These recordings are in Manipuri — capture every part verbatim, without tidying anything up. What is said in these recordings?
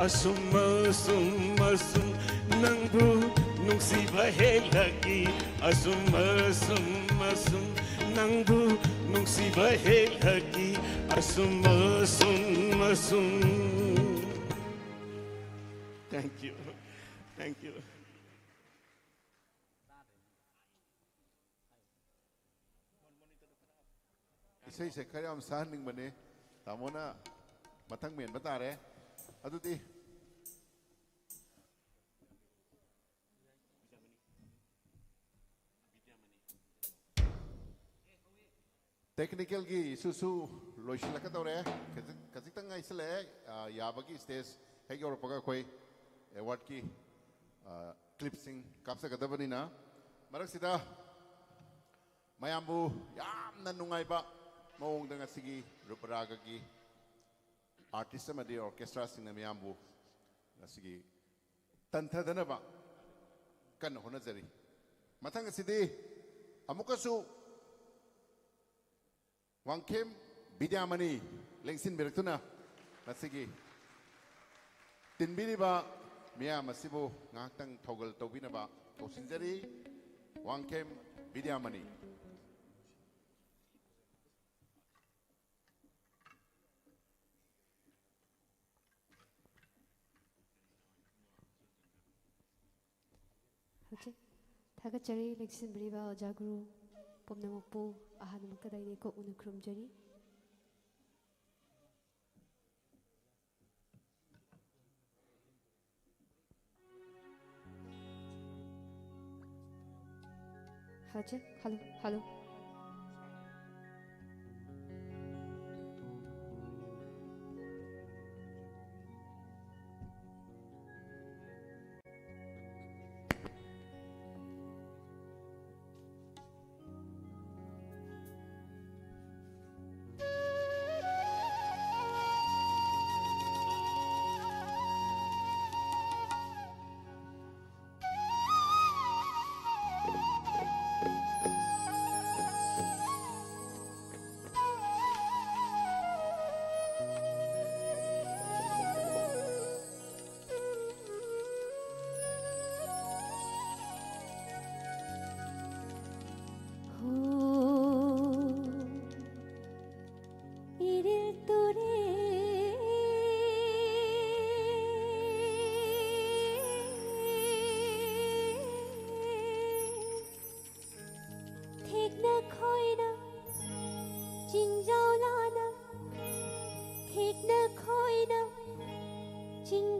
ꯑꯁꯨꯝ ꯑꯁꯨꯝ ꯑꯁꯨꯝ ꯅꯪꯕꯨ ꯅꯨꯡꯁꯤꯕ ꯍꯦꯜꯂꯛꯏ꯫ ꯑꯁꯨꯝ ꯑꯁꯨꯝ ꯑꯁꯨꯝ ꯅꯪꯕꯨ ꯅꯨꯡꯁꯤꯕ ꯍꯦꯜꯂꯛꯏ꯫ ꯑꯁꯨꯝ ꯑꯁꯨꯝ ꯑꯁꯨꯝ Thank you. Thank you. ꯏꯁꯩꯁꯦ ꯈꯔ ꯌꯥꯝ ꯁꯛꯍꯟꯅꯤꯡꯕꯅꯦ꯫ ꯇꯥꯃꯣꯅ ꯃꯊꯪ ꯃꯦꯟꯕ ꯇꯥꯔꯦ꯫ ꯑꯗꯨꯗꯤ technicalꯒꯤ issueꯁꯨ ꯂꯣꯏꯁꯤꯜꯂꯛꯀꯗꯧꯔꯦ꯫ ꯈꯖꯤꯛ-, ꯈꯖꯤꯛꯇꯪ ꯉꯥꯏꯁꯤꯜꯂꯛꯑꯦ꯫ ꯑ, ꯌꯥꯕꯒꯤ stage ꯍꯦꯛ ꯌꯧꯔꯛꯄꯒ ꯑꯩꯈꯣꯏ awardꯀꯤ, ꯑ, clipꯁꯤꯡ ꯀꯥꯞꯆꯒꯗꯕꯅꯤꯅ, ꯃꯔꯛꯁꯤꯗ ꯃꯌꯥꯝꯕꯨ ꯌꯥꯝꯅ ꯅꯨꯡꯉꯥꯏꯕ ꯃꯑꯣꯡꯗ ꯉꯁꯤꯒꯤ ꯔꯨꯄꯔꯥꯒꯒꯤ artist ꯑꯃꯗꯤ orchestraꯁꯤꯡꯅ ꯃꯌꯥꯝꯕꯨ ꯉꯁꯤꯒꯤ ꯇꯟꯊꯗꯅꯕ ꯀꯟꯅ ꯍꯣꯠꯅꯖꯔꯤ꯫ ꯃꯊꯪ ꯑꯁꯤꯗꯤ ꯑꯃꯨꯛꯀꯁꯨ ꯋꯥꯡꯈꯦꯝ ꯕꯤꯗ꯭ꯌꯥꯃꯅꯤ ꯂꯦꯡꯁꯤꯟꯕꯤꯔꯛꯇꯨꯅ ꯃꯁꯤꯒꯤ ꯇꯤꯟꯕꯤꯔꯤꯕ ꯃꯤꯌꯥꯝ ꯑꯁꯤꯕꯨ ꯉꯥꯏꯍꯥꯛꯇꯪ ꯊꯧꯒꯜ ꯇꯧꯕꯤꯅꯕ ꯀꯧꯁꯤꯟꯖꯔꯤ꯫ ꯋꯥꯡꯈꯦꯝ ꯕꯤꯗ꯭ꯌꯥꯃꯅꯤ꯫ ꯍꯧꯖꯤꯛ ꯊꯥꯒꯠꯆꯔꯤ꯫ ꯂꯦꯡꯁꯤꯟꯕꯤꯔꯤꯕ ꯑꯣꯖꯥ ꯒꯨꯔꯨ ꯄꯨꯝꯅꯃꯛꯄꯨ ꯑꯍꯥꯟꯕꯃꯛꯇꯗ ꯑꯩꯅ ꯏꯀꯣꯛꯅꯅ ꯈꯨꯔꯨꯝꯖꯔꯤ꯫ Hello, hello.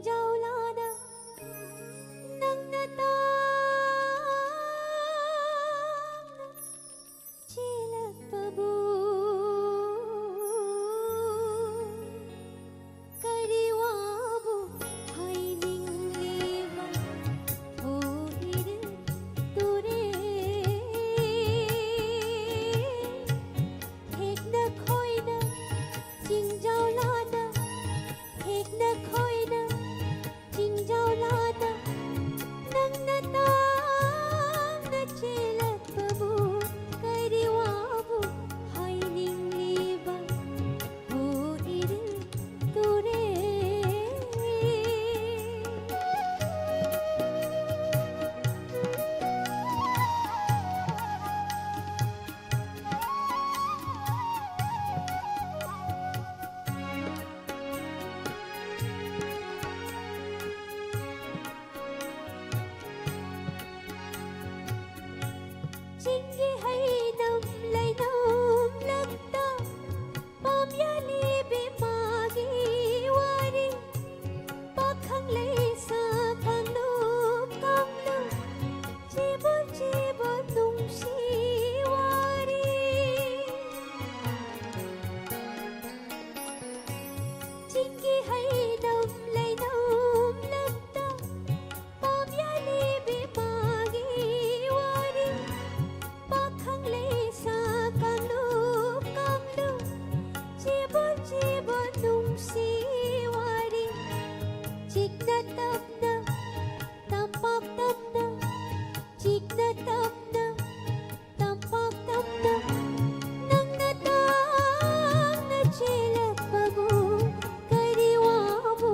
ꯖꯧꯂꯥꯗ ꯅꯪꯅ ꯇꯥꯡꯅ ꯆꯦꯜꯂꯛꯄꯕꯨ ꯀꯔꯤ ꯋꯥꯕꯨ ꯍꯥꯏꯅꯤꯡꯂꯤꯕ? ꯍꯣ ꯏꯔꯤꯜ ꯇꯨꯔꯦꯜ, ꯍꯦꯛꯅ ꯈꯣꯏꯅ ꯆꯤꯡꯖꯧꯂꯥꯗ, ꯍꯦꯛꯅ ꯈꯣꯏꯅ ꯆꯤꯡꯖꯧꯂꯥꯗ ꯅꯪꯅ ꯇꯥꯡꯅ ꯆꯦꯜꯂꯛꯄꯕꯨ ꯀꯔꯤ ꯋꯥꯕꯨ ꯍꯥꯏꯅꯤꯡꯂꯤꯕ? ꯍꯣ ꯏꯔꯤꯜ ꯇꯨꯔꯦꯜ꯫ ꯆꯤꯡꯒꯤ ꯍꯩꯅꯝ ꯂꯩꯅꯝ ꯂꯝꯗ ꯄꯥꯝ ꯌꯥꯜꯂꯤꯕꯤ ꯃꯥꯒꯤ ꯋꯥꯔꯤ, ꯄꯥꯈꯪ ꯂꯩꯁꯥ ꯈꯪꯅꯨ ꯈꯪꯅꯨ, ꯆꯤꯕꯣꯟ ꯆꯤꯕꯣꯟ ꯅꯨꯡꯁꯤ ꯋꯥꯔꯤ꯫ ꯆꯤꯡꯒꯤ ꯍꯩꯅꯝ ꯂꯩꯅꯝ ꯂꯝꯗ ꯄꯥꯝ ꯌꯥꯜꯂꯤꯕꯤ ꯃꯥꯒꯤ ꯋꯥꯔꯤ, ꯄꯥꯈꯪ ꯂꯩꯁꯥ ꯀꯥꯡꯂꯨꯞ ꯀꯥꯡꯂꯨꯞ, ꯆꯤꯕꯣꯟ ꯆꯤꯕꯣꯟ ꯅꯨꯡꯁꯤ ꯋꯥꯔꯤ, ꯆꯤꯛꯅ ꯇꯞꯅ ꯇꯝꯄꯥꯛ ꯇꯝꯅ, ꯆꯤꯛꯅ ꯇꯞꯅ ꯇꯝꯄꯥꯛ ꯇꯝꯅ ꯅꯪꯅ ꯇꯥꯡꯅ ꯆꯦꯜꯂꯛꯄꯕꯨ ꯀꯔꯤ ꯋꯥꯕꯨ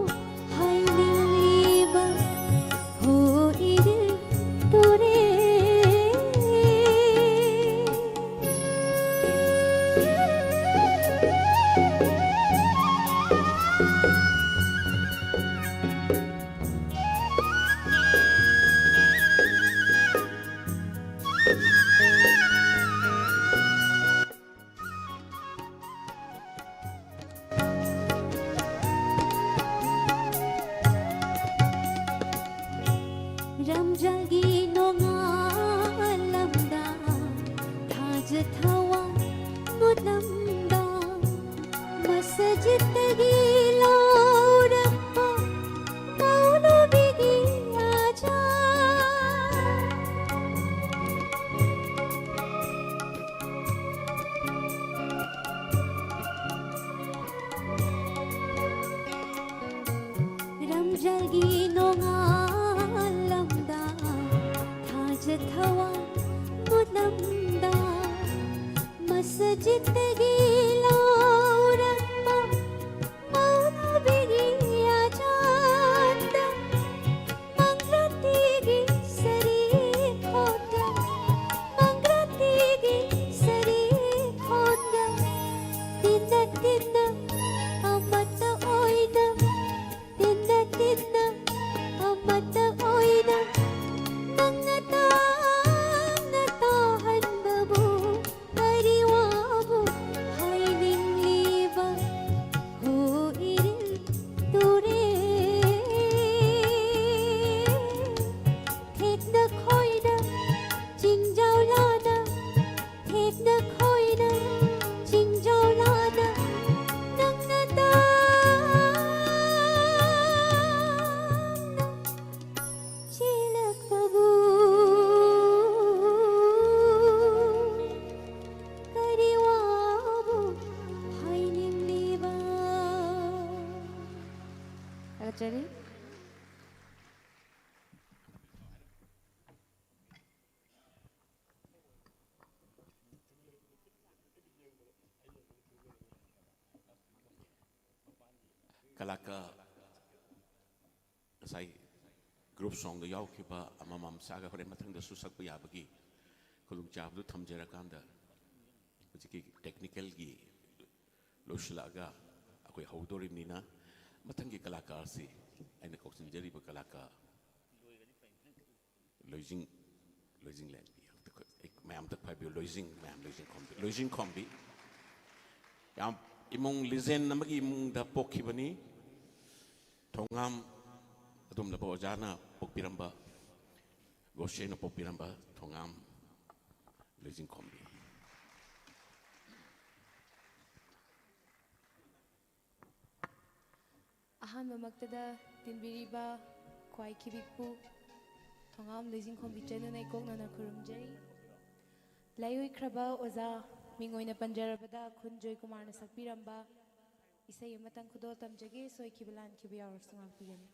ꯍꯥꯏꯅꯤꯡꯂꯤꯕ? ꯍꯣ ꯏꯔꯤꯜ ꯇꯨꯔꯦꯜ꯫ ꯒꯤ ꯅꯣꯡꯉꯥꯜꯂꯝꯗ, ꯊꯥꯖ ꯊꯋꯥ ꯃꯨꯠꯂꯝꯗ, ꯃꯁꯖꯤꯠꯇꯒꯤ ꯂꯧꯔꯛꯄ ꯃꯧꯂꯕꯤꯒꯤ ꯑꯖꯥꯟꯗ, ꯃꯪꯒ꯭ꯔꯥꯇꯤꯒꯤ ꯁꯔꯤ ꯈꯣꯟꯗ, ꯃꯪꯒ꯭ꯔꯥꯇꯤꯒꯤ ꯁꯔꯤ ꯈꯣꯟꯗ, ꯇꯤꯟꯅ ꯇꯤꯟꯅ ꯑꯃꯠꯇ ꯑꯣꯏꯅ, ꯇꯤꯟꯅ ꯇꯤꯟꯅ ꯑꯃꯠꯇ ꯑꯣꯏꯅ, ꯅꯪꯅ ꯇꯥꯡꯅ ꯇꯥꯍꯟꯕꯕꯨ ꯀꯔꯤ ꯋꯥꯕꯨ ꯍꯥꯏꯅꯤꯡꯂꯤꯕ? ꯍꯣ ꯏꯔꯤꯜ ꯇꯨꯔꯦ, ꯊꯦꯛꯅ ꯈꯣꯏꯅ ꯆꯤꯡꯖꯥꯎ ꯂꯥꯅ, ꯊꯦꯛꯅ ꯈꯣꯏꯅ ꯆꯤꯡꯖꯥꯎ ꯂꯥꯅ, ꯅꯪꯅ ꯇꯥꯡꯅ ꯆꯦꯜꯂꯛꯄꯕꯨ ꯀꯔꯤ ꯋꯥꯕꯨ ꯍꯥꯏꯅꯤꯡꯂꯤꯕ? ꯊꯥꯒꯠꯆꯔꯤ꯫ ꯀꯂꯥꯀꯥꯔ ꯉꯁꯥꯏ ꯒ꯭ꯔꯨꯞ ꯁꯣꯡꯗ ꯌꯥꯎꯈꯤꯕ ꯑꯃꯃꯝ ꯁꯥꯒ ꯍꯣꯔꯦꯟ ꯃꯊꯪꯗꯁꯨ ꯁꯛꯄ ꯌꯥꯕꯒꯤ ꯈꯨꯗꯣꯡꯆꯥꯕꯗꯨ ꯊꯝꯖꯔꯀꯥꯟꯗ, ꯍꯧꯖꯤꯛꯀꯤ ꯇꯦꯛꯅꯤꯀꯦꯜꯒꯤ ꯂꯣꯏꯁꯤꯜꯂꯛꯑꯒ ꯑꯩꯈꯣꯏ ꯍꯧꯗꯣꯔꯤꯕꯅꯤꯅ, ꯃꯊꯪꯒꯤ ꯀꯂꯥꯀꯥꯔꯁꯤ ꯑꯩꯅ ꯀꯧꯁꯤꯟꯖꯔꯤꯕ ꯀꯂꯥꯀꯥꯔ ꯂꯣꯏꯖꯤꯡ, ꯂꯣꯏꯖꯤꯡ ꯂꯦꯟꯕꯤ꯫ ꯑꯩ ꯃꯌꯥꯝ ꯑꯝꯇ ꯄꯥꯏꯕꯤꯌꯨ꯫ ꯂꯣꯏꯖꯤꯡ, ꯃꯌꯥꯝ ꯂꯣꯏꯖꯤꯡ ꯈꯣꯝꯕꯤ, ꯂꯣꯏꯖꯤꯡ ꯈꯣꯝꯕꯤ꯫ ꯌꯥꯝ ꯏꯃꯨꯡ ꯂꯤꯖꯦꯟ ꯑꯃꯒꯤ ꯏꯃꯨꯡꯗ ꯄꯣꯛꯈꯤꯕꯅꯤ꯫ ꯊꯣꯉꯥꯝ ꯑꯗꯨꯝꯂꯕ ꯑꯣꯖꯥꯅ ꯄꯣꯛꯄꯤꯔꯝꯕ, ꯒꯣꯁꯦꯅ ꯄꯣꯛꯄꯤꯔꯝꯕ ꯊꯣꯉꯥꯝ ꯂꯣꯏꯖꯤꯡ ꯈꯣꯝꯕꯤ꯫ ꯑꯍꯥꯟꯕꯃꯛꯇꯗ ꯇꯤꯟꯕꯤꯔꯤꯕ ꯈ꯭ꯋꯥꯏ ꯈꯤꯕꯤꯛꯄꯨ ꯊꯣꯉꯥꯝ ꯂꯣꯏꯖꯤꯡꯈꯣꯝꯕꯤ ꯆꯅꯨꯅ ꯏꯀꯣꯛꯅꯅ ꯈꯨꯔꯨꯝꯖꯔꯤ꯫ ꯂꯥꯏꯑꯣꯏꯈ꯭ꯔꯕ ꯑꯣꯖꯥ, ꯃꯤꯡ ꯑꯣꯏꯅ ꯄꯟꯖꯔꯕꯗ ꯈꯨꯟ ꯖꯣꯏꯀꯨꯃꯥꯔꯅ ꯁꯛꯄꯤꯔꯝꯕ ꯏꯁꯩ ꯑꯃꯇꯪ ꯈꯨꯗꯣꯜ ꯇꯝꯖꯒꯦ, ꯁꯣꯏꯈꯤꯕ ꯂꯥꯟꯈꯤꯕ ꯌꯥꯎꯔꯁꯨ ꯉꯥꯛꯄꯤꯒꯅꯤ꯫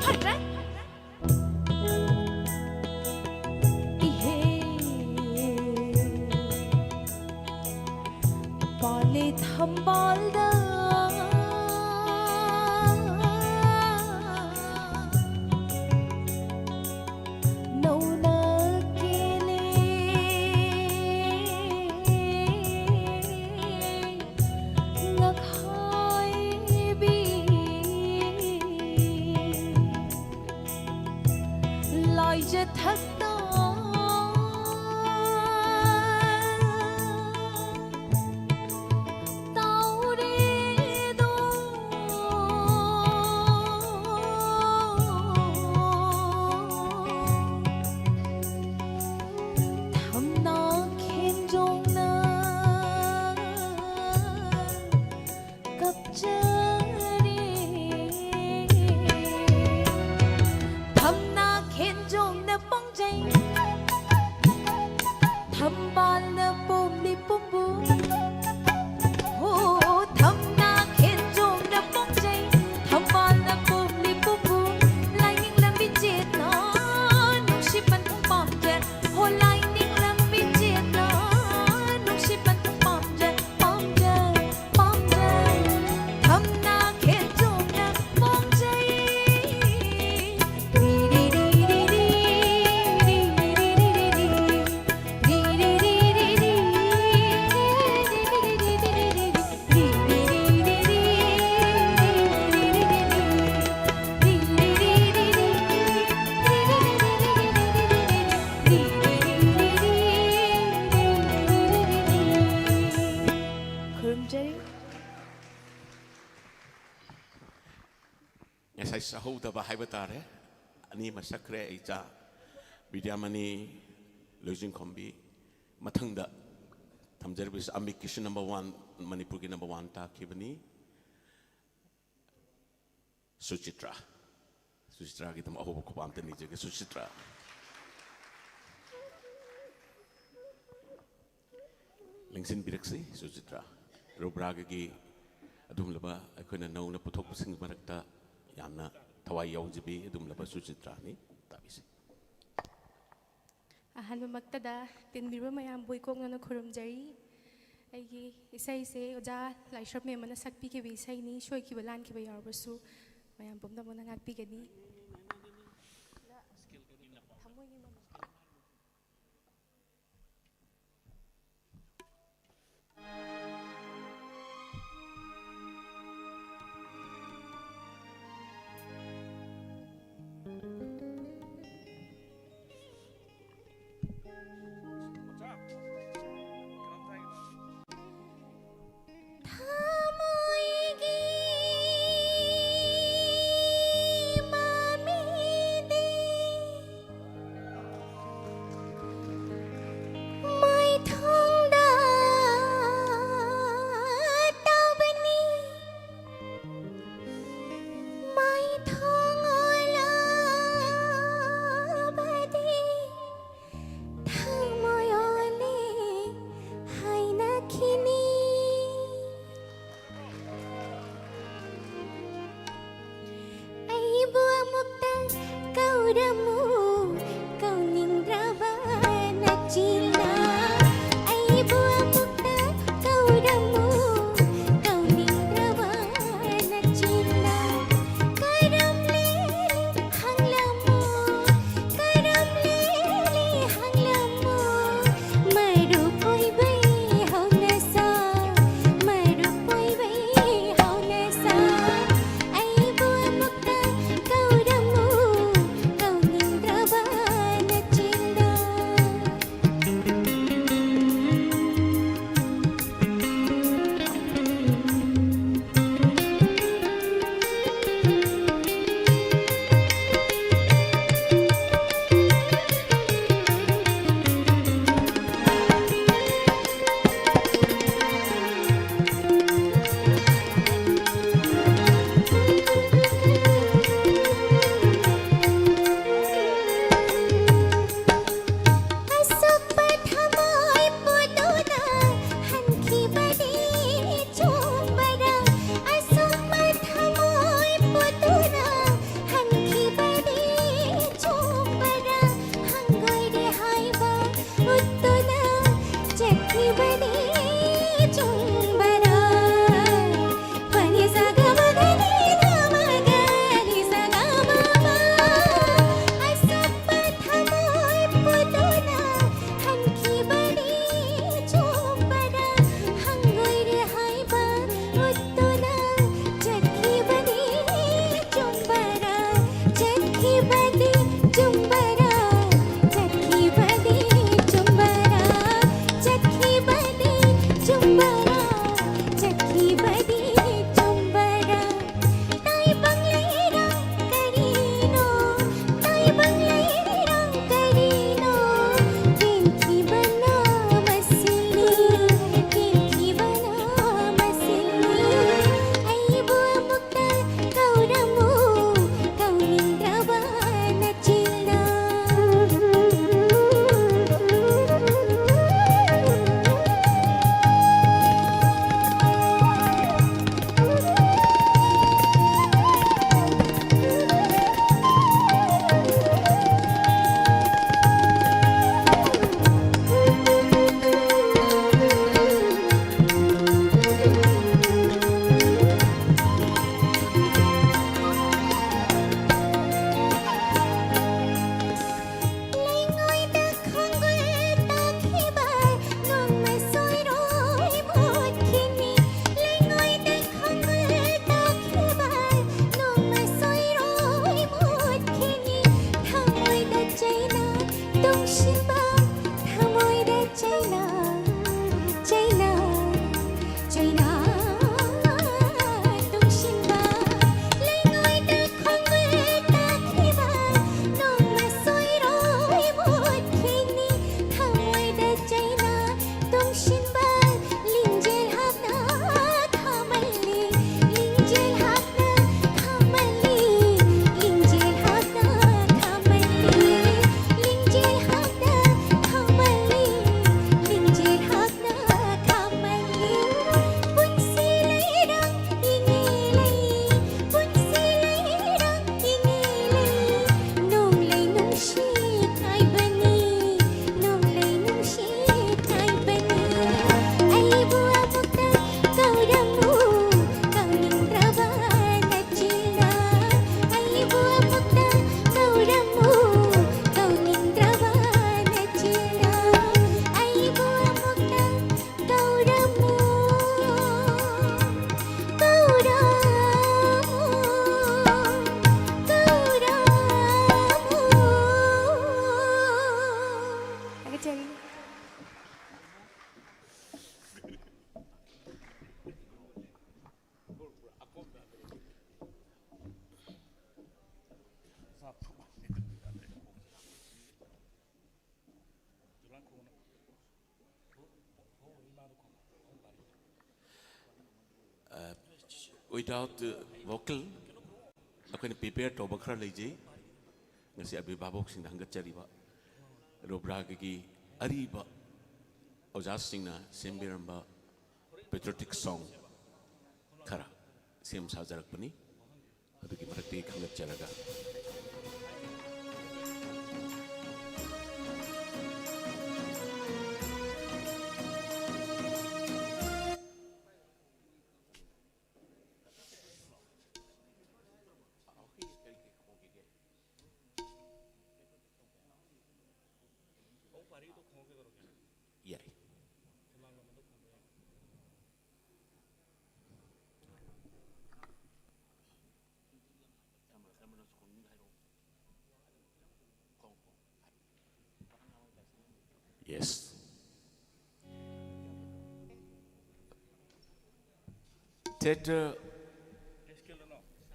ꯐꯠꯇ꯭ꯔꯦ꯫ ꯏꯍꯦ꯫ ꯄꯥꯜꯂꯦ ꯊꯝꯕꯥꯜꯗ ꯅꯧꯅ ꯀꯦꯜꯂꯦ ꯉꯛꯍꯥꯏꯕꯤ꯫ ꯂꯥꯏꯖꯊꯛꯇ ꯇꯥꯎꯔꯦꯗꯣ ꯊꯝꯅꯥ ꯈꯦꯟꯖꯣꯡꯅ ꯀꯞꯆꯔꯦ꯫ ꯊꯝꯅꯥ ꯈꯦꯟꯖꯣꯡꯅ ꯄꯣꯡꯖꯩ, ꯊꯝꯕꯥꯜꯅ ꯄꯣꯝꯂꯤ ꯄꯣꯝꯕꯨ꯫ ꯍꯣ, ꯊꯝꯅꯥ ꯈꯦꯟꯖꯣꯡꯅ ꯄꯣꯡꯖꯩ, ꯊꯝꯕꯥꯜꯅ ꯄꯣꯝꯂꯤ ꯄꯣꯝꯕꯨ꯫ ꯂꯥꯏꯅꯤꯡ ꯂꯝꯕꯤ ꯆꯦꯠꯅ ꯅꯨꯡꯁꯤ ꯄꯟꯊꯨꯡ ꯄꯥꯝꯖꯩ꯫ ꯍꯣ, ꯂꯥꯏꯅꯤꯡ ꯂꯝꯕꯤ ꯆꯦꯠꯅ ꯅꯨꯡꯁꯤ ꯄꯟꯊꯨꯡ ꯄꯥꯝꯖꯩ, ꯄꯥꯝꯖꯩ, ꯄꯥꯝꯖꯩ꯫ ꯊꯝꯅꯥ ꯈꯦꯟꯖꯣꯡꯅ ꯄꯣꯡꯖꯩ꯫ ꯈꯨꯔꯨꯝꯖꯔꯤ꯫ ꯉꯁꯥꯏ ꯆꯥꯍꯧꯗꯕ ꯍꯥꯏꯕ ꯇꯥꯔꯦ꯫ ꯑꯅꯤ ꯑꯃ ꯁꯛꯈ꯭ꯔꯦ, ꯑꯩ ꯆꯥ ꯕꯤꯗ꯭ꯌꯥꯃꯅꯤ, ꯂꯣꯏꯖꯤꯡꯈꯣꯝꯕꯤ꯫ ꯃꯊꯪꯗ ꯊꯝꯖꯔꯤꯕꯁꯤ ꯑꯃꯤꯛꯀꯤꯁꯨ number one, ꯃꯅꯤꯄꯨꯔꯒꯤ number one ꯇꯥꯈꯤꯕꯅꯤ꯫ ꯁꯨꯆꯤꯇ꯭ꯔꯥ꯫ ꯁꯨꯆꯤꯇ꯭ꯔꯥꯒꯤꯗꯃꯛ ꯑꯍꯧꯕ ꯈꯨꯕꯥꯛ ꯑꯝꯇ ꯅꯤꯖꯒꯦ, ꯁꯨꯆꯤꯇ꯭ꯔꯥ꯫ ꯂꯦꯡꯁꯤꯟꯕꯤꯔꯛꯁꯤ, ꯁꯨꯆꯤꯇ꯭ꯔꯥ꯫ ꯔꯨꯕ꯭ꯔꯥꯒꯒꯤ ꯑꯗꯨꯒꯨꯝꯂꯕ ꯑꯩꯈꯣꯏꯅ ꯅꯧꯅ ꯄꯨꯊꯣꯛꯄꯁꯤꯡꯒꯤ ꯃꯔꯛꯇ ꯌꯥꯝꯅ ꯊꯋꯥꯏ ꯌꯥꯎꯖꯕꯤ ꯑꯗꯨꯒꯨꯝꯂꯕ ꯁꯨꯆꯤꯇ꯭ꯔꯥꯅꯤ꯫ ꯇꯥꯕꯤꯁꯤ꯫ ꯑꯍꯥꯟꯕꯃꯛꯇꯗ ꯇꯤꯟꯕꯤꯔꯤꯕ ꯃꯌꯥꯝꯕꯨ ꯏꯀꯣꯛꯅꯅ ꯈꯨꯔꯨꯝꯖꯔꯤ꯫ ꯑꯩꯒꯤ ꯏꯁꯩꯁꯦ ꯑꯣꯖꯥ ꯂꯥꯏꯁ꯭ꯔꯝ ꯃꯦꯝ ꯑꯃꯅ ꯁꯛꯄꯤꯈꯤꯕ ꯏꯁꯩꯅꯤ꯫ ꯁꯣꯏꯈꯤꯕ ꯂꯥꯟꯈꯤꯕ ꯌꯥꯎꯔꯕꯁꯨ ꯃꯌꯥꯝ ꯄꯨꯝꯅꯃꯛꯅ ꯉꯥꯛꯄꯤꯒꯅꯤ꯫ ꯊꯃꯣꯏꯒꯤ ꯃꯅꯨꯡ ꯊꯃꯣꯏꯒꯤ ꯃꯃꯤꯗꯤ ꯃꯥꯏꯊꯣꯡꯗ ꯇꯧꯕꯅꯤ꯫ ꯃꯥꯏꯊꯣꯡ ꯑꯣꯜꯂꯕꯗꯤ ꯊꯃꯣꯏ ꯑꯣꯜꯂꯦ ꯍꯥꯏꯅꯈꯤꯅꯤ꯫ ꯑꯩꯕꯨ ꯑꯃꯨꯛꯇ ꯀꯧꯔꯝꯃꯨ, ꯀꯧꯅꯤꯡꯗ꯭ꯔꯕ ꯅꯆꯤꯟꯅ꯫ ꯑꯩꯕꯨ ꯑꯃꯨꯛꯇ ꯀꯧꯔꯝꯃꯨ, ꯀꯧꯅꯤꯡꯗ꯭ꯔꯕ ꯅꯆꯤꯟꯅ꯫ ꯀꯔꯝ ꯂꯦꯜꯂꯤ ꯍꯪꯂꯝꯃꯨ, ꯀꯔꯝ ꯂꯦꯜꯂꯤ ꯍꯪꯂꯝꯃꯨ꯫ ꯃꯔꯨꯞ ꯑꯣꯏꯕꯩ ꯍꯧꯅꯁꯥ, ꯃꯔꯨꯞ ꯑꯣꯏꯕꯩ ꯍꯧꯅꯁꯥ꯫ ꯑꯩꯕꯨ ꯑꯃꯨꯛꯇ ꯀꯧꯔꯝꯃꯨ, ꯀꯧꯅꯤꯡ Without the vocal, ꯑꯩꯈꯣꯏꯅ prepare ꯇꯧꯕ ꯈꯔ ꯂꯩꯖꯩ꯫ ꯉꯁꯤ ꯑꯕꯤꯚꯥꯕꯣꯛꯁꯤꯡꯗ ꯍꯪꯒꯠꯆꯔꯤꯕ ꯔꯨꯕ꯭ꯔꯥꯒꯒꯤ ꯑꯔꯤꯕ ꯑꯣꯖꯥꯁꯤꯡꯅ ꯁꯦꯝꯕꯤꯔꯝꯕ patriotic song ꯈꯔ ꯁꯦꯝ ꯁꯥꯖꯔꯛꯄꯅꯤ꯫ ꯑꯗꯨꯒꯤ ꯃꯔꯛꯇꯒꯤ ꯈꯟꯒꯠꯆꯔꯒ꯫ ꯌꯥꯏ꯫ Yes. Theatre,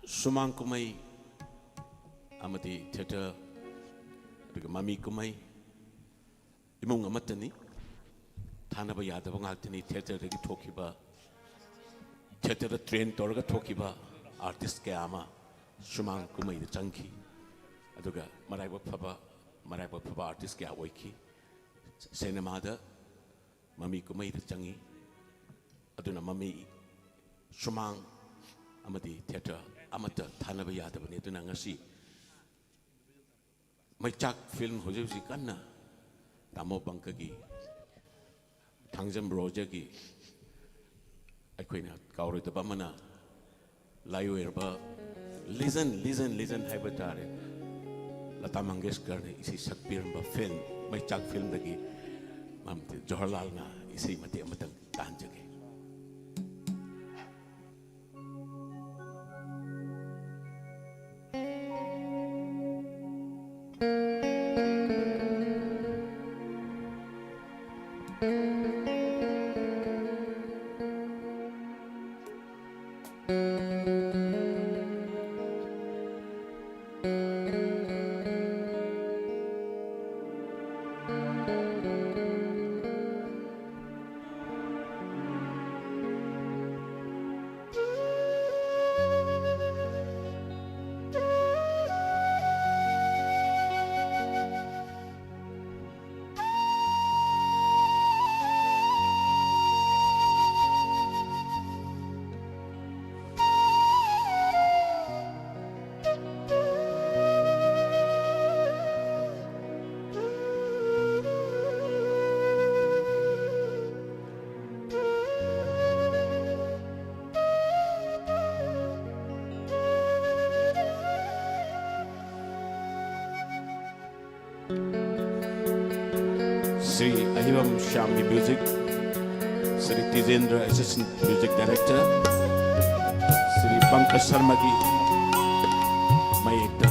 ꯁꯨꯃꯥꯡ ꯀꯨꯝꯍꯩ ꯑꯃꯗꯤ theatre, ꯑꯗꯨꯒ ꯃꯃꯤ ꯀꯨꯝꯍꯩ ꯏꯃꯨꯡ ꯑꯃꯠꯇꯅꯤ꯫ ꯊꯥꯅꯕ ꯌꯥꯗꯕ ꯉꯥꯛꯇꯅꯤ꯫ Theatreꯗꯒꯤ ꯊꯣꯛꯈꯤꯕ, theatreꯗ train ꯇꯧꯔꯒ ꯊꯣꯛꯈꯤꯕ artist ꯀꯌꯥ ꯑꯃ ꯁꯨꯃꯥꯡ ꯀꯨꯝꯍꯩꯗ ꯆꯪꯈꯤ꯫ ꯑꯗꯨꯒ ꯃꯔꯥꯏꯕꯛ ꯐꯕ, ꯃꯔꯥꯏꯕꯛ ꯐꯕ artist ꯀꯌꯥ ꯑꯣꯏꯈꯤ꯫ ꯁꯤꯅꯦꯃꯥꯗ, ꯃꯃꯤ ꯀꯨꯝꯍꯩꯗ ꯆꯪꯉꯤ꯫ ꯑꯗꯨꯅ ꯃꯃꯤ, ꯁꯨꯃꯥꯡ ꯑꯃꯗꯤ theatre ꯑꯃꯠꯇ ꯊꯥꯅꯕ ꯌꯥꯗꯕꯅꯤ꯫ ꯑꯗꯨꯅ ꯉꯁꯤ ꯃꯩꯆꯥꯛ film ꯍꯧꯖꯤꯛ ꯍꯧꯖꯤꯛ ꯀꯟꯅ ꯇꯥꯃꯣ ꯄꯪꯀꯒꯤ, ꯊꯥꯡꯖꯝ ꯔꯣꯖꯔꯒꯤ, ꯑꯩꯈꯣꯏꯅ ꯀꯥꯎꯔꯣꯏꯗꯕ ꯑꯃꯅ ꯂꯥꯏꯑꯣꯏꯔꯕ legend, legend, legend ꯍꯥꯏꯕ ꯇꯥꯔꯦ, ꯂꯇꯥ ꯃꯪꯒꯦꯁꯀꯔꯅ ꯏꯁꯩ ꯁꯛꯄꯤꯔꯝꯕ film, ꯃꯩꯆꯥꯛ filmꯗꯒꯤ ꯃꯝꯇꯤ ꯖꯋꯥꯍꯔꯂꯥꯜꯅ ꯏꯁꯩ ꯃꯇꯦꯛ ꯑꯃꯇꯪ ꯇꯥꯍꯟꯖꯒꯦ꯫ ꯁ꯭ꯔꯤ ꯑꯍꯤꯕꯝ ꯁ꯭ꯌꯥꯝꯒꯤ music, Shri Tijendra assistant music director, Shri Pankaj ꯁꯔꯃꯒꯤ ꯃꯌꯦꯛꯇ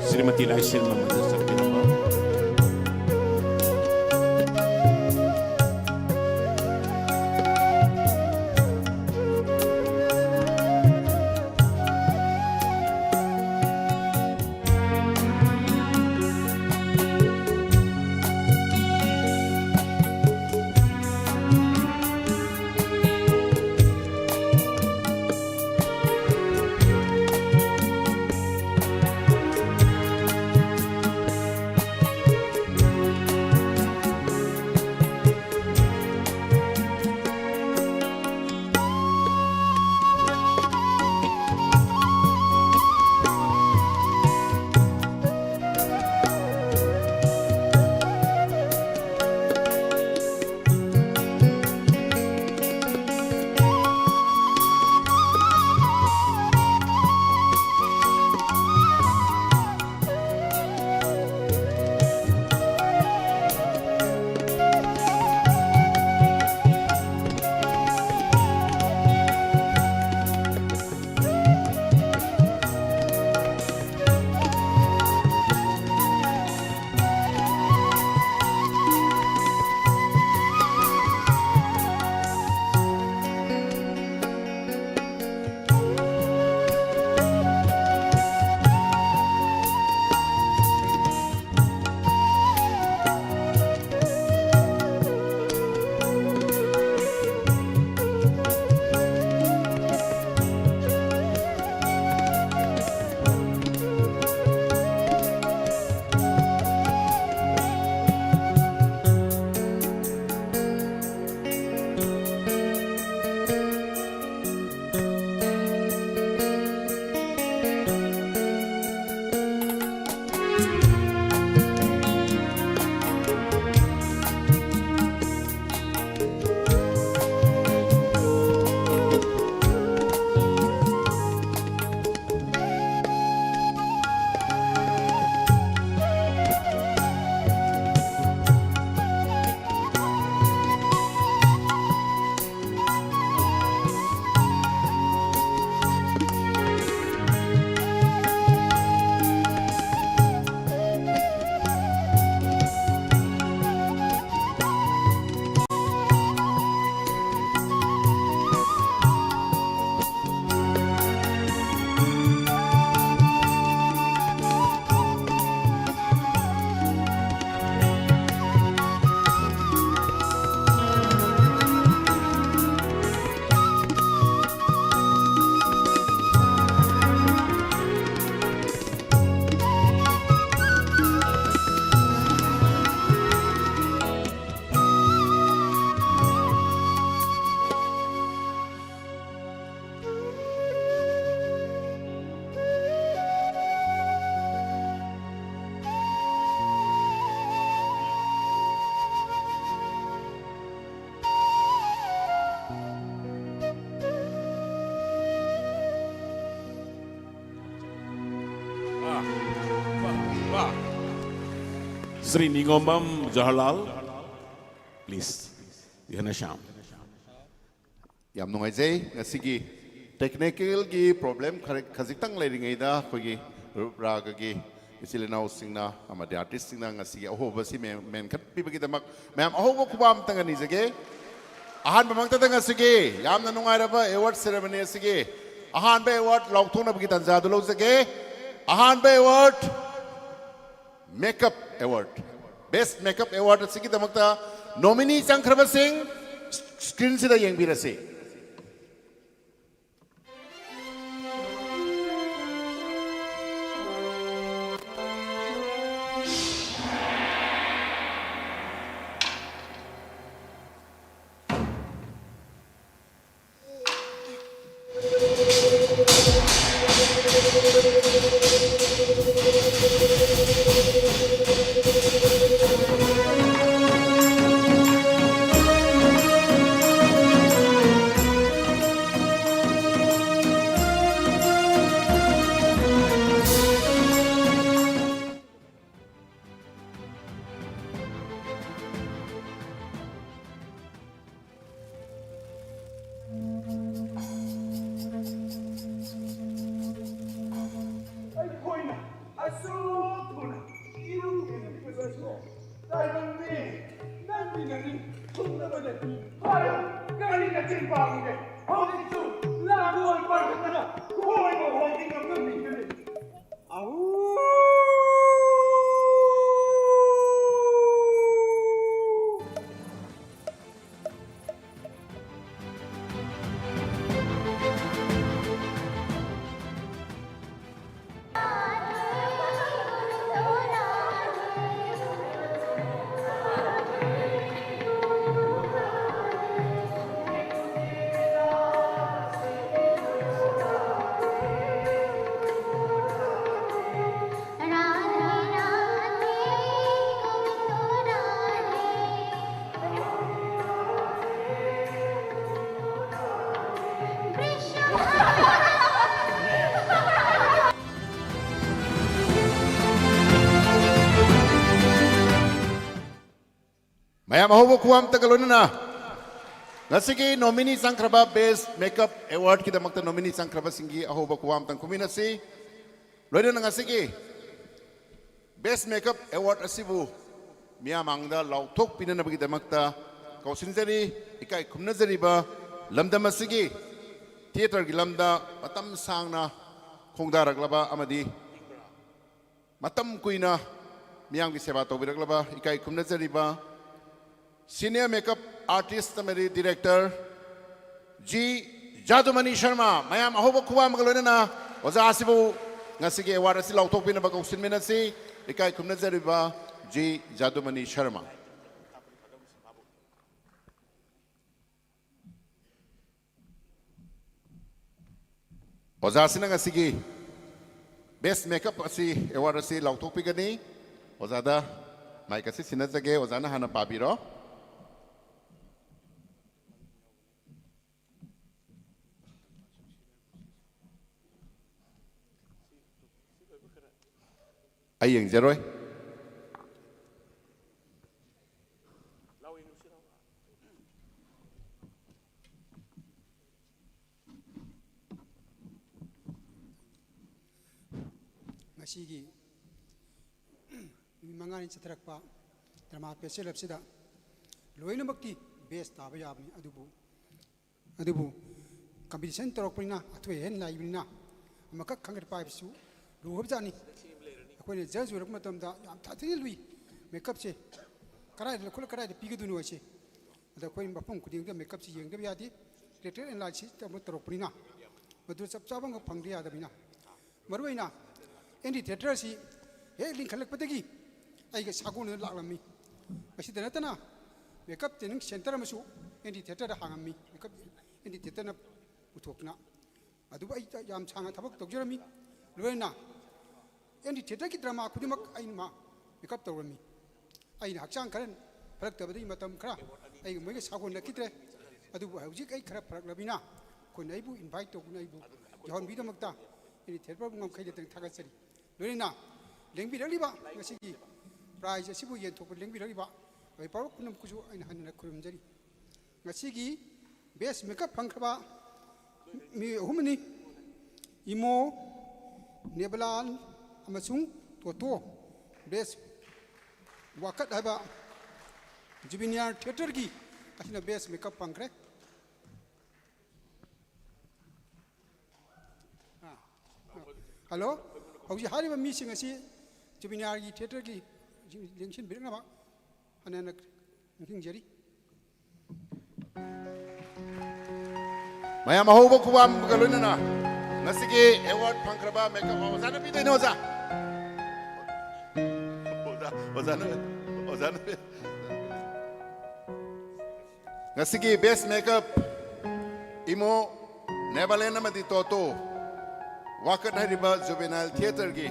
ꯁ꯭ꯔꯤꯃꯇꯤ ꯂꯥꯏꯁ꯭ꯔꯝ ꯑꯃꯗ ꯁꯛꯄꯤꯔꯝꯕ꯫ श्री निंगोमबम जवाहरलाल, please, घनश्याम। ꯌꯥꯝ ꯅꯨꯡꯉꯥꯏꯖꯩ꯫ ꯉꯁꯤꯒꯤ technicalꯒꯤ problem ꯈꯔ, ꯈꯖꯤꯛꯇꯪ ꯂꯩꯔꯤꯉꯩꯗ ꯑꯩꯈꯣꯏꯒꯤ ꯔꯨꯞ ꯔꯥꯒꯒꯤ ꯏꯆꯤꯜ ꯏꯅꯥꯎꯁꯤꯡꯅ ꯑꯃꯗꯤ artistꯁꯤꯡꯅ ꯉꯁꯤꯒꯤ ꯑꯍꯧꯕꯁꯤ ꯃꯦꯟ-, ꯃꯦꯟꯈꯠꯄꯤꯕꯒꯤꯗꯃꯛ ꯃꯌꯥꯝ ꯑꯍꯧꯕ ꯈꯨꯕꯥꯛ ꯑꯝꯇꯪ ꯑꯅꯤꯖꯒꯦ꯫ ꯑꯍꯥꯟꯕꯃꯛꯇꯗ ꯉꯁꯤꯒꯤ ꯌꯥꯝꯅ ꯅꯨꯡꯉꯥꯏꯔꯕ award ceremony ꯑꯁꯤꯒꯤ ꯑꯍꯥꯟꯕ award ꯂꯥꯎꯊꯣꯛꯅꯕꯒꯤ ꯇꯥꯟꯖꯥꯗꯨ ꯂꯧꯖꯒꯦ꯫ ꯑꯍꯥꯟꯕ award, Makeup Award, Best Makeup Award ꯑꯁꯤꯒꯤꯗꯃꯛꯇ nominee ꯆꯪꯈ꯭ꯔꯕꯁꯤꯡ screenꯁꯤꯗ ꯌꯦꯡꯕꯤꯔꯁꯤ꯫ ꯌꯥꯝ ꯑꯍꯧꯕ ꯈꯨꯋꯥ ꯑꯝꯇꯒ ꯂꯣꯏꯅꯅ ꯉꯁꯤꯒꯤ nominee ꯆꯪꯈ꯭ꯔꯕ Best Makeup Awardꯀꯤꯗꯃꯛꯇ nominee ꯆꯪꯈ꯭ꯔꯕꯁꯤꯡꯒꯤ ꯑꯍꯧꯕ ꯈꯨꯋꯥ ꯑꯝꯇꯪ ꯈꯨꯝꯃꯤꯟꯅꯁꯤ꯫ ꯂꯣꯏꯅꯅ ꯉꯁꯤꯒꯤ Best Makeup Award ꯑꯁꯤꯕꯨ ꯃꯤꯌꯥꯝ ꯃꯥꯡꯗ ꯂꯥꯎꯊꯣꯛꯄꯤꯅꯅꯕꯒꯤꯗꯃꯛꯇ ꯀꯧꯁꯤꯟꯖꯔꯤ꯫ ꯏꯀꯥꯏ ꯈꯨꯝꯅꯖꯔꯤꯕ ꯂꯝꯗꯝ ꯑꯁꯤꯒꯤ theatreꯒꯤ ꯂꯝꯗ ꯃꯇꯝ ꯁꯥꯡꯅ ꯈꯣꯡꯗꯥꯔꯛꯂꯕ ꯑꯃꯗꯤ ꯃꯇꯝ ꯀꯨꯏꯅ ꯃꯤꯌꯥꯝꯒꯤ ꯁꯦꯕꯥ ꯇꯧꯕꯤꯔꯛꯂꯕ ꯏꯀꯥꯏ ꯈꯨꯝꯅꯖꯔꯤꯕ senior makeup artist ꯑꯃꯗꯤ director ꯖꯤ ꯖꯥꯗꯨꯃꯅꯤ ꯁꯔꯃ꯫ ꯃꯌꯥꯝ ꯑꯍꯧꯕ ꯈꯨꯋꯥ ꯑꯃꯒ ꯂꯣꯏꯅꯅ ꯑꯣꯖꯥ ꯑꯁꯤꯕꯨ ꯉꯁꯤꯒꯤ award ꯑꯁꯤ ꯂꯥꯎꯊꯣꯛꯄꯤꯅꯕ ꯀꯧꯁꯤꯟꯃꯤꯟꯅꯁꯤ꯫ ꯏꯀꯥꯏ ꯈꯨꯝꯅꯖꯔꯤꯕ ꯖꯤ ꯖꯥꯗꯨꯃꯅꯤ ꯁꯔꯃ꯫ ꯑꯣꯖꯥꯁꯤꯅ ꯉꯁꯤꯒꯤ Best Makeup ꯑꯁꯤ, award ꯑꯁꯤ ꯂꯥꯎꯊꯣꯛꯄꯤꯒꯅꯤ꯫ ꯑꯣꯖꯥꯗ mic ꯑꯁꯤ ꯁꯤꯟꯅꯖꯒꯦ, ꯑꯣꯖꯥꯅ ꯍꯥꯟꯅ ꯄꯥꯕꯤꯔꯣ꯫ ꯑꯩ ꯌꯦꯡꯖꯔꯣꯏ꯫ ꯉꯁꯤꯒꯤ ꯅꯨꯃꯤꯠ ꯃꯉꯥꯅꯤ ꯆꯠꯊꯔꯛꯄ drama festival ꯑꯁꯤꯗ ꯂꯣꯏꯅꯃꯛꯇꯤ best ꯇꯥꯕ ꯌꯥꯕꯅꯤ, ꯑꯗꯨꯕꯨ ꯑꯗꯨꯕꯨ competition ꯇꯧꯔꯛꯄꯅꯤꯅ, ꯑꯊꯣꯏ ꯑꯍꯦꯟ ꯂꯥꯛꯏꯕꯅꯤꯅ, ꯑꯃꯈꯛ ꯈꯪꯒꯠꯄ ꯍꯥꯏꯕꯁꯨ ꯂꯨꯔꯕꯖꯥꯠꯅꯤ꯫ ꯑꯩꯈꯣꯏꯅ judge ꯑꯣꯏꯔꯛꯄ ꯃꯇꯝꯗ ꯌꯥꯝ ꯊꯥꯊꯤꯅ ꯂꯨꯏ꯫ Makeupꯁꯦ ꯀꯗꯥꯏꯗ ꯂꯧꯈꯠꯂ ꯀꯗꯥꯏꯗ ꯄꯤꯒꯗꯣꯏꯅꯣ ꯍꯥꯏꯁꯦ꯫ ꯑꯗ ꯑꯩꯈꯣꯏ ꯃꯐꯝ ꯈꯨꯗꯤꯡꯗ makeupꯁꯤ ꯌꯦꯡꯗꯕ ꯌꯥꯗꯦ꯫ Character analysis ꯑꯃ ꯇꯧꯔꯛꯄꯅꯤꯅ, ꯃꯗꯨ ꯆꯞ ꯆꯥꯕ ꯑꯃ ꯐꯪꯗ ꯌꯥꯗꯕꯅꯤꯅ, ꯃꯔꯨꯑꯣꯏꯅ ꯑꯦꯟ ꯗꯤ ꯊꯤꯌꯦꯇꯔ ꯑꯁꯤ ꯍꯦꯛ ꯂꯤꯡꯈꯠꯂꯛꯄꯗꯒꯤ ꯑꯩꯒ ꯁꯥꯒꯣꯟꯅꯅ ꯂꯥꯛꯂꯝꯃꯤ꯫ ꯃꯁꯤꯗ ꯅꯠꯇꯅ makeup training center ꯑꯃꯁꯨ ꯑꯦꯟ ꯗꯤ ꯊꯤꯌꯦꯇꯔꯗ ꯍꯥꯡꯉꯝꯃꯤ꯫ Makeup ꯑꯦꯟ ꯗꯤ ꯊꯤꯌꯦꯇꯔꯅ ꯄꯨꯊꯣꯛꯇꯨꯅ꯫ ꯑꯗꯨꯕꯨ ꯑꯩ ꯌꯥꯝ ꯁꯥꯡꯅ ꯊꯕꯛ ꯇꯧꯖꯔꯝꯃꯤ꯫ ꯂꯣꯏꯅꯅ ꯑꯦꯟ ꯗꯤ ꯊꯤꯌꯦꯇꯔꯒꯤ drama ꯈꯨꯗꯤꯡꯃꯛ ꯑꯩꯅ ꯃꯥ makeup ꯇꯧꯔꯝꯃꯤ꯫ ꯑꯩꯅ ꯍꯛꯆꯥꯡ ꯈꯔ ꯐꯔꯛꯇꯕꯗꯒꯤ ꯃꯇꯝ ꯈꯔ ꯑꯩꯒ ꯃꯣꯏꯒ ꯁꯥꯒꯣꯟꯅꯈꯤꯗ꯭ꯔꯦ꯫ ꯑꯗꯨꯕꯨ ꯍꯧꯖꯤꯛ ꯑꯩ ꯈꯔ ꯐꯔꯛꯂꯕꯅꯤꯅ ꯑꯩꯈꯣꯏꯅ ꯑꯩꯕꯨ invite ꯇꯧꯗꯨꯅ ꯑꯩꯕꯨ ꯌꯥꯎꯍꯟꯕꯒꯤꯗꯃꯛꯇ ꯑꯦꯟ ꯗꯤ ꯊꯤꯌꯦꯇꯔꯕꯨ ꯉꯝꯈꯩ ꯂꯩꯇꯅ ꯊꯥꯒꯠꯆꯔꯤ꯫ ꯂꯣꯏꯅꯅ ꯂꯦꯡꯕꯤꯔꯛꯂꯤꯕ ꯉꯁꯤꯒꯤ prize ꯑꯁꯤꯕꯨ ꯌꯦꯟꯊꯣꯛꯄ ꯂꯦꯡꯕꯤꯔꯛꯂꯤꯕ ꯂꯥꯛꯄꯤꯕ ꯄꯨꯝꯅꯃꯛꯄꯨꯁꯨ ꯑꯩꯅ ꯍꯟꯅ ꯈꯨꯔꯨꯝꯖꯔꯤ꯫ ꯉꯁꯤꯒꯤ best makeup ꯐꯪꯈ꯭ꯔꯕ ꯃꯤꯑꯣꯏ ꯑꯍꯨꯝꯅꯤ꯫ ꯏꯃꯣ ꯅꯦꯕꯂꯥꯜ ꯑꯃꯁꯨꯡ ꯇꯣꯇꯣ꯫ Best ꯋꯥꯀꯠ ꯍꯥꯏꯕ juvenile theatreꯒꯤ ꯑꯁꯤꯅ best makeup ꯐꯪꯈ꯭ꯔꯦ꯫ ꯑꯥ, ꯑꯥ꯫ ꯍꯜꯂꯣ꯫ ꯍꯧꯖꯤꯛ ꯍꯥꯏꯔꯤꯕ ꯃꯤꯁꯤꯡ ꯑꯁꯤ juvenileꯒꯤ theatreꯒꯤ ꯂꯦꯡꯁꯤꯟꯕꯤꯔꯛꯅꯕ ꯍꯟꯅ ꯍꯟꯅ ꯅꯤꯡꯁꯤꯡꯖꯔꯤ꯫ ꯃꯌꯥꯝ ꯑꯍꯧꯕ ꯈꯨꯕꯥꯝꯒ ꯂꯣꯏꯅꯅ ꯉꯁꯤꯒꯤ award ꯐꯪꯈ꯭ꯔꯕ makeup ꯑꯣꯖꯥꯅ ꯄꯤꯗꯣꯏꯅꯦ, ꯑꯣꯖꯥ꯫ ꯑꯣꯖꯥ, ꯑꯣꯖꯥꯅ, ꯑꯣꯖꯥꯅ꯫ ꯉꯁꯤꯒꯤ best makeup ꯏꯃꯣ ꯅꯦꯕꯂꯦꯟ ꯑꯃꯗꯤ ꯇꯣꯇꯣ ꯋꯥꯀꯠ ꯍꯥꯏꯔꯤꯕ juvenile theatreꯒꯤ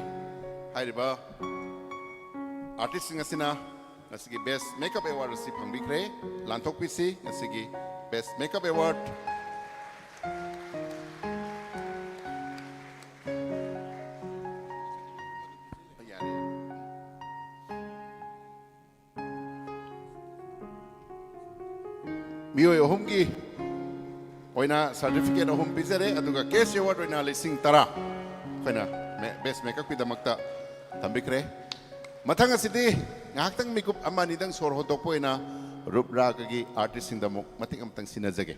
ꯍꯥꯏꯔꯤꯕ artistꯁꯤꯡ ꯑꯁꯤꯅ ꯉꯁꯤꯒꯤ best makeup award ꯑꯁꯤ ꯐꯪꯕꯤꯈ꯭ꯔꯦ꯫ ꯂꯥꯟꯊꯣꯛꯄꯤꯁꯤ ꯉꯁꯤꯒꯤ best makeup award꯫ ꯌꯥꯔꯦ꯫ ꯃꯤꯑꯣꯏ ꯑꯍꯨꯝꯒꯤ ꯑꯣꯏꯅ certificate ꯑꯍꯨꯝ ꯄꯤꯖꯔꯦ, ꯑꯗꯨꯒ cash award ꯑꯣꯏꯅ ꯂꯤꯁꯤꯡ ꯇꯔꯥ ꯑꯩꯈꯣꯏꯅ ꯃꯦ-, best makeupꯀꯤꯗꯃꯛꯇ ꯊꯝꯕꯤꯈ꯭ꯔꯦ꯫ ꯃꯊꯪ ꯑꯁꯤꯗꯤ ꯉꯥꯏꯍꯥꯛꯇꯪ ꯃꯤꯀꯨꯞ ꯑꯃ ꯑꯅꯤꯗꯪ ꯁꯣꯔ ꯍꯣꯟꯗꯣꯛꯄ ꯑꯣꯏꯅ ꯔꯨꯞ ꯔꯥꯒꯒꯤ artistꯁꯤꯡꯗ ꯑꯃꯨꯛ ꯃꯇꯦꯛ ꯑꯃꯇꯪ ꯁꯤꯟꯅꯖꯒꯦ꯫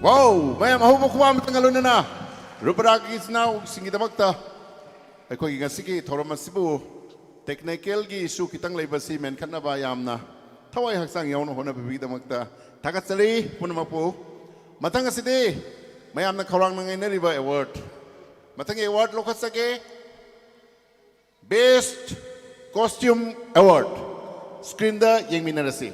ꯋꯥꯎ! ꯃꯌꯥꯝ ꯑꯍꯧꯕ ꯈꯨꯕꯥꯛ ꯑꯃꯇꯪꯒ ꯂꯣꯏꯅꯅ ꯔꯨꯄꯔꯥꯒꯤ ꯏꯆꯤꯟ ꯏꯅꯥꯎꯁꯤꯡꯒꯤꯗꯃꯛꯇ ꯑꯩꯈꯣꯏꯒꯤ ꯉꯁꯤꯒꯤ ꯊꯧꯔꯝ ꯑꯁꯤꯕꯨ technicalꯒꯤ issue ꯈꯤꯇꯪ ꯂꯩꯕꯁꯤ ꯃꯦꯟꯈꯠꯅꯕ ꯌꯥꯝꯅ ꯊꯋꯥꯏ ꯍꯛꯆꯥꯡ ꯌꯥꯎꯅ ꯍꯣꯠꯅꯕꯤꯕꯒꯤꯗꯃꯛꯇ ꯊꯥꯒꯠꯆꯔꯤ ꯄꯨꯝꯅꯃꯛꯄꯨ꯫ ꯃꯊꯪ ꯑꯁꯤꯗꯤ ꯃꯌꯥꯝꯅ ꯈꯧꯔꯥꯡꯅ ꯉꯥꯏꯅꯔꯤꯕ award, ꯃꯊꯪꯒꯤ award ꯂꯧꯈꯠꯆꯒꯦ꯫ Best Costume Award꯫ Screenꯗ ꯌꯦꯡꯃꯤꯟꯅꯔꯁꯤ꯫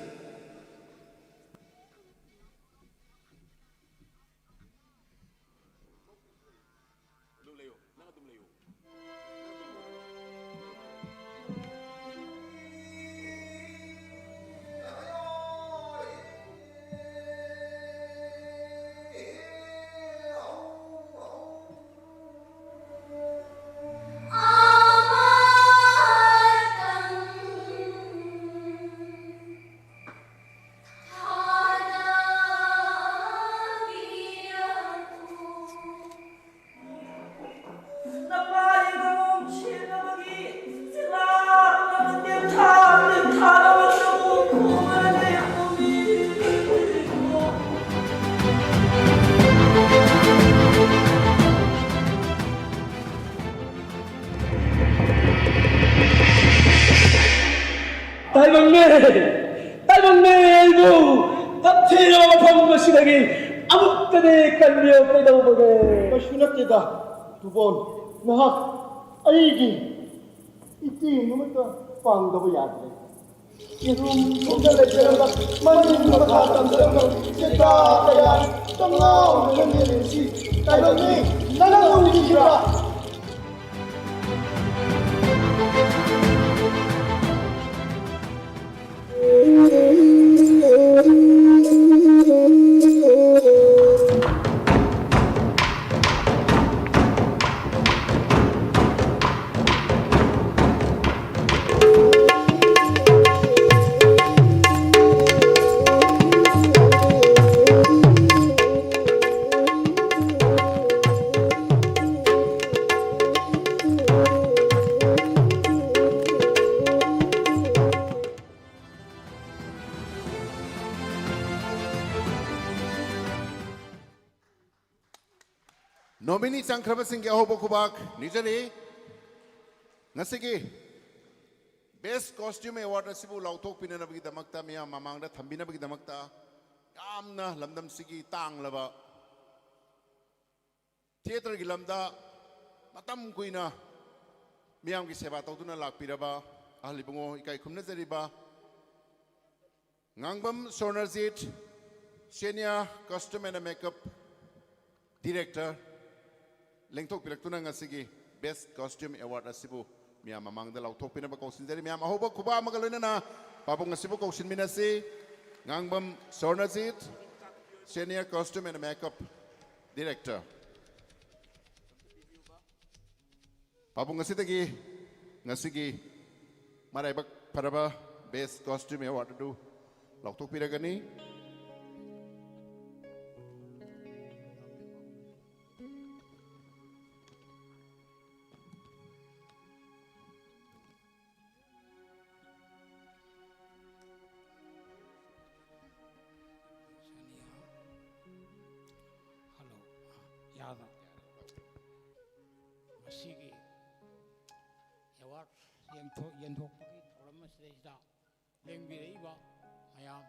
ꯇꯥꯏꯕꯪꯅꯦ! ꯇꯥꯏꯕꯪꯅꯦ! ꯑꯩꯕꯨ ꯇꯝꯊꯤꯔꯕ ꯃꯐꯝ ꯑꯁꯤꯗꯒꯤ ꯑꯃꯨꯛꯇꯗꯤ ꯀꯟꯕꯤꯌꯨ꯫ ꯀꯩꯗꯧꯕꯒꯦ? ꯀꯩꯁꯨ ꯅꯠꯇꯦꯗ, ꯇꯨꯕꯣꯟ꯫ ꯅꯍꯥꯛ ꯑꯩꯒꯤ ꯏꯇꯦꯡ ꯑꯃꯠꯇ ꯄꯥꯡꯗꯕ ꯌꯥꯗ꯭ꯔꯦ꯫ ꯌꯦꯔꯨꯝ ꯊꯣꯛꯇ ꯂꯩꯖꯔꯝꯕ, ꯃꯅꯤꯡ ꯃꯈꯥ ꯇꯝꯖꯔꯝꯕ ꯆꯦꯇꯥ ꯀꯌꯥ ꯇꯝꯉꯥꯎꯗꯨꯅ ꯂꯦꯝꯂꯤꯕꯁꯤ ꯇꯥꯏꯕꯪꯅꯤ, ꯅꯪꯅ ꯎꯈꯤꯕ꯭ꯔꯥ? ꯆꯪꯈ꯭ꯔꯕꯁꯤꯡꯒꯤ ꯑꯍꯧꯕ ꯈꯨꯕꯥꯛ ꯅꯤꯖꯔꯤ꯫ ꯉꯁꯤꯒꯤ Best Costume Award ꯑꯁꯤꯕꯨ ꯂꯥꯎꯊꯣꯛꯄꯤꯅꯅꯕꯒꯤꯗꯃꯛꯇ, ꯃꯤꯌꯥꯝ ꯃꯃꯥꯡꯗ ꯊꯝꯕꯤꯅꯕꯒꯤꯗꯃꯛꯇ, ꯌꯥꯝꯅ ꯂꯝꯗꯝꯁꯤꯒꯤ ꯇꯥꯡꯂꯕ ꯊꯤꯌꯦꯇꯔꯒꯤ ꯂꯝꯗ ꯃꯇꯝ ꯀꯨꯏꯅ ꯃꯤꯌꯥꯝꯒꯤ ꯁꯦꯕꯥ ꯇꯧꯗꯨꯅ ꯂꯥꯛꯄꯤꯔꯕ ꯑꯍꯜ ꯏꯕꯨꯡꯉꯣ, ꯏꯀꯥꯏ ꯈꯨꯝꯅꯖꯔꯤꯕ ꯉꯥꯡꯕꯝ ꯁꯣꯔꯅꯖꯤꯠ, Senior Costume and Makeup Director, ꯂꯦꯡꯊꯣꯛꯄꯤꯔꯛꯇꯨꯅ ꯉꯁꯤꯒꯤ Best Costume Award ꯑꯁꯤꯕꯨ ꯃꯤꯌꯥꯝ ꯃꯃꯥꯡꯗ ꯂꯥꯎꯊꯣꯛꯄꯤꯅꯕ ꯀꯧꯁꯤꯟꯖꯔꯤ꯫ ꯃꯌꯥꯝ ꯑꯍꯧꯕ ꯈꯨꯕꯥꯛ ꯑꯃꯒ ꯂꯣꯏꯅꯅ ꯄꯥꯕꯨꯡ ꯑꯁꯤꯕꯨ ꯀꯧꯁꯤꯟꯃꯤꯟꯅꯁꯤ꯫ ꯉꯥꯡꯕꯝ ꯁꯣꯔꯅꯖꯤꯠ, Senior Costume and Makeup Director꯫ ꯄꯥꯕꯨꯡ ꯑꯁꯤꯗꯒꯤ ꯉꯁꯤꯒꯤ ꯃꯔꯥꯏꯕꯛ ꯐꯔꯕ Best Costume Award ꯑꯗꯨ ꯂꯥꯎꯊꯣꯛꯄꯤꯔꯒꯅꯤ꯫ ꯁꯣꯅꯤꯌꯥ꯫ ꯍꯜꯂꯣ꯫ ꯌꯥꯗ꯫ ꯉꯁꯤꯒꯤ ꯑꯦꯋꯥꯔꯗ ꯌꯦꯟꯊꯣꯛ-, ꯌꯦꯟꯊꯣꯛꯄꯒꯤ ꯊꯧꯔꯝ ꯑꯁꯤꯗꯩꯁꯤꯗ ꯂꯦꯡꯕꯤꯔꯛꯏꯕ ꯃꯌꯥꯝ,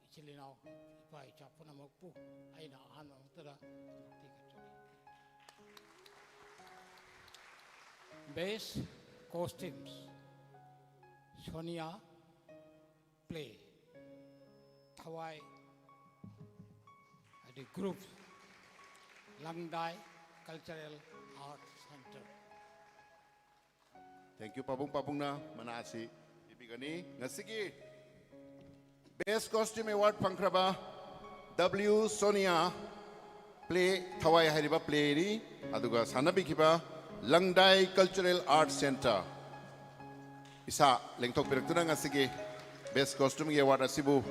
ꯏꯆꯤꯜ ꯏꯅꯥꯎ, ꯏꯄꯥ ꯏꯆꯥ ꯄꯨꯝꯅꯃꯛꯄꯨ ꯑꯩꯅ ꯑꯍꯥꯟꯕ ꯃꯛꯇꯗ ꯊꯥꯒꯠꯆꯔꯤ꯫ Best Costumes, Sonia. Play, ꯊꯋꯥꯏ, ꯍꯥꯏꯗꯤ group, ꯂꯪꯗꯥꯏ Cultural Art Centre꯫ Thank you, ꯄꯥꯕꯨꯡ꯫ ꯄꯥꯕꯨꯡꯅ ꯃꯅꯥ ꯑꯁꯤ ꯄꯤꯕꯤꯒꯅꯤ꯫ ꯉꯁꯤꯒꯤ Best Costume Award ꯐꯪꯈ꯭ꯔꯕ W Sonia. Play, ꯊꯋꯥꯏ ꯍꯥꯏꯔꯤꯕ playꯅꯤ, ꯑꯗꯨꯒ ꯁꯥꯟꯅꯕꯤꯈꯤꯕ ꯂꯪꯗꯥꯏ Cultural Art Centre꯫ ꯏꯁꯥ ꯂꯦꯡꯊꯣꯛꯄꯤꯔꯛꯇꯨꯅ ꯉꯁꯤꯒꯤ Best Costumeꯒꯤ award ꯑꯁꯤꯕꯨ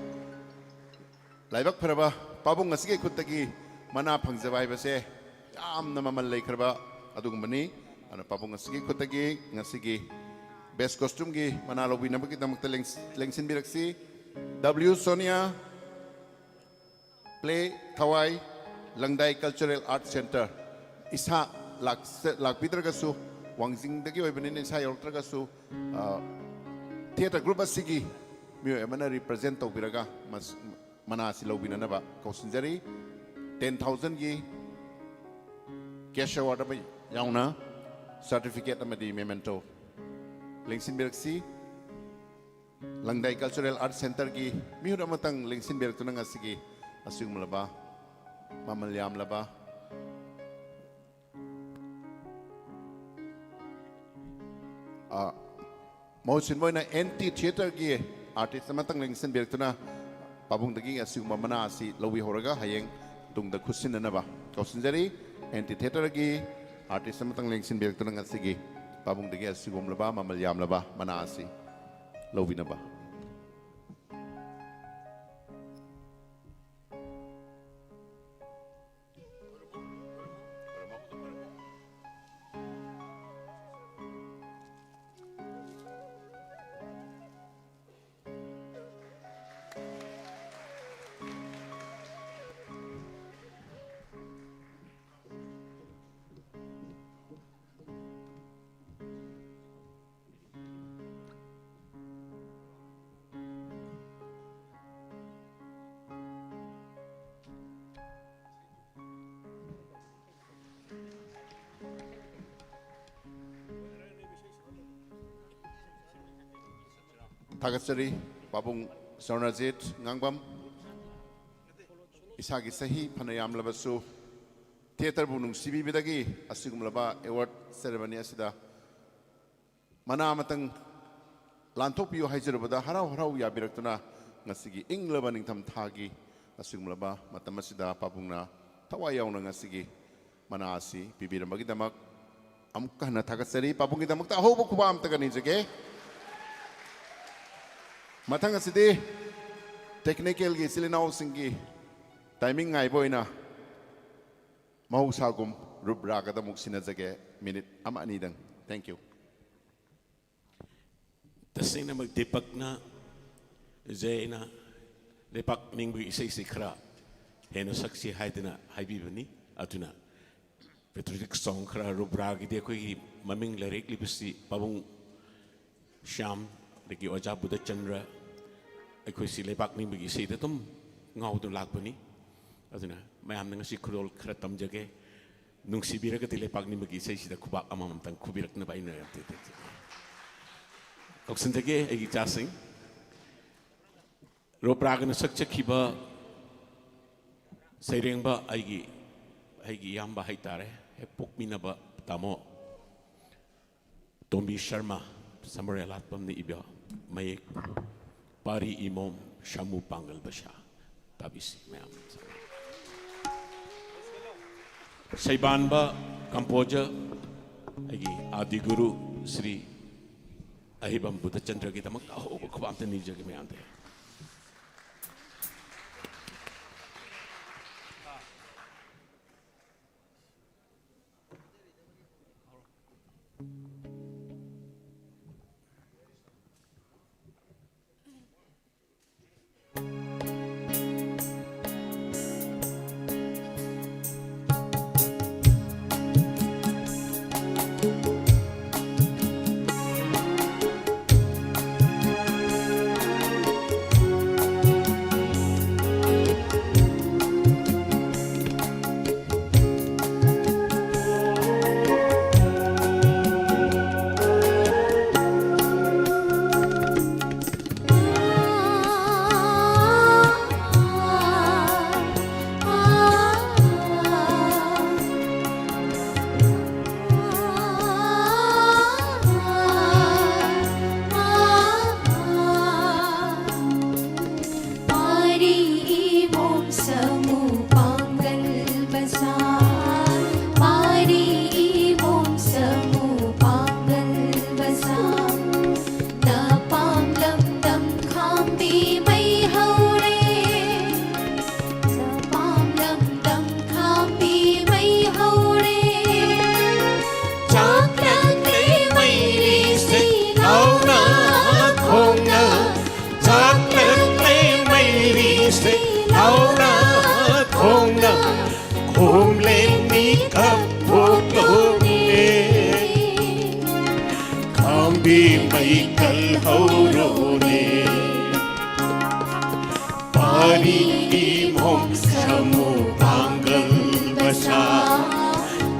ꯂꯥꯏꯕꯛ ꯐꯔꯕ ꯄꯥꯕꯨꯡ ꯑꯁꯤꯒꯤ ꯈꯨꯠꯇꯒꯤ ꯃꯅꯥ ꯐꯪꯖꯕ ꯍꯥꯏꯕꯁꯦ ꯌꯥꯝꯅ ꯃꯃꯜ ꯂꯩꯈ꯭ꯔꯕ ꯑꯗꯨꯒꯨꯝꯕꯅꯤ꯫ ꯑꯗꯨꯅ ꯄꯥꯕꯨꯡ ꯑꯁꯤꯒꯤ ꯈꯨꯠꯇꯒꯤ ꯉꯁꯤꯒꯤ Best Costumeꯒꯤ ꯃꯅꯥ ꯂꯧꯕꯤꯅꯕꯒꯤꯗꯃꯛꯇ ꯂꯦꯡ-, ꯂꯦꯡꯁꯤꯟꯕꯤꯔꯛꯁꯤ꯫ W ꯁꯣꯅꯤꯌꯥ꯫ Play, ꯊꯋꯥꯏ, ꯂꯪꯗꯥꯏ Cultural Art Centre꯫ ꯏꯁꯥ ꯂꯥꯛꯆ- ꯂꯥꯛꯄꯤꯗ꯭ꯔꯒꯁꯨ, ꯋꯥꯡꯖꯤꯡꯗꯒꯤ ꯑꯣꯏꯕꯅꯤꯅ ꯏꯁꯥ ꯌꯧꯔꯛꯇ꯭ꯔꯒꯁꯨ, ꯑ, ꯊꯤꯌꯦꯇꯔ ꯒ꯭ꯔꯨꯞ ꯑꯁꯤꯒꯤ ꯃꯤꯑꯣꯏ ꯑꯃꯅ ꯔꯤꯄ꯭ꯔꯖꯦꯟ ꯇꯧꯕꯤꯔꯒ ꯃꯁ- ꯃꯅꯥ ꯑꯁꯤ ꯂꯧꯕꯤꯅꯅꯕ ꯀꯧꯁꯤꯟꯖꯔꯤ꯫ ꯇꯦꯟ ꯊꯥꯎꯖꯟꯒꯤ ꯀꯦꯁ ꯑꯦꯋꯥꯔꯗ ꯑꯃ ꯌꯥꯎꯅ ꯁꯥꯔꯇꯤꯐꯤꯀꯦꯠ ꯑꯃꯗꯤ ꯃꯦꯃꯦꯟꯇꯣ ꯂꯦꯡꯁꯤꯟꯕꯤꯔꯛꯁꯤ꯫ ꯂꯪꯗꯥꯏ ꯀꯜꯆꯔꯦꯜ ꯑꯥꯔꯠ ꯁꯦꯟꯇꯔꯒꯤ ꯃꯤꯍꯨꯠ ꯑꯃꯇꯪ ꯂꯦꯡꯁꯤꯟꯕꯤꯔꯛꯇꯨꯅ ꯉꯁꯤꯒꯤ ꯑꯁꯤꯒꯨꯝꯂꯕ ꯃꯃꯜ ꯌꯥꯝꯂꯕ, ꯑ, ꯃꯍꯨꯠ ꯁꯤꯟꯕ ꯑꯣꯏꯅ ꯑꯦꯟꯇꯤ ꯊꯤꯌꯦꯇꯔꯒꯤ ꯑꯥꯔꯇꯤꯁ ꯑꯃꯇꯪ ꯂꯦꯡꯁꯤꯟꯕꯤꯔꯛꯇꯨꯅ ꯄꯥꯕꯨꯡꯗꯒꯤ ꯑꯁꯤꯒꯨꯝꯕ ꯃꯅꯥ ꯑꯁꯤ ꯂꯧꯕꯤꯍꯧꯔꯒ ꯍꯌꯦꯡ ꯇꯨꯡꯗ ꯈꯨꯠꯁꯤꯟꯅꯅꯕ ꯀꯧꯁꯤꯟꯖꯔꯤ꯫ ꯑꯦꯟꯇꯤ ꯊꯤꯌꯦꯇꯔꯒꯤ ꯑꯥꯔꯇꯤꯁ ꯑꯃꯇꯪ ꯂꯦꯡꯁꯤꯟꯕꯤꯔꯛꯇꯨꯅ ꯉꯁꯤꯒꯤ ꯄꯥꯕꯨꯡꯗꯒꯤ ꯑꯁꯤꯒꯨꯝꯂꯕ ꯃꯃꯜ ꯌꯥꯝꯂꯕ ꯃꯅꯥ ꯑꯁꯤ ꯂꯧꯕꯤꯅꯕ꯫ ꯊꯥꯒꯠꯆꯔꯤ ꯄꯥꯕꯨꯡ ꯁꯔꯅꯖꯤꯠ ꯉꯥꯡꯕꯝ꯫ ꯏꯁꯥꯒꯤ ꯆꯍꯤ ꯐꯅ ꯌꯥꯝꯂꯕꯁꯨ ꯊꯤꯌꯦꯇꯔꯕꯨ ꯅꯨꯡꯁꯤꯕꯤꯕꯗꯒꯤ ꯑꯁꯤꯒꯨꯝꯂꯕ ꯑꯦꯋꯥꯔꯗ ꯁꯦꯔꯦꯃꯅꯤ ꯑꯁꯤꯗ ꯃꯅꯥ ꯑꯃꯇꯪ ꯂꯥꯟꯊꯣꯛꯄꯤꯌꯨ ꯍꯥꯏꯖꯔꯨꯕꯗ ꯍꯔꯥꯎ ꯍꯔꯥꯎ ꯌꯥꯕꯤꯔꯛꯇꯨꯅ ꯉꯁꯤꯒꯤ ꯏꯪꯂꯕ ꯅꯤꯡꯊꯝ ꯊꯥꯒꯤ ꯑꯁꯤꯒꯨꯝꯂꯕ ꯃꯇꯝ ꯑꯁꯤꯗ ꯄꯥꯕꯨꯡꯅ ꯊꯋꯥꯏ ꯌꯥꯎꯅ ꯉꯁꯤꯒꯤ ꯃꯅꯥ ꯑꯁꯤ ꯄꯤꯕꯤꯔꯝꯕꯒꯤꯗꯃꯛ ꯑꯃꯨꯛꯀ ꯍꯟꯅ ꯊꯥꯒꯠꯆꯔꯤ꯫ ꯄꯥꯕꯨꯡꯒꯤꯗꯃꯛꯇ ꯑꯍꯧꯕ ꯈꯨꯕꯥꯛ ꯑꯃꯇꯒ ꯅꯤꯖꯒꯦ꯫ ꯃꯊꯪ ꯑꯁꯤꯗꯤ ꯇꯦꯛꯅꯤꯀꯦꯜꯒꯤ ꯏꯆꯤꯜ ꯏꯅꯥꯎꯁꯤꯡꯒꯤ ꯇꯥꯏꯃꯤꯡ ꯉꯥꯏꯕ ꯑꯣꯏꯅ ꯃꯍꯧꯁꯥꯒꯨꯝ ꯔꯨꯞ ꯔꯥꯒꯗ ꯑꯃꯨꯛ ꯁꯤꯟꯅꯖꯒꯦ, ꯃꯤꯅꯤꯠ ꯑꯃ ꯑꯅꯤꯗꯪ꯫ Thank you꯫ ꯇꯁꯦꯡꯅꯃꯛ ꯗꯤꯄꯛꯅ ꯖꯦ ꯑꯩꯅ ꯂꯩꯄꯥꯛ ꯅꯤꯡꯕꯒꯤ ꯏꯁꯩꯁꯤ ꯈꯔ ꯍꯦꯟꯅ ꯁꯛꯁꯤ ꯍꯥꯏꯗꯅ ꯍꯥꯏꯕꯤꯕꯅꯤ꯫ ꯑꯗꯨꯅ Patriotic song ꯈꯔ, ꯔꯨꯕ꯭ꯔꯥꯒꯤꯗꯤ ꯑꯩꯈꯣꯏꯒꯤ ꯃꯃꯤꯡ ꯂꯩꯔꯛꯂꯤꯕꯁꯤ ꯄꯥꯕꯨꯡ ꯁ꯭ꯌꯥꯝ, ꯑꯗꯒꯤ ꯑꯣꯖꯥ ꯕꯨꯙꯆꯟꯗ꯭ꯔ, ꯑꯩꯈꯣꯏꯁꯤ ꯂꯩꯄꯥꯛ ꯅꯤꯡꯕꯒꯤ ꯏꯁꯩꯗ ꯑꯗꯨꯝ ꯉꯥꯎꯗꯨꯅ ꯂꯥꯛꯄꯅꯤ꯫ ꯑꯗꯨꯅ ꯃꯌꯥꯝꯅ ꯉꯁꯤ ꯈꯨꯗꯣꯜ ꯈꯔ ꯇꯝꯖꯒꯦ꯫ ꯅꯨꯡꯁꯤꯕꯤꯔꯒꯗꯤ ꯂꯩꯄꯥꯛ ꯅꯤꯡꯕꯒꯤ ꯏꯁꯩꯁꯤꯗ ꯈꯨꯕꯥꯛ ꯑꯃꯃꯝꯇꯪ ꯈꯨꯕꯤꯔꯛꯅꯕ ꯑꯩꯅ ꯌꯥꯝ ꯇꯦ-, ꯇꯦ-, ꯇꯦ-, ꯀꯧꯁꯤꯟꯖꯒꯦ ꯑꯩꯒꯤ ꯏꯆꯥꯁꯤꯡ꯫ ꯔꯨꯕ꯭ꯔꯥꯒꯅ ꯁꯛꯆꯈꯤꯕ ꯁꯩꯔꯦꯡꯕ ꯑꯩꯒꯤ, ꯑꯩꯒꯤ ꯏꯌꯥꯝꯕ ꯍꯥꯏꯇꯥꯔꯦ, ꯍꯦꯛ ꯄꯣꯛꯃꯤꯟꯅꯕ ꯇꯥꯃꯣ ꯇꯣꯝꯕꯤ ꯁꯔꯃ, ꯁꯃꯨꯔꯦ ꯑꯂꯥꯠꯄꯝꯅ ꯏꯕ ꯃꯌꯦꯛ, ꯄꯥꯔꯤ ꯏꯃꯣꯝ ꯁꯥꯃꯨ ꯄꯥꯡꯒꯜ ꯕꯁꯥ꯫ ꯇꯥꯕꯤꯁꯤ ꯃꯌꯥꯝ꯫ ꯁꯩꯕꯥꯟꯕ, composer, ꯑꯩꯒꯤ ꯑꯥꯗꯤ ꯒꯨꯔꯨ ꯁ꯭ꯔꯤ ꯑꯍꯤꯕꯝ ꯕꯨꯙꯆꯟꯗ꯭ꯔꯒꯤꯗꯃꯛꯇ ꯑꯍꯧꯕ ꯈꯨꯕꯥꯛ ꯑꯝꯇ ꯅꯤꯖꯒꯦ ꯃꯌꯥꯝꯗ꯫ ꯃꯩꯀꯜ ꯍꯧꯔꯣꯅꯦ꯫ ꯄꯥꯔꯤ ꯏꯕꯣꯝ ꯁꯥꯃꯨ ꯄꯥꯡꯒꯜ ꯃꯁꯥ,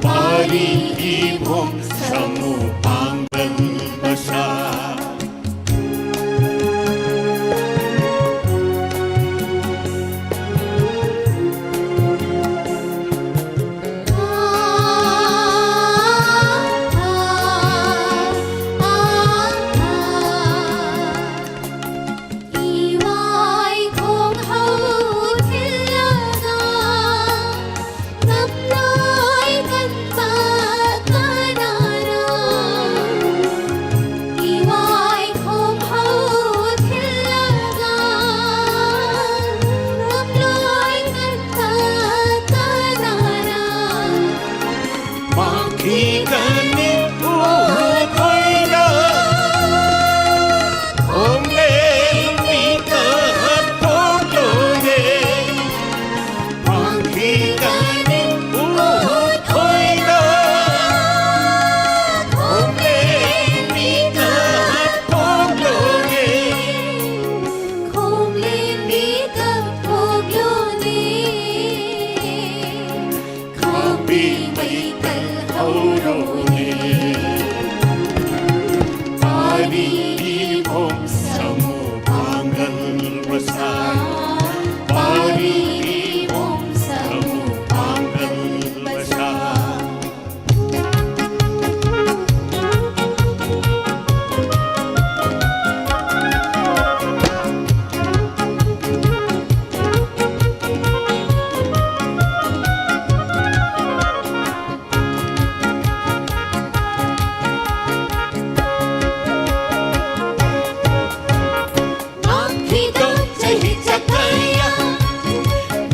ꯄꯥꯔꯤ ꯏꯕꯣꯝ ꯁꯥꯃꯨ ꯄꯥꯡꯒꯜ ꯃꯁꯥ꯫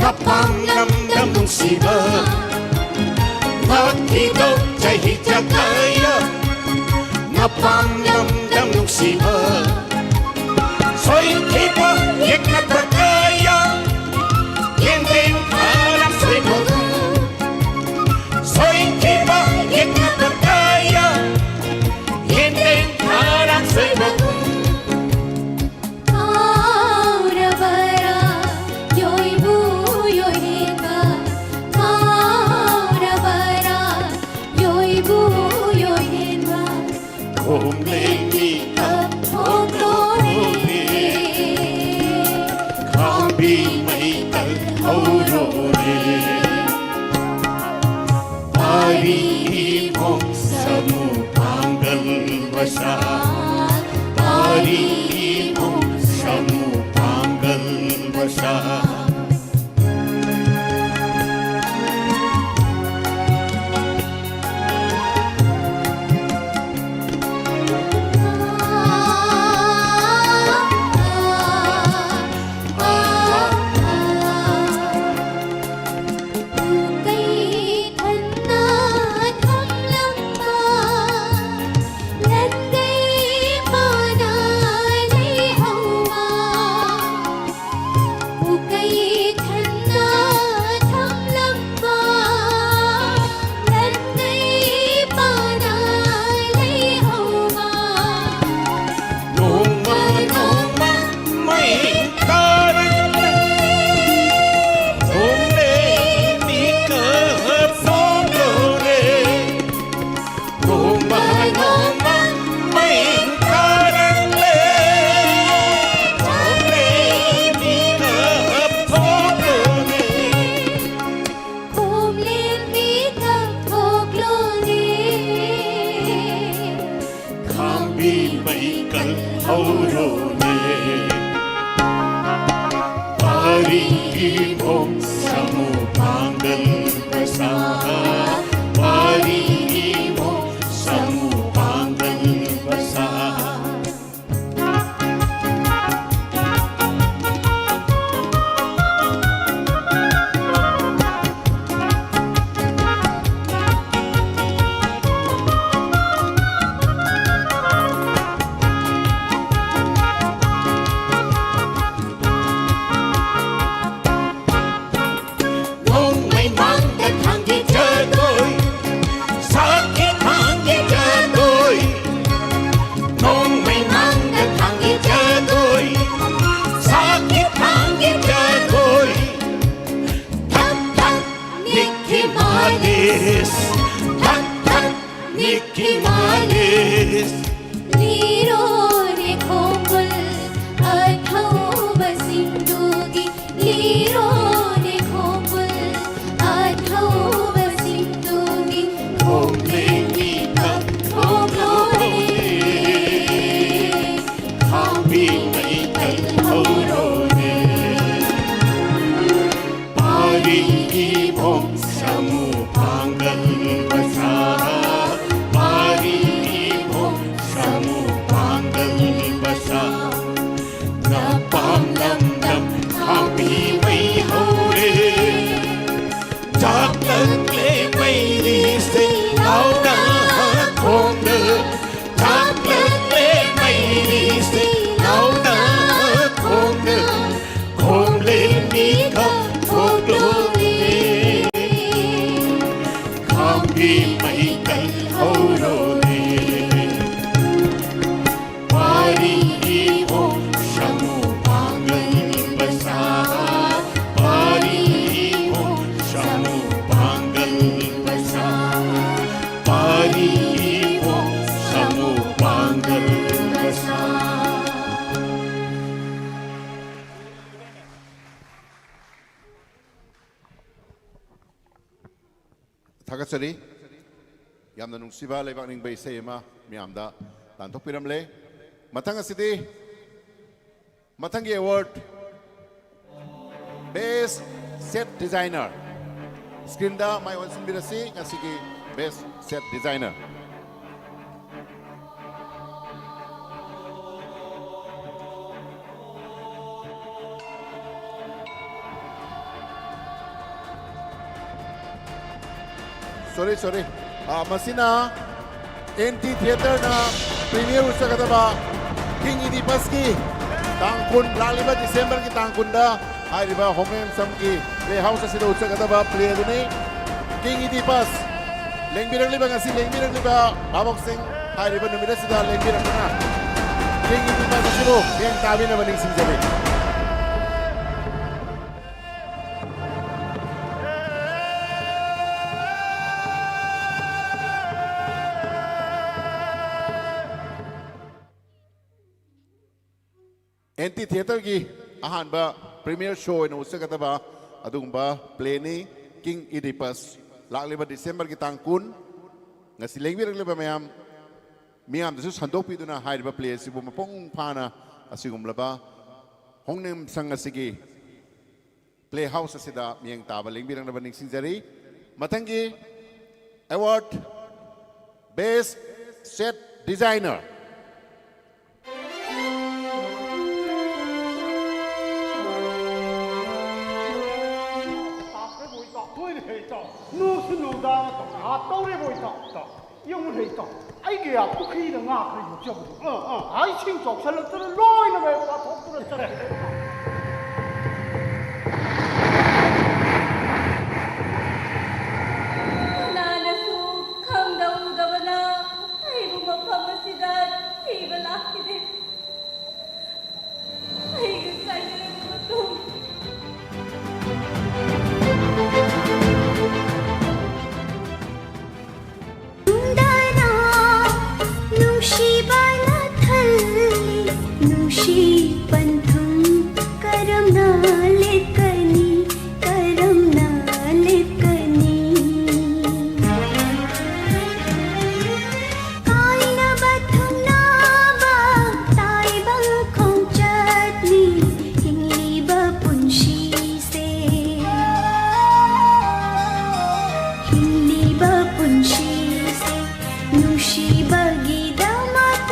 ꯅꯄꯥꯝ ꯂꯝꯗꯝ ꯅꯨꯡꯁꯤꯕ, ꯉꯥꯛꯈꯤꯗꯧ ꯆꯍꯤ ꯆꯀꯥꯏꯌ, ꯅꯄꯥꯝ ꯂꯝꯗꯝ ꯅꯨꯡꯁꯤꯕ꯫ ꯁꯣꯏꯈꯤꯕ ꯌꯦꯛꯅꯕ ꯀꯌꯥ, ꯌꯦꯡꯗꯦꯡ ꯈꯥꯔꯝ ꯁꯣꯏꯕꯒꯨꯝ꯫ ꯁꯣꯏꯈꯤꯕ ꯌꯦꯛꯅꯕ ꯀꯌꯥ, ꯌꯦꯡꯗꯦꯡ ꯈꯣꯝꯂꯦꯟ ꯃꯤꯀꯞ ꯊꯣꯛꯂꯣꯔꯦ, ꯈꯥꯝꯕꯤ ꯃꯩꯀꯜ ꯍꯧꯔꯣꯔꯦ꯫ ꯄꯥꯔꯤ ꯏꯕꯨꯡ ꯁꯥꯃꯨ ꯄꯥꯡꯒꯜ ꯃꯆꯥ, ꯄꯥꯔꯤ ꯏꯕꯨꯡ ꯁꯥꯃꯨ ꯄꯥꯡꯒꯜ ꯃꯆꯥ꯫ ꯈꯥꯝꯕꯤ ꯃꯩꯀꯜ ꯍꯧꯔꯣꯅꯦ꯫ ꯄꯥꯔꯤ ꯏꯕꯨꯡ ꯁꯥꯃꯨ ꯄꯥꯡꯒꯜ ꯃꯆꯥ, ꯄꯥꯔꯤ ꯏꯕꯨꯡ ꯁꯥꯃꯨ ꯄꯥꯡꯒꯜ ꯃꯆꯥ꯫ ꯅꯣꯡꯃꯩ ꯃꯥꯡꯗ ꯊꯥꯡꯒꯤ ꯖꯒꯣꯏ, ꯏꯛꯈꯤ ꯃꯥꯂꯦ꯫ ꯂꯤꯔꯣꯅꯦ ꯈꯣꯡꯒꯨꯜ ꯑꯊꯧꯕꯁꯤꯡꯗꯨꯒꯤ, ꯂꯤꯔꯣꯅꯦ ꯈꯣꯡꯒꯨꯜ ꯑꯊꯧꯕꯁꯤꯡꯗꯨꯒꯤ, ꯈꯣꯡꯂꯦꯟꯒꯤ ꯀꯞꯊꯣꯛꯂꯣꯅꯦ꯫ ꯈꯥꯝꯕꯤ ꯃꯩꯀꯜ ꯍꯧꯔꯣꯅꯦ꯫ ꯄꯥꯔꯤꯒꯤ ꯃꯣꯡ ꯁꯥꯃꯨ ꯄꯥꯡꯒꯜ ꯃꯆꯥ, ꯄꯥꯔꯤꯒꯤ ꯃꯣꯡ ꯁꯥꯃꯨ ꯄꯥꯡꯒꯜ ꯃꯆꯥ, ꯅꯄꯥꯝ ꯂꯝꯗꯝ ꯈꯥꯝꯕꯤ ꯃꯩ ꯍꯧꯔꯦ꯫ ꯆꯥꯛꯂꯛꯂꯦ ꯃꯩꯔꯤꯁꯦ ꯂꯥꯎꯅ ꯈꯣꯡꯅ, ꯆꯥꯛꯂꯛꯂꯦ ꯃꯩꯔꯤꯁꯦ ꯂꯥꯎꯅ ꯈꯣꯡꯅ, ꯈꯣꯡꯂꯦꯟ ꯃꯤꯈꯜ ꯊꯣꯛꯂꯣꯅꯦ꯫ ꯈꯥꯝꯕꯤ ꯃꯩꯀꯜ ꯍꯧꯔꯣꯅꯦ꯫ ꯄꯥꯔꯤꯒꯤ ꯃꯣꯡ ꯁꯥꯃꯨ ꯄꯥꯡꯒꯜ ꯃꯆꯥ, ꯄꯥꯔꯤꯒꯤ ꯃꯣꯡ ꯁꯥꯃꯨ ꯄꯥꯡꯒꯜ ꯃꯆꯥ, ꯄꯥꯔꯤꯒꯤ ꯃꯣꯡ ꯁꯥꯃꯨ ꯄꯥꯡꯒꯜ ꯃꯆꯥ꯫ ꯊꯥꯒꯠꯆꯔꯤ꯫ ꯌꯥꯝꯅ ꯅꯨꯡꯁꯤꯕ ꯂꯩꯕꯥꯛ ꯅꯤꯡꯕ ꯏꯁꯩ ꯑꯃ ꯃꯌꯥꯝꯗ ꯇꯥꯟꯊꯣꯛꯄꯤꯔꯝꯂꯦ꯫ ꯃꯊꯪ ꯑꯁꯤꯗꯤ, ꯃꯊꯪꯒꯤ ꯑꯦꯋꯥꯔꯗ, Best Set Designer꯫ ꯁ꯭ꯀ꯭ꯔꯤꯟꯗ ꯃꯥꯏ ꯑꯣꯟꯁꯤꯟꯕꯤꯔꯁꯤ, ꯉꯁꯤꯒꯤ Best Set Designer꯫ Sorry, sorry. ꯑ, ꯃꯁꯤꯅ ꯑꯦꯟ ꯇꯤ ꯊꯤꯌꯦꯇꯔꯅ ꯄ꯭ꯔꯤꯃꯤꯌꯔ ꯎꯠꯆꯒꯗꯕ ꯀꯤꯡ ꯏꯗꯤꯄꯁꯀꯤ ꯇꯥꯡ ꯀꯨꯟ, ꯂꯥꯛꯂꯤꯕ ꯗꯤꯁꯦꯝꯕꯔꯒꯤ ꯇꯥꯡ ꯀꯨꯟꯗ ꯍꯥꯏꯔꯤꯕ ꯍꯣꯡꯂꯦꯟꯁꯝꯒꯤ ꯄ꯭ꯂꯦ ꯍꯥꯎꯁ ꯑꯁꯤꯗ ꯎꯠꯆꯒꯗꯕ ꯄ꯭ꯂꯦ ꯑꯗꯨꯅꯤ꯫ ꯀꯤꯡ ꯏꯗꯤꯄꯁ, ꯂꯦꯡꯕꯤꯔꯛꯂꯤꯕ, ꯉꯁꯤ ꯂꯦꯡꯕꯤꯔꯛꯂꯤꯕ ꯚꯥꯕꯣꯛꯁꯤꯡ ꯍꯥꯏꯔꯤꯕ ꯅꯨꯃꯤꯠ ꯑꯁꯤꯗ ꯂꯦꯡꯕꯤꯔꯛꯇꯨꯅ ꯀꯤꯡ ꯏꯗꯤꯄꯁ ꯑꯁꯤꯕꯨ ꯃꯤꯠꯌꯦꯡ ꯇꯥꯕꯤꯅꯕ ꯅꯤꯡꯁꯤꯡꯖꯔꯤ꯫ ꯑꯦꯟꯇꯤ ꯊꯤꯌꯦꯇꯔꯒꯤ ꯑꯍꯥꯟꯕ ꯄ꯭ꯔꯤꯃꯤꯌꯔ ꯁꯣ ꯑꯣꯏꯅ ꯎꯠꯆꯒꯗꯕ ꯑꯗꯨꯒꯨꯝꯕ ꯄ꯭ꯂꯦꯅꯤ, ꯀꯤꯡ ꯏꯗꯤꯄꯁ꯫ ꯂꯥꯛꯂꯤꯕ ꯗꯤꯁꯦꯝꯕꯔꯒꯤ ꯇꯥꯡ ꯀꯨꯟ, ꯉꯁꯤ ꯂꯦꯡꯕꯤꯔꯛꯂꯤꯕ ꯃꯌꯥꯝ, ꯃꯤꯌꯥꯝꯗꯁꯨ ꯁꯟꯗꯣꯛꯄꯤꯗꯨꯅ ꯍꯥꯏꯔꯤꯕ ꯄ꯭ꯂꯦ ꯑꯁꯤꯕꯨ ꯃꯄꯨꯡ ꯐꯥꯅ ꯑꯁꯤꯒꯨꯝꯂꯕ ꯍꯣꯡꯅꯦꯝꯁꯪ ꯑꯁꯤꯒꯤ ꯄ꯭ꯂꯦ ꯍꯥꯎꯁ ꯑꯁꯤꯗ ꯃꯤꯠꯌꯦꯡ ꯇꯥꯕ ꯂꯦꯡꯕꯤꯔꯛꯅꯕ ꯅꯤꯡꯁꯤꯡꯖꯔꯤ꯫ ꯃꯊꯪꯒꯤ ꯑꯦꯋꯥꯔꯗ, ꯕꯦꯁ ꯁꯦꯠ ꯗꯤꯖꯥꯏꯅꯔ꯫ ꯇꯥꯈ꯭ꯔꯦꯕꯣ ꯏꯇꯥꯎ, ꯂꯣꯏꯔꯦꯍꯦ ꯏꯇꯥꯎ꯫ ꯅꯨꯡꯁꯨ ꯅꯨꯡꯗꯥꯡ ꯇꯧꯔꯦꯕꯣ ꯏꯇꯥꯎ, ꯏꯇꯥꯎ꯫ ꯌꯦꯡꯉꯨꯅꯦ ꯏꯇꯥꯎ, ꯑꯩꯒꯤ ꯄꯨꯈ꯭ꯔꯤꯗ ꯉꯥ ꯈꯔ ꯌꯣꯛꯆꯕꯗꯣ, ꯑꯥ, ꯑꯥ, ꯏꯁꯤꯡ ꯆꯥꯎꯁꯜꯂꯛꯇꯅ ꯂꯣꯏꯅꯃꯛ ꯄꯥꯊꯣꯛꯇꯨꯅ ꯆꯠꯈ꯭ꯔꯦ꯫ ꯀꯅꯥꯅꯁꯨ ꯈꯪꯗ ꯎꯗꯕꯅ ꯑꯩꯕꯨ ꯃꯐꯝ ꯑꯁꯤꯗ ꯊꯤꯕ ꯂꯥꯛꯈꯤꯗꯦ꯫ ꯑꯩꯒ ꯀꯥꯏꯅꯔꯕ ꯃꯇꯨꯡ꯫ ꯅꯨꯡꯗꯥꯅ ꯅꯨꯡꯁꯤꯕꯅ ꯊꯜꯂꯤ, ꯅꯨꯡꯁꯤ ꯄꯟꯊꯨꯡ ꯀꯔꯝꯅ ꯂꯦꯞꯀꯅꯤ, ꯀꯔꯝꯅ ꯂꯦꯞꯀꯅꯤ? ꯀꯥꯏꯅꯕ ꯊꯨꯡꯅꯕ ꯇꯥꯏꯕꯪ ꯈꯣꯡꯆꯠꯅꯤ ꯍꯤꯡꯂꯤꯕ ꯄꯨꯟꯁꯤꯁꯦ꯫ ꯍꯤꯡꯂꯤꯕ ꯄꯨꯟꯁꯤꯁꯦ ꯅꯨꯡꯁꯤꯕꯒꯤꯗꯃꯛ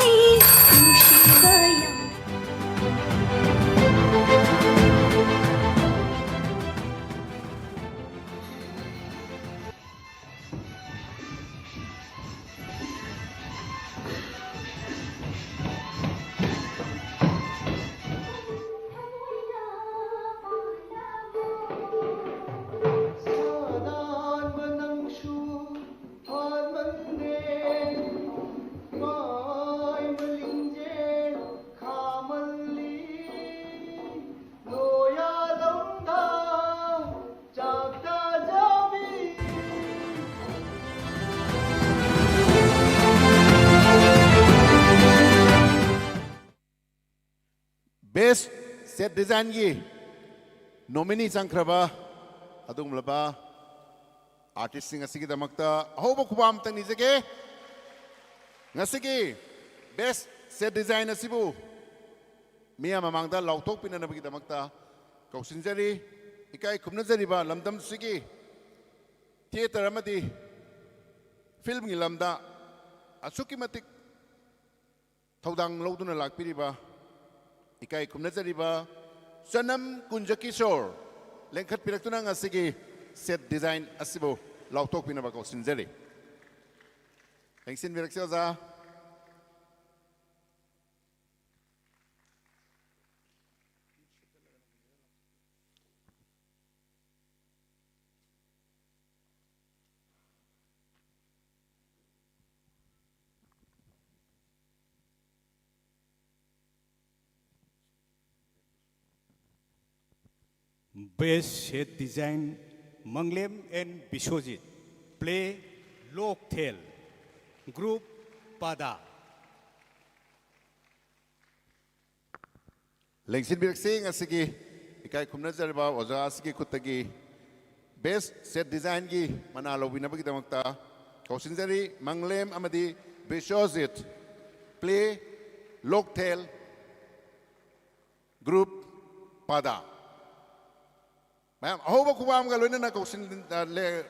Best Set Designꯒꯤ nominee ꯆꯪꯈ꯭ꯔꯕ ꯑꯗꯨꯒꯨꯝꯂꯕ artistꯁꯤꯡ ꯑꯁꯤꯒꯤꯗꯃꯛꯇ ꯑꯍꯧꯕ ꯈꯨꯕꯥꯛ ꯑꯃꯇꯪ ꯅꯤꯖꯒꯦ꯫ ꯉꯁꯤꯒꯤ Best Set Design ꯑꯁꯤꯕꯨ ꯃꯤꯌꯥꯝ ꯃꯃꯥꯡꯗ ꯂꯥꯎꯊꯣꯛꯄꯤꯅꯅꯕꯒꯤꯗꯃꯛꯇ ꯀꯧꯁꯤꯟꯖꯔꯤ꯫ ꯏꯀꯥꯏ ꯈꯨꯝꯅꯖꯔꯤꯕ ꯂꯝꯗꯝꯁꯤꯒꯤ theatre ꯑꯃꯗꯤ filmꯒꯤ ꯂꯝꯗ ꯑꯁꯨꯛꯀꯤ ꯃꯇꯤꯛ ꯊꯧꯗꯥꯡ ꯂꯧꯗꯨꯅ ꯂꯥꯛꯄꯤꯔꯤꯕ ꯏꯀꯥꯏ ꯈꯨꯝꯅꯖꯔꯤꯕ ꯆꯅꯝ ꯀꯨꯟꯖꯀꯤꯁꯣꯔ ꯂꯦꯡꯈꯠꯄꯤꯔꯛꯇꯨꯅ ꯉꯁꯤꯒꯤ set design ꯑꯁꯤꯕꯨ ꯂꯥꯎꯊꯣꯛꯄꯤꯅꯕ ꯀꯧꯁꯤꯟꯖꯔꯤ꯫ ꯂꯦꯡꯁꯤꯟꯕꯤꯔꯛꯁꯤ ꯑꯣꯖꯥ꯫ Best Set Design, Manglem and Biswajit. Play, Lokthel. Group, Pada. ꯂꯦꯡꯁꯤꯟꯕꯤꯔꯛꯁꯤ꯫ ꯉꯁꯤꯒꯤ ꯏꯀꯥꯏ ꯈꯨꯝꯅꯖꯔꯤꯕ ꯑꯣꯖꯥ ꯑꯁꯤꯒꯤ ꯈꯨꯠꯇꯒꯤ Best Set Designꯒꯤ ꯃꯅꯥ ꯂꯧꯕꯤꯅꯕꯒꯤꯗꯃꯛꯇ ꯀꯧꯁꯤꯟꯖꯔꯤ꯫ ꯃꯪꯂꯦꯝ ꯑꯃꯗꯤ Biswajit. Play, Lokthel. Group, Pada. ꯃꯌꯥꯝ ꯑꯍꯧꯕ ꯈꯨꯕꯥꯛ ꯑꯃꯒ ꯂꯣꯏꯅꯅ ꯀꯧꯁꯤꯟ-, ꯑ, ꯂꯦ-,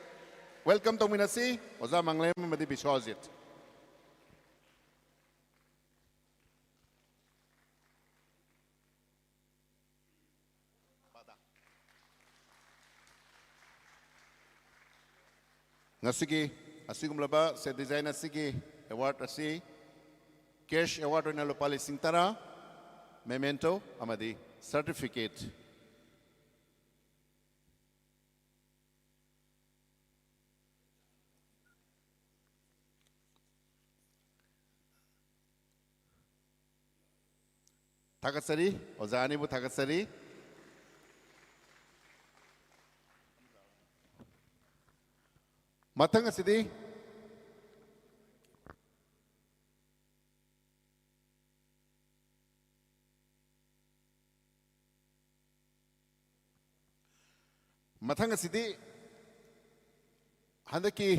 welcome ꯇꯧꯃꯤꯟꯅꯁꯤ ꯑꯣꯖꯥ ꯃꯪꯂꯦꯝ ꯑꯃꯗꯤ ꯕꯤꯁ꯭ꯋꯖꯤꯠ꯫ ꯉꯁꯤꯒꯤ ꯑꯁꯤꯒꯨꯝꯂꯕ set design ꯑꯁꯤꯒꯤ award ꯑꯁꯤ cash award ꯑꯣꯏꯅ ꯂꯨꯄꯥ ꯂꯤꯁꯤꯡ ꯇꯔꯥ, memento ꯑꯃꯗꯤ certificate꯫ ꯊꯥꯒꯠꯆꯔꯤ, ꯑꯣꯖꯥ ꯑꯅꯤꯕꯨ ꯊꯥꯒꯠꯆꯔꯤ꯫ ꯃꯊꯪ ꯑꯁꯤꯗꯤ ꯃꯊꯪ ꯑꯁꯤꯗꯤ ꯍꯟꯗꯛꯀꯤ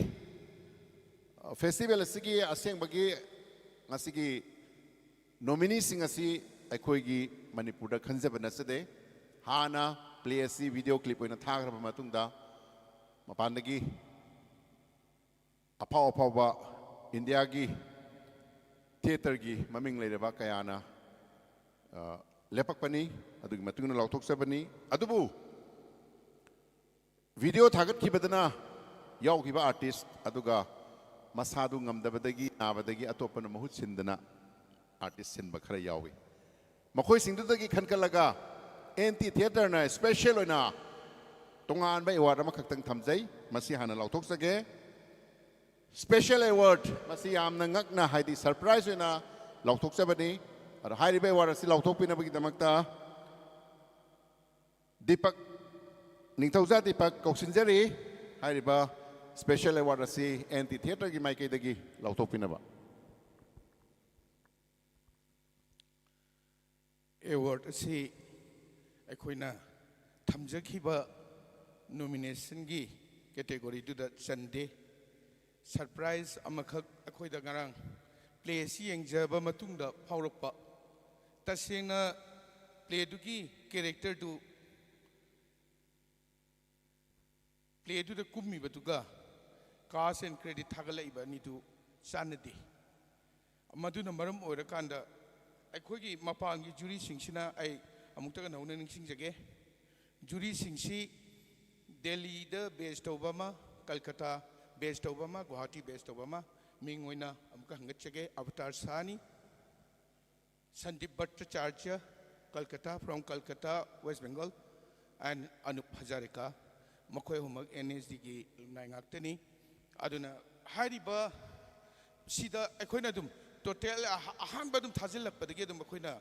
ꯐꯦꯁꯇꯤꯚꯦꯜ ꯑꯁꯤꯒꯤ ꯑꯁꯦꯡꯕꯒꯤ ꯉꯁꯤꯒꯤ ꯅꯣꯃꯤꯅꯤꯁꯤꯡ ꯑꯁꯤ ꯑꯩꯈꯣꯏꯒꯤ ꯃꯅꯤꯄꯨꯔꯗ ꯈꯟꯖꯕ ꯅꯠꯆꯗꯦ꯫ ꯍꯥꯟꯅ ꯄ꯭ꯂꯦ ꯑꯁꯤ ꯚꯤꯗꯤꯑꯣ ꯀ꯭ꯂꯤꯞ ꯑꯣꯏꯅ ꯊꯥꯈ꯭ꯔꯕ ꯃꯇꯨꯡꯗ ꯃꯄꯥꯟꯗꯒꯤ ꯑꯐꯥꯎ ꯑꯐꯥꯎꯕ ꯏꯟꯗꯤꯌꯥꯒꯤ ꯊꯤꯌꯦꯇꯔꯒꯤ ꯃꯃꯤꯡ ꯂꯩꯔꯕ ꯀꯌꯥꯅ ꯑ, ꯂꯦꯞꯄꯛꯄꯅꯤ꯫ ꯑꯗꯨꯒꯤ ꯃꯇꯨꯡ ꯏꯟꯅ ꯂꯥꯎꯊꯣꯛꯆꯕꯅꯤ꯫ ꯑꯗꯨꯕꯨ ꯚꯤꯗꯤꯑꯣ ꯊꯥꯒꯠꯈꯤꯕꯗꯅ ꯌꯥꯎꯈꯤꯕ ꯑꯥꯔꯇꯤꯁ ꯑꯗꯨꯒ ꯃꯁꯥꯗꯨ ꯉꯝꯗꯕꯗꯒꯤ ꯅꯥꯕꯗꯒꯤ ꯑꯇꯣꯞꯄꯅ ꯃꯍꯨꯠ ꯁꯤꯟꯗꯅ ꯑꯥꯔꯇꯤꯁ ꯁꯤꯟꯕ ꯈꯔ ꯌꯥꯎꯏ꯫ ꯃꯈꯣꯏꯁꯤꯡꯗꯨꯗꯒꯤ ꯈꯟꯒꯠꯂꯒ ꯑꯦꯟ ꯇꯤ ꯊꯤꯌꯦꯇꯔꯅ ꯁ꯭ꯄꯦꯁꯦꯜ ꯑꯣꯏꯅ ꯇꯣꯉꯥꯟꯕ ꯑꯦꯋꯥꯔꯗ ꯑꯃꯈꯛꯇꯪ ꯊꯝꯖꯩ꯫ ꯃꯁꯤ ꯍꯥꯟꯅ ꯂꯥꯎꯊꯣꯛꯆꯒꯦ꯫ ꯁ꯭ꯄꯦꯁꯦꯜ ꯑꯦꯋꯥꯔꯗ ꯃꯁꯤ ꯌꯥꯝꯅ ꯉꯛꯅ, ꯍꯥꯏꯗꯤ ꯁꯔꯄ꯭ꯔꯥꯏꯖ ꯑꯣꯏꯅ ꯂꯥꯎꯊꯣꯛꯆꯕꯅꯤ꯫ ꯑꯗꯣ ꯍꯥꯏꯔꯤꯕ ꯑꯦꯋꯥꯔꯗ ꯑꯁꯤ ꯂꯥꯎꯊꯣꯛꯄꯤꯅꯕꯒꯤꯗꯃꯛꯇ ꯗꯤꯄꯛ, ꯅꯤꯡꯊꯧꯖꯥ ꯗꯤꯄꯛ ꯀꯧꯁꯤꯟꯖꯔꯤ꯫ ꯍꯥꯏꯔꯤꯕ ꯁ꯭ꯄꯦꯁꯦꯜ ꯑꯦꯋꯥꯔꯗ ꯑꯁꯤ ꯑꯦꯟ ꯇꯤ ꯊꯤꯌꯦꯇꯔꯒꯤ ꯃꯥꯏꯀꯩꯗꯒꯤ ꯂꯥꯎꯊꯣꯛꯄꯤꯅꯕ꯫ ꯑꯦꯋꯥꯔꯗ ꯑꯁꯤ ꯑꯩꯈꯣꯏꯅ ꯊꯝꯖꯈꯤꯕ ꯅꯣꯃꯤꯅꯦꯁꯟꯒꯤ ꯀꯦꯇꯦꯒꯣꯔꯤꯗꯨꯗ ꯆꯟꯗꯦ꯫ ꯁꯔꯄ꯭ꯔꯥꯏꯖ ꯑꯃꯈꯛ ꯑꯩꯈꯣꯏꯗ ꯉꯔꯥꯡ ꯄ꯭ꯂꯦ ꯑꯁꯤ ꯌꯦꯡꯖꯕ ꯃꯇꯨꯡꯗ ꯐꯥꯎꯔꯛꯄ꯫ ꯇꯁꯦꯡꯅ ꯄ꯭ꯂꯦꯗꯨꯒꯤ ꯀꯦꯔꯦꯛꯇꯔꯗꯨ ꯄ꯭ꯂꯦꯗꯨꯗ ꯀꯨꯝꯃꯤꯕꯗꯨꯒ ꯀꯥꯁ ꯑꯦꯟ ꯀ꯭ꯔꯦꯗꯤꯠ ꯊꯥꯒꯠꯂꯛꯏꯕ ꯑꯅꯤꯗꯨ ꯆꯥꯟꯅꯗꯦ꯫ ꯃꯗꯨꯅ ꯃꯔꯝ ꯑꯣꯏꯔꯀꯥꯟꯗ ꯑꯩꯈꯣꯏꯒꯤ ꯃꯄꯥꯟꯒꯤ ꯖꯨꯔꯤꯁꯤꯡꯁꯤꯅ, ꯑꯩ ꯑꯃꯨꯛꯇꯒ ꯅꯧꯅ ꯅꯤꯡꯁꯤꯡꯖꯒꯦ, ꯖꯨꯔꯤꯁꯤꯡꯁꯤ ꯗꯦꯜꯂꯤꯗ ꯕꯦꯁ ꯇꯧꯕ ꯑꯃ, ꯀꯜꯀꯇꯥ ꯕꯦꯁ ꯇꯧꯕ ꯑꯃ, ꯒꯨꯋꯥꯍꯥꯇꯤ ꯕꯦꯁ ꯇꯧꯕ ꯑꯃ, ꯃꯤꯡ ꯑꯣꯏꯅ ꯑꯃꯨꯛꯀ ꯍꯪꯒꯠꯆꯒꯦ, Avtar Sahni, Sandip Bhattacharya, Kolkata, from Calcutta, West Bengal, and Anup Hazarika, ꯃꯈꯣꯏ ꯑꯍꯨꯝꯃꯛ ꯑꯦꯟ ꯑꯦꯁ ꯗꯤꯒꯤ ꯑꯦꯂꯨꯝꯅꯥꯏ ꯉꯥꯛꯇꯅꯤ꯫ ꯑꯗꯨꯅ ꯍꯥꯏꯔꯤꯕ ꯁꯤꯗ ꯑꯩꯈꯣꯏꯅ ꯑꯗꯨꯝ ꯇꯣꯇꯦꯜ ꯑꯍꯥꯟꯕ ꯑꯗꯨꯝ ꯊꯥꯖꯤꯜꯂꯛꯄꯗꯒꯤ ꯑꯗꯨꯝ ꯑꯩꯈꯣꯏꯅ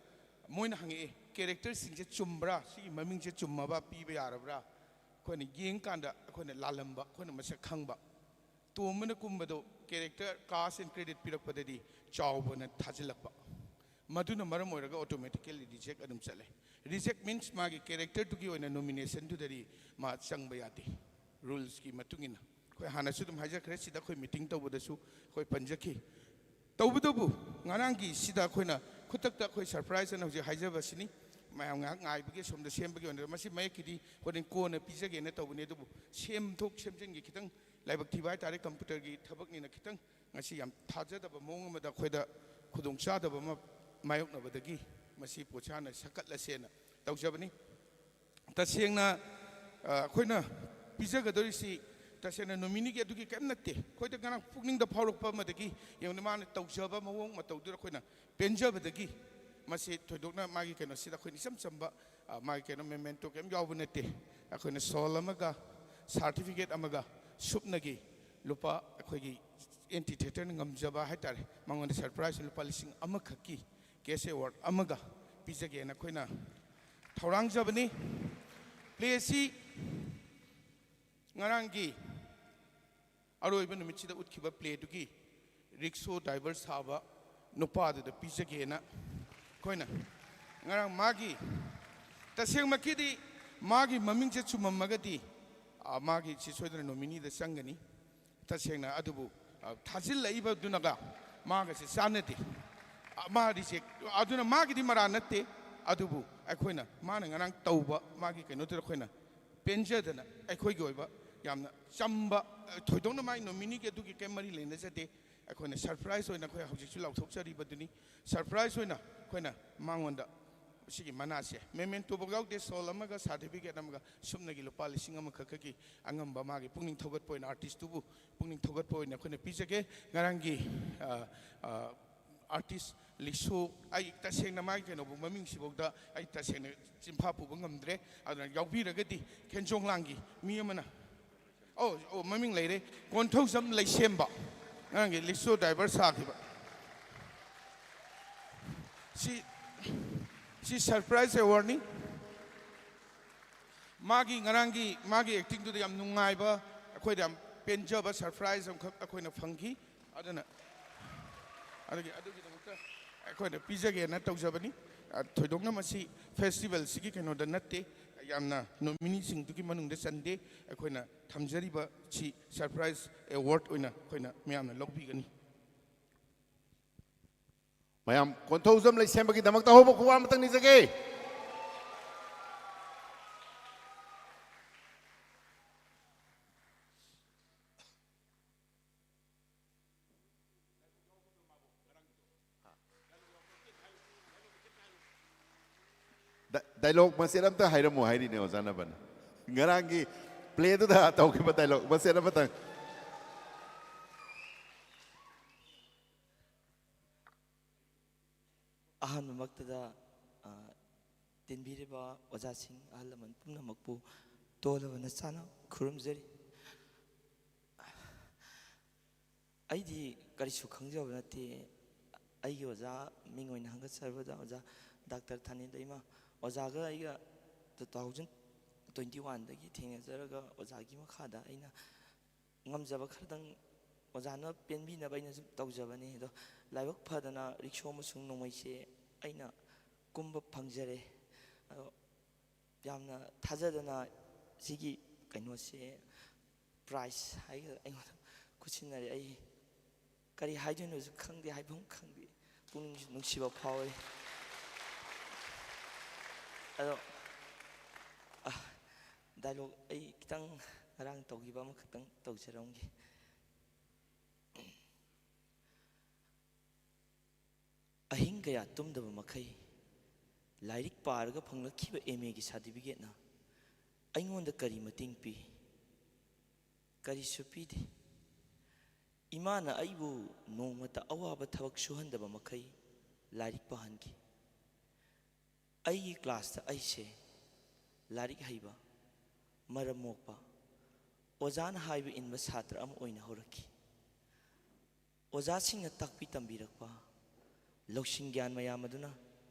ꯃꯣꯏꯅ ꯍꯪꯉꯛꯑꯦ, ꯀꯦꯔꯦꯛꯇꯔꯁꯤꯡꯁꯦ ꯆꯨꯝꯕ꯭ꯔꯥ, ꯁꯤꯒꯤ ꯃꯃꯤꯡꯁꯦ ꯆꯨꯝꯃꯕ ꯄꯤꯕ ꯌꯥꯔꯕ꯭ꯔꯥ? ꯑꯩꯈꯣꯏꯅ ꯌꯦꯡꯀꯥꯟꯗ ꯑꯩꯈꯣꯏꯅ ꯂꯥꯜꯂꯝꯕ, ꯑꯩꯈꯣꯏꯅ ꯃꯁꯛ ꯈꯪꯕ꯫ ꯇꯣꯝꯕꯅ ꯀꯨꯝꯕꯗꯣ ꯀꯦꯔꯦꯛꯇꯔ ꯀꯥꯁ ꯑꯦꯟ ꯀ꯭ꯔꯦꯗꯤꯠ ꯄꯤꯔꯛꯄꯗꯗꯤ ꯆꯥꯎꯕꯅ ꯊꯥꯖꯤꯜꯂꯛꯄ꯫ ꯃꯗꯨꯅ ꯃꯔꯝ ꯑꯣꯏꯔꯒ automatically reject ꯑꯗꯨꯝ ꯆꯠꯂꯦ꯫ Reject means ꯃꯥꯒꯤ characterꯗꯨꯒꯤ ꯑꯣꯏꯅ nominationꯗꯨꯗꯗꯤ ꯃꯥ ꯆꯪꯕ ꯌꯥꯗꯦ꯫ Rulesꯀꯤ ꯃꯇꯨꯡ ꯏꯟꯅ ꯑꯩꯈꯣꯏ ꯍꯥꯟꯅꯁꯨ ꯑꯗꯨꯝ ꯍꯥꯏꯖꯈ꯭ꯔꯦ, ꯁꯤꯗ ꯑꯩꯈꯣꯏ meeting ꯇꯧꯕꯗꯁꯨ ꯑꯩꯈꯣꯏ ꯄꯟꯖꯈꯤ꯫ ꯇꯧꯕꯇꯕꯨ ꯉꯔꯥꯡꯒꯤ ꯁꯤꯗ ꯑꯩꯈꯣꯏꯅ ꯈꯨꯗꯛꯇ ꯑꯩꯈꯣꯏ surprise ꯑꯅ ꯍꯧꯖꯤꯛ ꯍꯥꯏꯖꯕꯁꯤꯅꯤ꯫ ꯃꯌꯥꯝ ꯉꯥꯏꯍꯥꯛ ꯉꯥꯏꯕꯒꯤ ꯁꯣꯝꯗ ꯁꯦꯝꯕꯒꯤ ꯑꯣꯏꯅ ꯃꯁꯤ ꯃꯌꯦꯛꯀꯤꯗꯤ ꯍꯣꯔꯦꯟ ꯀꯣꯟꯅ ꯄꯤꯖꯒꯦꯅ ꯇꯧꯕꯅꯤ, ꯑꯗꯨꯕꯨ ꯁꯦꯝꯗꯣꯛ ꯁꯦꯝꯖꯤꯟꯒꯤ ꯈꯤꯇꯪ ꯂꯥꯏꯕꯛ ꯊꯤꯕ ꯍꯥꯏꯇꯥꯔꯦ, computerꯒꯤ ꯊꯕꯛꯅꯤꯅ ꯈꯤꯇꯪ ꯉꯁꯤ ꯌꯥꯝ ꯊꯥꯖꯗꯕ ꯃꯑꯣꯡ ꯑꯃꯗ ꯑꯩꯈꯣꯏꯗ ꯈꯨꯗꯣꯡꯆꯥꯗꯕ ꯑꯃ ꯃꯥꯌꯣꯛꯅꯕꯗꯒꯤ ꯃꯁꯤ ꯄꯣꯠꯁꯥꯅ ꯁꯛꯀꯠꯂꯁꯦꯅ ꯇꯧꯖꯕꯅꯤ꯫ ꯇꯁꯦꯡꯅ, ꯑ, ꯑꯩꯈꯣꯏꯅ ꯄꯤꯖꯒꯗꯧꯔꯤꯁꯤ ꯇꯁꯦꯡꯅ nomineeꯒꯤ ꯑꯗꯨꯒꯤ ꯀꯔꯤꯝ ꯅꯠꯇꯦ꯫ ꯑꯩꯈꯣꯏꯗ ꯉꯔꯥꯡ ꯄꯨꯛꯅꯤꯡꯗ ꯐꯥꯎꯔꯛꯄ ꯑꯃꯗꯒꯤ ꯌꯦꯡꯉꯨꯅꯦ, ꯃꯥꯅ ꯇꯧꯖꯕ ꯃꯑꯣꯡ ꯃꯇꯧꯗꯨꯗ ꯑꯩꯈꯣꯏꯅ ꯄꯦꯟꯖꯕꯗꯒꯤ ꯃꯁꯤ ꯊꯣꯏꯗꯣꯛꯅ ꯃꯥꯒꯤ ꯀꯩꯅꯣꯁꯤꯗ ꯑꯩꯈꯣꯏꯅ ꯏꯆꯝ ꯆꯝꯕ, ꯑ, ꯃꯥꯒꯤ ꯀꯩꯅꯣ memento ꯀꯔꯤꯝ ꯌꯥꯎꯕ ꯅꯠꯇꯦ꯫ ꯑꯩꯈꯣꯏꯅ shawl ꯑꯃꯒ certificate ꯑꯃꯒ ꯁꯨꯞꯅꯒꯤ ꯂꯨꯄꯥ ꯑꯩꯈꯣꯏꯒꯤ anti theatreꯅ ꯉꯝꯖꯕ ꯍꯥꯏꯇꯥꯔꯦ, ꯃꯉꯣꯟꯗ surprise ꯂꯨꯄꯥ ꯂꯤꯁꯤꯡ ꯑꯃꯈꯛꯀꯤ cash award ꯑꯃꯒ ꯄꯤꯖꯒꯦꯅ ꯑꯩꯈꯣꯏꯅ ꯊꯧꯔꯥꯡꯖꯕꯅꯤ꯫ Playꯁꯤ ꯉꯔꯥꯡꯒꯤ ꯑꯔꯣꯏꯕ ꯅꯨꯃꯤꯠꯁꯤꯗ ꯎꯠꯈꯤꯕ playꯗꯨꯒꯤ rickshaw driver ꯁꯥꯕ ꯅꯨꯄꯥꯗꯨꯗ ꯄꯤꯖꯒꯦꯅ ꯑꯩꯈꯣꯏꯅ ꯉꯔꯥꯡ ꯃꯥꯒꯤ, ꯇꯁꯦꯡꯃꯛꯀꯤꯗꯤ ꯃꯥꯒꯤ ꯃꯃꯤꯡꯁꯦ ꯆꯨꯝꯃꯝꯃꯒꯗꯤ, ꯑ, ꯃꯥꯒꯤ ꯁꯤ ꯁꯣꯏꯗꯅ nomineeꯗ ꯆꯪꯒꯅꯤ꯫ ꯇꯁꯦꯡꯅ ꯑꯗꯨꯕꯨ, ꯑ, ꯊꯥꯖꯤꯜꯂꯛꯏꯕꯗꯨꯅꯒ ꯃꯥꯒꯁꯦ ꯆꯥꯟꯅꯗꯦ꯫ ꯑ, ꯃꯥ reject, ꯑꯗꯨꯅ ꯃꯥꯒꯤꯗꯤ ꯃꯔꯥ ꯅꯠꯇꯦ꯫ ꯑꯗꯨꯕꯨ ꯑꯩꯈꯣꯏꯅ ꯃꯥꯅ ꯉꯔꯥꯡ ꯇꯧꯕ ꯃꯥꯒꯤ ꯀꯩꯅꯣꯗꯨꯗ ꯑꯩꯈꯣꯏꯅ ꯄꯦꯟꯖꯗꯅ ꯑꯩꯈꯣꯏꯒꯤ ꯑꯣꯏꯕ ꯌꯥꯝꯅ ꯆꯝꯕ, ꯑ, ꯊꯣꯏꯗꯣꯛꯅ ꯃꯥꯒꯤ nomineeꯒꯤ ꯑꯗꯨꯒꯤ ꯀꯔꯤꯝ ꯃꯔꯤ ꯂꯩꯅꯖꯗꯦ꯫ ꯑꯩꯈꯣꯏꯅ surprise ꯑꯣꯏꯅ ꯑꯩꯈꯣꯏ ꯍꯧꯖꯤꯛꯁꯨ ꯂꯥꯎꯊꯣꯛꯆꯔꯤꯕꯗꯨꯅꯤ꯫ Surprise ꯑꯣꯏꯅ ꯑꯩꯈꯣꯏꯅ ꯃꯉꯣꯟꯗ ꯁꯤꯒꯤ ꯃꯅꯥꯁꯦ, mementoꯐꯥꯎ ꯌꯥꯎꯗꯦ, shawl ꯑꯃꯒ certificate ꯑꯃꯒ ꯁꯨꯞꯅꯒꯤ ꯂꯨꯄꯥ ꯂꯤꯁꯤꯡ ꯑꯃꯈꯛꯀꯤ ꯑꯉꯝꯕ ꯃꯥꯒꯤ ꯄꯨꯛꯅꯤꯡ ꯊꯧꯒꯠꯄ ꯑꯣꯏꯅ, artistꯇꯨꯕꯨ ꯄꯨꯛꯅꯤꯡ ꯊꯧꯒꯠꯄ ꯑꯣꯏꯅ ꯑꯩꯈꯣꯏꯅ ꯄꯤꯖꯒꯦ꯫ ꯉꯔꯥꯡꯒꯤ, ꯑ, ꯑ, artist ꯂꯤꯛꯁꯣ, ꯑꯩ ꯇꯁꯦꯡꯅ ꯃꯥꯒꯤ ꯀꯩꯅꯣꯕꯨ, ꯃꯃꯤꯡꯁꯤꯐꯥꯎꯗ ꯑꯩ ꯇꯁꯦꯡꯅ ꯆꯤꯟꯐꯥ ꯄꯨꯕ ꯉꯝꯗ꯭ꯔꯦ꯫ ꯑꯗꯨꯅ ꯌꯥꯎꯕꯤꯔꯒꯗꯤ ꯈꯦꯟꯖꯣꯡ ꯂꯥꯡꯒꯤ ꯃꯤ ꯑꯃꯅ, ꯑꯣ, ꯑꯣ, ꯃꯃꯤꯡ ꯂꯩꯔꯦ, ꯀꯣꯟꯊꯧꯖꯝ ꯂꯩꯁꯦꯝꯕ, ꯉꯔꯥꯡꯒꯤ ꯂꯤꯛꯁꯣ driver ꯁꯥꯈꯤꯕ꯫ ꯁꯤ, ꯁꯤ surprise awardꯅꯤ꯫ ꯃꯥꯒꯤ ꯉꯔꯥꯡꯒꯤ ꯃꯥꯒꯤ actingꯗꯨꯗ ꯌꯥꯝ ꯅꯨꯡꯉꯥꯏꯕ, ꯑꯩꯈꯣꯏꯗ ꯌꯥꯝ ꯄꯦꯟꯖꯕ surprise ꯑꯃꯈꯛ ꯑꯩꯈꯣꯏꯅ ꯐꯪꯈꯤ꯫ ꯑꯗꯨꯅ ꯑꯗꯨꯒꯤ, ꯑꯗꯨꯒꯤꯗꯃꯛꯇ ꯑꯩꯈꯣꯏꯅ ꯄꯤꯖꯒꯦꯅ ꯇꯧꯖꯕꯅꯤ꯫ ꯑ, ꯊꯣꯏꯗꯣꯛꯅ ꯃꯁꯤ ꯐꯦꯁꯇꯤꯚꯦꯜꯁꯤꯒꯤ ꯀꯩꯅꯣꯗ ꯅꯠꯇꯦ, ꯌꯥꯝꯅ ꯅꯣꯃꯤꯅꯤꯁꯤꯡꯗꯨꯒꯤ ꯃꯅꯨꯡꯗ ꯆꯟꯗꯦ꯫ ꯑꯩꯈꯣꯏꯅ ꯊꯝꯖꯔꯤꯕ ꯁꯤ ꯁꯔꯄ꯭ꯔꯥꯏꯖ ꯑꯦꯋꯥꯔꯗ ꯑꯣꯏꯅ ꯑꯩꯈꯣꯏꯅ ꯃꯌꯥꯝꯅ ꯂꯧꯕꯤꯒꯅꯤ꯫ ꯃꯌꯥꯝ ꯀꯣꯟꯊꯧꯖꯝ ꯂꯩꯁꯦꯝꯕꯒꯤꯗꯃꯛꯇ ꯑꯍꯧꯕ ꯈꯨꯋꯥ ꯑꯃꯇꯪ ꯅꯤꯖꯒꯦ꯫ ꯗ- ꯗꯥꯏꯂꯣꯒ ꯃꯆꯦꯠ ꯑꯝꯇ ꯍꯥꯏꯔꯝꯃꯨ ꯍꯥꯏꯔꯤꯅꯦ ꯑꯣꯖꯥ ꯅꯕꯅ꯫ ꯉꯔꯥꯡꯒꯤ ꯄ꯭ꯂꯦꯗꯨꯗ ꯇꯧꯈꯤꯕ ꯗꯥꯏꯂꯣꯒ ꯃꯆꯦꯠ ꯑꯃꯇꯪ꯫ ꯑꯍꯥꯟꯕꯃꯛꯇꯗ, ꯑ, ꯇꯤꯟꯕꯤꯔꯤꯕ ꯑꯣꯖꯥꯁꯤꯡ, ꯑꯍꯜ ꯂꯃꯟ ꯄꯨꯝꯅꯃꯛꯄꯨ ꯇꯣꯜꯂꯕ ꯅꯆꯥꯅ ꯈꯨꯔꯨꯝꯖꯔꯤ꯫ ꯑꯩꯗꯤ ꯀꯔꯤꯁꯨ ꯈꯪꯖꯕ ꯅꯠꯇꯦ꯫ ꯑꯩꯒꯤ ꯑꯣꯖꯥ ꯃꯤꯡ ꯑꯣꯏꯅ ꯍꯪꯒꯠꯆꯔꯕꯗ ꯑꯣꯖꯥ ꯗꯥꯛꯇꯔ ꯊꯥꯅꯤꯜ ꯂꯩꯃ, ꯑꯣꯖꯥꯒ ꯑꯩꯒ ꯇꯨ ꯊꯥꯎꯖꯟ ꯇ꯭ꯋꯦꯟꯇꯤ ꯋꯥꯟꯗꯒꯤ ꯊꯦꯡꯅꯖꯔꯒ ꯑꯣꯖꯥꯒꯤ ꯃꯈꯥꯗ ꯑꯩꯅ ꯉꯝꯖꯕ ꯈꯔꯗꯪ ꯑꯣꯖꯥꯅ ꯄꯦꯟꯕꯤꯅꯕ ꯑꯩꯅꯁꯨ ꯇꯧꯖꯕꯅꯤ꯫ ꯑꯗꯣ ꯂꯥꯏꯕꯛ ꯐꯗꯅ ꯔꯤꯛꯁꯣ ꯑꯃꯁꯨꯡ ꯅꯣꯡꯃꯩꯁꯦ ꯑꯩꯅ ꯀꯨꯝꯕ ꯐꯪꯖꯔꯦ꯫ ꯑꯗꯣ ꯌꯥꯝꯅ ꯊꯥꯖꯗꯅ ꯁꯤꯒꯤ ꯀꯩꯅꯣꯁꯦ, ꯄ꯭ꯔꯥꯏꯖ ꯍꯥꯏꯒꯗ꯭ꯔꯥ, ꯑꯩꯉꯣꯟꯗ ꯈꯨꯠꯁꯤꯟꯅꯔꯦ꯫ ꯑꯩ ꯀꯔꯤ ꯍꯥꯏꯗꯣꯏꯅꯣꯁꯨ ꯈꯪꯗꯦ, ꯍꯥꯏꯐꯝ ꯈꯪꯗꯦ꯫ ꯄꯨꯛꯅꯤꯡꯁꯨ ꯅꯨꯡꯁꯤꯕ ꯐꯥꯎꯋꯦ꯫ ꯑꯗꯣ, ꯑ, ꯗꯥꯏꯂꯣꯒ ꯑꯩ ꯈꯤꯇꯪ ꯉꯔꯥꯡ ꯇꯧꯈꯤꯕ ꯑꯃꯈꯛꯇꯪ ꯇꯧꯖꯔꯝꯒꯦ꯫ ꯑꯍꯤꯡ ꯀꯌꯥ ꯇꯨꯝꯗꯕ ꯃꯈꯩ ꯂꯥꯏꯔꯤꯛ ꯄꯥꯔꯒ ꯐꯪꯂꯛꯈꯤꯕ ꯑꯦꯝ ꯑꯦꯒꯤ ꯁꯥꯔꯇꯤꯐꯤꯀꯦꯠꯅ ꯑꯩꯉꯣꯟꯗ ꯀꯔꯤ ꯃꯇꯦꯡ ꯄꯤ? ꯀꯔꯤꯁꯨ ꯄꯤꯗꯦ꯫ ꯏꯃꯥꯅ ꯑꯩꯕꯨ ꯅꯣꯡꯃꯇ ꯑꯋꯥꯕ ꯊꯕꯛ ꯁꯨꯍꯟꯗꯕ ꯃꯈꯩ ꯂꯥꯏꯔꯤꯛ ꯄꯥꯍꯟꯈꯤ꯫ ꯑꯩꯒꯤ ꯀ꯭ꯂꯥꯁꯇ ꯑꯩꯁꯦ ꯂꯥꯏꯔꯤꯛ ꯍꯩꯕ, ꯃꯔꯝ ꯃꯣꯛꯄ, ꯑꯣꯖꯥꯅ ꯍꯥꯏꯕ ꯏꯟꯕ ꯁꯥꯇ꯭ꯔ ꯑꯃ ꯑꯣꯏꯅ ꯍꯧꯔꯛꯈꯤ꯫ ꯑꯣꯖꯥꯁꯤꯡꯅ ꯇꯥꯛꯄꯤ ꯇꯝꯕꯤꯔꯛꯄ ꯂꯧꯁꯤꯡ ꯒ꯭ꯌꯥꯟ ꯃꯌꯥꯝ ꯑꯗꯨꯅ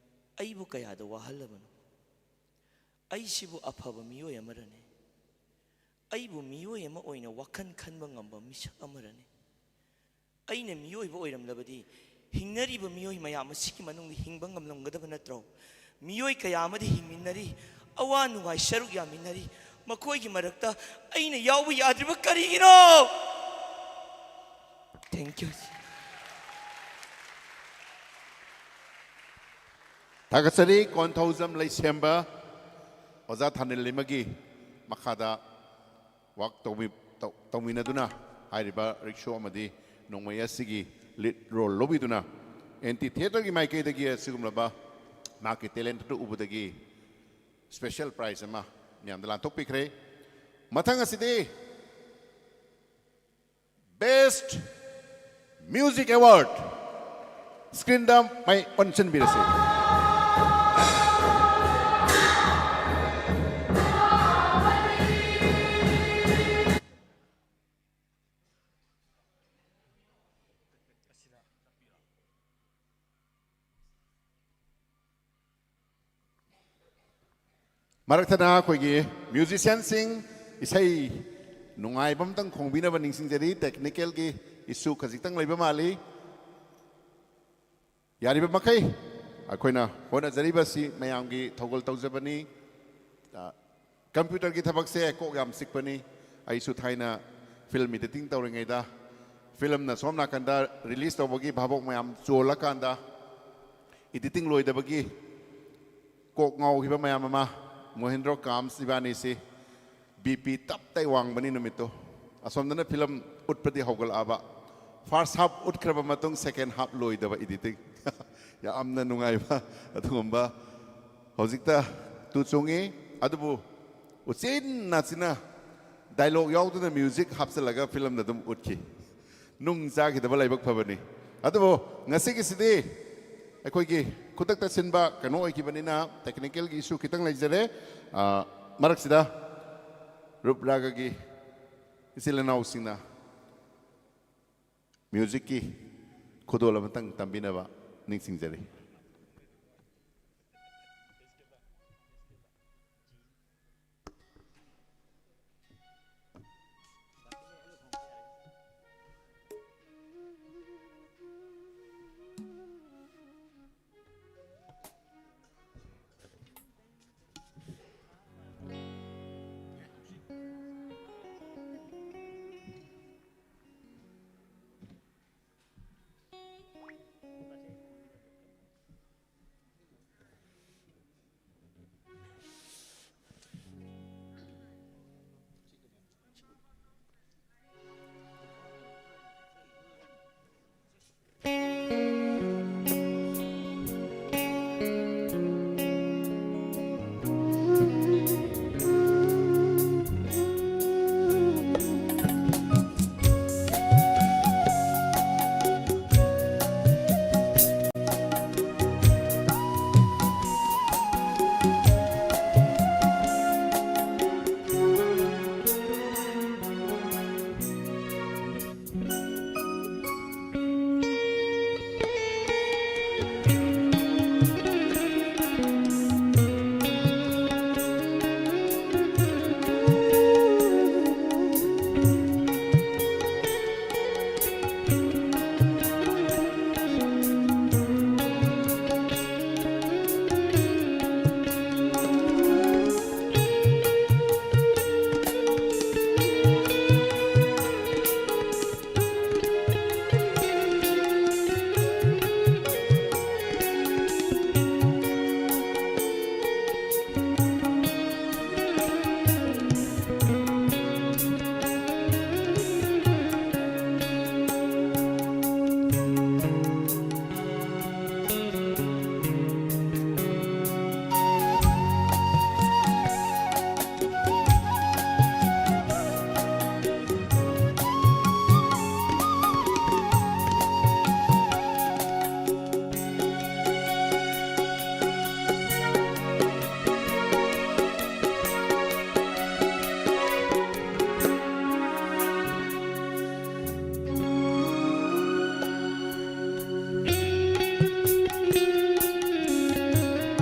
ꯑꯩꯕꯨ ꯀꯌꯥꯗ ꯋꯥꯍꯜꯂꯕꯅꯣ? ꯑꯩꯁꯤꯕꯨ ꯑꯐꯕ ꯃꯤꯑꯣꯏ ꯑꯃꯔꯅꯦ? ꯑꯩꯕꯨ ꯃꯤꯑꯣꯏ ꯑꯃ ꯑꯣꯏꯅ ꯋꯥꯈꯜ ꯈꯟꯕ ꯉꯝꯕ ꯃꯤꯁꯛ ꯑꯃꯔꯅꯦ? ꯑꯩꯅ ꯃꯤꯑꯣꯏꯕ ꯑꯣꯏꯔꯝꯂꯕꯗꯤ ꯍꯤꯡꯅꯔꯤꯕ ꯃꯤꯑꯣꯏ ꯃꯌꯥꯝ ꯑꯁꯤꯒꯤ ꯃꯅꯨꯡꯗ ꯍꯤꯡꯕ ꯉꯝꯂꯝꯒꯗꯕ ꯅꯠꯇ꯭ꯔꯣ? ꯃꯤꯑꯣꯏ ꯀꯌꯥ ꯑꯃꯗꯤ ꯍꯤꯡꯃꯤꯟꯅꯔꯤ, ꯑꯋꯥ ꯅꯨꯡꯉꯥꯏ ꯁꯔꯨꯛ ꯌꯥꯃꯤꯟꯅꯔꯤ꯫ ꯃꯈꯣꯏꯒꯤ ꯃꯔꯛꯇ ꯑꯩꯅ ꯌꯥꯎꯕ ꯌꯥꯗ꯭ꯔꯤꯕ ꯀꯔꯤꯒꯤꯅꯣ? Thank you꯫ ꯊꯥꯒꯠꯆꯔꯤ꯫ ꯀꯣꯟꯊꯧꯖꯝ ꯂꯩꯁꯦꯝꯕ ꯑꯣꯖꯥ ꯊꯥꯅꯤꯜ ꯂꯩꯃꯒꯤ ꯃꯈꯥꯗ ꯋꯥꯛ ꯇꯧꯃꯤ-, ꯇꯧ-, ꯇꯧꯃꯤꯟꯅꯗꯨꯅ ꯍꯥꯏꯔꯤꯕ ꯔꯤꯛꯁꯣ ꯑꯃꯗꯤ ꯅꯣꯡꯃꯩ ꯑꯁꯤꯒꯤ ꯂꯤꯗ ꯔꯣꯜ ꯂꯧꯕꯤꯗꯨꯅ ꯑꯦꯟꯇꯤ ꯊꯤꯌꯦꯇꯔꯒꯤ ꯃꯥꯏꯀꯩꯗꯒꯤ ꯑꯁꯤꯒꯨꯝꯂꯕ ꯃꯍꯥꯛꯀꯤ ꯇꯦꯂꯦꯟꯠ ꯑꯗꯨ ꯎꯕꯗꯒꯤ ꯁ꯭ꯄꯦꯁꯦꯜ ꯄ꯭ꯔꯥꯏꯖ ꯑꯃ ꯃꯤꯌꯥꯝꯗ ꯂꯥꯟꯊꯣꯛꯄꯤꯈ꯭ꯔꯦ꯫ ꯃꯊꯪ ꯑꯁꯤꯗꯤ ꯕꯦꯁ꯭ꯠ ꯃ꯭ꯌꯨꯖꯤꯛ ꯑꯦꯋꯥꯔꯗ ꯁ꯭ꯀ꯭ꯔꯤꯟꯗ ꯃꯥꯏ ꯑꯣꯟꯁꯤꯟꯕꯤꯔꯁꯤ꯫ ꯃꯔꯛ ꯊꯠꯅ ꯑꯩꯈꯣꯏꯒꯤ ꯃ꯭ꯌꯨꯖꯤꯁꯤꯌꯥꯟꯁꯤꯡ ꯏꯁꯩ ꯅꯨꯡꯉꯥꯏꯕ ꯑꯃꯇꯪ ꯈꯣꯡꯕꯤꯅꯕ ꯅꯤꯡꯁꯤꯡꯖꯔꯤ꯫ ꯇꯦꯛꯅꯤꯀꯦꯜꯒꯤ ꯏꯁꯨ ꯈꯖꯤꯛꯇꯪ ꯂꯩꯕ ꯃꯥꯜꯂꯤ꯫ ꯌꯥꯔꯤꯕ ꯃꯈꯩ ꯑꯩꯈꯣꯏꯅ ꯍꯣꯠꯅꯖꯔꯤꯕꯁꯤ ꯃꯌꯥꯝꯒꯤ ꯊꯧꯒꯜ ꯇꯧꯖꯕꯅꯤ꯫ ꯑ, ꯀꯝꯄ꯭ꯌꯨꯇꯔꯒꯤ ꯊꯕꯛꯁꯦ ꯀꯣꯛ ꯌꯥꯝ ꯆꯤꯛꯄꯅꯤ꯫ ꯑꯩꯁꯨ ꯊꯥꯏꯅ ꯐꯤꯂꯝ ꯏꯗꯤꯇꯤꯡ ꯇꯧꯔꯤꯉꯩꯗ ꯐꯤꯂꯝꯅ ꯁꯣꯝ ꯅꯥꯀꯟꯗ ꯔꯤꯂꯤꯖ ꯇꯧꯕꯒꯤ ꯚꯥꯕꯣꯛ ꯃꯌꯥꯝ ꯆꯣꯜꯂꯀꯥꯟꯗ ꯏꯗꯤꯇꯤꯡ ꯂꯣꯏꯗꯕꯒꯤ ꯀꯣꯛ ꯉꯥꯎꯈꯤꯕ ꯃꯌꯥꯝ ꯑꯃ꯫ ꯃꯣꯍꯦꯟꯗ꯭ꯔꯣ ꯀꯥꯝꯁ ꯏꯕꯥꯅꯤꯁꯤ ꯕꯤ ꯄꯤ ꯇꯞ ꯇꯥꯏ ꯋꯥꯡꯕꯅꯤ ꯅꯨꯃꯤꯠꯇꯣ꯫ ꯑꯁꯣꯝꯗꯅ ꯐꯤꯂꯝ ꯎꯠꯄꯗꯤ ꯍꯧꯒꯠꯂꯛꯑꯕ, ꯐꯥꯔꯁ ꯍꯥꯐ ꯎꯠꯈ꯭ꯔꯕ ꯃꯇꯨꯡ ꯁꯦꯀꯦꯟ ꯍꯥꯐ ꯂꯣꯏꯗꯕ ꯏꯗꯤꯇꯤꯡ꯫ ꯌꯥꯝꯅ ꯅꯨꯡꯉꯥꯏꯕ ꯑꯗꯨꯒꯨꯝꯕ꯫ ꯍꯧꯖꯤꯛꯇ ꯇꯨ ꯆꯣꯡꯉꯤ, ꯑꯗꯨꯕꯨ ꯎꯆꯤꯟ ꯅꯥꯆꯤꯟꯅ ꯗꯥꯏꯂꯣꯒ ꯌꯥꯎꯗꯅ ꯃ꯭ꯌꯨꯖꯤꯛ ꯍꯥꯞꯆꯤꯜꯂꯒ ꯐꯤꯂꯝꯗ ꯑꯗꯨꯝ ꯎꯠꯈꯤ꯫ ꯅꯨꯡ ꯆꯥꯈꯤꯗꯕ ꯂꯥꯏꯕꯛ ꯐꯕꯅꯤ꯫ ꯑꯗꯨꯕꯨ ꯉꯁꯤꯒꯤꯁꯤꯗꯤ ꯑꯩꯈꯣꯏꯒꯤ ꯈꯨꯗꯛꯇ ꯁꯤꯟꯕ ꯀꯩꯅꯣ ꯑꯣꯏꯈꯤꯕꯅꯤꯅ ꯇꯦꯛꯅꯤꯀꯦꯜꯒꯤ ꯏꯁꯨ ꯈꯤꯇꯪ ꯂꯩꯖꯔꯦ꯫ ꯑ, ꯃꯔꯛꯁꯤꯗ ꯔꯨꯞ ꯔꯥꯒꯒꯤ ꯏꯆꯤꯜ ꯏꯅꯥꯎꯁꯤꯡꯅ ꯃ꯭ꯌꯨꯖꯤꯛꯀꯤ ꯈꯨꯗꯣꯜ ꯑꯃꯇꯪ ꯇꯝꯕꯤꯅꯕ ꯅꯤꯡꯁꯤꯡꯖꯔꯤ꯫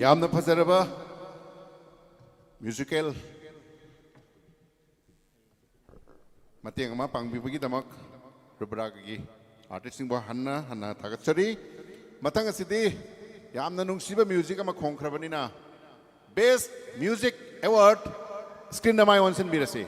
ꯌꯥꯝꯅ ꯐꯖꯔꯕ ꯃ꯭ꯌꯨꯖꯤꯀꯦꯜ ꯃꯇꯦꯡ ꯑꯃ ꯄꯥꯡꯕꯤꯕꯒꯤꯗꯃꯛ ꯔꯨꯕ꯭ꯔꯥꯒꯤ ꯑꯥꯔꯇꯤꯁꯁꯤꯡꯕꯨ ꯍꯟꯅ ꯍꯟꯅ ꯊꯥꯒꯠꯆꯔꯤ꯫ ꯃꯊꯪ ꯑꯁꯤꯗꯤ ꯌꯥꯝꯅ ꯅꯨꯡꯁꯤꯕ ꯃ꯭ꯌꯨꯖꯤꯛ ꯑꯃ ꯈꯣꯡꯈ꯭ꯔꯕꯅꯤꯅ, Best Music Award screenꯗ ꯃꯥꯏ ꯑꯣꯟꯁꯤꯟꯕꯤꯔꯁꯤ꯫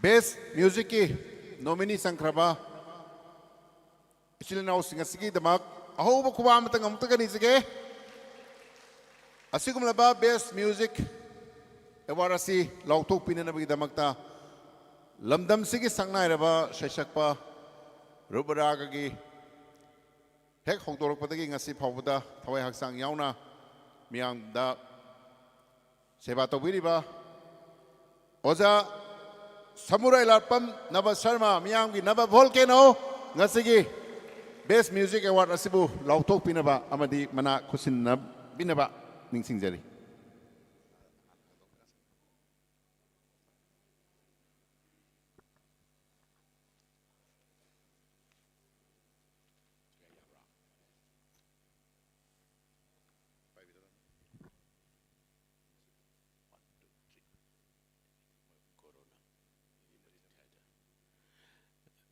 Best Musicꯀꯤ nominee ꯆꯪꯈ꯭ꯔꯕ ꯏꯆꯤꯜ ꯏꯅꯥꯎꯁꯤꯡ ꯑꯁꯤꯒꯤꯗꯃꯛ ꯑꯍꯧꯕ ꯈꯨꯕꯥꯛ ꯑꯃꯇꯪ ꯑꯃꯨꯛꯇꯒ ꯅꯤꯖꯒꯦ꯫ ꯑꯁꯤꯒꯨꯝꯂꯕ Best Music Award ꯑꯁꯤ ꯂꯥꯎꯊꯣꯛꯄꯤꯅꯅꯕꯒꯤꯗꯃꯛꯇ ꯂꯝꯗꯝꯁꯤꯒꯤ ꯁꯛꯅꯥꯏꯔꯕ ꯁꯩꯁꯛꯄ ꯔꯨꯕꯔꯥꯒꯒꯤ ꯍꯦꯛ ꯍꯧꯗꯣꯔꯛꯄꯗꯒꯤ ꯉꯁꯤ ꯐꯥꯎꯕꯗ ꯊꯋꯥꯏ ꯍꯛꯆꯥꯡ ꯌꯥꯎꯅ ꯃꯤꯌꯥꯝꯗ ꯁꯦꯕꯥ ꯇꯧꯕꯤꯔꯤꯕ ꯑꯣꯖꯥ ꯁꯃꯨꯔꯥꯏ ꯂꯥꯠꯄꯝ ꯅꯕ ꯁꯔꯃ, ꯃꯤꯌꯥꯝꯒꯤ ꯅꯕ ꯚꯣꯜꯀꯦꯅꯣ, ꯉꯁꯤꯒꯤ Best Music Award ꯑꯁꯤꯕꯨ ꯂꯥꯎꯊꯣꯛꯄꯤꯅꯕ ꯑꯃꯗꯤ ꯃꯅꯥ ꯈꯨꯠꯁꯤꯟꯅꯕꯤꯅꯕ ꯅꯤꯡꯁꯤꯡꯖꯔꯤ꯫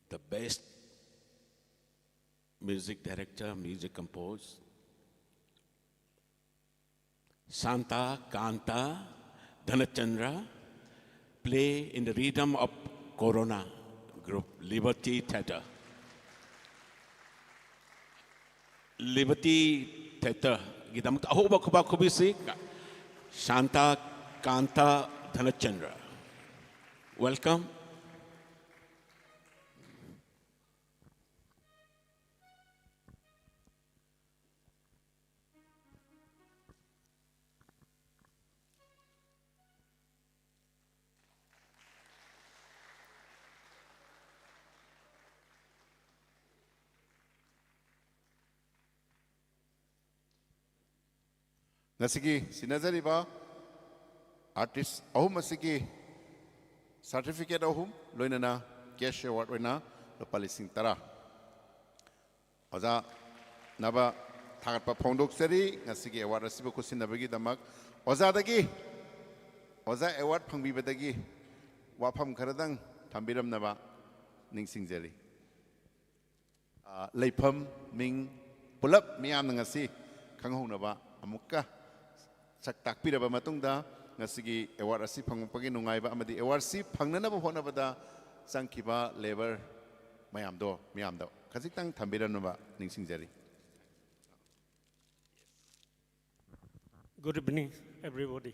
The best music director, music composed, Shanta Kanta Dhanachandra, play in the rhythm of Corona group Liberty Theatre. Liberty Theatre ꯒꯤꯗꯃꯛꯇ ꯑꯍꯧꯕ ꯈꯨꯕꯥꯛ ꯈꯨꯕꯤꯁꯤ Shanta Kanta Dhanachandra. Welcome. ꯉꯁꯤꯒꯤ ꯁꯤꯟꯅꯖꯔꯤꯕ artist ꯑꯍꯨꯝ ꯑꯁꯤꯒꯤ certificate ꯑꯍꯨꯝ, ꯂꯣꯏꯅꯅ cash award ꯑꯣꯏꯅ ꯂꯨꯄꯥ ꯂꯤꯁꯤꯡ ꯇꯔꯥ꯫ ꯑꯣꯖꯥ ꯅꯕ ꯊꯥꯒꯠꯄ ꯐꯣꯡꯗꯣꯛꯆꯔꯤ꯫ ꯉꯁꯤꯒꯤ award ꯑꯁꯤꯕꯨ ꯈꯨꯠꯁꯤꯟꯅꯕꯒꯤꯗꯃꯛ ꯑꯣꯖꯥꯗꯒꯤ, ꯑꯣꯖꯥ award ꯐꯪꯕꯤꯕꯗꯒꯤ ꯋꯥꯐꯝ ꯈꯔꯗꯪ ꯊꯝꯕꯤꯔꯝꯅꯕ ꯅꯤꯡꯁꯤꯡꯖꯔꯤ꯫ ꯑ, ꯂꯩꯐꯝ, ꯃꯤꯡ, ꯄꯨꯂꯞ ꯃꯤꯌꯥꯝꯅ ꯉꯁꯤ ꯈꯪꯍꯧꯅꯕ ꯑꯃꯨꯛꯀ ꯁꯛ ꯇꯥꯛꯄꯤꯔꯕ ꯃꯇꯨꯡꯗ, ꯉꯁꯤꯒꯤ ꯑꯦꯋꯥꯔꯗ ꯑꯁꯤ ꯐꯪꯉꯛꯄꯒꯤ ꯅꯨꯡꯉꯥꯏꯕ ꯑꯃꯗꯤ ꯑꯦꯋꯥꯔꯗꯁꯤ ꯐꯪꯅꯅꯕ ꯍꯣꯠꯅꯕꯗ ꯆꯪꯈꯤꯕ ꯂꯦꯕꯔ ꯃꯌꯥꯝꯗꯣ ꯃꯤꯌꯥꯝꯗ ꯈꯖꯤꯛꯇꯪ ꯊꯝꯕꯤꯔꯝꯅꯕ ꯅꯤꯡꯁꯤꯡꯖꯔꯤ꯫ Good evening, everybody.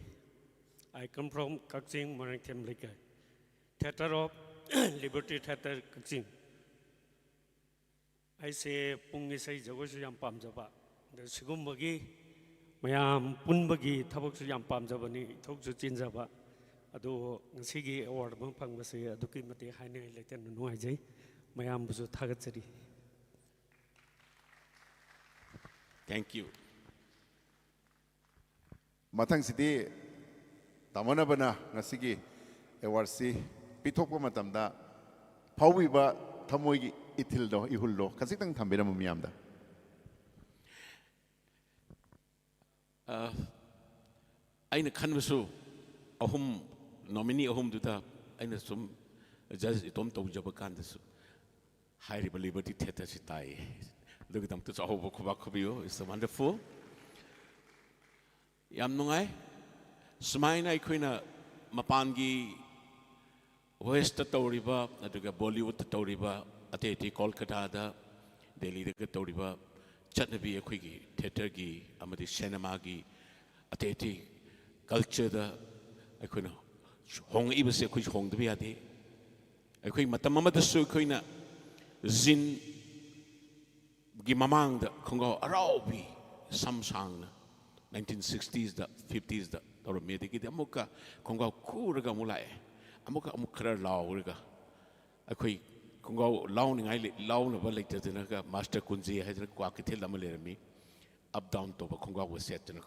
I come from Kakching, Moirangthem Leikai. Theatre of Liberty Theatre, Kakching. ꯑꯩꯁꯦ ꯄꯨꯡ ꯏꯁꯩ ꯖꯒꯣꯏꯁꯨ ꯌꯥꯝ ꯄꯥꯝꯖꯕ, ꯑꯗ ꯁꯤꯒꯨꯝꯕꯒꯤ ꯃꯌꯥꯝ ꯄꯨꯟꯕꯒꯤ ꯊꯕꯛꯁꯨ ꯌꯥꯝ ꯄꯥꯝꯖꯕꯅꯤ, ꯏꯊꯧꯁꯨ ꯆꯤꯟꯖꯕ꯫ ꯑꯗꯨ ꯉꯁꯤꯒꯤ ꯑꯦꯋꯥꯔꯗ ꯑꯃ ꯐꯪꯕꯁꯦ ꯑꯗꯨꯛꯀꯤ ꯃꯇꯤꯛ ꯍꯥꯏꯅꯤꯡꯉꯥꯏ ꯂꯩꯇꯅ ꯅꯨꯡꯉꯥꯏꯖꯩ꯫ ꯃꯌꯥꯝꯕꯨꯁꯨ ꯊꯥꯒꯠꯆꯔꯤ꯫ Thank you. ꯃꯊꯪꯁꯤꯗꯤ ꯇꯥꯃꯣꯅꯕꯅ ꯉꯁꯤꯒꯤ ꯑꯦꯋꯥꯔꯗꯁꯤ ꯄꯤꯊꯣꯛꯄ ꯃꯇꯝꯗ ꯐꯥꯎꯕꯤꯕ ꯊꯃꯣꯏꯒꯤ ꯏꯊꯤꯜꯗꯣ, ꯏꯍꯨꯜꯗꯣ ꯈꯖꯤꯛꯇꯪ ꯊꯝꯕꯤꯔꯝꯃꯨ ꯃꯤꯌꯥꯝꯗ꯫ ꯑ, ꯑꯩꯅ ꯈꯟꯕꯁꯨ ꯑꯍꯨꯝ, ꯅꯣꯃꯤꯅꯤ ꯑꯍꯨꯝꯗꯨꯗ ꯑꯩꯅ ꯁꯨꯝ ꯖꯖ ꯏꯇꯣꯝ ꯇꯧꯖꯕ ꯀꯥꯟꯗꯁꯨ ꯍꯥꯏꯔꯤꯕ ꯂꯤꯕꯔꯇꯤ ꯊꯤꯌꯦꯇꯔꯁꯤ ꯇꯥꯏꯌꯦ꯫ ꯑꯗꯨꯒꯤꯗꯃꯛꯇꯁꯨ ꯑꯍꯧꯕ ꯈꯨꯕꯥꯛ ꯈꯨꯕꯤꯌꯨ꯫ It's wonderful. ꯌꯥꯝ ꯅꯨꯡꯉꯥꯏ꯫ ꯁꯨꯃꯥꯏꯅ ꯑꯩꯈꯣꯏꯅ ꯃꯄꯥꯟꯒꯤ ꯋꯦꯁꯇ ꯇꯧꯔꯤꯕ, ꯑꯗꯨꯒ ꯕꯣꯂꯤꯋꯨꯗꯇ ꯇꯧꯔꯤꯕ, ꯑꯇꯩ ꯑꯇꯩ ꯀꯣꯜꯀꯇꯥꯗ, ꯗꯦꯜꯂꯤꯗꯒ ꯇꯧꯔꯤꯕ ꯆꯠꯅꯕꯤ, ꯑꯩꯈꯣꯏꯒꯤ ꯊꯤꯌꯦꯇꯔꯒꯤ ꯑꯃꯗꯤ ꯁꯤꯅꯦꯃꯥꯒꯤ ꯑꯇꯩ ꯑꯇꯩ ꯀꯜꯆꯔꯗ ꯑꯩꯈꯣꯏꯅ ꯍꯣꯡꯉꯛꯏꯕꯁꯦ ꯑꯩꯈꯣꯏꯁꯨ ꯍꯣꯡꯗꯕ ꯌꯥꯗꯦ꯫ ꯑꯩꯈꯣꯏ ꯃꯇꯝ ꯑꯃꯗꯁꯨ ꯑꯩꯈꯣꯏꯅ ꯖꯤꯟ ꯒꯤ ꯃꯃꯥꯡꯗ ꯈꯣꯡꯒ꯭ꯔꯥꯎ ꯑꯔꯥꯎꯕꯤ, ꯁꯝ ꯁꯥꯡꯅ, ꯅꯥꯏꯟꯇꯤꯟ ꯁꯤꯛꯁꯇꯤꯁꯇ, ꯐꯤꯐꯇꯤꯁꯇ ꯇꯧꯔꯝꯃꯤ꯫ ꯑꯗꯒꯤꯗꯤ ꯑꯃꯨꯛꯀ ꯈꯣꯡꯒ꯭ꯔꯥꯎ ꯈꯨꯔꯒ ꯑꯃꯨꯛ ꯂꯥꯛꯑꯦ, ꯑꯃꯨꯛꯀ ꯑꯃꯨꯛ ꯈꯔ ꯂꯥꯎꯔꯒ ꯑꯩꯈꯣꯏ ꯈꯣꯡꯒ꯭ꯔꯥꯎ ꯂꯥꯎꯅꯤꯡꯉꯥꯏ ꯂꯩ-, ꯂꯥꯎꯅꯕ ꯂꯩꯇꯗꯅꯒ ꯃꯥꯁꯇꯔ ꯀꯨꯟꯖꯦ ꯍꯥꯏꯗꯅ ꯀ꯭ꯋꯥ ꯀꯩꯊꯦꯜ ꯑꯃ ꯂꯩꯔꯝꯃꯤ, ꯑꯞ ꯗꯥꯎꯟ ꯇꯧꯕ ꯈꯣꯡꯒ꯭ꯔꯥꯎꯒ ꯁꯦꯠꯇꯅ꯫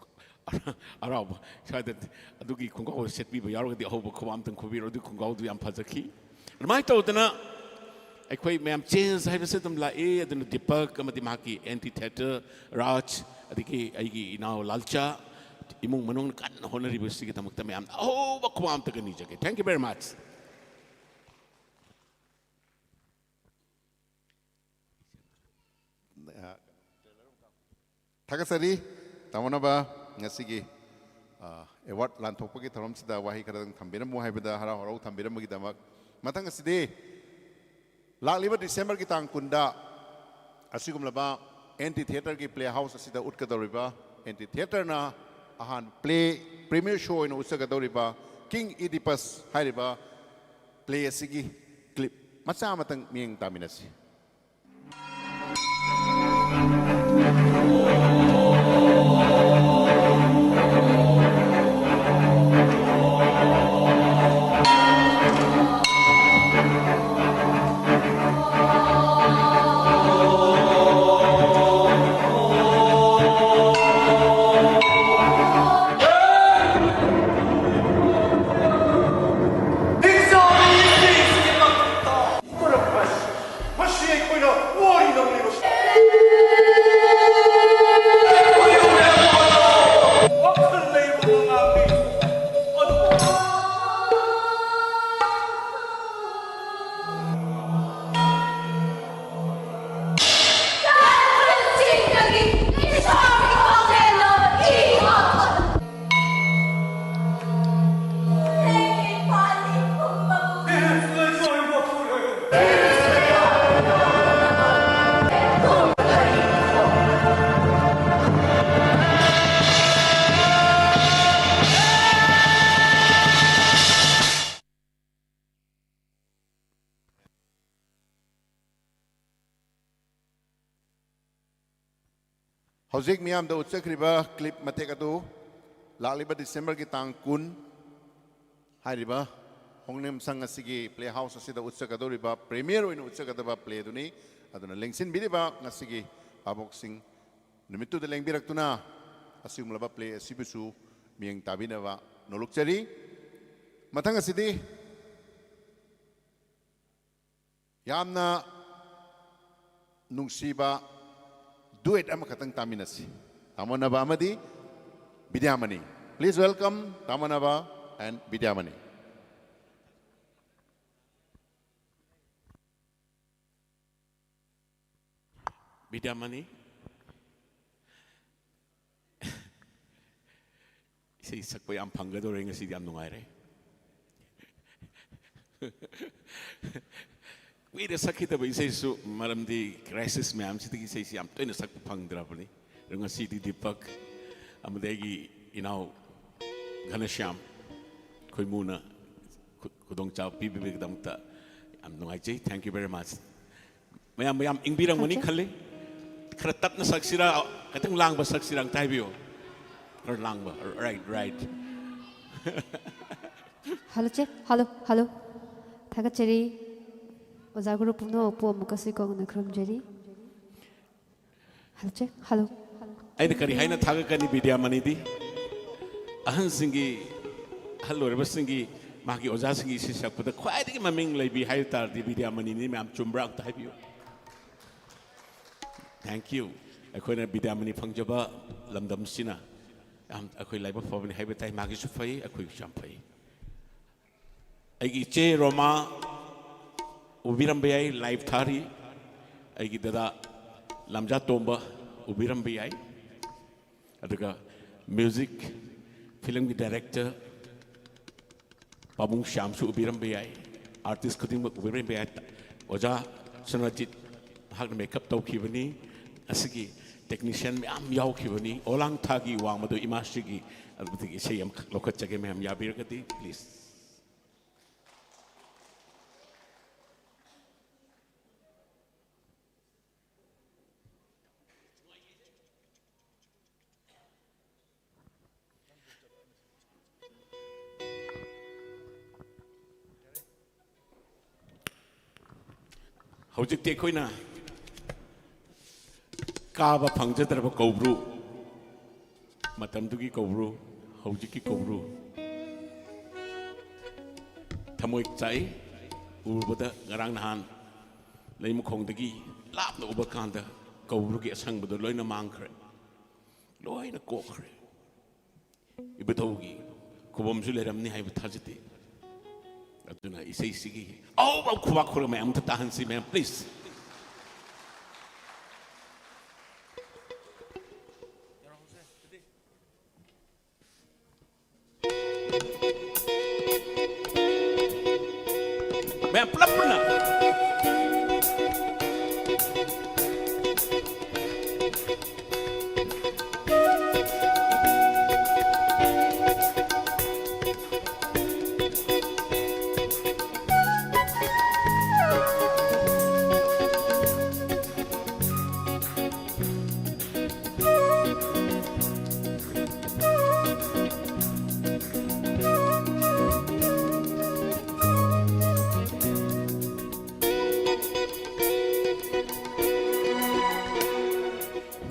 ꯑꯔꯥꯎꯕ ꯁ꯭ꯋꯥꯏꯗ ꯑꯗꯨꯒꯤ ꯈꯣꯡꯒ꯭ꯔꯥꯎ ꯁꯦꯠꯄꯤꯕ ꯌꯥꯎꯔꯒꯗꯤ ꯑꯍꯧꯕ ꯈꯨꯕꯥꯛ ꯑꯝꯇꯪ ꯈꯨꯕꯤꯔꯣ꯫ ꯑꯗꯨꯒꯤ ꯈꯣꯡꯒ꯭ꯔꯥꯎꯗꯨ ꯌꯥꯝ ꯐꯖꯈꯤ꯫ ꯑꯗꯨꯃꯥꯏꯅ ꯇꯧꯗꯅ ꯑꯩꯈꯣꯏ ꯃꯌꯥꯝ ꯆꯦꯟꯖ ꯍꯥꯏꯕꯁꯦ ꯑꯗꯨꯝ ꯂꯥꯛꯏ꯫ ꯑꯗꯨꯅ ꯗꯤꯄꯛ ꯑꯃꯗꯤ ꯃꯍꯥꯛꯀꯤ ꯑꯦꯟꯇꯤ ꯊꯤꯌꯦꯇꯔ, ꯔꯥꯖ, ꯑꯗꯒꯤ ꯑꯩꯒꯤ ꯏꯅꯥꯎ ꯂꯥꯜꯆꯥ, ꯏꯃꯨꯡ ꯃꯅꯨꯡꯅ ꯀꯟꯅ ꯍꯣꯠꯅꯔꯤꯕꯁꯤꯒꯤꯗꯃꯛꯇ ꯃꯌꯥꯝꯗ ꯑꯍꯧꯕ ꯈꯨꯕꯥꯛ ꯑꯝꯇꯒ ꯅꯤꯖꯒꯦ꯫ Thank you very much. ꯊꯥꯒꯠꯆꯔꯤ ꯇꯥꯃꯣꯅꯕ꯫ ꯉꯁꯤꯒꯤ ꯑꯦꯋꯥꯔꯗ ꯂꯥꯟꯊꯣꯛꯄꯒꯤ ꯊꯧꯔꯝꯁꯤꯗ ꯋꯥꯍꯩ ꯈꯔꯗꯪ ꯊꯝꯕꯤꯔꯝꯃꯨ ꯍꯥꯏꯕꯗ ꯍꯔꯥꯎ ꯍꯔꯥꯎ ꯊꯝꯕꯤꯔꯝꯕꯒꯤꯗꯃꯛ꯫ ꯃꯊꯪ ꯑꯁꯤꯗꯤ ꯂꯥꯛꯂꯤꯕ ꯗꯤꯁꯦꯝꯕꯔꯒꯤ ꯇꯥꯡ ꯀꯨꯟꯗ ꯑꯁꯤꯒꯨꯝꯂꯕ ꯑꯦꯟꯇꯤ ꯊꯤꯌꯦꯇꯔꯒꯤ ꯄ꯭ꯂꯦ ꯍꯥꯎꯁ ꯑꯁꯤꯗ ꯎꯠꯀꯗꯧꯔꯤꯕ, ꯑꯦꯟꯇꯤ ꯊꯤꯌꯦꯇꯔꯅ ꯑꯍꯥꯟꯕ ꯄ꯭ꯂꯦ, ꯄ꯭ꯔꯤꯃꯤꯌꯔ ꯁꯣ ꯑꯣꯏꯅ ꯎꯠꯆꯒꯗꯧꯔꯤꯕ ꯀꯤꯡ ꯏꯗꯤꯄꯁ ꯍꯥꯏꯔꯤꯕ ꯄ꯭ꯂꯦ ꯑꯁꯤꯒꯤ ꯀ꯭ꯂꯤꯞ ꯃꯆꯥ ꯑꯃꯇꯪ ꯃꯤꯠꯌꯦꯡ ꯇꯥꯃꯤꯟꯅꯁꯤ꯫ ꯃꯁꯤ ꯑꯩꯈꯣꯏꯅ ꯋꯥꯔꯤ ꯅꯧꯔꯤꯕꯁꯤ꯫ ꯋꯥꯈꯜ ꯂꯩꯕ ꯑꯉꯥꯡꯅꯤ꯫ ꯑꯗꯨꯕꯨ ꯍꯧꯖꯤꯛ ꯃꯤꯌꯥꯝꯗ ꯎꯠꯆꯈ꯭ꯔꯤꯕ ꯀ꯭ꯂꯤꯞ ꯃꯇꯦꯛ ꯑꯗꯨ ꯂꯥꯛꯂꯤꯕ ꯗꯤꯁꯦꯝꯕꯔꯒꯤ ꯇꯥꯡ ꯀꯨꯟ ꯍꯥꯏꯔꯤꯕ ꯍꯣꯡꯅꯦꯝꯁꯪ ꯑꯁꯤꯒꯤ ꯄ꯭ꯂꯦ ꯍꯥꯎꯁ ꯑꯁꯤꯗ ꯎꯠꯆꯒꯗꯧꯔꯤꯕ, ꯄ꯭ꯔꯤꯃꯤꯌꯔ ꯑꯣꯏꯅ ꯎꯠꯆꯒꯗꯕ ꯄ꯭ꯂꯦꯗꯨꯅꯤ꯫ ꯑꯗꯨꯅ ꯂꯦꯡꯁꯤꯟꯕꯤꯔꯤꯕ ꯉꯁꯤꯒꯤ ꯚꯥꯕꯣꯛꯁꯤꯡ, ꯅꯨꯃꯤꯠꯇꯨꯗ ꯂꯦꯡꯕꯤꯔꯛꯇꯨꯅ ꯑꯁꯤꯒꯨꯝꯂꯕ ꯄ꯭ꯂꯦ ꯑꯁꯤꯕꯨꯁꯨ ꯃꯤꯠꯌꯦꯡ ꯇꯥꯕꯤꯅꯕ ꯅꯣꯂꯨꯛꯆꯔꯤ꯫ ꯃꯊꯪ ꯑꯁꯤꯗꯤ ꯌꯥꯝꯅ ꯅꯨꯡꯁꯤꯕ ꯗꯨꯋꯦꯠ ꯑꯃꯈꯛꯇꯪ ꯇꯥꯃꯤꯟꯅꯁꯤ꯫ ꯇꯥꯃꯣꯅꯕ ꯑꯃꯗꯤ ꯕꯤꯗ꯭ꯌꯥꯃꯅꯤ꯫ Please welcome ꯇꯥꯃꯣꯅꯕ and ꯕꯤꯗ꯭ꯌꯥꯃꯅꯤ꯫ ꯕꯤꯗ꯭ꯌꯥꯃꯅꯤ, ꯏꯁꯩ ꯁꯛꯄ ꯌꯥꯝ ꯐꯪꯒꯗꯧꯔꯦ ꯉꯁꯤꯗꯤ, ꯌꯥꯝ ꯅꯨꯡꯉꯥꯏꯔꯦ꯫ ꯀꯨꯏꯔꯦ ꯁꯛꯈꯤꯗꯕ ꯏꯁꯩꯁꯨ, ꯃꯔꯝꯗꯤ ꯀ꯭ꯔꯥꯏꯁꯤꯁ ꯃꯌꯥꯝꯁꯤꯗꯒꯤ ꯏꯁꯩꯁꯤ ꯌꯥꯝ ꯇꯣꯏꯅ ꯁꯛꯄ ꯐꯪꯗ꯭ꯔꯕꯅꯤ꯫ ꯑꯗꯣ ꯉꯁꯤꯗꯤ ꯗꯤꯄꯛ ꯑꯃꯗꯤ ꯑꯩꯒꯤ ꯏꯅꯥꯎ ꯘꯅꯁ꯭ꯌꯥꯝ ꯈꯣꯏꯃꯨꯅ ꯈꯨ-, ꯈꯨꯗꯣꯡꯆꯥꯕ ꯄꯤꯕꯤꯕꯒꯤꯗꯃꯛꯇ ꯌꯥꯝ ꯅꯨꯡꯉꯥꯏꯖꯩ꯫ Thank you very much꯫ ꯃꯌꯥꯝ, ꯃꯌꯥꯝ ꯏꯪꯕꯤꯔꯝꯒꯅꯤ ꯊꯥꯒꯠꯆꯩ꯫ ꯈꯜꯂꯤ꯫ ꯈꯔ ꯇꯞꯅ ꯁꯛꯁꯤꯔꯥ, ꯈꯤꯇꯪ ꯂꯥꯡꯕ ꯁꯛꯁꯤꯔꯥ ꯑꯝꯇ ꯍꯥꯏꯕꯤꯌꯨ꯫ ꯈꯔ ꯂꯥꯡꯕ꯫ Right, right꯫ ꯍꯜꯂꯣ ꯆꯦ, ꯍꯜꯂꯣ, ꯍꯜꯂꯣ꯫ ꯊꯥꯒꯠꯆꯔꯤ꯫ ꯑꯣꯖꯥ ꯒꯨꯔꯨ ꯄꯨꯝꯅꯃꯛꯄꯨ ꯑꯃꯨꯛꯀꯁꯨ ꯏꯀꯣꯛꯅ ꯈꯨꯔꯨꯝꯖꯔꯤ꯫ ꯍꯜꯂꯣ ꯆꯦ, ꯍꯜꯂꯣ꯫ ꯑꯩꯅ ꯀꯔꯤ ꯍꯥꯏꯅ ꯊꯥꯒꯠꯀꯅꯤ ꯕꯤꯗ꯭ꯌꯥꯃꯅꯤꯗꯤ? ꯑꯍꯟꯁꯤꯡꯒꯤ, ꯑꯍꯜ ꯑꯣꯏꯔꯕꯁꯤꯡꯒꯤ, ꯃꯍꯥꯛꯀꯤ ꯑꯣꯖꯥꯁꯤꯡꯒꯤ ꯏꯁꯩ ꯁꯛꯄꯗ ꯈ꯭ꯋꯥꯏꯗꯒꯤ ꯃꯃꯤꯡ ꯂꯩꯕꯤ ꯍꯥꯏꯕ ꯇꯥꯔꯗꯤ ꯕꯤꯗ꯭ꯌꯥꯃꯅꯤꯅꯤ꯫ ꯃꯌꯥꯝ ꯆꯨꯝꯕ꯭ꯔꯥ ꯑꯝꯇ ꯍꯥꯏꯕꯤꯌꯨ꯫ Thank you꯫ ꯑꯩꯈꯣꯏꯅ ꯕꯤꯗ꯭ꯌꯥꯃꯅꯤ ꯐꯪꯖꯕ ꯂꯝꯗꯝꯁꯤꯅ ꯌꯥꯝ ꯑꯩꯈꯣꯏ ꯂꯥꯏꯕꯛ ꯐꯕꯅꯤ ꯍꯥꯏꯕ ꯇꯥꯏ꯫ ꯃꯥꯒꯤꯁꯨ ꯐꯩ, ꯑꯩꯈꯣꯏꯒꯤꯁꯨ ꯌꯥꯝ ꯐꯩ꯫ ꯑꯩꯒꯤ ꯏꯆꯦ ꯔꯣꯃꯥ ꯎꯕꯤꯔꯝꯕ ꯌꯥꯏ, live ꯊꯥꯔꯤ꯫ ꯑꯩꯒꯤ ꯗꯗꯥ ꯂꯝꯖꯥ ꯇꯣꯝꯕ ꯎꯕꯤꯔꯝꯕ ꯌꯥꯏ꯫ ꯑꯗꯨꯒ music, film ꯒꯤ director ꯄꯥꯕꯨꯡ ꯁ꯭ꯌꯥꯝꯁꯨ ꯎꯕꯤꯔꯝꯕ ꯌꯥꯏ꯫ Artist ꯈꯨꯗꯤꯡꯃꯛ ꯎꯕꯤꯔꯝꯕ ꯌꯥꯏ꯫ ꯑꯣꯖꯥ ꯁꯅꯥꯖꯤꯠ, ꯃꯍꯥꯛꯅ makeup ꯇꯧꯈꯤꯕꯅꯤ꯫ ꯑꯁꯤꯒꯤ technician ꯃꯌꯥꯝ ꯌꯥꯎꯈꯤꯕꯅꯤ꯫ ꯑꯣꯂꯥꯡ ꯊꯥꯒꯤ ꯋꯥꯡꯃꯗꯨ ꯏꯃꯥꯁꯤꯒꯤ, ꯑꯗꯨꯗꯒꯤ ꯏꯁꯩ ꯑꯃꯈꯛ ꯂꯧꯈꯠꯆꯒꯦ, ꯃꯌꯥꯝ ꯌꯥꯕꯤꯔꯒꯗꯤ please꯫ ꯍꯧꯖꯤꯛꯇꯤ ꯑꯩꯈꯣꯏꯅ ꯀꯥꯕ ꯐꯪꯖꯗ꯭ꯔꯕ ꯀꯧꯕ꯭ꯔꯨ, ꯃꯇꯝꯗꯨꯒꯤ ꯀꯧꯕ꯭ꯔꯨ, ꯍꯧꯖꯤꯛꯀꯤ ꯀꯧꯕ꯭ꯔꯨ, ꯊꯃꯣꯏ ꯆꯥꯛꯏ꯫ ꯎꯔꯨꯕꯗ ꯉꯔꯥꯡ ꯅꯍꯥꯟ ꯂꯩꯃꯈꯣꯡꯗꯒꯤ ꯂꯥꯞꯅ ꯎꯕ ꯀꯥꯟꯗ ꯀꯧꯕ꯭ꯔꯨꯒꯤ ꯑꯁꯪꯕꯗꯣ ꯂꯣꯏꯅ ꯃꯥꯡꯈ꯭ꯔꯦ, ꯂꯣꯏꯅ ꯀꯣꯛꯈ꯭ꯔꯦ꯫ ꯏꯕꯨꯙꯧꯒꯤ ꯈꯨꯕꯝꯁꯨ ꯂꯩꯔꯝꯅꯤ ꯍꯥꯏꯕ ꯊꯥꯖꯗꯦ꯫ ꯑꯗꯨꯅ ꯏꯁꯩꯁꯤꯒꯤ ꯑꯍꯧꯕ ꯈꯨꯕꯥꯛ ꯈꯨꯔ ꯃꯌꯥꯝ ꯑꯝꯇ ꯇꯥꯍꯟꯁꯤ ꯃꯌꯥꯝ, please꯫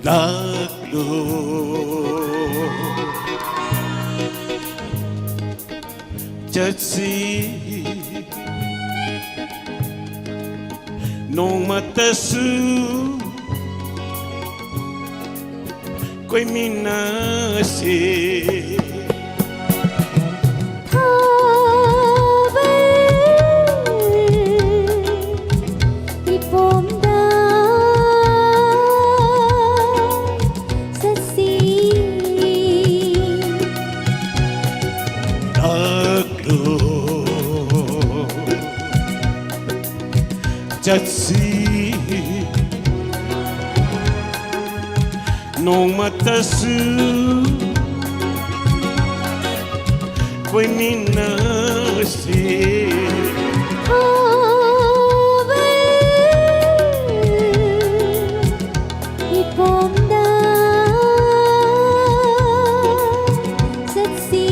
ꯂꯥꯛꯂꯣ, ꯆꯠꯁꯤ ꯅꯣꯡꯃꯇꯁꯨ ꯀꯣꯏꯃꯤꯟꯅꯁꯤ꯫ ꯊꯥꯕꯜ ꯏꯄꯣꯝꯗ ꯆꯠꯁꯤ꯫ ꯂꯥꯛꯂꯣ, ꯆꯠꯁꯤ ꯅꯣꯡꯃꯇꯁꯨ ꯀꯣꯏꯃꯤꯟꯅꯁꯤ꯫ ꯊꯥꯕꯜ ꯏꯄꯣꯝꯗ ꯆꯠꯁꯤ꯫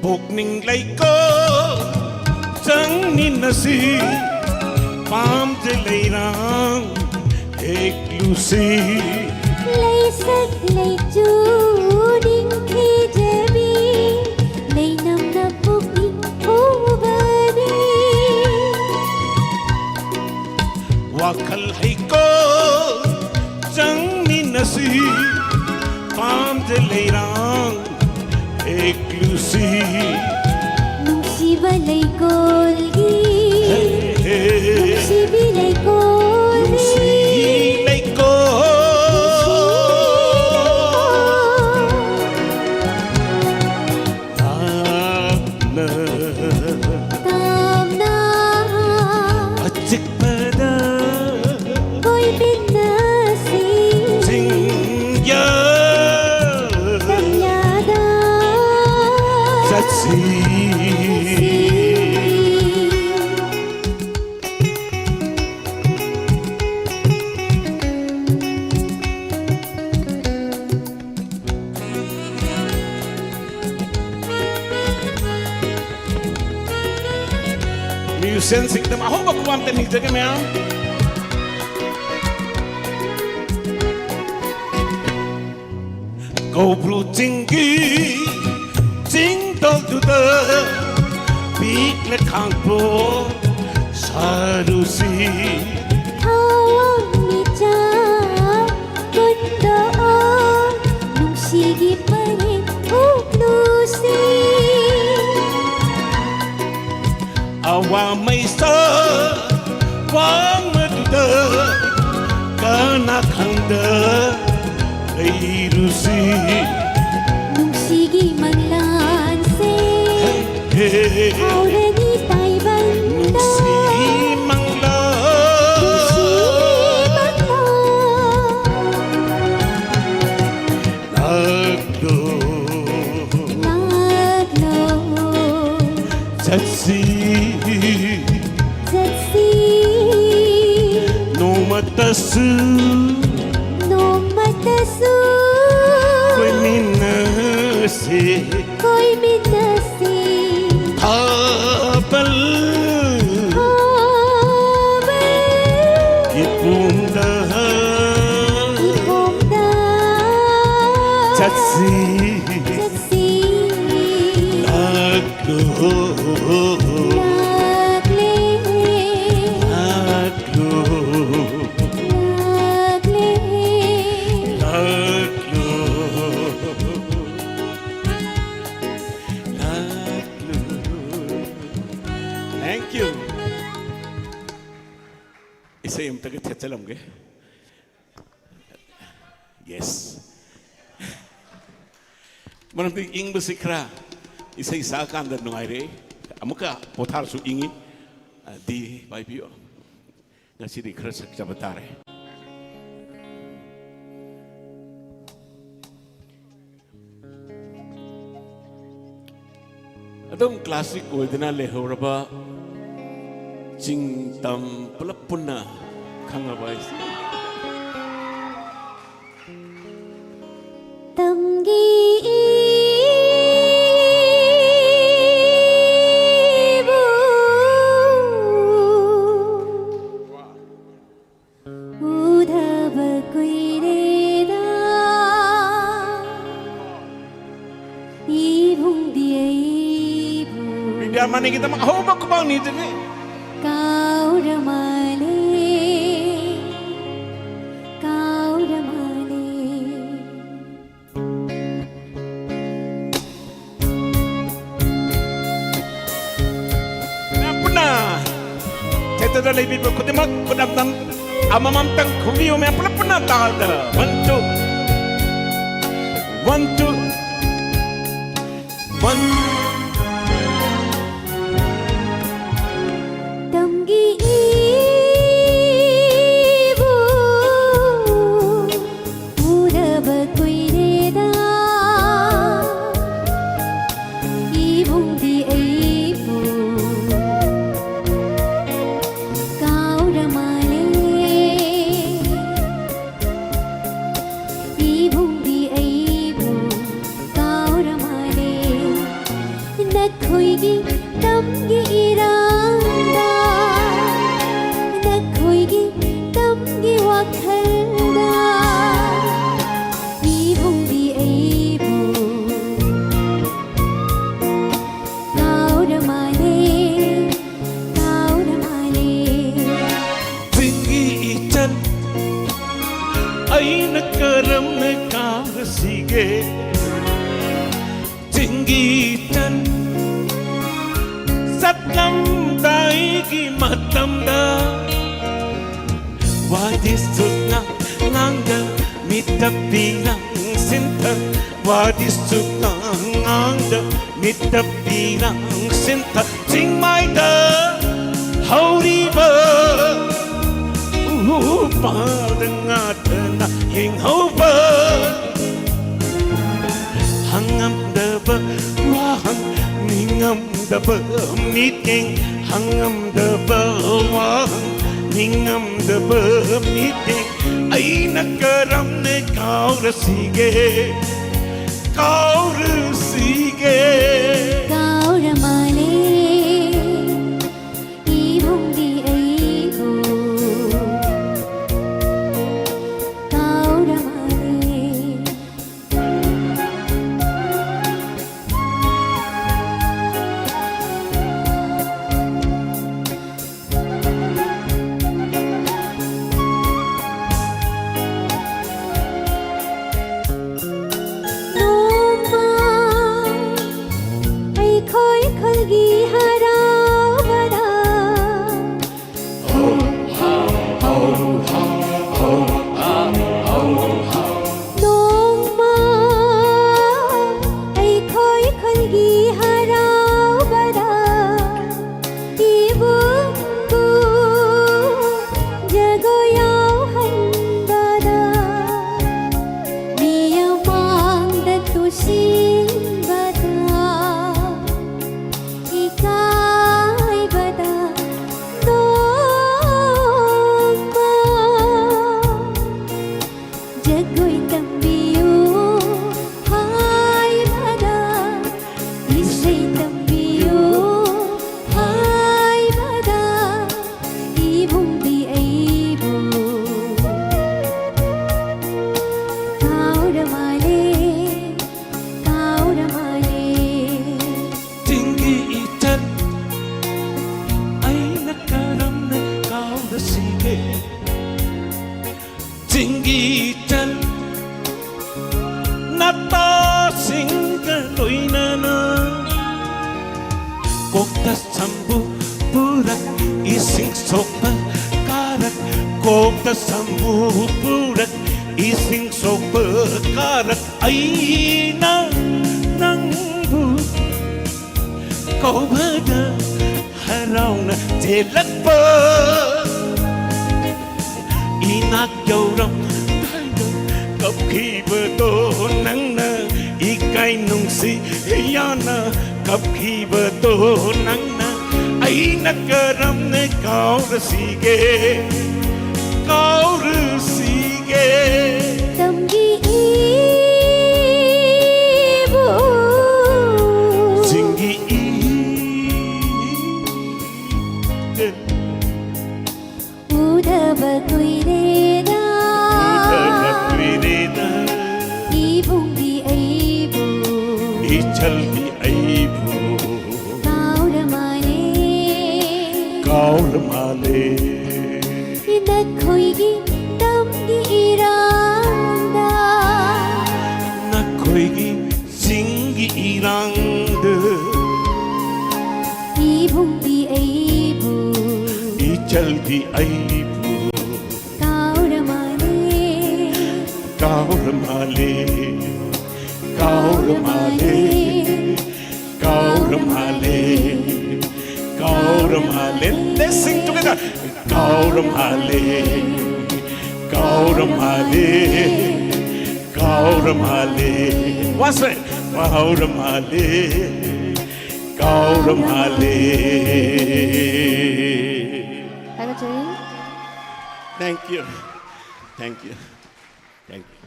ꯄꯨꯛꯅꯤꯡ ꯂꯩꯀꯣꯜ ꯆꯪꯃꯤꯟꯅꯁꯤ, ꯄꯥꯝꯖ ꯂꯩꯔꯥꯡ ꯍꯦꯛꯂꯨꯁꯤ꯫ ꯂꯩꯁꯛ ꯂꯩꯆꯨ ꯅꯤꯡꯊꯤꯖꯕꯤ, ꯂꯩꯅꯝꯅ ꯄꯨꯛꯅꯤꯡ ꯍꯨꯕꯅꯤ꯫ ꯋꯥꯈꯜ ꯍꯩꯀꯣꯜ ꯆꯪꯃꯤꯟꯅꯁꯤ, ꯄꯥꯝꯖ ꯂꯩꯔꯥꯡ ꯍꯦꯛꯂꯨꯁꯤ꯫ ꯅꯨꯡꯁꯤꯕ ꯂꯩꯀꯣꯜꯒꯤ, ꯍꯦ, ꯍꯦ꯫ ꯅꯨꯡꯁꯤꯕꯤ ꯂꯩꯀꯣꯜꯒꯤ꯫ ꯅꯨꯡꯁꯤ ꯂꯩꯀꯣꯜ꯫ ꯅꯨꯡꯁꯤ ꯂꯩꯀꯣꯜ꯫ ꯇꯥꯞꯅ꯫ ꯇꯥꯞꯅ꯫ ꯑꯆꯤꯛꯄꯗ꯫ ꯀꯣꯏꯃꯤꯟꯅꯁꯤ꯫ ꯆꯤꯡꯌꯥ꯫ ꯆꯤꯡꯌꯥ꯫ Musician ꯁꯤꯡꯗ ꯑꯍꯧꯕ ꯈꯨꯕꯥꯝꯇ ꯅꯤꯖꯒꯦ ꯃꯌꯥꯝ꯫ ꯀꯧꯕ꯭ꯔꯨ ꯆꯤꯡꯒꯤ ꯆꯤꯡꯗꯣꯜꯗꯨꯗ ꯄꯤꯛꯂꯦ ꯈꯥꯡꯄꯣꯛ ꯁꯥꯔꯨꯁꯤ꯫ ꯊꯋꯥꯟꯃꯤꯆꯥꯛ ꯀꯨꯟꯗꯣꯛꯑꯣ, ꯅꯨꯡꯁꯤꯒꯤ ꯄꯔꯦꯡ ꯎꯠꯂꯨꯁꯤ꯫ ꯑꯋꯥ ꯃꯩꯁꯥ ꯋꯥꯡꯃꯗꯨꯗ ꯀꯅꯥ ꯈꯪꯗ ꯂꯩꯔꯨꯁꯤ꯫ ꯅꯨꯡꯁꯤꯒꯤ ꯃꯪꯂꯥꯟꯁꯦ ꯍꯦ, ꯍꯦ, ꯍꯦ꯫ ꯐꯥꯎꯔꯅꯤ ꯇꯥꯏꯕꯪꯗ꯫ ꯅꯨꯡꯁꯤꯒꯤ ꯃꯪꯂꯥꯟ꯫ ꯅꯨꯡꯁꯤꯒꯤ ꯃꯪꯂꯥꯟ꯫ ꯂꯥꯛꯂꯣ꯫ ꯂꯥꯛꯂꯣ꯫ ꯆꯠꯁꯤ꯫ ꯆꯠꯁꯤ꯫ ꯅꯣꯡꯃꯇꯁꯨ꯫ ꯅꯣꯡꯃꯇꯁꯨ꯫ ꯀꯣꯏꯃꯤꯟꯅꯁꯤ꯫ ꯀꯣꯏꯃꯤꯟꯅꯁꯤ꯫ ꯊꯥꯕꯜ꯫ ꯊꯥꯕꯜ꯫ ꯏꯄꯣꯝꯗ꯫ ꯏꯄꯣꯝꯗ꯫ ꯆꯠꯁꯤ꯫ ꯆꯠꯁꯤ꯫ ꯂꯥꯛꯂꯣ꯫ ꯂꯥꯛꯂꯦ꯫ ꯂꯥꯛꯂꯣ꯫ ꯂꯥꯛꯂꯦ꯫ ꯂꯥꯛꯂꯣ꯫ ꯂꯥꯛꯂꯣ꯫ Thank you. ꯏꯁꯩ ꯑꯃꯇꯒ ꯊꯦꯠꯆꯜꯂꯝꯒꯦ꯫ Yes. ꯃꯔꯝꯗꯤ ꯏꯪꯕꯁꯤ ꯈꯔ ꯏꯁꯩ ꯁꯛꯑꯀꯥꯟꯗ ꯅꯨꯡꯉꯥꯏꯔꯦ꯫ ꯑꯃꯨꯛꯀ ꯄꯣꯊꯥꯔꯁꯨ ꯏꯪꯉꯤ꯫ ꯑ, D ꯄꯥꯏꯕꯤꯌꯣ꯫ ꯉꯁꯤꯗꯤ ꯈꯔ ꯁꯛꯆꯕ ꯇꯥꯔꯦ꯫ ꯑꯗꯨꯝ ꯀ꯭ꯂꯥꯁꯤꯛ ꯑꯣꯏꯗꯅ ꯂꯩꯍꯧꯔꯕ ꯆꯤꯡ ꯇꯝ ꯄꯨꯂꯞ ꯄꯨꯟꯅ ꯈꯪꯉꯕ ꯑꯩꯁꯦ꯫ ꯇꯝꯒꯤ ꯏꯕꯨ ꯎꯗꯕ ꯀꯨꯏꯔꯦꯗ, ꯏꯕꯨꯡꯗꯤ ꯑꯩꯕꯨ ꯕꯤꯗ꯭ꯌꯥꯃꯅꯤꯒꯤꯗꯃꯛ ꯑꯍꯧꯕ ꯈꯨꯕꯥꯛ ꯅꯤꯗꯨꯅꯤ꯫ ꯀꯥꯎꯔ ꯃꯥꯜꯂꯦ, ꯀꯥꯎꯔ ꯃꯥꯜꯂꯦ꯫ ꯃꯌꯥꯝ ꯄꯨꯟꯅ ꯊꯦꯇꯔꯗ ꯂꯩꯕꯤꯕ ꯈꯨꯗꯤꯡꯃꯛ ꯈꯨꯠ ꯑꯝꯇꯪ ꯑꯃꯃꯝꯇꯪ ꯈꯨꯝꯕꯤꯌꯨ꯫ ꯃꯌꯥꯝ ꯄꯨꯂꯞ ꯄꯨꯟꯅ ꯇꯥꯗ one two, one two, one꯫ ꯇꯝꯒꯤ ꯏꯕꯨ ꯎꯗꯕ ꯀꯨꯏꯔꯦꯗ, ꯏꯕꯨꯡꯗꯤ ꯑꯩꯕꯨ ꯀꯥꯎꯔ ꯃꯥꯜꯂꯦ, ꯏꯕꯨꯡꯗꯤ ꯑꯩꯕꯨ ꯀꯥꯎꯔ ꯃꯥꯜꯂꯦ꯫ ꯅꯈꯣꯏꯒꯤ ꯇꯝꯒꯤ ꯏꯔꯥꯡꯗ, ꯅꯈꯣꯏꯒꯤ ꯇꯝꯒꯤ ꯋꯥꯈꯜꯗ, ꯏꯕꯨꯡꯗꯤ ꯑꯩꯕꯨ ꯀꯥꯎꯔ ꯃꯥꯜꯂꯦ, ꯀꯥꯎꯔ ꯃꯥꯜꯂꯦ꯫ ꯆꯤꯡꯒꯤ ꯏꯆꯟ ꯑꯩꯅ ꯀꯔꯝꯅ ꯀꯥꯎꯔꯁꯤꯒꯦ? ꯆꯤꯡꯒꯤ ꯏꯆꯟ ꯆꯠꯂꯝꯗꯥꯏꯒꯤ ꯃꯇꯝꯗ ꯋꯥꯗꯤ ꯁꯨꯛꯉꯥꯡ ꯉꯥꯡꯗ ꯃꯤꯠꯇ ꯄꯤꯔꯪ ꯁꯤꯟꯊ꯫ ꯋꯥꯗꯤ ꯁꯨꯛꯉꯥꯡ ꯉꯥꯡꯗ ꯃꯤꯠꯇ ꯄꯤꯔꯪ ꯁꯤꯟꯊ꯫ ꯆꯤꯡꯃꯥꯏꯗ ꯍꯧꯔꯤꯕ ꯎ ꯄꯥꯜꯗ ꯉꯥꯗꯅ ꯍꯤꯡꯍꯧꯕ꯫ ꯍꯪꯉꯝꯗꯕ ꯋꯥꯍꯪ ꯅꯤꯡꯉꯝ ꯗꯕ ꯃꯤꯠꯌꯦꯡ, ꯍꯪꯉꯝꯗꯕ ꯋꯥꯍꯪ, ꯅꯤꯡꯉꯝꯗꯕ ꯃꯤꯠꯌꯦꯡ, ꯑꯩꯅ ꯀꯔꯝꯅ ꯀꯥꯎꯔꯁꯤꯒꯦ, ꯀꯥꯎꯔꯁꯤꯒꯦ? ꯀꯥꯎꯔ ꯃꯥꯜꯂꯦ ꯏꯕꯨꯡꯗꯤ ꯑꯩꯕꯨ, ꯀꯥꯎꯔ ꯃꯥꯜꯂꯦ꯫ ꯅꯣꯡꯃ ꯑꯩꯈꯣꯏ ꯈꯨꯜꯒꯤ ꯍꯔꯥꯎꯕꯗ ꯅꯣꯡꯃ ꯑꯩꯈꯣꯏ ꯈꯨꯜꯒꯤ ꯍꯔꯥꯎꯕꯗ ꯏꯕꯨꯡꯕꯨ ꯖꯒꯣꯏ ꯌꯥꯎꯍꯟꯕꯗ ꯃꯤꯌꯥꯝ ꯃꯥꯡꯗ ꯇꯨꯁꯤꯟꯕꯗ ꯏꯀꯥꯏꯕꯗ ꯅꯣꯡꯃ ꯖꯒꯣꯏ ꯇꯝꯕꯤꯌꯨ ꯍꯥꯏꯕꯗ, ꯏꯁꯩ ꯇꯝꯕꯤꯌꯨ ꯍꯥꯏꯕꯗ, ꯏꯕꯨꯡꯗꯤ ꯑꯩꯕꯨ ꯀꯥꯎꯔ ꯃꯥꯜꯂꯦ, ꯀꯥꯎꯔ ꯃꯥꯜꯂꯦ꯫ ꯆꯤꯡꯒꯤ ꯏꯆꯜ ꯑꯩꯅ ꯀꯔꯝꯅ ꯀꯥꯎꯔꯁꯤꯒꯦ? ꯆꯤꯡꯒꯤ ꯏꯆꯜ ꯅꯇꯥꯁꯤꯡꯒ ꯂꯣꯏꯅꯅ ꯀꯣꯛꯇ ꯁꯝꯕꯨ ꯄꯨꯔꯛ, ꯏꯁꯤꯡ ꯁꯣꯛꯄ ꯀꯥꯔꯛ, ꯀꯣꯛꯇ ꯁꯝꯕꯨ ꯄꯨꯔꯛ, ꯏꯁꯤꯡ ꯁꯣꯛꯄ ꯀꯥꯔꯛ꯫ ꯑꯩꯅ ꯅꯪꯕꯨ ꯀꯧꯕꯗ ꯍꯔꯥꯎꯅ ꯆꯦꯜꯂꯛꯄ ꯏꯅꯥꯛ ꯌꯧꯔꯝꯗꯥꯏꯗ ꯀꯞꯈꯤꯕꯗꯣ ꯅꯪꯅ ꯏꯀꯥꯏ ꯀꯥꯏꯅꯨꯡꯁꯤ ꯌꯥꯅ ꯀꯞꯈꯤꯕꯗꯣ ꯅꯪꯅ ꯑꯩꯅ ꯀꯔꯝꯅ ꯀꯥꯎꯔꯁꯤꯒꯦ, ꯀꯥꯎꯔꯁꯤꯒꯦ? ꯇꯝꯒꯤ ꯏꯕꯨ ꯆꯤꯡꯒꯤ ꯏ ꯎꯗꯕ ꯀꯨꯏꯔꯦꯗ꯫ ꯎꯗꯕ ꯀꯨꯏꯔꯦꯗ꯫ ꯏꯕꯨꯡꯗꯤ ꯑꯩꯕꯨ ꯏꯆꯜꯗꯤ ꯑꯩꯕꯨ ꯀꯥꯎꯔ ꯃꯥꯜꯂꯦ꯫ ꯀꯥꯎꯔ ꯃꯥꯜꯂꯦ꯫ ꯅꯈꯣꯏꯒꯤ ꯇꯝꯒꯤ ꯏꯔꯥꯡꯗ ꯅꯈꯣꯏꯒꯤ ꯆꯤꯡꯒꯤ ꯏꯔꯥꯡꯗ ꯏꯕꯨꯡꯗꯤ ꯑꯩꯕꯨ ꯏꯆꯜꯗꯤ ꯑꯩꯕꯨ ꯀꯥꯎꯔ ꯃꯥꯜꯂꯦ꯫ ꯀꯥꯎꯔ ꯃꯥꯜꯂꯦ꯫ ꯀꯥꯎꯔ ꯃꯥꯜꯂꯦ꯫ ꯀꯥꯎꯔ ꯃꯥꯜꯂꯦ꯫ ꯀꯥꯎꯔ ꯃꯥꯜꯂꯦ꯫ Let's sing together. ꯀꯥꯎꯔ ꯃꯥꯜꯂꯦ꯫ ꯀꯥꯎꯔ ꯃꯥꯜꯂꯦ꯫ ꯀꯥꯎꯔ ꯃꯥꯜꯂꯦ꯫ Once again. ꯀꯥꯎꯔ ꯃꯥꯜꯂꯦ꯫ ꯀꯥꯎꯔ ꯃꯥꯜꯂꯦ꯫ ꯊꯥꯒꯠꯆꯔꯤ꯫ Thank you. Thank you. Thank you.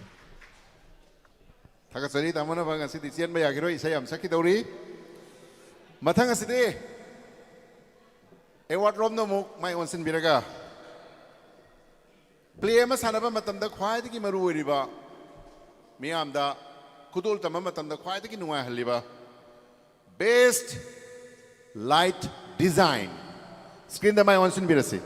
ꯊꯥꯒꯠꯆꯔꯤ꯫ ꯇꯥꯃꯣꯅ ꯉꯁꯤꯗꯤ ꯆꯦꯟꯕ ꯌꯥꯈꯤꯔꯣꯏ, ꯏꯁꯩ ꯌꯥꯝ ꯁꯛꯈꯤꯗꯧꯔꯤ꯫ ꯃꯊꯪ ꯑꯁꯤꯗꯤ award ꯔꯣꯝꯗ ꯑꯃꯨꯛ ꯃꯥꯏ ꯑꯣꯟꯁꯤꯟꯕꯤꯔꯒ, play ꯑꯃ ꯁꯥꯟꯅꯕ ꯃꯇꯝꯗ ꯈ꯭ꯋꯥꯏꯗꯒꯤ ꯃꯔꯨ ꯑꯣꯏꯔꯤꯕ, ꯃꯤꯌꯥꯝꯗ ꯈꯨꯗꯣꯜ ꯇꯝꯕ ꯃꯇꯝꯗ ꯈ꯭ꯋꯥꯏꯗꯒꯤ ꯅꯨꯡꯉꯥꯏꯍꯜꯂꯤꯕ Best Light Design꯫ Screen ꯗ ꯃꯥꯏ ꯑꯣꯟꯁꯤꯟꯕꯤꯔꯁꯤ꯫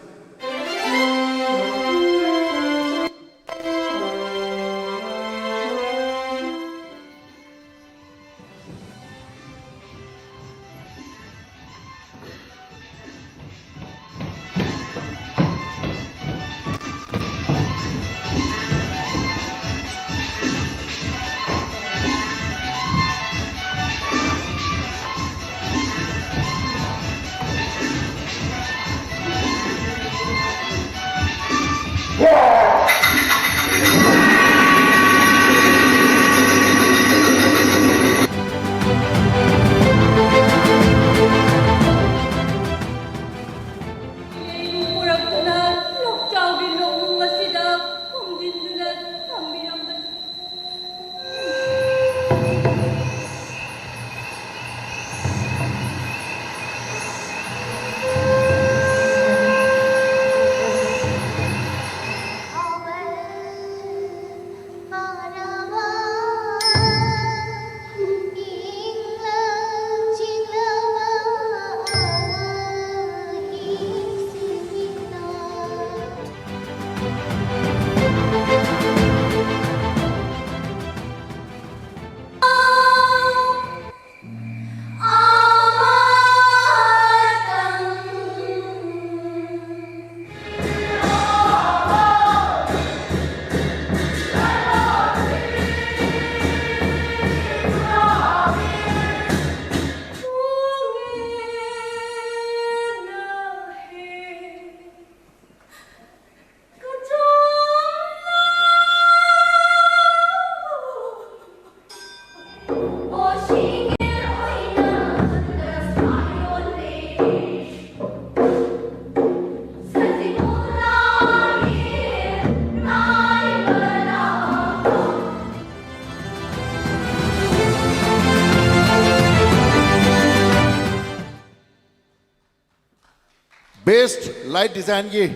Best Light Designꯒꯤ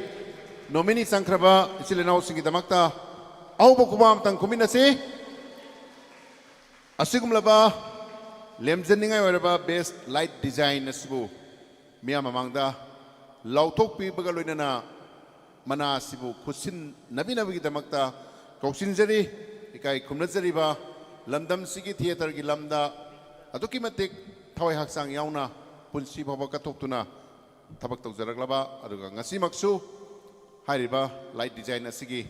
nominee ꯆꯪꯈ꯭ꯔꯕ ꯏꯆꯤꯜ ꯏꯅꯥꯎꯁꯤꯡꯒꯤꯗꯃꯛꯇ ꯑꯍꯧꯕ ꯈꯨꯕꯥꯛ ꯑꯃꯇꯪ ꯈꯨꯝꯃꯤꯟꯅꯁꯤ꯫ ꯑꯁꯤꯒꯨꯝꯂꯕ ꯂꯦꯝꯖꯅꯤꯡꯉꯥꯏ ꯑꯣꯏꯔꯕ Best Light Design ꯑꯁꯤꯕꯨ ꯃꯤꯌꯥꯝ ꯃꯃꯥꯡꯗ ꯂꯥꯎꯊꯣꯛꯄꯤꯕꯒ ꯂꯣꯏꯅꯅ ꯃꯅꯥ ꯑꯁꯤꯕꯨ ꯈꯨꯠꯁꯤꯟꯅꯕꯤꯅꯕꯒꯤꯗꯃꯛꯇ ꯀꯧꯁꯤꯟꯖꯔꯤ꯫ ꯏꯀꯥꯏ ꯈꯨꯝꯅꯖꯔꯤꯕ ꯂꯝꯗꯝꯁꯤꯒꯤ theatreꯒꯤ ꯂꯝꯗ ꯑꯗꯨꯛꯀꯤ ꯃꯇꯤꯛ ꯊꯋꯥꯏ ꯍꯛꯆꯥꯡ ꯌꯥꯎꯅ ꯄꯨꯟꯁꯤ ꯐꯥꯎꯕ ꯀꯠꯊꯣꯛꯇꯨꯅ ꯊꯕꯛ ꯇꯧꯖꯔꯛꯂꯕ, ꯑꯗꯨꯒ ꯉꯁꯤꯃꯛꯁꯨ ꯍꯥꯏꯔꯤꯕ Light Design ꯑꯁꯤꯒꯤ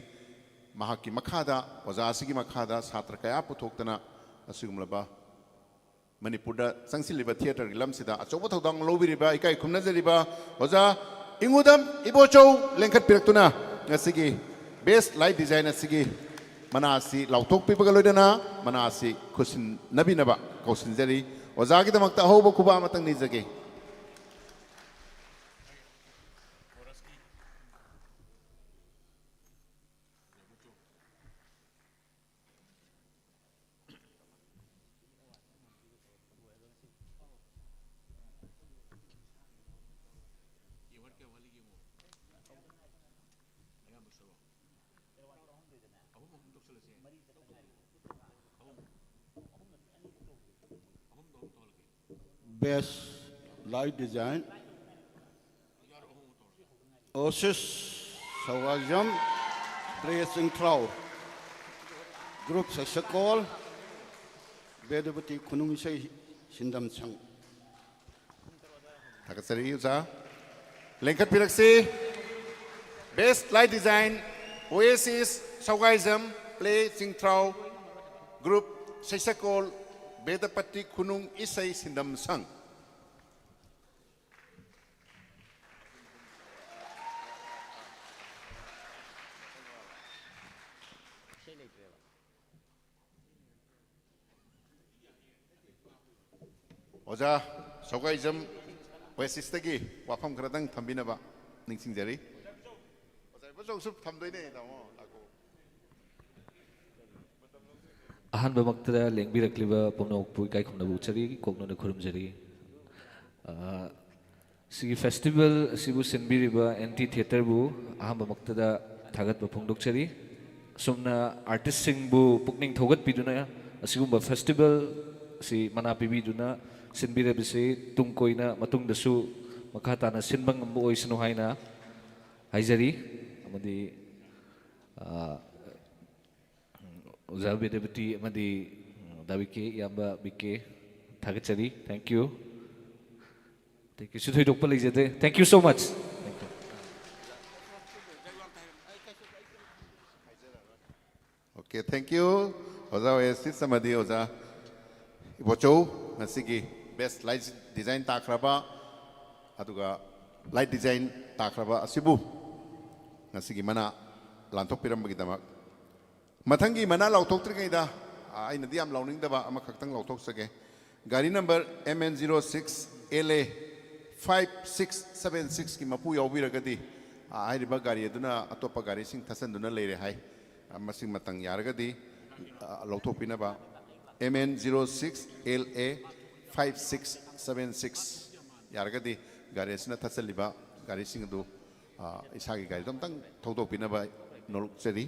ꯃꯍꯥꯛꯀꯤ ꯃꯈꯥꯗ, ꯑꯣꯖꯥ ꯑꯁꯤꯒꯤ ꯃꯈꯥꯗ ꯁꯥꯇ꯭ꯔ ꯀꯌꯥ ꯄꯨꯊꯣꯛꯇꯅ ꯑꯁꯤꯒꯨꯝꯂꯕ ꯃꯅꯤꯄꯨꯔꯗ ꯆꯪꯁꯤꯜꯂꯤꯕ theatreꯒꯤ ꯂꯝꯁꯤꯗ ꯑꯆꯧꯕ ꯊꯧꯗꯥꯡ ꯂꯧꯕꯤꯔꯤꯕ ꯏꯀꯥꯏ ꯈꯨꯝꯅꯖꯔꯤꯕ ꯑꯣꯖꯥ ꯏꯉꯨꯗꯝ ꯏꯕꯣꯆꯧ ꯂꯦꯡꯈꯠꯄꯤꯔꯛꯇꯨꯅ ꯉꯁꯤꯒꯤ Best Light Design ꯑꯁꯤꯒꯤ ꯃꯅꯥ ꯑꯁꯤ ꯂꯥꯎꯊꯣꯛꯄꯤꯕꯒ ꯂꯣꯏꯅꯅ ꯃꯅꯥ ꯑꯁꯤ ꯈꯨꯠꯁꯤꯟꯅꯕꯤꯅꯕ ꯀꯧꯁꯤꯟꯖꯔꯤ꯫ ꯑꯣꯖꯥꯒꯤꯗꯃꯛꯇ ꯑꯍꯧꯕ ꯈꯨꯕꯥꯛ ꯑꯃꯇꯪ ꯅꯤꯖꯒꯦ꯫ Best Light Design, Oasis ꯁꯧꯒꯥꯏꯖꯝ, Play ꯆꯤꯡꯊ꯭ꯔꯥꯎ, Group ꯁꯛꯁꯀꯣꯜ, Bedapati ꯈꯨꯅꯨꯡ ꯏꯁꯩ ꯁꯤꯟꯗꯝ ꯁꯪ꯫ ꯊꯥꯒꯠꯆꯔꯤ ꯑꯣꯖꯥ꯫ ꯂꯦꯡꯈꯠꯄꯤꯔꯛꯁꯤ꯫ Best Light Design, Oasis ꯁꯧꯒꯥꯏꯖꯝ, Play ꯆꯤꯡꯊ꯭ꯔꯥꯎ, Group ꯁꯩꯁꯛꯀꯣꯜ, Bedapati ꯈꯨꯅꯨꯡ ꯏꯁꯩ ꯁꯤꯟꯗꯝ ꯁꯪ꯫ ꯑꯣꯖꯥ ꯁꯧꯒꯥꯏꯖꯝ Oasisꯇꯒꯤ ꯋꯥꯐꯝ ꯈꯔꯗꯪ ꯊꯝꯕꯤꯅꯕ ꯅꯤꯡꯁꯤꯡꯖꯔꯤ꯫ ꯑꯣꯖꯥ ꯏꯕꯣꯆꯧꯁꯨ ꯊꯝꯗꯣꯏꯅꯦ, ꯇꯥꯃꯣ, ꯂꯥꯛꯀꯣ꯫ ꯑꯍꯥꯟꯕꯃꯛꯇꯗ ꯂꯦꯡꯕꯤꯔꯛꯂꯤꯕ ꯄꯨꯝꯅꯃꯛꯄꯨ ꯏꯀꯥꯏ ꯈꯨꯝꯅꯕ ꯎꯠꯆꯔꯤ, ꯀꯣꯛꯅꯣꯟꯅ ꯈꯨꯔꯨꯝꯖꯔꯤ꯫ ꯑ, ꯁꯤꯒꯤ ꯐꯦꯁꯇꯤꯚꯦꯜ ꯑꯁꯤꯕꯨ ꯁꯤꯟꯕꯤꯔꯤꯕ ꯑꯦꯟꯇꯤ ꯊꯤꯌꯦꯇꯔꯕꯨ ꯑꯍꯥꯟꯕꯃꯛꯇꯗ ꯊꯥꯒꯠꯄ ꯐꯣꯡꯗꯣꯛꯆꯔꯤ꯫ ꯑꯁꯨꯝꯅ ꯑꯥꯔꯇꯤꯁꯁꯤꯡꯕꯨ ꯄꯨꯛꯅꯤꯡ ꯊꯧꯒꯠꯄꯤꯗꯨꯅ ꯑꯁꯤꯒꯨꯝꯕ ꯐꯦꯁꯇꯤꯚꯦꯜ ꯑꯁꯤ ꯃꯅꯥ ꯄꯤꯕꯤꯗꯨꯅ ꯁꯤꯟꯕꯤꯔꯕꯁꯤ ꯇꯨꯡ ꯀꯣꯏꯅ ꯃꯇꯨꯡꯗꯁꯨ ꯃꯈꯥ ꯇꯥꯅ ꯁꯤꯟꯕ ꯉꯝꯕ ꯑꯣꯏꯁꯅꯨ ꯍꯥꯏꯅ ꯍꯥꯏꯖꯔꯤ꯫ ꯑꯃꯗꯤ, ꯑ, ꯑꯣꯖꯥ ꯕꯤꯗ꯭ꯌꯥꯄꯇꯤ ꯑꯃꯗꯤ, ꯎꯝ, ꯗꯥ ꯕꯤ ꯀꯦ, ꯏꯌꯥꯝꯕ ꯕꯤ ꯀꯦ, ꯊꯥꯒꯠꯆꯔꯤ꯫ Thank you꯫ ꯑꯇꯩ ꯀꯩꯁꯨ ꯊꯣꯏꯗꯣꯛꯄ ꯂꯩꯖꯗꯦ꯫ Thank you so much꯫ Thank you꯫ Okay, thank you, ꯑꯣꯖꯥ ꯑꯣꯌꯦꯁꯤꯁ ꯑꯃꯗꯤ ꯑꯣꯖꯥ ꯏꯕꯣꯆꯧ꯫ ꯉꯁꯤꯒꯤ best light design ꯇꯥꯈ꯭ꯔꯕ, ꯑꯗꯨꯒ light design ꯇꯥꯈ꯭ꯔꯕ ꯑꯁꯤꯕꯨ ꯉꯁꯤꯒꯤ ꯃꯅꯥ ꯂꯥꯟꯊꯣꯛꯄꯤꯔꯝꯕꯒꯤꯗꯃꯛ꯫ ꯃꯊꯪꯒꯤ ꯃꯅꯥ ꯂꯥꯎꯊꯣꯛꯇ꯭ꯔꯤꯉꯩꯗ, ꯑ, ꯑꯩꯅꯗꯤ ꯌꯥꯝ ꯂꯥꯎꯅꯤꯡꯗꯕ ꯑꯃꯈꯛꯇꯪ ꯂꯥꯎꯊꯣꯛꯆꯒꯦ꯫ ꯒꯥꯔꯤ number M N zero six L A five six seven six ꯀꯤ ꯃꯄꯨ ꯌꯥꯎꯕꯤꯔꯒꯗꯤ, ꯑ, ꯍꯥꯏꯔꯤꯕ ꯒꯥꯔꯤ ꯑꯗꯨꯅ ꯑꯇꯣꯞꯄ ꯒꯥꯔꯤꯁꯤꯡ ꯊꯠꯆꯟꯗꯨꯅ ꯂꯩꯔꯦ ꯍꯥꯏ꯫ ꯑ, ꯃꯁꯤꯃꯇꯪ ꯌꯥꯔꯒꯗꯤ, ꯑ, ꯂꯧꯊꯣꯛꯄꯤꯅꯕ꯫ M N zero six L A five six seven six ꯌꯥꯔꯒꯗꯤ ꯒꯥꯔꯤ ꯑꯁꯤꯅ ꯊꯠꯆꯜꯂꯤꯕ ꯒꯥꯔꯤꯁꯤꯡ ꯑꯗꯨ, ꯑ, ꯏꯁꯥꯒꯤ ꯒꯥꯔꯤꯗꯣ ꯑꯝꯇꯪ ꯊꯧꯗꯣꯛꯄꯤꯅꯕ ꯅꯣꯜꯂꯨꯛꯆꯔꯤ꯫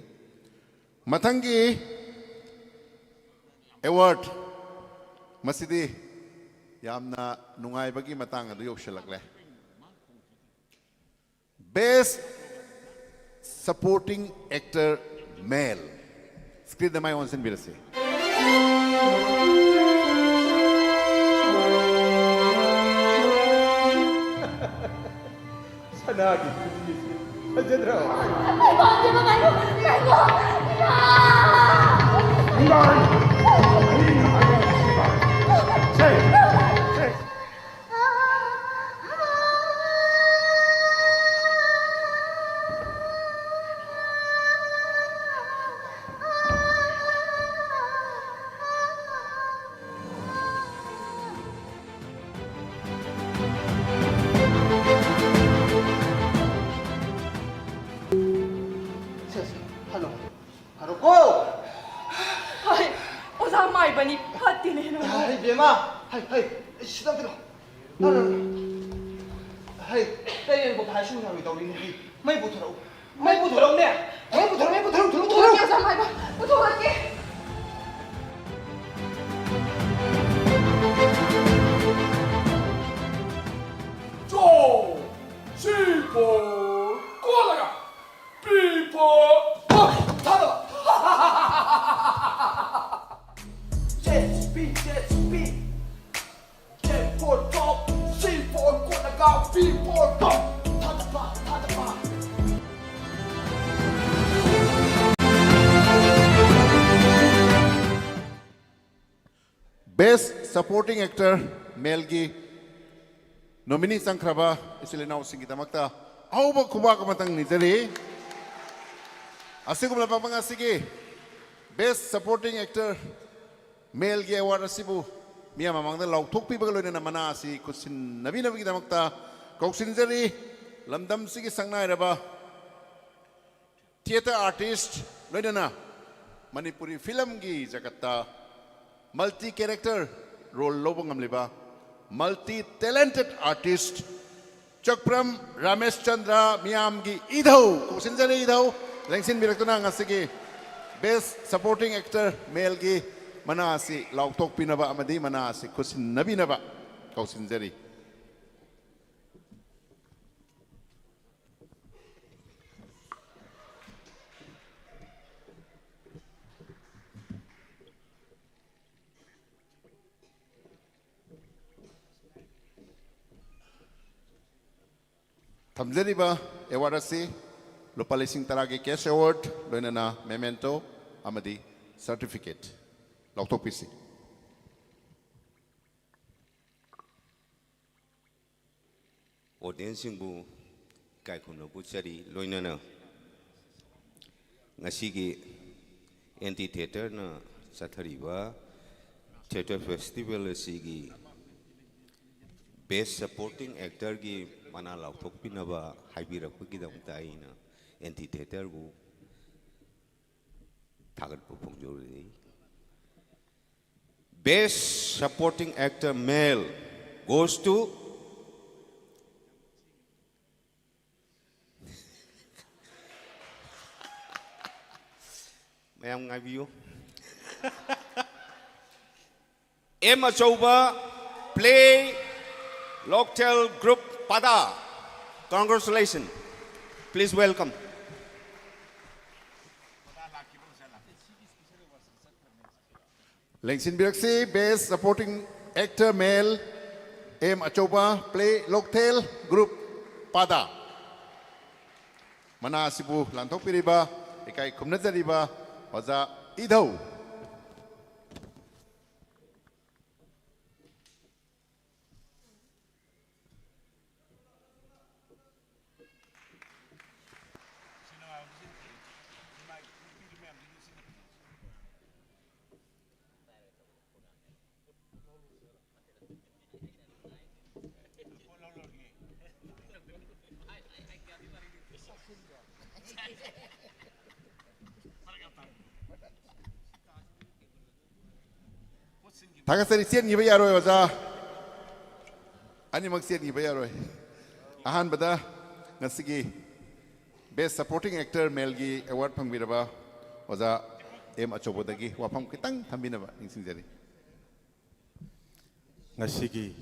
ꯃꯊꯪꯒꯤ award, ꯃꯁꯤꯗꯤ ꯌꯥꯝꯅ ꯅꯨꯡꯉꯥꯏꯕꯒꯤ ꯃꯇꯥꯡ ꯑꯗꯨ ꯌꯧꯁꯤꯜꯂꯛꯂꯦ꯫ Best Supporting Actor Male꯫ Screenꯗ ꯃꯥꯏ ꯑꯣꯟꯁꯤꯟꯕꯤꯔꯁꯤ꯫ ꯁꯅꯥꯒꯤ ꯈꯨꯖꯤꯁꯦ ꯐꯖꯗ꯭ꯔꯣ? ꯁꯦ, ꯁꯦ, ꯍꯜꯂꯣ꯫ ꯍꯜꯂꯣꯀꯣ꯫ ꯍꯣꯏ, ꯑꯣꯖꯥ ꯃꯥꯏꯕꯅꯤ ꯐꯠꯇꯦꯅꯦ ꯅꯪ꯫ ꯍꯩ, ꯕꯦꯝꯃ꯫ ꯍꯩ, ꯍꯩ, ꯁꯤꯗ ꯑꯝꯇ ꯂꯥꯎ꯫ ꯂꯥꯎ, ꯂꯥꯎ, ꯂꯥꯎ꯫ ꯍꯩ, ꯇꯔꯦꯟ ꯄꯣꯛꯄ ꯍꯥꯏꯁꯨ ꯉꯥꯡꯒꯦ ꯇꯧꯔꯤꯅꯦ꯫ ꯍꯩ, ꯃꯩ ꯄꯨꯊꯣꯔꯛꯎ꯫ ꯃꯩ ꯄꯨꯊꯣꯔꯛꯎꯅꯦ꯫ ꯃꯩ ꯄꯨꯊꯣꯔꯛꯎ, ꯃꯩ ꯄꯨꯊꯣꯔꯛꯎ, ꯊꯨꯔꯛꯎ, ꯊꯨꯔꯛꯎ꯫ ꯄꯨꯊꯣꯔꯛꯀꯦ, ꯑꯣꯖꯥ ꯃꯥꯏꯕ꯫ ꯄꯨꯊꯣꯔꯛꯀꯦ꯫ ꯆꯣ! ꯁꯤ ꯐꯣꯔ ꯀꯣꯠꯂꯒ ꯄꯤ ꯐꯣꯔ ꯊꯥꯗꯕ꯫ ꯖꯦ ꯁꯤ ꯄꯤ, ꯖꯦ ꯁꯤ ꯄꯤ꯫ ꯖꯦ ꯐꯣꯔ ꯆꯣꯞ, ꯁꯤ ꯐꯣꯔ ꯀꯣꯠꯂꯒ ꯄꯤ ꯐꯣꯔ ꯕꯝ ꯊꯥꯗꯕ, ꯊꯥꯗꯕ꯫ Best Supporting Actor Maleꯒꯤ nominee ꯆꯪꯈ꯭ꯔꯕ ꯏꯆꯤꯜ ꯏꯅꯥꯎꯁꯤꯡꯒꯤꯗꯃꯛꯇ ꯑꯍꯧꯕ ꯈꯨꯕꯥꯛ ꯑꯃꯇꯪ ꯅꯤꯖꯔꯤ꯫ ꯑꯁꯤꯒꯨꯝꯂꯕ ꯃꯉꯥꯁꯤꯒꯤ Best Supporting Actor Maleꯒꯤ award ꯑꯁꯤꯕꯨ ꯃꯤꯌꯥꯝ ꯃꯃꯥꯡꯗ ꯂꯥꯎꯊꯣꯛꯄꯤꯕꯒ ꯂꯣꯏꯅꯅ ꯃꯅꯥ ꯑꯁꯤ ꯈꯨꯠꯁꯤꯟꯅꯕꯤꯅꯕꯒꯤꯗꯃꯛꯇ ꯀꯧꯁꯤꯟꯖꯔꯤ꯫ ꯂꯝꯗꯝꯁꯤꯒꯤ ꯁꯛꯅꯥꯏꯔꯕ theatre artist ꯂꯣꯏꯅꯅ ꯃꯅꯤꯄꯨꯔꯤ ꯐꯤꯂꯝꯒꯤ ꯖꯒꯠꯇ multi character role ꯂꯧꯕ ꯉꯝꯂꯤꯕ multi talented artist Chakpram Ramesh Chandra ꯃꯤꯌꯥꯝꯒꯤ ꯏꯙꯧ ꯀꯧꯁꯤꯟꯖꯔꯤ꯫ ꯏꯙꯧ ꯂꯦꯡꯁꯤꯟꯕꯤꯔꯛꯇꯨꯅ ꯉꯁꯤꯒꯤ Best Supporting Actor Maleꯒꯤ ꯃꯅꯥ ꯑꯁꯤ ꯂꯥꯎꯊꯣꯛꯄꯤꯅꯕ ꯑꯃꯗꯤ ꯃꯅꯥ ꯑꯁꯤ ꯈꯨꯠꯁꯤꯟꯅꯕꯤꯅꯕ ꯀꯧꯁꯤꯟꯖꯔꯤ꯫ ꯊꯝꯖꯔꯤꯕ award ꯑꯁꯤ ꯂꯨꯄꯥ ꯂꯤꯁꯤꯡ ꯇꯔꯥꯒꯤ cash award, ꯂꯣꯏꯅꯅ memento ꯑꯃꯗꯤ certificate ꯂꯧꯊꯣꯛꯄꯤꯁꯤ꯫ Audienceꯁꯤꯡꯕꯨ ꯏꯀꯥꯏ ꯈꯨꯝꯅꯕ ꯎꯠꯆꯔꯤ꯫ ꯂꯣꯏꯅꯅ ꯉꯁꯤꯒꯤ ꯑꯦꯟꯇꯤ ꯊꯤꯌꯦꯇꯔꯅ ꯆꯠꯊꯔꯤꯕ ꯊꯤꯌꯦꯇꯔ ꯐꯦꯁꯇꯤꯚꯦꯜ ꯑꯁꯤꯒꯤ Best Supporting Actorꯒꯤ ꯃꯅꯥ ꯂꯥꯎꯊꯣꯛꯄꯤꯅꯕ ꯍꯥꯏꯕꯤꯔꯛꯄꯒꯤꯗꯃꯛꯇ ꯑꯩꯅ ꯑꯦꯟꯇꯤ ꯊꯤꯌꯦꯇꯔꯕꯨ ꯊꯥꯒꯠꯄ ꯐꯣꯡꯗꯣꯔꯤ꯫ Best Supporting Actor Male goes to ꯃꯌꯥꯝ ꯉꯥꯏꯕꯤꯌꯨ꯫ M Achouba, play Lokthel group ꯄꯥꯗꯥ꯫ Congratulations. Please welcome. ꯂꯦꯡꯁꯤꯟꯕꯤꯔꯛꯁꯤ, Best Supporting Actor Male, M Achouba, play Lokthel group ꯄꯥꯗꯥ꯫ ꯃꯅꯥ ꯑꯁꯤꯕꯨ ꯂꯥꯟꯊꯣꯛꯄꯤꯔꯤꯕ, ꯏꯀꯥꯏ ꯈꯨꯝꯅꯖꯔꯤꯕ ꯑꯣꯖꯥ ꯏꯙꯧ꯫ ꯊꯥꯒꯠꯆꯔꯤ꯫ ꯆꯦꯟꯈꯤꯕ ꯌꯥꯔꯣꯏ ꯑꯣꯖꯥ, ꯑꯅꯤꯃꯛ ꯆꯦꯟꯈꯤꯕ ꯌꯥꯔꯣꯏ꯫ ꯑꯍꯥꯟꯕꯗ ꯉꯁꯤꯒꯤ Best Supporting Actor Maleꯒꯤ award ꯐꯪꯕꯤꯔꯕ ꯑꯣꯖꯥ ꯑꯦꯝ ꯑꯆꯧꯕꯗꯒꯤ ꯋꯥꯐꯝ ꯈꯤꯇꯪ ꯊꯝꯕꯤꯅꯕ ꯅꯤꯡꯁꯤꯡꯖꯔꯤ꯫ ꯉꯁꯤꯒꯤ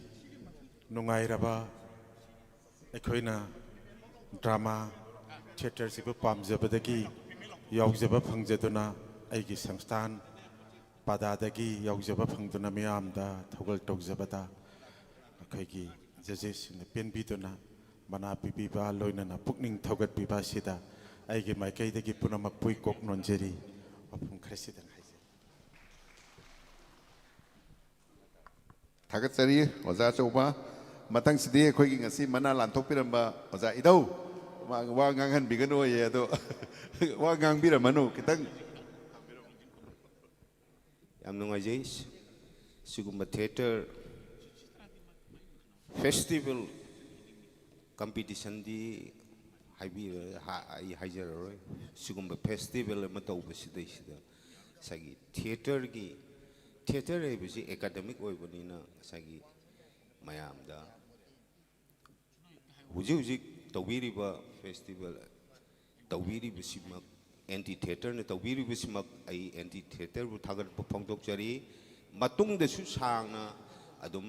ꯅꯨꯡꯉꯥꯏꯔꯕ ꯑꯩꯈꯣꯏꯅ drama theatreꯁꯤꯕꯨ ꯄꯥꯝꯖꯕꯗꯒꯤ ꯌꯥꯎꯖꯕ ꯐꯪꯖꯗꯨꯅ, ꯑꯩꯒꯤ ꯁꯪꯁꯊꯥꯟ ꯄꯥꯗꯥꯗꯒꯤ ꯌꯥꯎꯖꯕ ꯐꯪꯗꯨꯅ ꯃꯤꯌꯥꯝꯗ ꯊꯧꯒꯜ ꯇꯧꯖꯕꯗ ꯑꯩꯈꯣꯏꯒꯤ judgesꯁꯤꯡꯅ ꯄꯦꯟꯕꯤꯗꯨꯅ ꯃꯅꯥ ꯄꯤꯕꯤꯕ, ꯂꯣꯏꯅꯅ ꯄꯨꯛꯅꯤꯡ ꯊꯧꯒꯠꯄꯤꯕ ꯑꯁꯤꯗ ꯑꯩꯒꯤ ꯃꯥꯏꯀꯩꯗꯒꯤ ꯄꯨꯝꯅꯃꯛꯄꯨ ꯏꯀꯣꯛ ꯅꯣꯟꯖꯔꯤ꯫ ꯋꯥꯐꯝ ꯈꯔꯁꯤꯗꯪ ꯍꯥꯏꯖꯔꯤ꯫ ꯊꯥꯒꯠꯆꯔꯤ ꯑꯣꯖꯥ ꯑꯆꯧꯕ꯫ ꯃꯊꯪꯁꯤꯗꯤ ꯑꯩꯈꯣꯏꯒꯤ ꯉꯁꯤ ꯃꯅꯥ ꯂꯥꯟꯊꯣꯛꯄꯤꯔꯝꯕ ꯑꯣꯖꯥ ꯏꯙꯧ꯫ ꯃꯥ ꯋꯥ ꯉꯥꯡꯍꯟꯕꯤꯒꯅꯨꯌꯦ, ꯑꯗꯣ ꯋꯥ ꯉꯥꯡꯕꯤꯔꯝꯃꯅꯨ ꯈꯤꯇꯪ꯫ ꯌꯥꯝ ꯅꯨꯡꯉꯥꯏꯖꯩ꯫ ꯁꯤꯒꯨꯝꯕ theatre festival competitionꯗꯤ ꯍꯥꯏꯕꯤꯔ-, ꯍꯥ-, ꯑꯩ ꯍꯥꯏꯖꯔꯔꯣꯏ꯫ ꯁꯤꯒꯨꯝꯕ festival ꯑꯃ ꯇꯧꯕꯁꯤꯗꯩꯁꯤꯗ ꯉꯁꯥꯏꯒꯤ theatreꯒꯤ, theatre ꯍꯥꯏꯕꯁꯤ academic ꯑꯣꯏꯕꯅꯤꯅ ꯉꯁꯥꯏꯒꯤ ꯃꯌꯥꯝꯗ ꯍꯧꯖꯤꯛ ꯍꯧꯖꯤꯛ ꯇꯧꯕꯤꯔꯤꯕ festival ꯇꯧꯕꯤꯔꯤꯕꯁꯤꯃꯛ ꯑꯦꯟꯇꯤ ꯊꯤꯌꯦꯇꯔꯅ ꯇꯧꯕꯤꯔꯤꯕꯁꯤꯃꯛ ꯑꯩ ꯑꯦꯟꯇꯤ ꯊꯤꯌꯦꯇꯔꯕꯨ ꯊꯥꯒꯠꯄ ꯐꯣꯡꯗꯣꯛꯆꯔꯤ꯫ ꯃꯇꯨꯡꯗꯁꯨ ꯁꯥꯡꯅ ꯑꯗꯨꯝ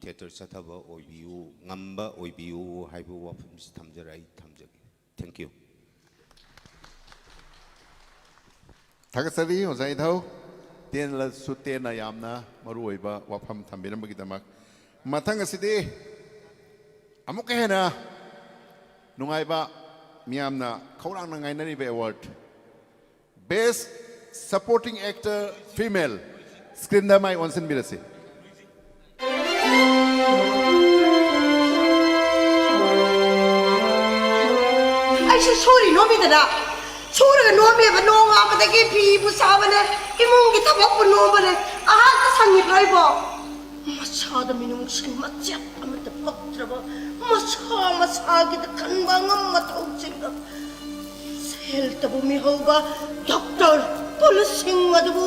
ꯊꯤꯌꯦꯇꯔ ꯆꯠꯊꯕ ꯑꯣꯏꯕꯤꯌꯨ, ꯉꯝꯕ ꯑꯣꯏꯕꯤꯌꯨ ꯍꯥꯏꯕ ꯋꯥꯐꯝꯁꯤ ꯊꯝꯖꯔ-, ꯑꯩ ꯊꯝꯖꯒꯦ꯫ Thank you꯫ ꯊꯥꯒꯠꯆꯔꯤ ꯑꯣꯖꯥ ꯏꯙꯧ, ꯇꯦꯜꯂꯁꯨ ꯇꯦꯟꯅ ꯌꯥꯝꯅ ꯃꯔꯨꯑꯣꯏꯕ ꯋꯥꯐꯝ ꯊꯝꯕꯤꯔꯝꯕꯒꯤꯗꯃꯛ꯫ ꯃꯊꯪ ꯑꯁꯤꯗꯤ ꯑꯃꯨꯛꯀ ꯍꯦꯟꯅ ꯅꯨꯡꯉꯥꯏꯕ, ꯃꯤꯌꯥꯝꯅ ꯈꯧꯔꯥꯡꯅ ꯉꯥꯏꯅꯔꯤꯕ award, Best Supporting Actor Female, ꯁ꯭ꯀ꯭ꯔꯤꯟꯗ ꯃꯥꯏ ꯑꯣꯟꯁꯤꯟꯕꯤꯔꯁꯤ꯫ ꯑꯩꯁꯨ ꯁꯨꯔꯤ ꯅꯣꯝꯃꯤꯗꯅ꯫ ꯁꯨꯔꯒ ꯅꯣꯝꯃꯦꯕ, ꯅꯣꯡꯉꯥꯟꯕꯗꯒꯤ ꯐꯤꯕꯨ ꯁꯥꯕꯅꯦ, ꯏꯃꯨꯡꯒꯤ ꯊꯕꯛꯄꯨ ꯅꯣꯝꯕꯅꯦ꯫ ꯑꯍꯥꯛꯇ ꯁꯪꯉꯤꯕ꯭ꯔꯣ ꯑꯩꯕꯣ? ꯃꯁꯥꯗ ꯃꯤꯅꯨꯡꯁꯤ ꯃꯆꯦꯠ ꯑꯃꯠꯇ ꯄꯛꯇ꯭ꯔꯕ, ꯃꯁꯥ ꯃꯁꯥꯒꯤꯗ ꯈꯟꯕ ꯑꯉꯝ ꯃꯊꯧꯁꯤꯡꯗ ꯁꯦꯜꯇꯕꯨ ꯃꯤꯍꯧꯕ ꯗꯣꯛꯇꯔ ꯄꯨꯂꯁꯤꯡ ꯑꯗꯨꯕꯨ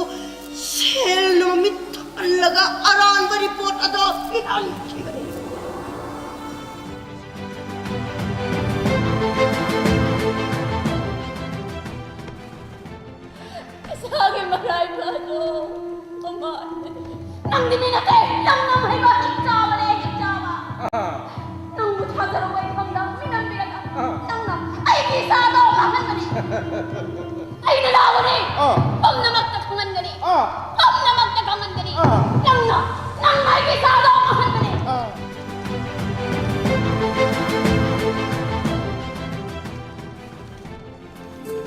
ꯁꯦꯜꯅ ꯃꯃꯤꯠ ꯊꯛꯍꯜꯂꯒ ꯑꯔꯥꯟꯕ ꯔꯤꯄꯣꯔꯠ ꯑꯗꯣ ꯄꯤꯍꯟꯈꯤꯕꯅꯤ꯫ ꯏꯁꯥꯒꯤ ꯃꯔꯥꯏꯕꯛ ꯑꯗꯣ ꯀꯃꯥꯏꯅ? ꯅꯪꯗꯤ ꯃꯤ ꯅꯠꯇꯦ, ꯅꯪꯅ ꯍꯩꯕ ꯍꯤꯡꯆꯥꯕꯅꯦ, ꯍꯤꯡꯆꯥꯕ꯫ ꯅꯪꯕꯨ ꯊꯥꯖꯔꯨꯕ ꯏꯐꯝꯗ ꯃꯤꯅꯝꯕꯤꯔꯒ ꯅꯪꯅ ꯑꯩꯒꯤ ꯏꯆꯥꯗꯣ ꯃꯥꯡꯍꯟꯕꯅꯤ꯫ ꯑꯩꯅ ꯂꯥꯎꯕꯅꯤ, ꯄꯨꯝꯅꯃꯛꯇ ꯈꯪꯍꯟꯒꯅꯤ, ꯄꯨꯝꯅꯃꯛꯇ ꯈꯪꯍꯟꯒꯅꯤ꯫ ꯅꯪꯅ, ꯅꯪꯅ ꯑꯩꯒꯤ ꯏꯆꯥꯗꯣ ꯃꯥꯡꯍꯟꯕꯅꯤ꯫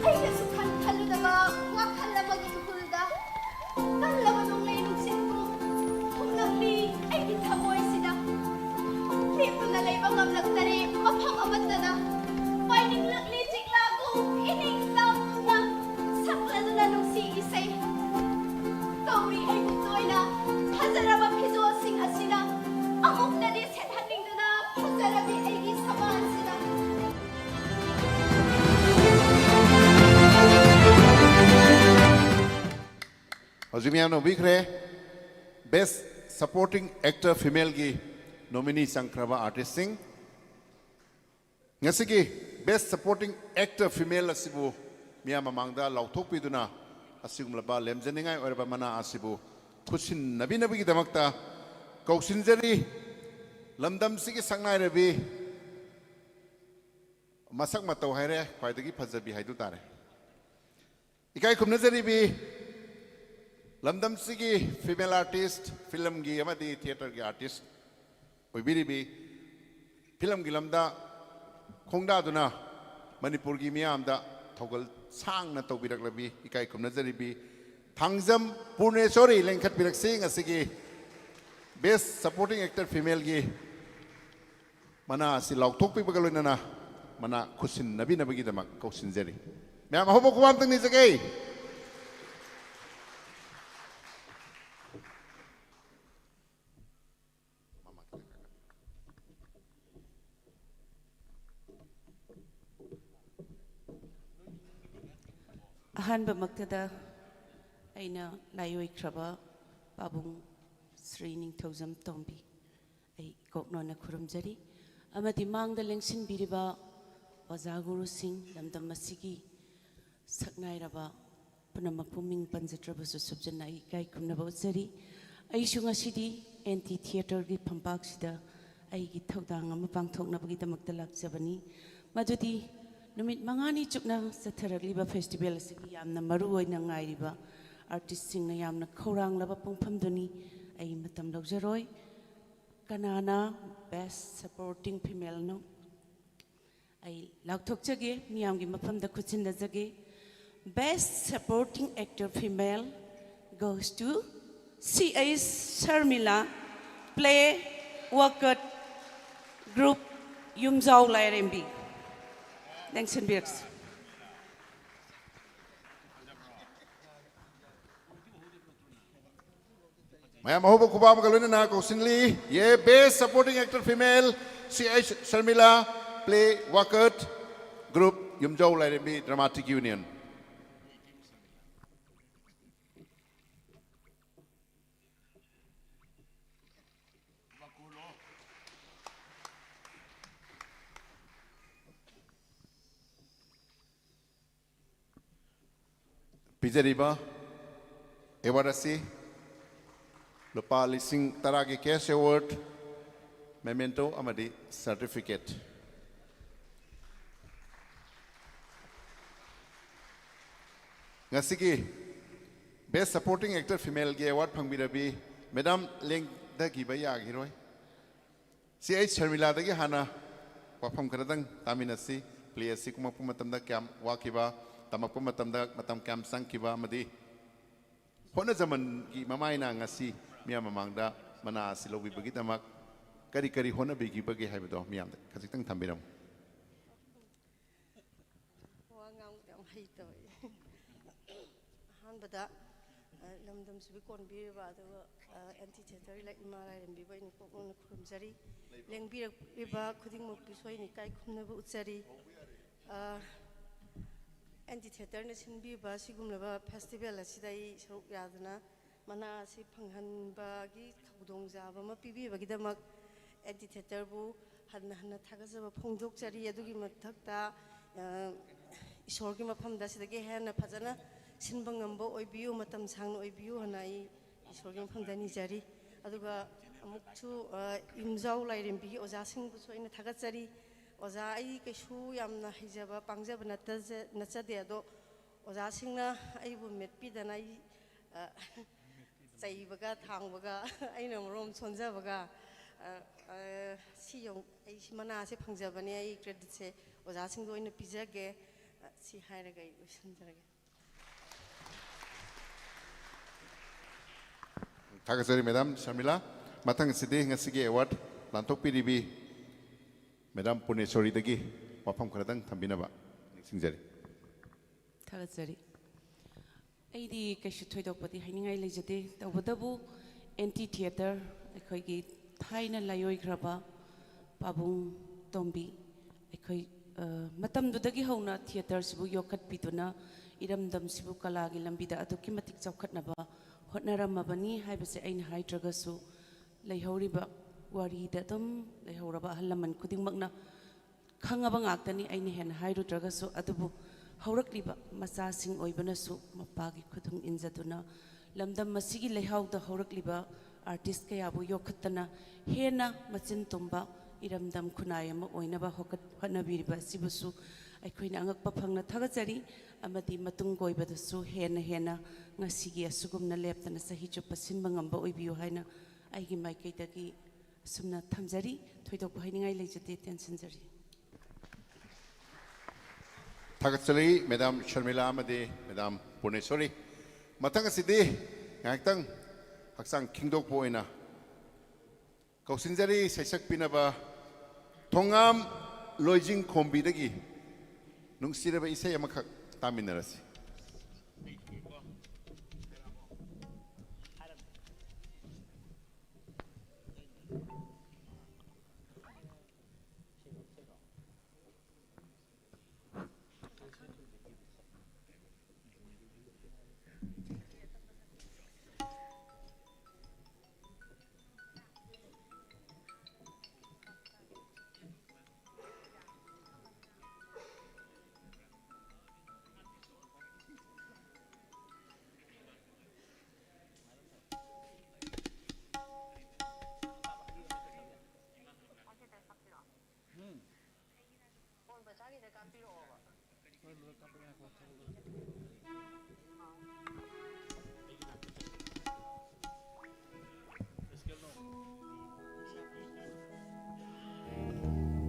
ꯑꯩꯅꯁꯨ ꯈꯟ ꯈꯜꯂꯨꯗꯕ ꯋꯥꯈꯜ ꯑꯃꯒꯤ ꯏꯍꯨꯜꯗ ꯀꯜꯂꯕ ꯅꯣꯡꯂꯩ ꯅꯨꯡꯁꯤꯠꯄꯨ ꯍꯨꯝꯂꯛꯂꯤ ꯑꯩꯒꯤ ꯊꯃꯣꯏꯁꯤꯗ꯫ ꯂꯦꯞꯇꯨꯅ ꯂꯩꯕ ꯉꯝꯂꯛꯇꯔꯦ ꯃꯐꯝ ꯑꯃꯠꯇꯗ꯫ ꯄꯥꯏꯅꯤꯡꯂꯛꯂꯤ ꯆꯤꯛꯂꯥꯒꯨꯝ ꯏꯅꯤꯡ ꯇꯝꯅ ꯁꯛꯂꯗꯨꯅ ꯅꯨꯡꯁꯤ ꯏꯁꯩ ꯀꯧꯔꯤ ꯑꯩꯕꯨ ꯇꯣꯏꯅ꯫ ꯐꯖꯔꯕ ꯐꯤꯖꯣꯜꯁꯤꯡ ꯑꯁꯤꯅ ꯑꯃꯨꯛꯇꯗꯤ ꯁꯦꯠꯍꯟꯅꯤꯡꯗꯨꯅ ꯐꯖꯔꯕꯤ ꯑꯩꯒꯤ ꯁꯕꯥꯟꯁꯤꯗ꯫ ꯍꯧꯖꯤꯛ ꯃꯌꯥꯝꯅ ꯎꯕꯤꯈ꯭ꯔꯦ, Best Supporting Actor Femaleꯒꯤ nominee ꯆꯪꯈ꯭ꯔꯕ artistꯁꯤꯡ꯫ ꯉꯁꯤꯒꯤ Best Supporting Actor Female ꯑꯁꯤꯕꯨ ꯃꯤꯌꯥꯝ ꯃꯃꯥꯡꯗ ꯂꯥꯎꯊꯣꯛꯄꯤꯗꯨꯅ ꯑꯁꯤꯒꯨꯝꯂꯕ ꯂꯦꯝꯖꯅꯤꯡꯉꯥꯏ ꯑꯣꯏꯔꯕ ꯃꯅꯥ ꯑꯁꯤꯕꯨ ꯈꯨꯠꯁꯤꯟꯅꯕꯤꯅꯕꯒꯤꯗꯃꯛꯇ ꯀꯧꯁꯤꯟꯖꯔꯤ꯫ ꯂꯝꯗꯝꯁꯤꯒꯤ ꯁꯛꯅꯥꯏꯔꯕꯤ, ꯃꯁꯛ ꯃꯇꯧ ꯍꯥꯏꯔꯦ, ꯈ꯭ꯋꯥꯏꯗꯒꯤ ꯐꯖꯕꯤ ꯍꯥꯏꯗꯨ ꯇꯥꯔꯦ꯫ ꯏꯀꯥꯏ ꯈꯨꯝꯅꯖꯔꯤꯕꯤ ꯂꯝꯗꯝꯁꯤꯒꯤ female artist, ꯐꯤꯂꯝꯒꯤ ꯑꯃꯗꯤ ꯊꯤꯌꯦꯇꯔꯒꯤ artist ꯑꯣꯏꯕꯤꯔꯤꯕꯤ, ꯐꯤꯂꯝꯒꯤ ꯂꯝꯗ ꯈꯣꯡꯗꯥꯗꯨꯅ ꯃꯅꯤꯄꯨꯔꯒꯤ ꯃꯤꯌꯥꯝꯗ ꯊꯧꯒꯜ ꯁꯥꯡꯅ ꯇꯧꯕꯤꯔꯛꯂꯕꯤ ꯏꯀꯥꯏ ꯈꯨꯝꯅꯖꯔꯤꯕꯤ ꯊꯥꯡꯖꯝ ꯄꯨꯔꯅꯦꯁꯣꯔꯤ ꯂꯦꯡꯈꯠꯄꯤꯔꯛꯁꯤ꯫ ꯉꯁꯤꯒꯤ Best Supporting Actor Femaleꯒꯤ ꯃꯅꯥ ꯑꯁꯤ ꯂꯥꯎꯊꯣꯛꯄꯤꯕꯒ ꯂꯣꯏꯅꯅ ꯃꯅꯥ ꯈꯨꯠꯁꯤꯟꯅꯕꯤꯅꯕꯒꯤꯗꯃꯛ ꯀꯧꯁꯤꯟꯖꯔꯤ꯫ ꯃꯌꯥꯝ ꯑꯍꯧꯕ ꯈꯨꯕꯥꯛ ꯑꯝꯇꯪ ꯅꯤꯖꯒꯦ꯫ ꯑꯍꯥꯟꯕꯃꯛꯇꯗ ꯑꯩꯅ ꯂꯥꯏꯑꯣꯏꯈ꯭ꯔꯕ ꯄꯥꯕꯨꯡ ꯁ꯭ꯔꯤ ꯅꯤꯡꯊꯧꯖꯝ ꯇꯣꯝꯕꯤ ꯑꯩ ꯀꯣꯛꯅꯣꯟꯅ ꯈꯨꯔꯨꯝꯖꯔꯤ꯫ ꯑꯃꯗꯤ ꯃꯥꯡꯗ ꯂꯦꯡꯁꯤꯟꯕꯤꯔꯤꯕ ꯑꯣꯖꯥ ꯒꯨꯔꯨꯁꯤꯡ, ꯂꯝꯗꯝ ꯑꯁꯤꯒꯤ ꯁꯛꯅꯥꯏꯔꯕ ꯄꯨꯝꯅꯃꯛꯄꯨ ꯃꯤꯡ ꯄꯟꯖꯗ꯭ꯔꯕꯁꯨ ꯁꯨꯞꯆꯟꯅ ꯑꯩ ꯏꯀꯥꯏ ꯈꯨꯝꯅꯕ ꯎꯠꯆꯔꯤ꯫ ꯑꯩꯁꯨ ꯉꯁꯤꯗꯤ ꯑꯦꯟꯇꯤ ꯊꯤꯌꯦꯇꯔꯒꯤ ꯐꯝꯄꯥꯛꯁꯤꯗ ꯑꯩꯒꯤ ꯊꯧꯗꯥꯡ ꯑꯃ ꯄꯥꯡꯊꯣꯛꯅꯕꯒꯤꯗꯃꯛꯇ ꯂꯥꯛꯆꯕꯅꯤ꯫ ꯃꯗꯨꯗꯤ ꯅꯨꯃꯤꯠ ꯃꯉꯥꯅꯤ ꯆꯨꯞꯅ ꯆꯠꯊꯔꯛꯂꯤꯕ ꯐꯦꯁꯇꯤꯚꯦꯜ ꯑꯁꯤꯒꯤ ꯌꯥꯝꯅ ꯃꯔꯨ ꯑꯣꯏꯅ ꯉꯥꯏꯔꯤꯕ ꯑꯥꯔꯇꯤꯁꯁꯤꯡꯅ ꯌꯥꯝꯅ ꯈꯧꯔꯥꯡꯂꯕ ꯄꯨꯡꯐꯝꯗꯨꯅꯤ꯫ ꯑꯩ ꯃꯇꯝ ꯂꯧꯖꯔꯣꯏ꯫ ꯀꯅꯥꯅ Best Supporting Femaleꯅꯣ? ꯑꯩ ꯂꯥꯎꯊꯣꯛꯆꯒꯦ, ꯃꯤꯌꯥꯝꯒꯤ ꯃꯐꯝꯗ ꯈꯨꯠꯁꯤꯟꯅꯖꯒꯦ꯫ Best Supporting Actor Female goes to C H Sharmila, play Wakut, group ꯌꯨꯝꯖꯥꯎ ꯂꯥꯏꯔꯦꯝꯕꯤ꯫ ꯂꯦꯡꯁꯤꯟꯕꯤꯔꯛꯁꯤ꯫ ꯃꯌꯥꯝ ꯑꯍꯧꯕ ꯈꯨꯕꯥꯛ ꯑꯃꯒ ꯂꯣꯏꯅꯅ ꯀꯧꯁꯤꯜꯂꯤ꯫ ꯌꯦ, Best Supporting Actor Female, C H Sharmila, play Wakut, group ꯌꯨꯝꯖꯥꯎ ꯂꯥꯏꯔꯦꯝꯕꯤ Dramatic Union꯫ ꯄꯤꯖꯔꯤꯕ ꯑꯦꯋꯥꯔꯗ ꯑꯁꯤ ꯂꯨꯄꯥ ꯂꯤꯁꯤꯡ ꯇꯔꯥꯒꯤ ꯀꯦꯁ ꯑꯦꯋꯥꯔꯗ, ꯃꯦꯃꯦꯟꯇꯣ ꯑꯃꯗꯤ ꯁꯔꯇꯤꯐꯤꯀꯦꯠ꯫ ꯉꯁꯤꯒꯤ ꯕꯦꯁ ꯁꯄꯣꯔꯇꯤꯡ ꯑꯦꯛꯇꯔ ꯐꯤꯃꯦꯜꯒꯤ ꯑꯦꯋꯥꯔꯗ ꯐꯪꯕꯤꯔꯕꯤ ꯃꯦꯗꯥꯝ ꯂꯦꯡꯗꯈꯤꯕ ꯌꯥꯈꯤꯔꯣꯏ꯫ ꯁꯤ ꯑꯩ ꯁꯔꯃꯤꯂꯥꯗꯒꯤ ꯍꯥꯟꯅ ꯋꯥꯐꯝ ꯈꯔꯗꯪ ꯇꯥꯃꯤꯟꯅꯁꯤ꯫ ꯄ꯭ꯂꯦ ꯑꯁꯤ ꯀꯨꯝꯃꯛꯄ ꯃꯇꯝꯗ ꯀꯌꯥꯝ ꯋꯥꯈꯤꯕ, ꯇꯝꯃꯛꯄ ꯃꯇꯝꯗ ꯃꯇꯝ ꯀꯌꯥꯝ ꯆꯪꯈꯤꯕ ꯑꯃꯗꯤ ꯍꯣꯠꯅꯖꯃꯟꯒꯤ ꯃꯃꯥꯏꯅ ꯉꯁꯤ ꯃꯤꯌꯥꯝ ꯃꯃꯥꯡꯗ ꯃꯅꯥ ꯑꯁꯤ ꯂꯧꯕꯤꯕꯒꯤꯗꯃꯛ ꯀꯔꯤ ꯀꯔꯤ ꯍꯣꯠꯅꯕꯤꯈꯤꯕꯒꯦ ꯍꯥꯏꯕꯗꯣ ꯃꯤꯌꯥꯝꯗ ꯈꯖꯤꯛꯇꯪ ꯊꯝꯕꯤꯔꯝꯃꯨ꯫ ꯋꯥ ꯉꯥꯡꯕꯗ ꯌꯥꯝ ꯍꯩꯇꯕ ꯑꯩ꯫ ꯑꯍꯥꯟꯕꯗ ꯑ, ꯂꯝꯗꯝꯁꯤꯕꯨ ꯀꯣꯟꯕꯤꯔꯤꯕ, ꯑꯗꯨꯒ ꯑꯦꯟꯇꯤ ꯊꯤꯌꯦꯇꯔ ꯏꯃꯥ ꯂꯥꯏꯔꯦꯝꯕꯤꯕꯨ ꯑꯩꯅ ꯀꯣꯛ ꯅꯣꯟꯅ ꯈꯨꯔꯨꯝꯖꯔꯤ꯫ ꯂꯦꯡꯕꯤꯔꯛꯂꯤꯕ ꯈꯨꯗꯤꯡꯃꯛꯀꯤꯁꯨ ꯑꯩꯅ ꯏꯀꯥꯏ ꯈꯨꯝꯅꯕ ꯎꯠꯆꯔꯤ꯫ ꯑꯦꯟꯇꯤ ꯊꯤꯌꯦꯇꯔꯅ ꯁꯤꯟꯕꯤꯕ ꯁꯤꯒꯨꯝꯂꯕ ꯐꯦꯁꯇꯤꯚꯦꯜ ꯑꯁꯤꯗ ꯑꯩ ꯁꯔꯨꯛ ꯌꯥꯗꯨꯅ ꯃꯅꯥ ꯑꯁꯤ ꯐꯪꯍꯟꯕꯒꯤ ꯈꯨꯗꯣꯡꯆꯥꯕ ꯑꯃ ꯄꯤꯕꯤꯕꯒꯤꯗꯃꯛ ꯑꯦꯟꯇꯤ ꯊꯤꯌꯦꯇꯔꯕꯨ ꯍꯟꯅ ꯍꯟꯅ ꯊꯥꯒꯠꯆꯕ ꯐꯣꯡꯗꯣꯛꯆꯔꯤ꯫ ꯑꯗꯨꯒꯤ ꯃꯊꯛꯇ ꯑ, ꯏꯁꯣꯔꯒꯤ ꯃꯐꯝꯗ ꯁꯤꯗꯒꯤ ꯍꯦꯟꯅ ꯐꯖꯅ ꯁꯤꯟꯕ ꯉꯝꯕ ꯑꯣꯏꯕꯤꯌꯨ, ꯃꯇꯝ ꯁꯥꯡꯅ ꯑꯣꯏꯕꯤꯌꯨ ꯍꯥꯏꯅ ꯑꯩ ꯏꯁꯣꯔꯒꯤ ꯃꯐꯝꯗ ꯅꯤꯖꯔꯤ꯫ ꯑꯗꯨꯒ ꯑꯃꯨꯛꯁꯨ ꯑ, ꯌꯨꯝꯖꯥꯎ ꯂꯥꯏꯔꯦꯝꯕꯤꯒꯤ ꯑꯣꯖꯥꯁꯤꯡꯕꯨꯁꯨ ꯑꯩꯅ ꯊꯥꯒꯠꯆꯔꯤ꯫ ꯑꯣꯖꯥ, ꯑꯩ ꯀꯩꯁꯨ ꯌꯥꯝꯅ ꯍꯩꯖꯕ ꯄꯥꯡꯖꯕ ꯅꯠꯇꯖ- ꯅꯠꯆꯗꯦ, ꯑꯗꯣ ꯑꯣꯖꯥꯁꯤꯡꯅ ꯑꯩꯕꯨ ꯃꯦꯠꯄꯤꯗꯅ ꯑꯩ ꯑ, ꯆꯩꯕꯒ ꯊꯥꯡꯕꯒ ꯑꯩꯅ ꯃꯔꯣꯝ ꯁꯣꯟꯖꯕꯒ ꯑ, ꯑ, ꯁꯤ ꯌꯧ ꯑꯩ ꯁꯤ ꯃꯅꯥꯁꯦ ꯐꯪꯖꯕꯅꯦ꯫ ꯑꯩ ꯀ꯭ꯔꯦꯗꯤꯠꯁꯦ ꯑꯣꯖꯥꯁꯤꯡꯗ ꯑꯣꯏꯅ ꯄꯤꯖꯒꯦ꯫ ꯑ, ꯁꯤ ꯍꯥꯏꯔꯒ ꯑꯩ ꯂꯣꯏꯁꯤꯟꯖꯔꯒꯦ꯫ ꯊꯥꯒꯠꯆꯔꯤ ꯃꯦꯗꯥꯝ ꯁꯔꯃꯤꯂꯥ꯫ ꯃꯊꯪ ꯑꯁꯤꯗꯤ ꯉꯁꯤꯒꯤ ꯑꯦꯋꯥꯔꯗ ꯂꯥꯟꯊꯣꯛꯄꯤꯔꯤꯕꯤ ꯃꯦꯗꯥꯝ ꯄꯨꯔꯅꯦꯁꯣꯔꯤꯗꯒꯤ ꯋꯥꯐꯝ ꯈꯔꯗꯪ ꯊꯝꯕꯤꯅꯕ ꯅꯤꯡꯁꯤꯡꯖꯔꯤ꯫ ꯊꯥꯒꯠꯆꯔꯤ꯫ ꯑꯩꯗꯤ ꯀꯩꯁꯨ ꯊꯣꯏꯗꯣꯛꯄꯗꯤ ꯍꯥꯏꯅꯤꯡꯉꯥꯏ ꯂꯩꯖꯗꯦ꯫ ꯇꯧꯕꯇꯕꯨ ꯑꯦꯟꯇꯤ ꯊꯤꯌꯦꯇꯔ, ꯑꯩꯈꯣꯏꯒꯤ ꯊꯥꯏꯅ ꯂꯥꯏꯑꯣꯏꯈ꯭ꯔꯕ ꯄꯥꯕꯨꯡ ꯇꯣꯝꯕꯤ, ꯑꯩꯈꯣꯏ ꯑ, ꯃꯇꯝꯗꯨꯗꯒꯤ ꯍꯧꯅ ꯊꯤꯌꯦꯇꯔꯁꯤꯕꯨ ꯌꯣꯛꯈꯠꯄꯤꯗꯨꯅ ꯏꯔꯝꯗꯝꯁꯤꯕꯨ ꯀꯂꯥꯒꯤ ꯂꯝꯕꯤꯗ ꯑꯗꯨꯛꯀꯤ ꯃꯇꯤꯛ ꯆꯥꯎꯈꯠꯅꯕ ꯍꯣꯠꯅꯔꯝꯃꯕꯅꯤ ꯍꯥꯏꯕꯁꯦ ꯑꯩꯅ ꯍꯥꯏꯗ꯭ꯔꯒꯁꯨ ꯂꯩꯍꯧꯔꯤꯕ ꯋꯥꯔꯤꯗ ꯑꯗꯨꯝ ꯂꯩꯍꯧꯔꯕ ꯑꯍꯜ ꯂꯃꯟ ꯈꯨꯗꯤꯡꯃꯛꯅ ꯈꯪꯉꯕ ꯉꯥꯛꯇꯅꯤ, ꯑꯩꯅ ꯍꯦꯟꯅ ꯍꯥꯏꯔꯨꯗ꯭ꯔꯒꯁꯨ꯫ ꯑꯗꯨꯕꯨ ꯍꯧꯔꯛꯂꯤꯕ ꯃꯆꯥꯁꯤꯡ ꯑꯣꯏꯕꯅꯁꯨ ꯃꯄꯥꯒꯤ ꯈꯨꯗꯨꯡ ꯏꯟꯖꯗꯨꯅ ꯂꯝꯗꯝ ꯑꯁꯤꯒꯤ ꯂꯩꯍꯥꯎꯗ ꯍꯧꯔꯛꯂꯤꯕ artist ꯀꯌꯥꯕꯨ ꯌꯣꯛꯈꯠꯇꯅ ꯍꯦꯟꯅ ꯃꯆꯤꯟ ꯇꯨꯝꯕ ꯏꯔꯝꯗꯝ ꯈꯨꯟꯅꯥꯏ ꯑꯃ ꯑꯣꯏꯅꯕ ꯍꯣꯀꯠ-, ꯍꯣꯠꯅꯕꯤꯔꯤꯕ ꯑꯁꯤꯕꯨꯁꯨ ꯑꯩꯈꯣꯏꯅ ꯑꯉꯛꯄ ꯐꯪꯅ ꯊꯥꯒꯠꯆꯔꯤ, ꯑꯃꯗꯤ ꯃꯇꯨꯡ ꯀꯣꯏꯕꯗꯁꯨ ꯍꯦꯟꯅ ꯍꯦꯟꯅ ꯉꯁꯤꯒꯤ ꯑꯁꯤꯒꯨꯝꯅ ꯂꯦꯞꯇꯅ ꯆꯍꯤ ꯆꯨꯞꯄ ꯁꯤꯟꯕ ꯉꯝꯕ ꯑꯣꯏꯕꯤꯌꯨ ꯍꯥꯏꯅ ꯑꯩꯒꯤ ꯃꯥꯏꯀꯩꯗꯒꯤ ꯑꯁꯨꯝꯅ ꯊꯝꯖꯔꯤ꯫ ꯊꯣꯏꯗꯣꯛꯄ ꯍꯥꯏꯅꯤꯡꯉꯥꯏ ꯂꯩꯖꯗꯦ꯫ ꯇꯦꯟꯁꯤꯟꯖꯔꯤ꯫ ꯊꯥꯒꯠꯆꯔꯤ ꯃꯦꯗꯥꯝ ꯁꯔꯃꯤꯂꯥ ꯑꯃꯗꯤ ꯃꯦꯗꯥꯝ ꯄꯨꯔꯅꯦꯁꯣꯔꯤ꯫ ꯃꯊꯪ ꯑꯁꯤꯗꯤ ꯉꯥꯏꯍꯥꯛꯇꯪ ꯍꯛꯆꯥꯡ ꯈꯤꯡꯗꯣꯛꯄ ꯑꯣꯏꯅ ꯀꯧꯁꯤꯟꯖꯔꯤ ꯁꯩꯁꯛꯄꯤꯅꯕ ꯊꯣꯉꯥꯝ ꯂꯣꯏꯖꯤꯡ ꯈꯣꯝꯕꯤꯗꯒꯤ ꯅꯨꯡꯁꯤꯔꯕ ꯏꯁꯩ ꯑꯃꯈꯛ ꯇꯥꯃꯤꯟꯅꯔꯁꯤ꯫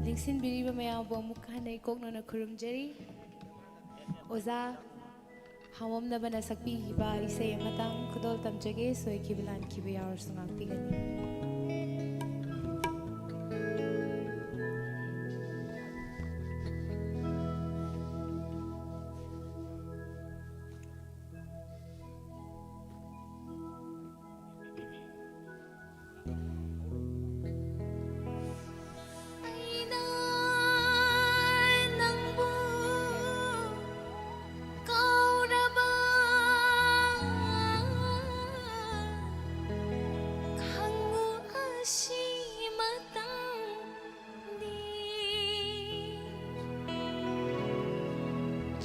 ꯂꯦꯡꯁꯤꯟꯕꯤꯔꯤꯕ ꯃꯌꯥꯝꯕꯨ ꯑꯃꯨꯛ ꯍꯟꯅ ꯏꯀꯣꯛꯅꯅ ꯈꯨꯔꯨꯝꯖꯔꯤ꯫ ꯑꯣꯖꯥ ꯍꯥꯃꯝꯅꯕꯅ ꯁꯛꯄꯤꯈꯤꯕ ꯏꯁꯩ ꯑꯃꯇꯪ ꯈꯨꯗꯣꯜ ꯇꯝꯖꯒꯦ꯫ ꯁꯣꯏꯈꯤꯕ ꯂꯥꯟꯈꯤꯕ ꯌꯥꯎꯔꯁꯨ ꯉꯥꯛꯄꯤꯒꯅꯤ꯫ ꯑꯩꯅ ꯅꯪꯕꯨ ꯀꯥꯎꯔꯕ ꯈꯪꯉꯨ꯫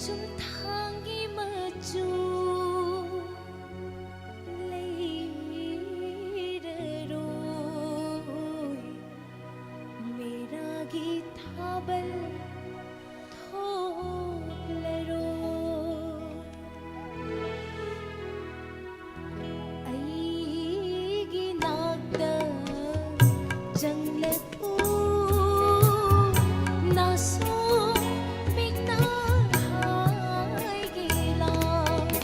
ꯆꯨꯝꯊꯥꯡꯒꯤ ꯃꯆꯨ ꯂꯩꯔꯔꯣꯏ, ꯃꯦꯔꯥꯒꯤ ꯊꯥꯕꯜ ꯊꯣꯛꯂꯔꯣꯏ꯫ ꯑꯩꯒꯤ ꯅꯥꯛꯇ ꯆꯪꯂꯛꯎ, ꯅꯥꯁꯣꯝ ꯃꯤꯠꯅ ꯍꯥꯏꯒꯦ ꯂꯥꯎ꯫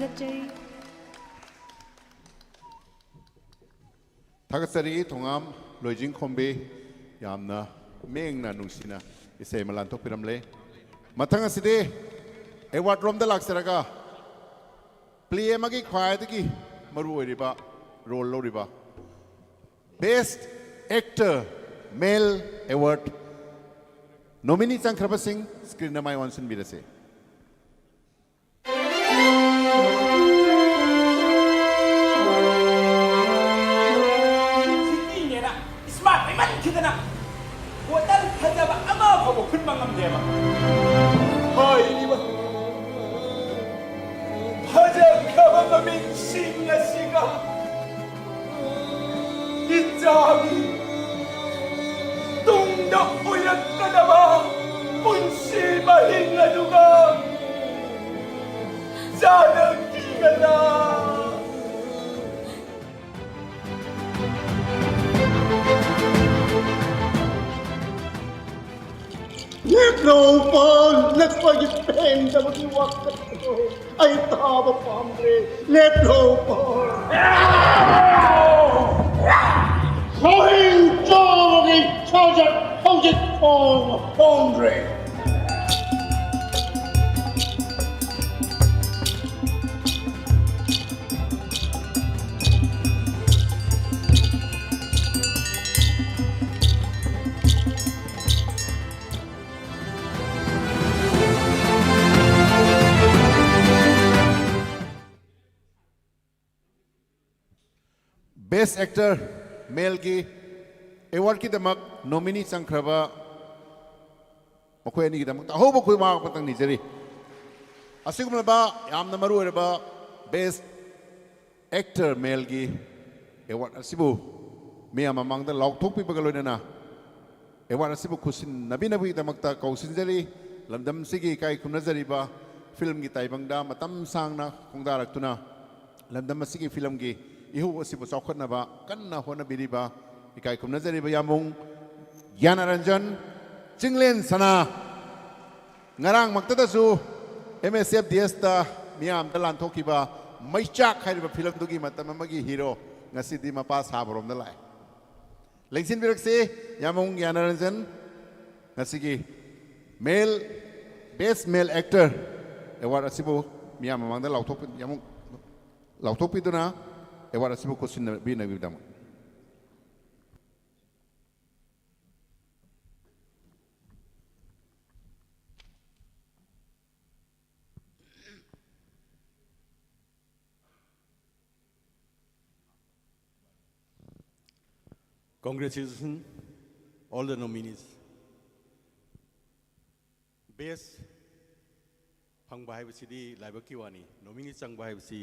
ꯊꯥꯒꯠꯆꯔꯤ꯫ ꯊꯥꯒꯠꯆꯔꯤ ꯊꯣꯉꯥꯝ ꯂꯣꯏꯖꯤꯡꯈꯣꯝꯕꯤ, ꯌꯥꯝꯅ ꯃꯤꯡꯅ ꯅꯨꯡꯁꯤꯅ ꯏꯁꯩ ꯑꯃ ꯂꯥꯟꯊꯣꯛꯄꯤꯔꯝꯂꯦ꯫ ꯃꯊꯪ ꯑꯁꯤꯗꯤ ꯑꯦꯋꯥꯔꯗ ꯔꯣꯝꯗ ꯂꯥꯛꯆꯔꯒ ꯄ꯭ꯂꯦ ꯑꯃꯒꯤ ꯈ꯭ꯋꯥꯏꯗꯒꯤ ꯃꯔꯨ ꯑꯣꯏꯔꯤꯕ ꯔꯣꯜ ꯂꯧꯔꯤꯕ Best Actor Male Award nominee ꯆꯪꯈ꯭ꯔꯕꯁꯤꯡ ꯁ꯭ꯀ꯭ꯔꯤꯟꯗ ꯃꯥꯏ ꯑꯣꯟꯁꯤꯟꯕꯤꯔꯁꯦ꯫ ꯁꯤꯇꯤꯅꯦꯅ ꯏꯁꯃꯥꯔꯠ ꯑꯣꯏꯃꯟꯈꯤꯗꯅ ꯕꯣꯇꯜ ꯐꯖꯕ ꯑꯃ ꯐꯥꯎꯕ ꯈꯨꯟꯕ ꯉꯝꯗꯦꯕ꯫ ꯍꯥꯏꯔꯤꯕ ꯐꯖꯈ꯭ꯔꯕ ꯃꯃꯤꯡꯁꯤꯡ ꯑꯁꯤꯒ ꯏꯆꯥꯒꯤ ꯇꯨꯡꯗ ꯑꯣꯏꯔꯛꯀꯗꯕ ꯄꯨꯟꯁꯤ ꯃꯍꯤꯡ ꯑꯗꯨꯒ ꯆꯥꯟꯅꯈꯤꯒꯗ꯭ꯔꯥ? ꯂꯦꯞꯂꯣ, ꯄꯥꯎꯜ, ꯅꯈꯣꯏꯒꯤ ꯄꯦꯟꯗꯕꯒꯤ ꯋꯥꯀꯠ ꯑꯗꯨ ꯑꯩ ꯇꯥꯕ ꯄꯥꯝꯗ꯭ꯔꯦ꯫ ꯂꯦꯞꯂꯣ, ꯄꯥꯎꯜ꯫ ꯁꯣꯍꯤꯡ ꯆꯣꯒꯤ ꯁꯥꯖꯠ ꯍꯧꯖꯤꯛ ꯐꯥꯎꯕ ꯍꯣꯡꯗ꯭ꯔꯦ꯫ Best Actor Maleꯒꯤ ꯑꯦꯋꯥꯔꯗꯀꯤꯗꯃꯛ ꯅꯣꯃꯤꯅꯤ ꯆꯪꯈ꯭ꯔꯕ ꯃꯈꯣꯏ ꯑꯅꯤꯒꯤꯗꯃꯛꯇ ꯑꯍꯧꯕ ꯈꯨꯃꯥꯡ ꯑꯃꯇꯪ ꯅꯤꯖꯔꯤ꯫ ꯑꯁꯤꯒꯨꯝꯂꯕ ꯌꯥꯝꯅ ꯃꯔꯨꯑꯣꯏꯔꯕ Best Actor Maleꯒꯤ ꯑꯦꯋꯥꯔꯗ ꯑꯁꯤꯕꯨ ꯃꯤꯌꯥꯝ ꯃꯃꯥꯡꯗ ꯂꯥꯎꯊꯣꯛꯄꯤꯕꯒ ꯂꯣꯏꯅꯅ ꯑꯦꯋꯥꯔꯗ ꯑꯁꯤꯕꯨ ꯈꯨꯠꯁꯤꯟꯅꯕꯤꯅꯕꯒꯤꯗꯃꯛꯇ ꯀꯧꯁꯤꯟꯖꯔꯤ꯫ ꯂꯝꯗꯝ ꯑꯁꯤꯒꯤ ꯏꯀꯥꯏ ꯈꯨꯝꯅꯖꯔꯤꯕ ꯐꯤꯂꯝꯒꯤ ꯇꯥꯏꯕꯪꯗ ꯃꯇꯝ ꯁꯥꯡꯅ ꯈꯣꯡꯗꯥꯔꯛꯇꯨꯅ ꯂꯝꯗꯝ ꯑꯁꯤꯒꯤ ꯐꯤꯂꯝꯒꯤ ꯏꯍꯧ ꯑꯁꯤꯕꯨ ꯆꯥꯎꯈꯠꯅꯕ ꯀꯟꯅ ꯍꯣꯠꯅꯕꯤꯔꯤꯕ ꯏꯀꯥꯏ ꯈꯨꯝꯅꯖꯔꯤꯕ ꯌꯥꯝꯕꯨꯡ ꯒ꯭ꯌꯥꯅꯔꯟꯖꯟ ꯆꯤꯡꯂꯦꯟ ꯁꯅꯥ, ꯉꯔꯥꯡꯃꯛꯇꯗꯁꯨ M S F D Sꯇ ꯃꯤꯌꯥꯝꯗ ꯂꯥꯟꯊꯣꯛꯈꯤꯕ ꯃꯩꯆꯥꯛ ꯍꯥꯏꯔꯤꯕ ꯐꯤꯂꯝꯗꯨꯒꯤ ꯃꯇꯝ ꯑꯃꯒꯤ ꯍꯤꯔꯣ ꯉꯁꯤꯗꯤ ꯃꯄꯥ ꯁꯥꯕꯔꯣꯝꯗ ꯂꯥꯛꯑꯦ꯫ ꯂꯦꯡꯁꯤꯟꯕꯤꯔꯛꯁꯤ, ꯌꯥꯃꯣꯡ ꯌꯥꯅꯔꯟꯖꯟ꯫ ꯉꯁꯤꯒꯤ ꯃꯦꯜ, ꯕꯦꯁ ꯃꯦꯜ ꯑꯦꯛꯇꯔ ꯑꯦꯋꯥꯔꯗ ꯑꯁꯤꯕꯨ ꯃꯤꯌꯥꯝ ꯃꯃꯥꯡꯗ ꯂꯥꯎꯊꯣꯛꯄꯤ-, ꯌꯥꯃꯣꯡ ꯂꯥꯎꯊꯣꯛꯄꯤꯗꯨꯅ ꯑꯦꯋꯥꯔꯗ ꯑꯁꯤꯕꯨ ꯈꯨꯠꯁꯤꯟꯅꯕꯤꯅꯕꯒꯤꯗꯃꯛ꯫ Congratulations, all the nominees. Best ꯐꯪꯕ ꯍꯥꯏꯕꯁꯤꯗꯤ ꯂꯥꯏꯕꯛꯀꯤ ꯋꯥꯅꯤ, nominee ꯆꯪꯕ ꯍꯥꯏꯕꯁꯤ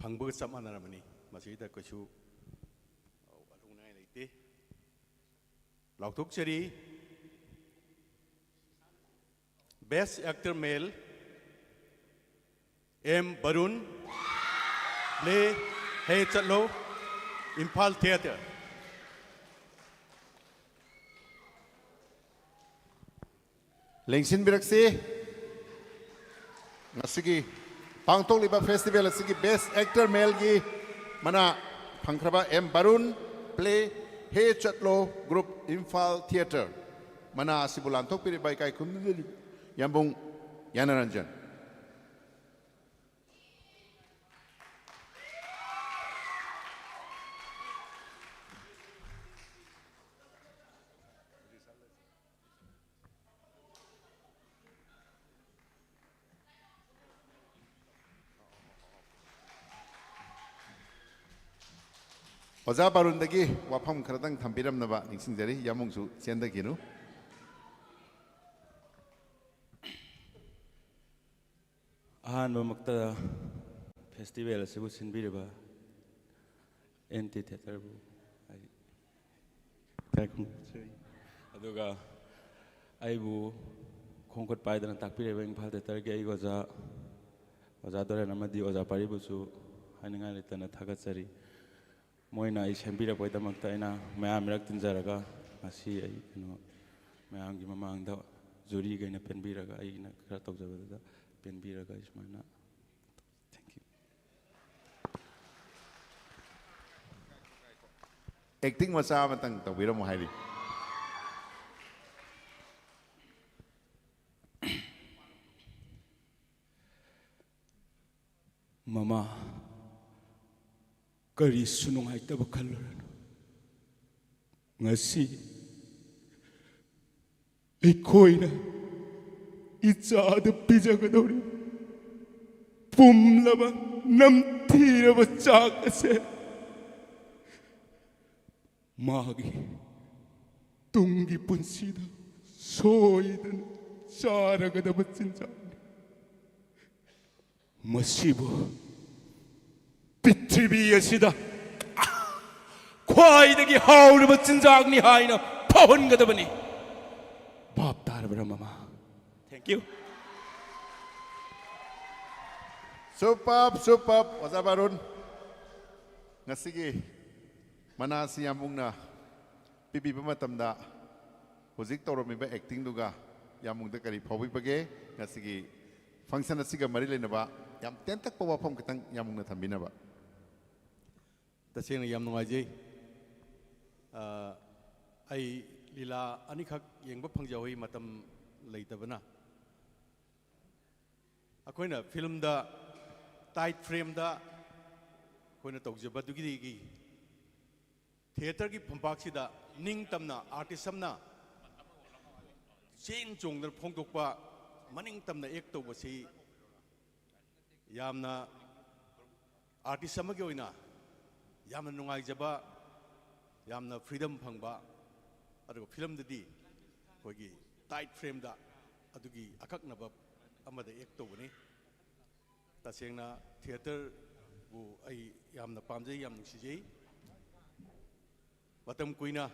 ꯐꯪꯕꯒ ꯆꯞ ꯃꯥꯟꯅꯔꯕꯅꯤ꯫ ꯃꯁꯤꯗ ꯀꯩꯁꯨ ꯋꯥꯊꯣꯛꯅꯤꯡꯉꯥꯏ ꯂꯩꯇꯦ꯫ ꯂꯥꯎꯊꯣꯛꯆꯔꯤ, Best Actor Male, M Barun, play ꯍꯦ ꯆꯠꯂꯣ, ꯏꯝꯐꯥꯜ Theatre꯫ ꯂꯦꯡꯁꯤꯟꯕꯤꯔꯛꯁꯤ꯫ ꯉꯁꯤꯒꯤ ꯄꯥꯡꯊꯣꯛꯂꯤꯕ festival ꯑꯁꯤꯒꯤ Best Actor Maleꯒꯤ ꯃꯅꯥ ꯐꯪꯈ꯭ꯔꯕ ꯑꯦꯝ ꯕꯔꯨꯟ, play ꯍꯦ ꯆꯠꯂꯣ, group ꯏꯝꯐꯥꯜ Theatre꯫ ꯃꯅꯥ ꯑꯁꯤꯕꯨ ꯂꯥꯟꯊꯣꯛꯄꯤꯔꯤꯕ ꯏꯀꯥꯏ ꯈꯨꯝꯅꯖꯔꯤꯕ ꯌꯥꯝꯕꯨꯡ ꯌꯥꯅꯔꯟꯖꯟ꯫ ꯑꯣꯖꯥ ꯕꯥꯔꯨꯟꯗꯒꯤ ꯋꯥꯐꯝ ꯈꯔꯗꯪ ꯊꯝꯕꯤꯔꯝꯅꯕ ꯅꯤꯡꯁꯤꯡꯖꯔꯤ꯫ ꯌꯥꯃꯨꯡꯁꯨ ꯆꯦꯟꯗꯈꯤꯅꯨ꯫ ꯑꯍꯥꯟꯕꯃꯛꯇ festival ꯑꯁꯤꯕꯨ ꯁꯤꯟꯕꯤꯔꯤꯕ ꯑꯦꯟ ꯇꯤ ꯊꯤꯌꯦꯇꯔꯕꯨ ꯑꯩ ꯏꯀꯥꯏ ꯈꯨꯝꯅꯖꯔꯤ꯫ ꯑꯗꯨꯒ ꯑꯩꯕꯨ ꯈꯣꯡꯈꯨꯠ ꯄꯥꯏꯗꯅ ꯇꯥꯛꯄꯤꯔꯤꯕ ꯏꯝꯐꯥꯜ ꯊꯤꯌꯦꯇꯔꯒꯤ ꯑꯩꯒꯤ ꯑꯣꯖꯥ, ꯑꯣꯖꯥ ꯗꯣꯔꯦꯟ ꯑꯃꯗꯤ ꯑꯣꯖꯥ ꯄꯥꯔꯤꯕꯨꯁꯨ ꯍꯥꯏꯅꯤꯡꯉꯥꯏ ꯂꯩꯇꯅ ꯊꯥꯒꯠꯆꯔꯤ꯫ ꯃꯣꯏꯅ ꯑꯩ ꯁꯦꯝꯕꯤꯔꯛꯄꯒꯤꯗꯃꯛꯇ ꯑꯩꯅ ꯃꯌꯥꯝ ꯃꯔꯛ ꯇꯤꯟꯖꯔꯒ ꯉꯁꯤ ꯑꯩ ꯀꯩꯅꯣ ꯃꯌꯥꯝꯒꯤ ꯃꯃꯥꯡꯗ ꯖꯨꯔꯤꯈꯩꯅ ꯄꯦꯟꯕꯤꯔꯒ ꯑꯩꯅ ꯈꯔ ꯇꯧꯖꯕꯗꯨꯗ ꯄꯦꯟꯕꯤꯔꯒ ꯑꯩ ꯁꯨꯃꯥꯏꯅ, thank you꯫ ꯑꯦꯛꯇꯤꯡ ꯃꯆꯥ ꯑꯃꯇꯪ ꯇꯧꯕꯤꯔꯝꯃꯣ ꯍꯥꯏꯔꯤ꯫ ꯃꯃꯥ, ꯀꯔꯤꯁꯨ ꯅꯨꯡꯉꯥꯏꯇꯕ ꯈꯜꯂꯨꯔꯅꯨ꯫ ꯉꯁꯤ ꯑꯩꯈꯣꯏꯅ ꯏꯆꯥꯗ ꯄꯤꯖꯒꯗꯧꯔꯤꯕ ꯄꯨꯝꯂꯕ ꯅꯝꯊꯤꯔꯕ ꯆꯥꯛ ꯑꯁꯦ ꯃꯥꯒꯤ ꯇꯨꯡꯒꯤ ꯄꯨꯟꯁꯤꯗ ꯁꯣꯏꯗꯅ ꯆꯥꯔꯒꯗꯕ ꯆꯤꯟꯖꯥꯛꯅꯤ꯫ ꯃꯁꯤꯕꯨ ꯄ꯭ꯔꯤꯊꯤꯕꯤ ꯑꯁꯤꯗ ꯈ꯭ꯋꯥꯏꯗꯒꯤ ꯍꯥꯎꯔꯕ ꯆꯤꯟꯖꯥꯛꯅꯤ ꯍꯥꯏꯅ ꯐꯥꯎꯍꯟꯒꯗꯕꯅꯤ꯫ ꯚꯥꯞ ꯇꯥꯔꯕ꯭ꯔꯥ, ꯃꯃꯥ? Thank you꯫ Superb, superb, ꯑꯣꯖꯥ ꯕꯥꯔꯨꯟ꯫ ꯉꯁꯤꯒꯤ ꯃꯅꯥꯁꯤ ꯌꯥꯝꯕꯨꯡꯅ ꯄꯤꯕꯤꯕ ꯃꯇꯝꯗ ꯍꯧꯖꯤꯛ ꯇꯧꯔꯝꯃꯤꯕ ꯑꯦꯛꯇꯤꯡꯗꯨꯒ ꯌꯥꯝꯕꯨꯡꯗ ꯀꯔꯤ ꯐꯥꯎꯕꯤꯕꯒꯦ? ꯉꯁꯤꯒꯤ ꯐꯪꯁꯟ ꯑꯁꯤꯒ ꯃꯔꯤ ꯂꯩꯅꯕ ꯌꯥꯝ ꯇꯦꯟꯇꯛꯄ ꯋꯥꯐꯝ ꯈꯤꯇꯪ ꯌꯥꯝꯕꯨꯡꯅ ꯊꯝꯕꯤꯅꯕ꯫ ꯇꯁꯦꯡꯅ ꯌꯥꯝ ꯅꯨꯡꯉꯥꯏꯖꯩ꯫ ꯑ, ꯑꯩ ꯂꯤꯂꯥ ꯑꯅꯤꯈꯛ ꯌꯦꯡꯕ ꯐꯪꯖꯍꯧꯏ, ꯃꯇꯝ ꯂꯩꯇꯕꯅ꯫ ꯑꯩꯈꯣꯏꯅ ꯐꯤꯂꯝꯗ ꯇꯥꯏꯠ ꯐ꯭ꯔꯦꯝꯗ ꯑꯩꯈꯣꯏꯅ ꯇꯧꯖꯕꯗꯨꯒꯤ ꯊꯤꯌꯦꯇꯔꯒꯤ ꯐꯝꯄꯥꯛꯁꯤꯗ ꯅꯤꯡꯇꯝꯅ ꯑꯥꯔꯇꯤꯁ ꯑꯃꯅ ꯆꯦꯟ ꯆꯣꯡꯗꯅ ꯐꯣꯡꯗꯣꯛꯄ, ꯃꯅꯤꯡ ꯇꯝꯅ ꯑꯦꯛ ꯇꯧꯕꯁꯤ ꯌꯥꯝꯅ ꯑꯥꯔꯇꯤꯁ ꯑꯃꯒꯤ ꯑꯣꯏꯅ ꯌꯥꯝꯅ ꯅꯨꯡꯉꯥꯏꯖꯕ, ꯌꯥꯝꯅ ꯐ꯭ꯔꯤꯗꯝ ꯐꯪꯕ, ꯑꯗꯨꯒ ꯐꯤꯂꯝꯗꯗꯤ ꯑꯩꯈꯣꯏꯒꯤ ꯇꯥꯏꯠ ꯐ꯭ꯔꯦꯝꯗ ꯑꯗꯨꯒꯤ ꯑꯀꯛꯅꯕ ꯑꯃꯗ ꯑꯦꯛ ꯇꯧꯕꯅꯤ꯫ ꯇꯁꯦꯡꯅ ꯊꯤꯌꯦꯇꯔꯕꯨ ꯑꯩ ꯌꯥꯝꯅ ꯄꯥꯝꯖꯩ, ꯌꯥꯝ ꯅꯨꯡꯁꯤꯖꯩ꯫ ꯃꯇꯝ ꯀꯨꯏꯅ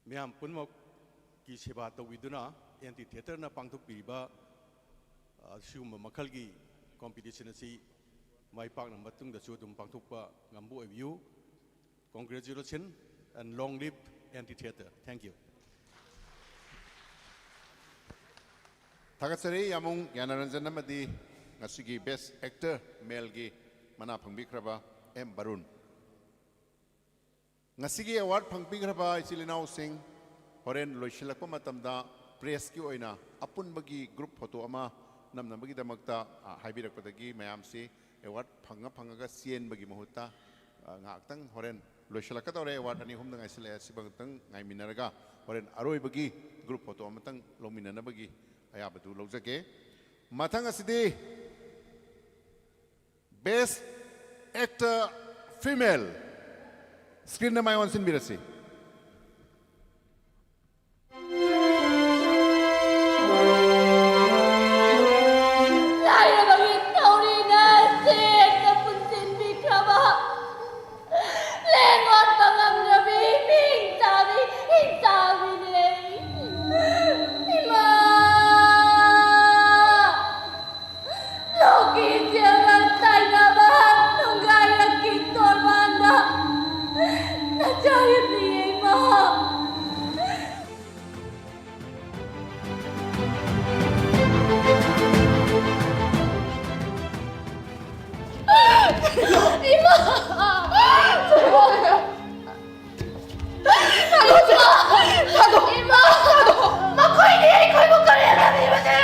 ꯃꯤꯌꯥꯝ ꯄꯨꯝꯅꯃꯛꯀꯤ ꯁꯦꯕꯥ ꯇꯧꯕꯤꯗꯨꯅ ꯑꯦꯟꯇꯤ ꯊꯤꯌꯦꯇꯔꯅ ꯄꯥꯡꯊꯣꯛꯄꯤꯔꯤꯕ, ꯑ, ꯁꯤꯒꯨꯝꯕ ꯃꯈꯜꯒꯤ ꯀꯣꯝꯄꯤꯇꯤꯁꯟ ꯑꯁꯤ ꯃꯥꯏ ꯄꯥꯛꯅ ꯃꯇꯨꯡꯗꯁꯨ ꯑꯗꯨꯝ ꯄꯥꯡꯊꯣꯛꯄ ꯉꯝꯕ ꯑꯣꯏꯕꯤꯌꯨ꯫ Congratulations and long live Anti Theatre. Thank you. ꯊꯥꯒꯠꯆꯔꯤ ꯌꯥꯃꯨꯡ ꯒ꯭ꯌꯥꯅꯔꯟꯖꯟ ꯑꯃꯗꯤ ꯉꯁꯤꯒꯤ Best Actor Maleꯒꯤ ꯃꯅꯥ ꯐꯪꯕꯤꯈ꯭ꯔꯕ ꯑꯦꯝ ꯕꯔꯨꯟ꯫ ꯉꯁꯤꯒꯤ ꯑꯦꯋꯥꯔꯗ ꯐꯪꯕꯤꯈ꯭ꯔꯕ ꯏꯆꯤꯜ ꯏꯅꯥꯎꯁꯤꯡ, ꯍꯣꯔꯦꯟ ꯂꯣꯏꯁꯤꯜꯂꯛꯄ ꯃꯇꯝꯗ ꯄ꯭ꯔꯦꯁꯀꯤ ꯑꯣꯏꯅ ꯑꯄꯨꯟꯕꯒꯤ ꯒ꯭ꯔꯨꯞ ꯐꯣꯇꯣ ꯑꯃ ꯅꯝꯅꯕꯒꯤꯗꯃꯛꯇ, ꯑ, ꯍꯥꯏꯕꯤꯔꯛꯄꯗꯒꯤ ꯃꯌꯥꯝꯁꯤ ꯑꯦꯋꯥꯔꯗ ꯐꯪꯉ ꯐꯪꯉꯒ ꯆꯦꯟꯕꯒꯤ ꯃꯍꯨꯠꯇ, ꯑ, ꯉꯥꯏꯍꯥꯛꯇꯪ ꯍꯣꯔꯦꯟ ꯂꯣꯏꯁꯤꯜꯂꯛꯀꯗꯧꯔꯦ, ꯑꯦꯋꯥꯔꯗ ꯑꯅꯤ ꯑꯍꯨꯝꯗ ꯉꯥꯏꯁꯤꯜꯂꯛꯑꯦ, ꯁꯤꯃꯇꯪ ꯉꯥꯏꯃꯤꯟꯅꯔꯒ ꯍꯣꯔꯦꯟ ꯑꯔꯣꯏꯕꯒꯤ ꯒ꯭ꯔꯨꯞ ꯐꯣꯇꯣ ꯑꯃꯇꯪ ꯂꯧꯃꯤꯟꯅꯅꯕꯒꯤ ꯑꯌꯥꯕꯗꯨ ꯂꯧꯖꯒꯦ꯫ ꯃꯊꯪ ꯑꯁꯤꯗꯤ Best Actor Female, ꯁ꯭ꯀ꯭ꯔꯤꯟꯗ ꯃꯥꯏ ꯑꯣꯟꯁꯤꯟꯕꯤꯔꯁꯤ꯫ ꯂꯥꯏꯔꯕꯒꯤ ꯊꯧꯔꯤꯅ ꯆꯦꯠꯅ ꯄꯨꯟꯁꯤꯟꯕꯤꯈ꯭ꯔꯕ, ꯂꯦꯡ ꯑꯣꯠꯄ ꯉꯝꯗ꯭ꯔꯕꯤ ꯃꯤꯡ ꯆꯥꯕꯤ ꯍꯤꯡꯆꯥꯕꯤꯅꯦ꯫ ꯏꯃꯥ! ꯂꯣꯛꯀꯤ ꯏꯆꯦꯜꯅ ꯇꯥꯏꯅꯕ ꯅꯨꯡꯒꯥꯏꯔꯛꯀꯤ ꯇꯣꯔꯕꯥꯟꯗ ꯅꯆꯥ ꯌꯨꯝꯅꯤꯌꯦ ꯏꯃꯥ꯫ ꯏꯃꯥ! ꯏꯃꯥ! ꯃꯈꯣꯏꯅꯤ ꯑꯩꯈꯣꯏꯕꯨ ꯀꯔꯦꯝꯅ ꯄꯤꯕꯅꯦ꯫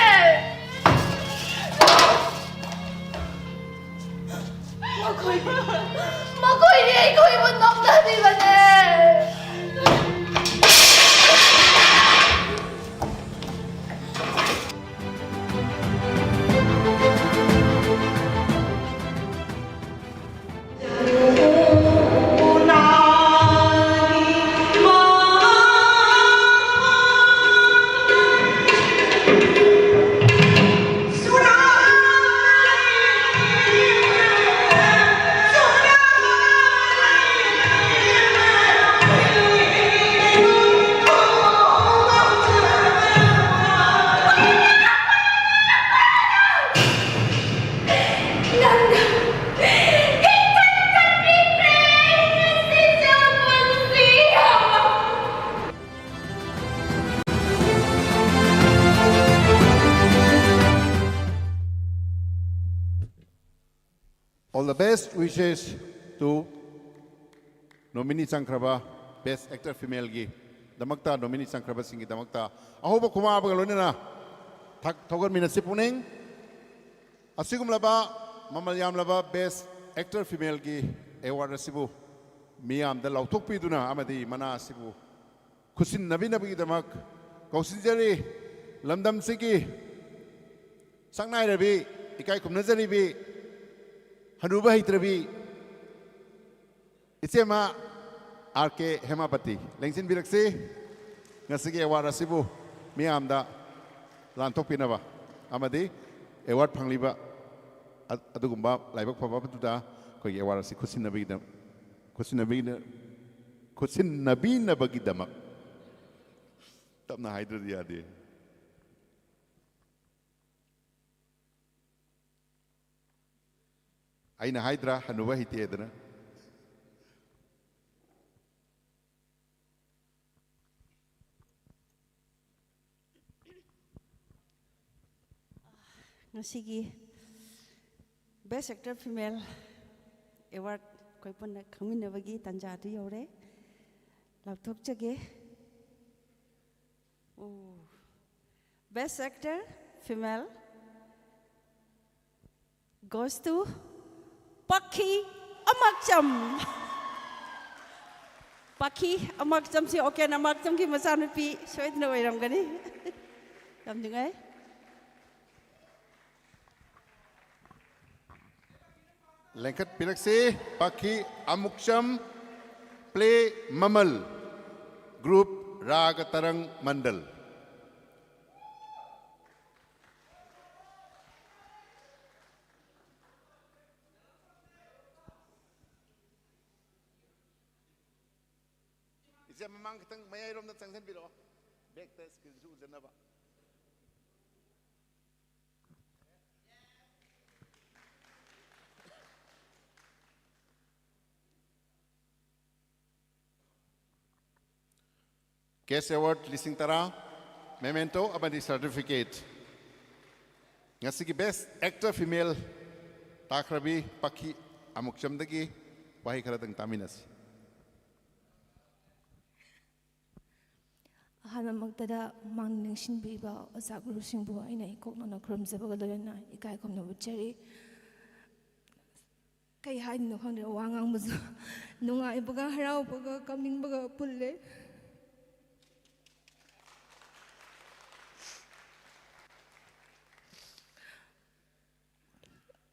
ꯃꯈꯣꯏ, ꯃꯈꯣꯏꯅꯤ ꯑꯩꯈꯣꯏꯕꯨ ꯅꯣꯛꯅꯕꯤꯕꯅꯦ꯫ All the best wishes to nominee ꯆꯪꯈ꯭ꯔꯕ Best Actor Femaleꯒꯤ ꯗꯃꯛꯇ, nominee ꯆꯪꯈ꯭ꯔꯕꯁꯤꯡꯒꯤꯗꯃꯛꯇ ꯑꯍꯧꯕ ꯈꯨꯃꯥꯕꯒ ꯂꯣꯏꯅꯅ ꯊꯛ ꯊꯧꯒꯠꯃꯤꯟꯅꯁꯤ ꯄꯨꯛꯅꯤꯡ꯫ ꯑꯁꯤꯒꯨꯝꯂꯕ ꯃꯃꯜ ꯌꯥꯝꯂꯕ Best Actor Femaleꯒꯤ award ꯑꯁꯤꯕꯨ ꯃꯤꯌꯥꯝꯗ ꯂꯥꯎꯊꯣꯛꯄꯤꯗꯨꯅ ꯑꯃꯗꯤ ꯃꯅꯥ ꯑꯁꯤꯕꯨ ꯈꯨꯠꯁꯤꯟꯅꯕꯤꯅꯕꯒꯤꯗꯃꯛ ꯀꯧꯁꯤꯟꯖꯔꯤ꯫ ꯂꯝꯗꯝꯁꯤꯒꯤ ꯁꯛꯅꯥꯏꯔꯕꯤ, ꯏꯀꯥꯏ ꯈꯨꯝꯅꯖꯔꯤꯕꯤ, ꯍꯅꯨꯕ ꯍꯩꯇ꯭ꯔꯕꯤ ꯏꯆꯦꯃ ꯑꯥꯔ ꯀꯦ ꯍꯦꯃꯥꯄꯇꯤ ꯂꯦꯡꯁꯤꯟꯕꯤꯔꯛꯁꯤ꯫ ꯉꯁꯤꯒꯤ award ꯑꯁꯤꯕꯨ ꯃꯤꯌꯥꯝꯗ ꯂꯥꯟꯊꯣꯛꯄꯤꯅꯕ ꯑꯃꯗꯤ award ꯐꯪꯂꯤꯕ ꯑ-, ꯑꯗꯨꯒꯨꯝꯕ ꯂꯥꯏꯕꯛ ꯐꯕ ꯑꯗꯨꯗ ꯑꯩꯈꯣꯏꯒꯤ award ꯑꯁꯤ ꯈꯨꯠꯁꯤꯟꯅꯕꯤꯗ-, ꯈꯨꯠꯁꯤꯟꯅꯕꯤꯅ-, ꯈꯨꯠꯁꯤꯟꯅꯕꯤꯅꯕꯒꯤꯗꯃꯛ꯫ ꯇꯞꯅ ꯍꯥꯏꯗ꯭ꯔꯗꯤ ꯌꯥꯗꯦ꯫ ꯑꯩꯅ ꯍꯥꯏꯗ꯭ꯔꯥ ꯍꯅꯨꯕ ꯍꯩꯇꯦꯗꯅ? ꯉꯁꯤꯒꯤ Best Actor Female Award ꯑꯩꯈꯣꯏ ꯄꯨꯟꯅ ꯈꯪꯃꯤꯟꯅꯕꯒꯤ ꯇꯥꯟꯖꯥꯗꯨ ꯌꯧꯔꯦ꯫ ꯂꯥꯎꯊꯣꯛꯆꯒꯦ꯫ ꯑꯣ, Best Actor Female goes to ꯄꯥꯈꯤ ꯑꯃꯥꯛꯆꯝ꯫ ꯄꯥꯈꯤ ꯑꯃꯥꯛꯆꯝꯁꯤ ꯑꯣꯀꯦꯟ ꯑꯃꯥꯛꯆꯝꯒꯤ ꯃꯆꯥꯅꯨꯄꯤ ꯁꯣꯏꯗꯅ ꯑꯣꯏꯔꯝꯒꯅꯤ꯫ ꯌꯥꯝ ꯅꯨꯡꯉꯥꯏ꯫ ꯂꯦꯡꯈꯠꯄꯤꯔꯛꯁꯤ꯫ ꯄꯥꯈꯤ ꯑꯃꯨꯛꯆꯝ, play ꯃꯃꯜ, group ꯔꯥꯒ ꯇꯔꯪ ꯃꯟꯗꯜ꯫ ꯏꯆꯦ, ꯃꯃꯥꯡ ꯈꯤꯇꯪ ꯃꯌꯥꯏꯔꯣꯝꯗ ꯆꯪꯁꯤꯟꯕꯤꯔꯛꯑꯣ, backꯇ screenꯁꯨ ꯎꯖꯅꯕ꯫ Cash award ꯂꯤꯁꯤꯡ ꯇꯔꯥ, memento ꯑꯃꯗꯤ certificate꯫ ꯉꯁꯤꯒꯤ Best Actor Female ꯇꯥꯈ꯭ꯔꯕꯤ ꯄꯥꯈꯤ ꯑꯃꯨꯛꯆꯝꯗꯒꯤ ꯋꯥꯍꯩ ꯈꯔꯗꯪ ꯇꯥꯃꯤꯟꯅꯁꯤ꯫ ꯑꯍꯥꯟꯕꯃꯛꯇꯗ ꯃꯥꯡ ꯅꯤꯡꯁꯤꯡꯕꯤꯕ ꯑꯣꯖꯥ ꯒꯨꯔꯨꯁꯤꯡꯕꯨ ꯑꯩꯅ ꯏꯀꯣꯛ ꯅꯧꯅ ꯈꯨꯔꯨꯝꯖꯕꯒ ꯂꯣꯏꯅꯅ ꯏꯀꯥꯏ ꯈꯨꯝꯅꯕ ꯎꯠꯆꯔꯤ꯫ ꯀꯩ ꯍꯥꯏꯗꯣꯏꯅꯣ ꯈꯪꯗ꯭ꯔꯦ, ꯋꯥ ꯉꯥꯡꯕꯁꯨ ꯅꯨꯡꯉꯥꯏꯕꯒ ꯍꯔꯥꯎꯕꯒ ꯀꯞꯅꯤꯡꯕꯒ ꯄꯨꯜꯂꯦ꯫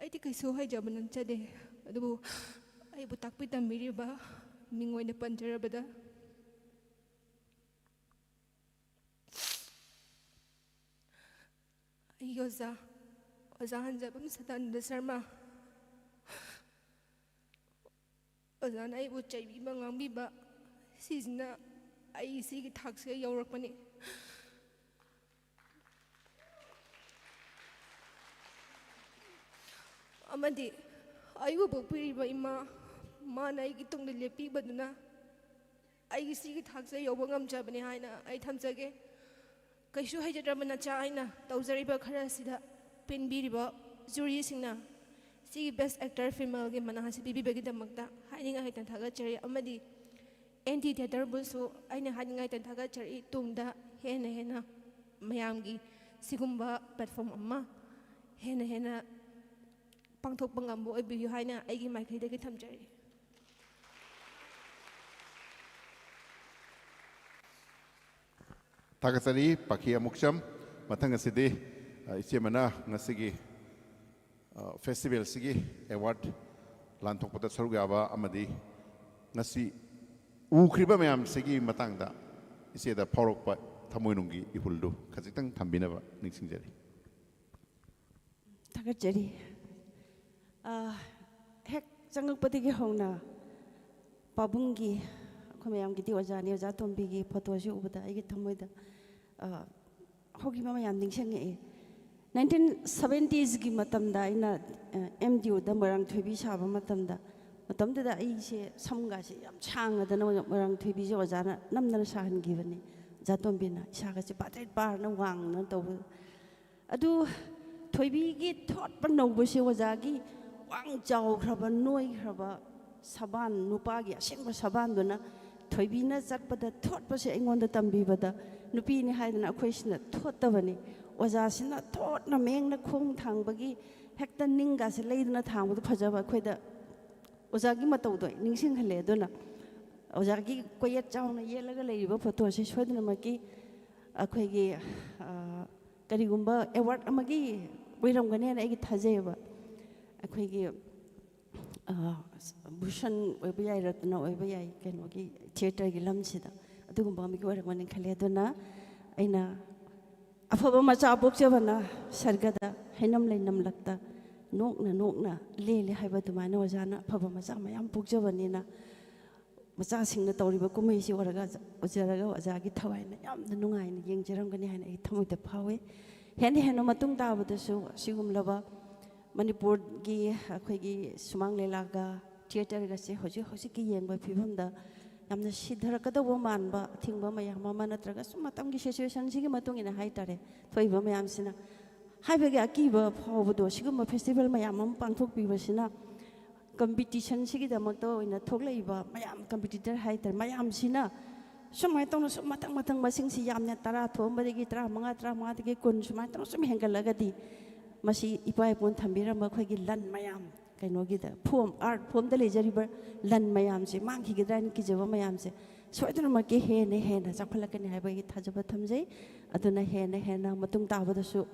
ꯑꯩꯗꯤ ꯀꯩꯁꯨ ꯍꯩꯖꯕ ꯅꯠꯆꯗꯦ, ꯑꯗꯨꯕꯨ ꯑꯩꯕꯨ ꯇꯥꯛꯄꯤ ꯇꯝꯕꯤꯔꯤꯕ ꯃꯤꯡ ꯑꯣꯏꯅ ꯄꯟꯖꯔꯕꯗ, ꯑꯩꯒꯤ ꯑꯣꯖꯥ, ꯑꯣꯖꯥ ꯍꯟꯖꯕꯝ ꯁꯗꯥꯅꯟꯗ ꯁꯔꯃ, ꯑꯣꯖꯥꯅ ꯑꯩꯕꯨ ꯆꯩꯕꯤꯕ ꯉꯥꯡꯕꯤꯕ, ꯁꯤꯁꯤꯅ ꯑꯩ ꯁꯤꯒꯤ ꯊꯥꯛꯁꯤꯗ ꯌꯧꯔꯛꯄꯅꯤ꯫ ꯑꯃꯗꯤ ꯑꯩꯕꯨ ꯄꯣꯛꯄꯤꯔꯤꯕ ꯏꯃꯥ, ꯃꯥꯅ ꯑꯩꯒꯤ ꯇꯨꯡꯗ ꯂꯦꯞꯄꯤꯕꯗꯨꯅ ꯑꯩꯒꯤ ꯁꯤꯒꯤ ꯊꯥꯛꯁꯦ ꯌꯧꯕ ꯉꯝꯖꯕꯅꯤ ꯍꯥꯏꯅ ꯑꯩ ꯊꯝꯖꯒꯦ꯫ ꯀꯩꯁꯨ ꯍꯩꯖꯗ꯭ꯔꯕ ꯅꯆꯥ ꯑꯩꯅ ꯇꯧꯖꯔꯤꯕ ꯈꯔ ꯑꯁꯤꯗ ꯄꯦꯟꯕꯤꯔꯤꯕ ꯖꯨꯔꯤꯁꯤꯡꯅ ꯁꯤꯒꯤ Best Actor Femaleꯒꯤ ꯃꯅꯥ ꯑꯁꯤ ꯄꯤꯕꯤꯕꯒꯤꯗꯃꯛꯇ ꯍꯥꯏꯅꯤꯡꯉꯥꯏ ꯂꯩꯇꯅ ꯊꯥꯒꯠꯆꯔꯤ꯫ ꯑꯃꯗꯤ ꯑꯦꯟ ꯇꯤ ꯊꯤꯌꯦꯇꯔꯕꯨꯁꯨ ꯑꯩꯅ ꯍꯥꯏꯅꯤꯡꯉꯥꯏ ꯂꯩꯇꯅ ꯊꯥꯒꯠꯆꯔꯤ꯫ ꯇꯨꯡꯗ ꯍꯦꯟꯅ ꯍꯦꯟꯅ ꯃꯌꯥꯝꯒꯤ ꯁꯤꯒꯨꯝꯕ platform ꯑꯃ ꯍꯦꯟꯅ ꯍꯦꯟꯅ ꯄꯥꯡꯊꯣꯛꯄ ꯉꯝꯕ ꯑꯣꯏꯕꯤꯌꯨ ꯍꯥꯏꯅ ꯑꯩꯒꯤ ꯃꯥꯏꯀꯩꯗꯒꯤ ꯊꯝꯖꯔꯤ꯫ ꯊꯥꯒꯠꯆꯔꯤ ꯄꯥꯈꯤ ꯑꯃꯨꯛꯆꯝ꯫ ꯃꯊꯪ ꯑꯁꯤꯗꯤ, ꯑ, ꯏꯆꯦ ꯑꯃꯅ ꯉꯁꯤꯒꯤ, ꯑ, festivalꯁꯤꯒꯤ award ꯂꯥꯟꯊꯣꯛꯄꯗ ꯁꯔꯨꯛ ꯌꯥꯕ ꯑꯃꯗꯤ ꯉꯁꯤ ꯎꯈ꯭ꯔꯤꯕ ꯃꯌꯥꯝꯁꯤꯒꯤ ꯃꯇꯥꯡꯗ ꯏꯆꯦꯗ ꯐꯥꯎꯔꯛꯄ ꯊꯃꯣꯏꯅꯨꯡꯒꯤ ꯏꯍꯨꯜꯗꯨ ꯈꯖꯤꯛꯇꯪ ꯊꯝꯕꯤꯅꯕ ꯅꯤꯡꯁꯤꯡꯖꯔꯤ꯫ ꯊꯥꯒꯠꯆꯔꯤ꯫ ꯑ, ꯍꯦꯛ ꯆꯪꯉꯛꯄꯗꯒꯤ ꯍꯧꯅ ꯄꯥꯕꯨꯡꯒꯤ, ꯑꯩꯈꯣꯏ ꯃꯌꯥꯝꯒꯤꯗꯤ ꯑꯣꯖꯥꯅꯤ, ꯑꯣꯖꯥ ꯇꯣꯝꯕꯤꯒꯤ photoꯁꯤ ꯎꯕꯗ ꯑꯩꯒꯤ ꯊꯃꯣꯏꯗ, ꯑ, ꯍꯧꯈꯤꯕ ꯃꯌꯥꯝ ꯅꯤꯡꯁꯤꯡꯉꯛꯑꯦ꯫ Nineteen seventiesꯀꯤ ꯃꯇꯝꯗ ꯑꯩꯅ, ꯑ, ꯑꯦꯝ ꯗꯤ ꯌꯨꯗ ꯃꯣꯏꯔꯥꯡꯊꯣꯏꯕꯤ ꯁꯥꯕ ꯃꯇꯝꯗ, ꯃꯇꯝꯗꯨꯗ ꯑꯩꯁꯦ ꯁꯝꯒꯥꯁꯦ ꯌꯥꯝ ꯁꯥꯡꯉꯗꯅ ꯃꯣꯏꯔꯥꯡꯊꯣꯏꯕꯤꯁꯦ ꯑꯣꯖꯥꯅ ꯅꯝꯗꯅ ꯁꯥꯍꯟꯈꯤꯕꯅꯤ꯫ ꯑꯣꯖꯥ ꯇꯣꯝꯕꯤꯅ ꯏꯁꯥꯒꯁꯦ ꯄꯥꯇ꯭ꯔꯤꯛ ꯄꯥꯔꯅ ꯋꯥꯡꯅ ꯇꯧꯕ꯫ ꯑꯗꯨ ꯊꯣꯏꯕꯤꯒꯤ ꯊꯣꯠꯄ ꯅꯧꯕꯁꯦ ꯑꯣꯖꯥꯒꯤ ꯋꯥꯡ ꯆꯥꯎꯈ꯭ꯔꯕ, ꯅꯣꯏꯈ꯭ꯔꯕ ꯁꯕꯥꯟ, ꯅꯨꯄꯥꯒꯤ ꯑꯁꯦꯡꯕ ꯁꯕꯥꯟꯗꯨꯅ ꯊꯣꯏꯕꯤꯅ ꯆꯠꯄꯗ ꯊꯣꯠꯄꯁꯦ ꯑꯩꯉꯣꯟꯗ ꯇꯝꯕꯤꯕꯗ, ꯅꯨꯄꯤꯅꯤ ꯍꯥꯏꯗꯅ ꯑꯩꯈꯣꯏꯁꯤꯅ ꯊꯣꯠꯇꯕꯅꯤ꯫ ꯑꯣꯖꯥꯁꯤꯅ ꯊꯣꯠꯅ ꯃꯌꯦꯡꯅ ꯈꯣꯡ ꯊꯥꯡꯕꯒꯤ ꯍꯦꯛꯇ ꯅꯤꯡꯒꯥꯁꯦ ꯂꯩꯗꯅ ꯊꯥꯡꯕꯗꯣ ꯐꯖꯕ, ꯑꯩꯈꯣꯏꯗ ꯑꯣꯖꯥꯒꯤ ꯃꯇꯧꯗꯣ ꯑꯩ ꯅꯤꯡꯁꯤꯡꯍꯜꯂꯦ꯫ ꯑꯗꯨꯅ ꯑꯣꯖꯥꯒꯤ ꯀꯣꯌꯦꯠ ꯆꯥꯎꯅ ꯌꯦꯠꯂꯒ ꯂꯩꯔꯤꯕ ꯐꯣꯇꯣꯁꯦ ꯁꯣꯏꯗꯅꯃꯛꯀꯤ ꯑꯩꯈꯣꯏꯒꯤ, ꯑ, ꯀꯔꯤꯒꯨꯝꯕ ꯑꯦꯋꯥꯔꯗ ꯑꯃꯒꯤ ꯑꯣꯏꯔꯝꯒꯅꯦꯅ ꯑꯩꯒꯤ ꯊꯥꯖꯩꯌꯦꯕ꯫ ꯑꯩꯈꯣꯏꯒꯤ, ꯑ, ꯚꯨꯁꯟ ꯑꯣꯏꯕ ꯌꯥꯏ, ꯔꯠꯅ ꯑꯣꯏꯕ ꯌꯥꯏ, ꯀꯩꯅꯣꯒꯤ ꯊꯤꯌꯦꯇꯔꯒꯤ ꯂꯝꯁꯤꯗ ꯑꯗꯨꯒꯨꯝꯕ ꯑꯃꯒꯤ ꯑꯣꯏꯔꯝꯒꯅꯤ ꯈꯜꯂꯦ꯫ ꯑꯗꯨꯅ ꯑꯩꯅ ꯑꯐꯕ ꯃꯆꯥ ꯄꯣꯛꯆꯕꯅ ꯁꯔꯒꯗ, ꯍꯩꯅꯝ ꯂꯩꯅꯝꯂꯛꯇ ꯅꯣꯛꯅ ꯅꯣꯛꯅ ꯂꯦꯜꯂꯤ ꯍꯥꯏꯕ ꯑꯗꯨꯃꯥꯏꯅ ꯑꯣꯖꯥꯅ ꯑꯐꯕ ꯃꯆꯥ ꯃꯌꯥꯝ ꯄꯣꯛꯆꯕꯅꯤꯅ, ꯃꯆꯥꯁꯤꯡꯅ ꯇꯧꯔꯤꯕ ꯀꯨꯝꯍꯩꯁꯤ ꯎꯔꯒ, ꯎꯖꯔꯒ ꯑꯣꯖꯥꯒꯤ ꯊꯋꯥꯏꯅ ꯌꯥꯝꯅ ꯅꯨꯡꯉꯥꯏꯅ ꯌꯦꯡꯖꯔꯝꯒꯅꯤ ꯍꯥꯏꯅ ꯑꯩ ꯊꯃꯣꯏꯗ ꯐꯥꯎꯏ꯫ ꯍꯦꯟꯅ ꯍꯦꯟꯅ ꯃꯇꯨꯡ ꯇꯥꯕꯗꯁꯨ ꯑꯁꯤꯒꯨꯝꯂꯕ ꯃꯅꯤꯄꯨꯔꯒꯤ ꯑꯩꯈꯣꯏꯒꯤ ꯁꯨꯃꯥꯡ ꯂꯤꯂꯥꯒ ꯊꯤꯌꯦꯇꯔꯒꯁꯦ ꯍꯧꯖꯤꯛ ꯍꯧꯖꯤꯛꯀꯤ ꯌꯦꯡꯕ ꯐꯤꯕꯝꯗ ꯌꯥꯝꯅ ꯁꯤꯊꯔꯛꯀꯗꯧꯕ ꯃꯥꯟꯕ ꯑꯊꯤꯡꯕ ꯃꯌꯥꯝ ꯑꯃ, ꯅꯠꯇ꯭ꯔꯒ ꯁꯨꯝ ꯃꯇꯝꯒꯤ ꯁꯤꯆꯨꯋꯦꯁꯟꯁꯤꯒꯤ ꯃꯇꯨꯡ ꯏꯟꯅ ꯍꯥꯏꯇꯥꯔꯦ, ꯊꯣꯛꯏꯕ ꯃꯌꯥꯝꯁꯤꯅ ꯍꯥꯏꯕꯒꯤ ꯑꯀꯤꯕ ꯐꯥꯎꯕꯗꯣ, ꯁꯤꯒꯨꯝꯕ ꯐꯦꯁꯇꯤꯚꯦꯜ ꯃꯌꯥꯝ ꯑꯃ ꯄꯥꯡꯊꯣꯛꯄꯤꯕꯁꯤꯅ ꯀꯝꯄꯤꯇꯤꯁꯟꯁꯤꯒꯤꯗꯃꯛꯇ ꯑꯣꯏꯅ ꯊꯣꯛꯂꯛꯏꯕ ꯃꯌꯥꯝ, ꯀꯝꯄꯤꯇꯤꯇꯔ ꯍꯥꯏꯇꯥꯔꯦ, ꯃꯌꯥꯝꯁꯤꯅ ꯁꯨꯃꯥꯏꯅ ꯇꯧꯅ ꯁꯨꯝ ꯃꯊꯪ ꯃꯊꯪ ꯃꯁꯤꯡꯁꯤ ꯌꯥꯝꯅ ꯇꯔꯥ ꯊꯣꯛꯑꯝꯕꯗꯒꯤ ꯇꯔꯥꯃꯉꯥ, ꯇꯔꯥꯃꯉꯥꯗꯒꯤ ꯀꯨꯟ ꯁꯨꯃꯥꯏꯅ ꯇꯧꯅ ꯁꯨꯝ ꯍꯦꯟꯒꯠꯂꯒꯗꯤ ꯃꯁꯤ ꯏꯄꯥ ꯏꯄꯨꯅ ꯊꯝꯕꯤꯔꯝꯕ ꯑꯩꯈꯣꯏꯒꯤ ꯂꯟ ꯃꯌꯥꯝ, ꯀꯩꯅꯣꯒꯤꯗ ꯐꯣꯝ, ꯑꯥꯔꯠ ꯐꯣꯝꯗ ꯂꯩꯖꯔꯤꯕ ꯂꯟ ꯃꯌꯥꯝꯁꯦ ꯃꯥꯡꯈꯤꯒꯗ꯭ꯔꯥ ꯍꯥꯏꯅ ꯀꯤꯖꯕ ꯃꯌꯥꯝꯁꯦ ꯁꯣꯏꯗꯅꯃꯛꯀꯤ ꯍꯦꯟꯅ ꯍꯦꯟꯅ ꯆꯥꯎꯈꯠꯂꯛꯀꯅꯤ ꯍꯥꯏꯕꯒꯤ ꯊꯥꯖꯕ ꯊꯝꯖꯩ꯫ ꯑꯗꯨꯅ ꯍꯦꯟꯅ ꯍꯦꯟꯅ ꯃꯇꯨꯡ ꯇꯥꯕꯗꯁꯨ,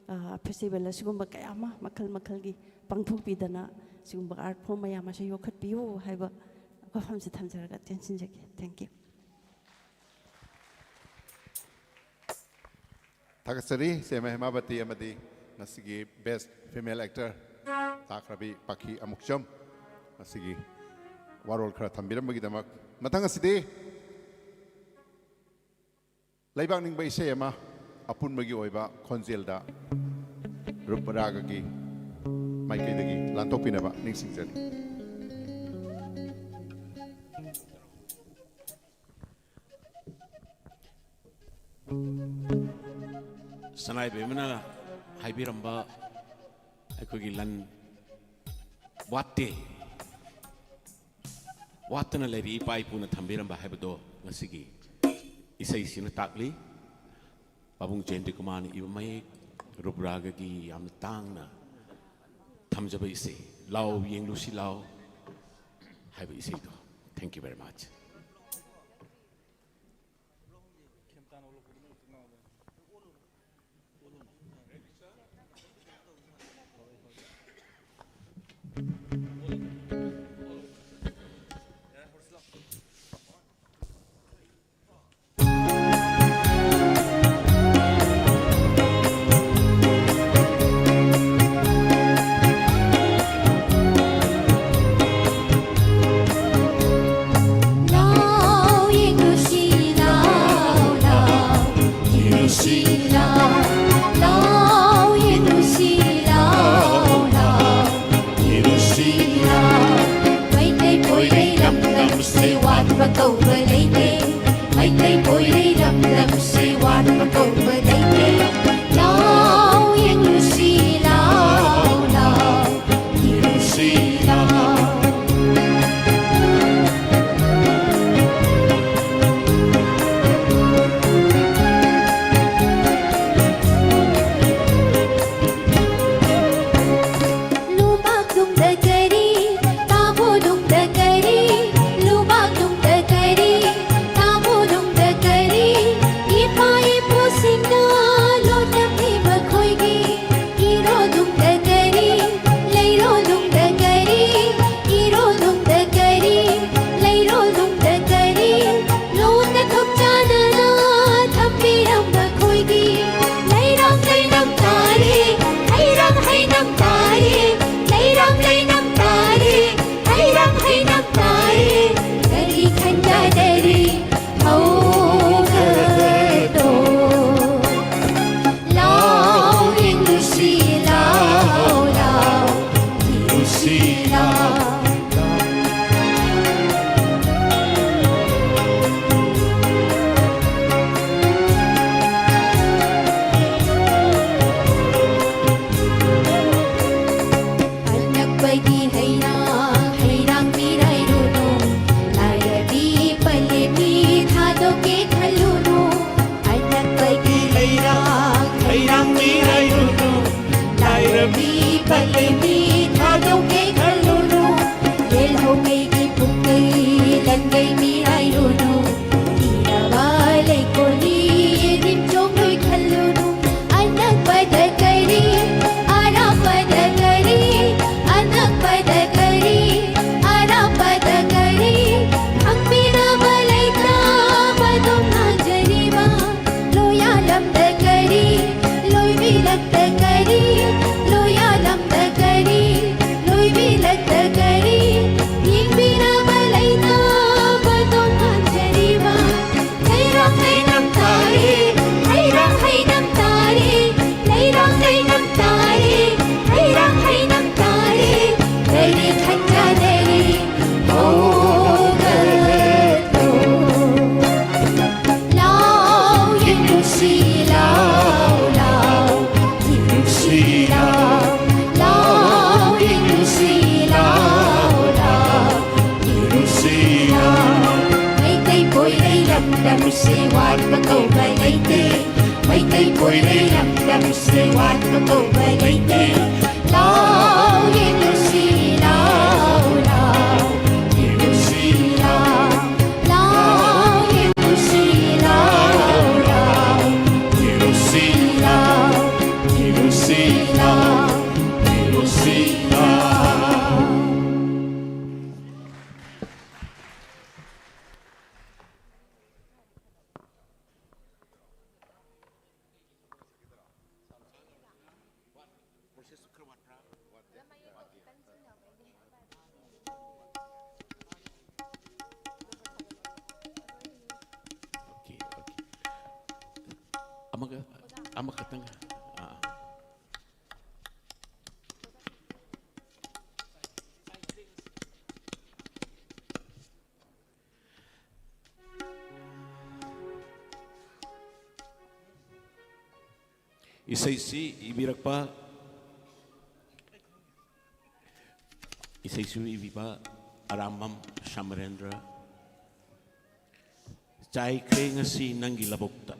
ꯑ, ꯐꯦꯁꯇꯤꯚꯦꯜ ꯑꯁꯤꯒꯨꯝꯕ ꯀꯌꯥ ꯑꯃ ꯃꯈꯜ ꯃꯈꯜꯒꯤ ꯄꯥꯡꯊꯣꯛꯄꯤꯗꯅ ꯁꯤꯒꯨꯝꯕ ꯑꯥꯔꯠ ꯐꯣꯝ ꯃꯌꯥꯝ ꯑꯁꯤ ꯌꯣꯛꯈꯠꯄꯤꯌꯨ ꯍꯥꯏꯕ ꯋꯥꯐꯝꯁꯤ ꯊꯝꯖꯔꯒ ꯇꯦꯟꯁꯤꯟꯖꯒꯦ꯫ Thank you꯫ ꯊꯥꯒꯠꯆꯔꯤ ꯏꯆꯦ ꯃꯍꯦꯃꯥꯕꯇꯤ ꯑꯃꯗꯤ ꯉꯁꯤꯒꯤ Best Female Actor ꯇꯥꯈ꯭ꯔꯕꯤ ꯄꯥꯈꯤ ꯑꯃꯨꯛꯆꯝ, ꯉꯁꯤꯒꯤ ꯋꯥꯔꯣꯜ ꯈꯔ ꯊꯝꯕꯤꯔꯝꯕꯒꯤꯗꯃꯛ꯫ ꯃꯊꯪ ꯑꯁꯤꯗꯤ ꯂꯩꯕꯥꯛ ꯅꯤꯡꯕ ꯏꯁꯩ ꯑꯃ ꯑꯄꯨꯟꯕꯒꯤ ꯑꯣꯏꯕ ꯈꯣꯟꯖꯦꯜꯗ ꯔꯨꯞ ꯔꯥꯒꯒꯤ ꯃꯥꯏꯀꯩꯗꯒꯤ ꯂꯥꯟꯊꯣꯛꯄꯤꯅꯕ ꯅꯤꯡꯁꯤꯡꯖꯔꯤ꯫ ꯁꯅꯥ ꯏꯕꯦꯝꯃꯅ ꯍꯥꯏꯕꯤꯔꯝꯕ ꯑꯩꯈꯣꯏꯒꯤ ꯂꯟ ꯋꯥꯠꯇꯦ꯫ ꯋꯥꯠꯇꯅ ꯂꯩꯔꯤ, ꯏꯄꯥ ꯏꯄꯨꯅ ꯊꯝꯕꯤꯔꯝꯕ ꯍꯥꯏꯕꯗꯣ ꯉꯁꯤꯒꯤ ꯏꯁꯩꯁꯤꯅ ꯇꯥꯛꯂꯤ꯫ ꯄꯥꯕꯨꯡ ꯖꯌꯟꯇ ꯀꯨꯃꯥꯔꯅ ꯏꯕ ꯃꯌꯦꯛ, ꯔꯨꯕ꯭ꯔꯥꯒꯒꯤ ꯌꯥꯝꯅ ꯇꯥꯡꯅ ꯊꯝꯖꯕ ꯏꯁꯩ, "ꯂꯥꯎ ꯌꯦꯡꯂꯨꯁꯤ ꯂꯥꯎ" ꯍꯥꯏꯕ ꯏꯁꯩꯗꯣ꯫ Thank you very much. ꯂꯥꯎ ꯌꯦꯡꯂꯨꯁꯤ ꯂꯥꯎ, ꯂꯥꯎ ꯌꯦꯡꯂꯨꯁꯤ ꯂꯥꯎ, ꯂꯥꯎ ꯌꯦꯡꯂꯨꯁꯤ ꯂꯥꯎ, ꯂꯥꯎ ꯌꯦꯡꯂꯨꯁꯤ ꯂꯥꯎ꯫ ꯃꯩꯇꯩ ꯄꯣꯏꯔꯩ ꯂꯝꯗꯝꯁꯦ ꯋꯥꯠꯄ ꯀꯧꯕ ꯂꯩꯇꯦ꯫ ꯃꯩꯇꯩ ꯄꯣꯏꯔꯩ ꯂꯝꯗꯝꯁꯦ ꯋꯥꯠꯄ ꯀꯧꯕ ꯂꯩꯇꯦ꯫ ꯂꯥꯎ ꯌꯦꯡꯂꯨꯁꯤ ꯂꯥꯎ, ꯂꯥꯎ ꯌꯦꯡꯂꯨꯁꯤ ꯂꯥꯎ꯫ ꯂꯨꯕꯥꯛ ꯅꯨꯡꯗ ꯀꯔꯤ, ꯇꯥꯕꯣ ꯅꯨꯡꯗ ꯀꯔꯤ, ꯂꯨꯕꯥꯛ ꯅꯨꯡꯗ ꯀꯔꯤ, ꯇꯥꯕꯣ ꯅꯨꯡꯗ ꯀꯔꯤ, ꯏꯄꯥ ꯏꯄꯨꯁꯤꯡꯅ ꯂꯣꯠꯂꯝꯃꯤ ꯃꯈꯣꯏꯒꯤ ꯏꯔꯣ ꯅꯨꯡꯗ ꯀꯔꯤ, ꯂꯩꯔꯣ ꯅꯨꯡꯗ ꯀꯔꯤ, ꯁꯦ ꯋꯥꯠꯄ ꯀꯧꯕ ꯂꯩꯇꯦ꯫ ꯃꯩꯇꯩ ꯀꯣꯏꯔꯦ ꯂꯝꯗꯝꯁꯦ ꯋꯥꯠꯄ ꯀꯧꯕ ꯂꯩꯇꯦ꯫ ꯂꯥꯎ ꯌꯦꯡꯂꯨꯁꯤ, ꯂꯥꯎ, ꯂꯥꯎ, ꯌꯦꯡꯂꯨꯁꯤ, ꯂꯥꯎ, ꯂꯥꯎ ꯌꯦꯡꯂꯨꯁꯤ, ꯂꯥꯎ, ꯂꯥꯎ, ꯌꯦꯡꯂꯨꯁꯤ, ꯂꯥꯎ, ꯌꯦꯡꯂꯨꯁꯤ, ꯂꯥꯎ, ꯌꯦꯡꯂꯨꯁꯤ, ꯂꯥꯎ꯫ Okay, okay. ꯑꯃꯒ, ꯑꯃꯈꯛꯇꯪ꯫ ꯑꯥ꯫ ꯏꯁꯩꯁꯤ ꯏꯕꯤꯔꯛꯄ, ꯏꯁꯩꯁꯨ ꯏꯕꯤꯕ ꯑꯔꯥꯝꯕꯝ ꯁꯃꯔꯦꯟꯗ꯭ꯔ꯫ ꯆꯥꯏꯈ꯭ꯔꯦ ꯉꯁꯤ ꯅꯪꯒꯤ ꯂꯧꯕꯨꯛꯇ꯫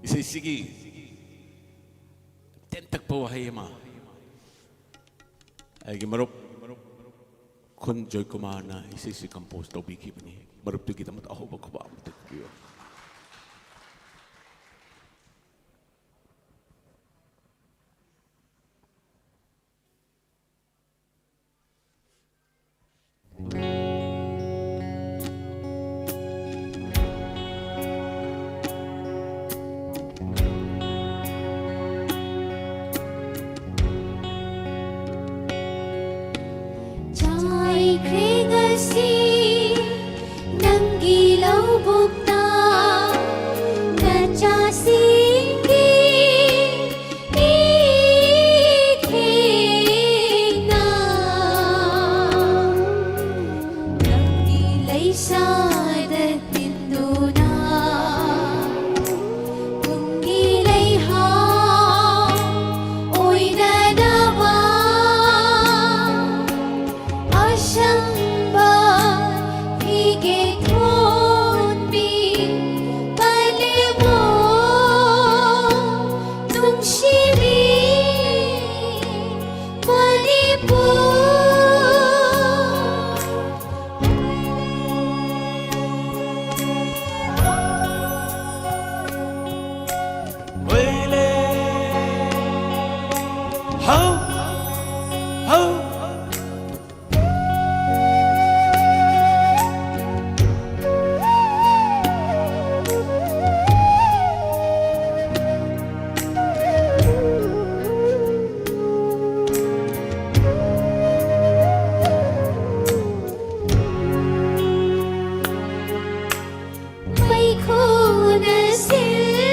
ꯏꯁꯩꯁꯤꯒꯤ ꯇꯦꯟꯇꯛꯄ ꯋꯥꯍꯩ ꯑꯃ ꯑꯩꯒꯤ ꯃꯔꯨꯞ ꯈꯨꯟ ꯖꯣꯏꯀꯨꯃꯥꯔꯅ ꯏꯁꯩꯁꯤ compose ꯇꯧꯕꯤꯈꯤꯕꯅꯤ꯫ ꯃꯔꯨꯞꯇꯨꯒꯤꯗꯃꯛꯇ ꯑꯍꯧꯕ ꯈꯨꯕꯥꯛ ꯑꯃ ꯊꯛꯄꯤꯌꯨ꯫ ꯆꯥꯏꯈ꯭ꯔꯦ ꯉꯁꯤ ꯅꯪꯒꯤ ꯂꯧꯕꯨꯛꯇ꯫ ꯅꯨꯡꯁꯤꯕꯤ ꯃꯅꯤꯄꯨꯔ꯫ ꯍꯧ, ꯍꯧ꯫ ꯃꯩꯈꯨꯅ ꯁꯤꯜꯂꯤ꯫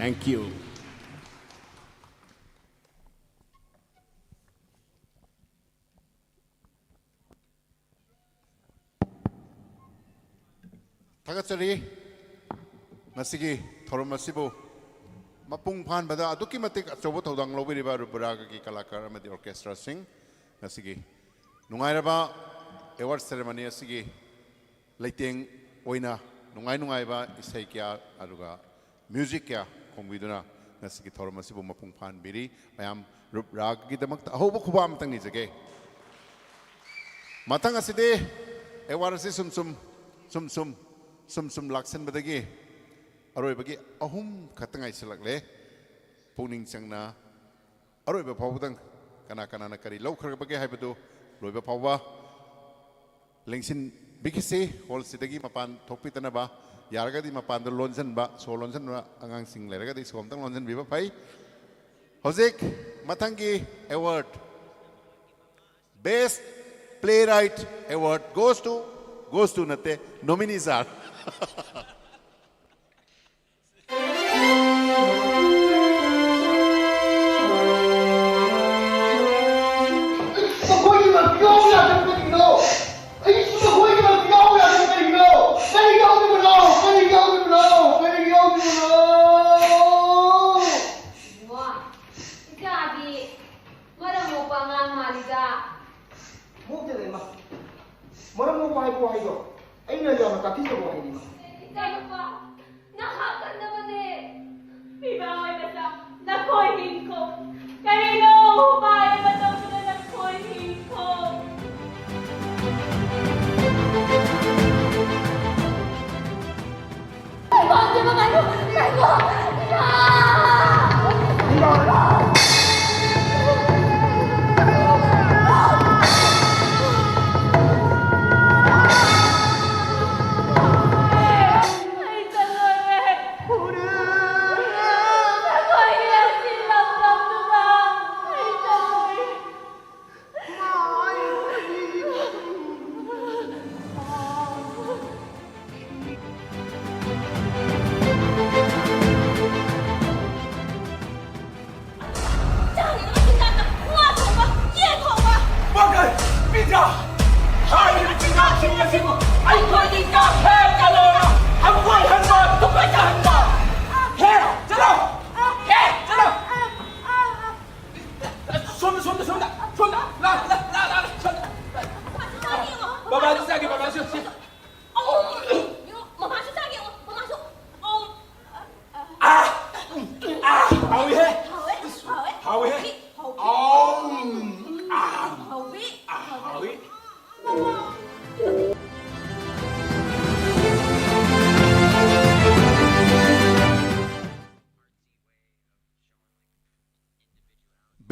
Thank you. ꯊꯥꯒꯠꯆꯔꯤ꯫ ꯉꯁꯤꯒꯤ ꯊꯧꯔꯝ ꯑꯁꯤꯕꯨ ꯃꯄꯨꯡ ꯐꯥꯍꯟꯕꯗ ꯑꯗꯨꯛꯀꯤ ꯃꯇꯤꯛ ꯑꯆꯧꯕ ꯊꯧꯗꯥꯡ ꯂꯧꯕꯤꯔꯤꯕ ꯔꯨꯞ ꯔꯥꯒꯒꯤ ꯀꯂꯥꯀꯥꯔ ꯑꯃꯗꯤ ꯑꯣꯔꯀꯦꯁꯇ꯭ꯔꯥꯁꯤꯡ, ꯉꯁꯤꯒꯤ ꯅꯨꯡꯉꯥꯏꯔꯕ ꯑꯦꯋꯥꯔꯗ ꯁꯦꯔꯦꯃꯣꯅꯤ ꯑꯁꯤꯒꯤ ꯂꯩꯇꯦꯡ ꯑꯣꯏꯅ ꯅꯨꯡꯉꯥꯏ ꯅꯨꯡꯉꯥꯏꯕ ꯏꯁꯩ ꯀꯌꯥ ꯑꯗꯨꯒ ꯃ꯭ꯌꯨꯖꯤꯛ ꯀꯌꯥ ꯈꯣꯡꯕꯤꯗꯨꯅ ꯉꯁꯤꯒꯤ ꯊꯧꯔꯝ ꯑꯁꯤꯕꯨ ꯃꯄꯨꯡ ꯐꯥꯍꯟꯕꯤꯔꯤ꯫ ꯃꯌꯥꯝ ꯔꯨꯞ ꯔꯥꯒꯒꯤꯗꯃꯛꯇ ꯑꯍꯧꯕ ꯈꯨꯕꯥꯛ ꯑꯃꯇꯪ ꯅꯤꯖꯒꯦ꯫ ꯃꯊꯪ ꯑꯁꯤꯗꯤ ꯑꯦꯋꯥꯔꯗ ꯑꯁꯤ ꯁꯨꯝ ꯁꯨꯝ, ꯁꯨꯝ ꯁꯨꯝ, ꯁꯨꯝ ꯁꯨꯝ ꯂꯥꯛꯁꯟꯕꯗꯒꯤ ꯑꯔꯣꯏꯕꯒꯤ ꯑꯍꯨꯝ ꯈꯛꯇ ꯉꯥꯏꯁꯤꯜꯂꯛꯂꯦ꯫ ꯄꯨꯛꯅꯤꯡ ꯆꯪꯅ ꯑꯔꯣꯏꯕ ꯐꯥꯎꯕꯗꯪ ꯀꯅꯥ ꯀꯅꯥꯅ ꯀꯔꯤ ꯂꯧꯈ꯭ꯔꯕꯒꯦ ꯍꯥꯏꯕꯗꯨ ꯂꯣꯏꯕ ꯐꯥꯎꯕ ꯂꯦꯡꯁꯤꯟꯕꯤꯈꯤꯁꯤ꯫ ꯍꯣꯜꯁꯤꯗꯒꯤ ꯃꯄꯥꯟ ꯊꯣꯛꯄꯤꯗꯅꯕ, ꯌꯥꯔꯒꯗꯤ ꯃꯄꯥꯟꯗ ꯂꯣꯟꯁꯤꯟꯕ, ꯁꯣ ꯂꯣꯟꯁꯤꯟꯕ ꯑꯉꯥꯡꯁꯤꯡ ꯂꯩꯔꯒꯗꯤ ꯁꯣ ꯑꯝꯇꯪ ꯂꯣꯟꯁꯤꯟꯕꯤꯕ ꯐꯩ꯫ ꯍꯧꯖꯤꯛ ꯃꯊꯪꯒꯤ award, Best Playwright Award goes to, goes to ꯅꯠꯇꯦ, nominees are. ꯃꯈꯣꯏꯒꯤ ꯃꯄꯤꯌꯥꯎ ꯌꯥꯗꯕ ꯀꯔꯤꯒꯤꯅꯣ? ꯑꯩꯁꯨ ꯃꯈꯣꯏꯒꯤ ꯃꯄꯤꯌꯥꯎ ꯌꯥꯗꯕ ꯀꯔꯤꯒꯤꯅꯣ? ꯀꯔꯤ ꯌꯥꯎꯗꯕꯅꯣ? ꯀꯔꯤ ꯌꯥꯎꯗꯕꯅꯣ? ꯀꯔꯤ ꯌꯥꯎꯗꯕꯅꯣ? ꯏꯕꯨꯡꯉꯣ, ꯏꯆꯥꯗꯤ ꯃꯔꯝ ꯃꯣꯛꯄ ꯑꯉꯥꯡ ꯃꯥꯜꯂꯤꯗ꯫ ꯃꯣꯛꯇꯦꯗ, ꯏꯃꯥ꯫ ꯃꯔꯝ ꯃꯣꯛꯄ ꯍꯥꯏꯕ ꯋꯥꯍꯩꯗꯣ ꯑꯩꯅ ꯌꯥꯝꯅ ꯇꯥꯛꯄꯤꯖꯕ ꯋꯥꯍꯩꯅꯤ, ꯏꯃꯥ꯫ ꯏꯆꯥꯅꯨꯄꯥ, ꯅꯍꯥꯛ ꯀꯟꯅꯕꯅꯦ꯫ ꯄꯤꯕ ꯑꯣꯏꯕꯗ ꯅꯈꯣꯏ ꯍꯤꯡꯈꯣ꯫ ꯀꯔꯤꯅꯣ ꯎꯄꯥꯏ ꯑꯃ ꯇꯧꯗꯨꯅ ꯅꯈꯣꯏ ꯍꯤꯡꯈꯣ꯫ ꯉꯥꯏꯈꯣ, ꯉꯥꯏꯈꯣ, ꯉꯥꯏꯈꯣ꯫ ꯌꯥ! ꯑꯩ ꯆꯠꯂꯣꯏꯔꯦ꯫ ꯅꯈꯣꯏꯒꯤ ꯑꯁꯤ ꯂꯝꯗꯝꯗꯨꯗ ꯑꯩ ꯆꯠꯂꯣꯏ꯫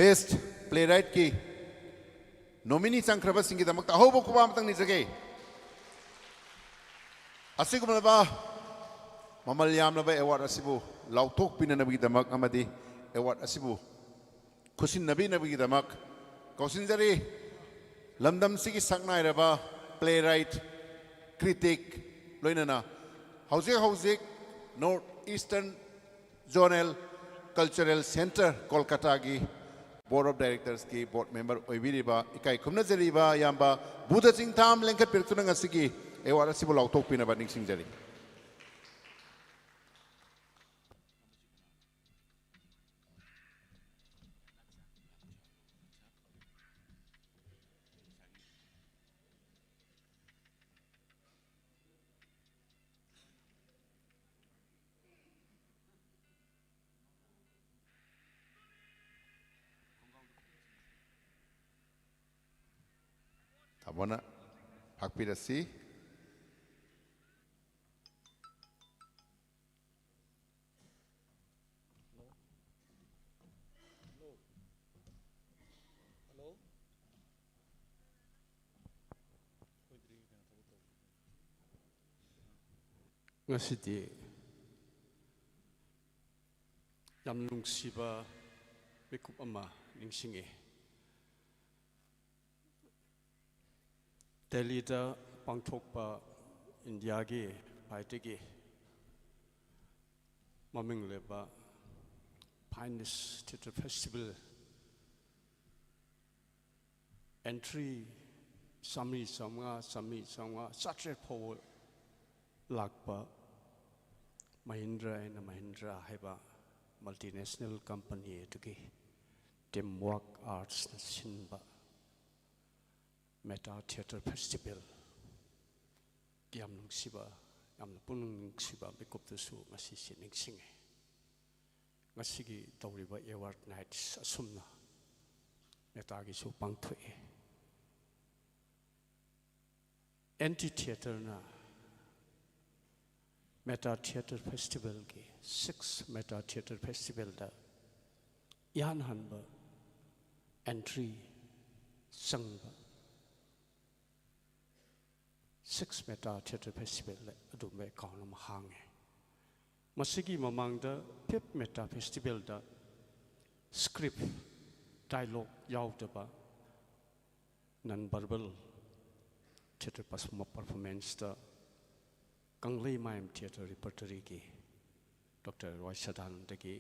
Best Playwrightꯀꯤ nominee ꯆꯪꯈ꯭ꯔꯕꯁꯤꯡꯒꯤꯗꯃꯛꯇ ꯑꯍꯧꯕ ꯈꯨꯕꯥꯛ ꯑꯃꯇꯪ ꯅꯤꯖꯒꯦ꯫ ꯑꯁꯤꯒꯨꯝꯂꯕ ꯃꯃꯜ ꯌꯥꯝꯂꯕ award ꯑꯁꯤꯕꯨ ꯂꯥꯎꯊꯣꯛꯄꯤꯅꯅꯕꯒꯤꯗꯃꯛ ꯑꯃꯗꯤ award ꯑꯁꯤꯕꯨ ꯈꯨꯠꯁꯤꯟꯅꯕꯤꯅꯕꯒꯤꯗꯃꯛ ꯀꯧꯁꯤꯟꯖꯔꯤ꯫ ꯂꯝꯗꯝꯁꯤꯒꯤ ꯁꯛꯅꯥꯏꯔꯕ playwright, critic, ꯂꯣꯏꯅꯅ ꯍꯧꯖꯤꯛ ꯍꯧꯖꯤꯛ North Eastern Zonal Cultural Centre ꯀꯣꯜꯀꯇꯥꯒꯤ Board of Directorsꯀꯤ board member ꯑꯣꯏꯕꯤꯔꯤꯕ ꯏꯀꯥꯏ ꯈꯨꯝꯅꯖꯔꯤꯕ ꯏꯌꯥꯝꯕ ꯕꯨꯙ ꯆꯤꯡꯊꯥꯝ ꯂꯦꯡꯈꯠꯄꯤꯔꯛꯇꯨꯅ ꯉꯁꯤꯒꯤ award ꯑꯁꯤꯕꯨ ꯂꯥꯎꯊꯣꯛꯄꯤꯅꯕ ꯅꯤꯡꯁꯤꯡꯖꯔꯤ꯫ ꯇꯥꯃꯣꯅ ꯐꯥꯛꯄꯤꯔꯁꯤ꯫ ꯉꯁꯤꯗꯤ ꯌꯥꯝ ꯅꯨꯡꯁꯤꯕ ꯃꯤꯀꯨꯞ ꯑꯃ ꯅꯤꯡꯁꯤꯡꯉꯤ꯫ ꯗꯦꯜꯂꯤꯗ ꯄꯥꯡꯊꯣꯛꯄ ꯏꯟꯗꯤꯌꯥꯒꯤ ꯈ꯭ꯋꯥꯏꯗꯒꯤ ꯃꯃꯤꯡ ꯂꯩꯕ finest theatre festival, entry ꯆꯥꯝꯃꯔꯤ, ꯆꯥꯝꯃꯉꯥ, ꯆꯥꯝꯃꯔꯤ, ꯆꯥꯝꯃꯉꯥ, ꯆꯥꯇ꯭ꯔꯦꯠ ꯐꯥꯎꯕ ꯂꯥꯛꯄ Mahindra and Mahindra ꯍꯥꯏꯕ multinational company ꯑꯗꯨꯒꯤ Teamwork Artsꯅ ꯁꯤꯟꯕ Meta Theatre Festival ꯌꯥꯝ ꯅꯨꯡꯁꯤꯕ, ꯌꯥꯝꯅ ꯄꯨꯛꯅꯤꯡ ꯅꯨꯡꯁꯤꯕ ꯃꯤꯀꯨꯞꯇꯁꯨ ꯉꯁꯤꯁꯦ ꯅꯤꯡꯁꯤꯡꯉꯤ꯫ ꯉꯁꯤꯒꯤ ꯇꯧꯔꯤꯕ award nights ꯑꯁꯨꯝꯅ Metaꯒꯤꯁꯨ ꯄꯥꯡꯊꯣꯛꯏ꯫ Anti Theatreꯅ Meta Theatre Festivalꯒꯤ, six Meta Theatre Festivalꯗ ꯏꯍꯥꯟ ꯍꯥꯟꯕ ꯑꯦꯟꯇ꯭ꯔꯤ ꯆꯪꯕ ꯁꯤꯛꯁ ꯃꯦꯇꯥ ꯊꯤꯌꯦꯇꯔ ꯐꯦꯁꯇꯤꯚꯦꯜꯗ ꯑꯗꯨꯒꯨꯝꯕ ꯑꯦꯀꯥꯎꯟ ꯑꯃ ꯍꯥꯡꯉꯦ꯫ ꯃꯁꯤꯒꯤ ꯃꯃꯥꯡꯗ ꯐꯤꯐ ꯃꯦꯇꯥ ꯐꯦꯁꯇꯤꯚꯦꯜꯗ ꯁ꯭ꯀ꯭ꯔꯤꯞ, ꯗꯥꯏꯂꯣꯛ ꯌꯥꯎꯗꯕ ꯅꯟ ꯚꯔꯕꯦꯜ ꯊꯤꯌꯦꯇꯔ ꯄꯔꯐꯣꯔꯃꯦꯟꯁꯇ ꯀꯪꯂꯩꯃꯥꯏꯝ ꯊꯤꯌꯦꯇꯔ ꯔꯤꯄꯔꯇꯔꯤꯒꯤ ꯗꯣꯛꯇꯔ ꯋꯥꯏ ꯁꯗꯥꯅꯟꯗꯒꯤ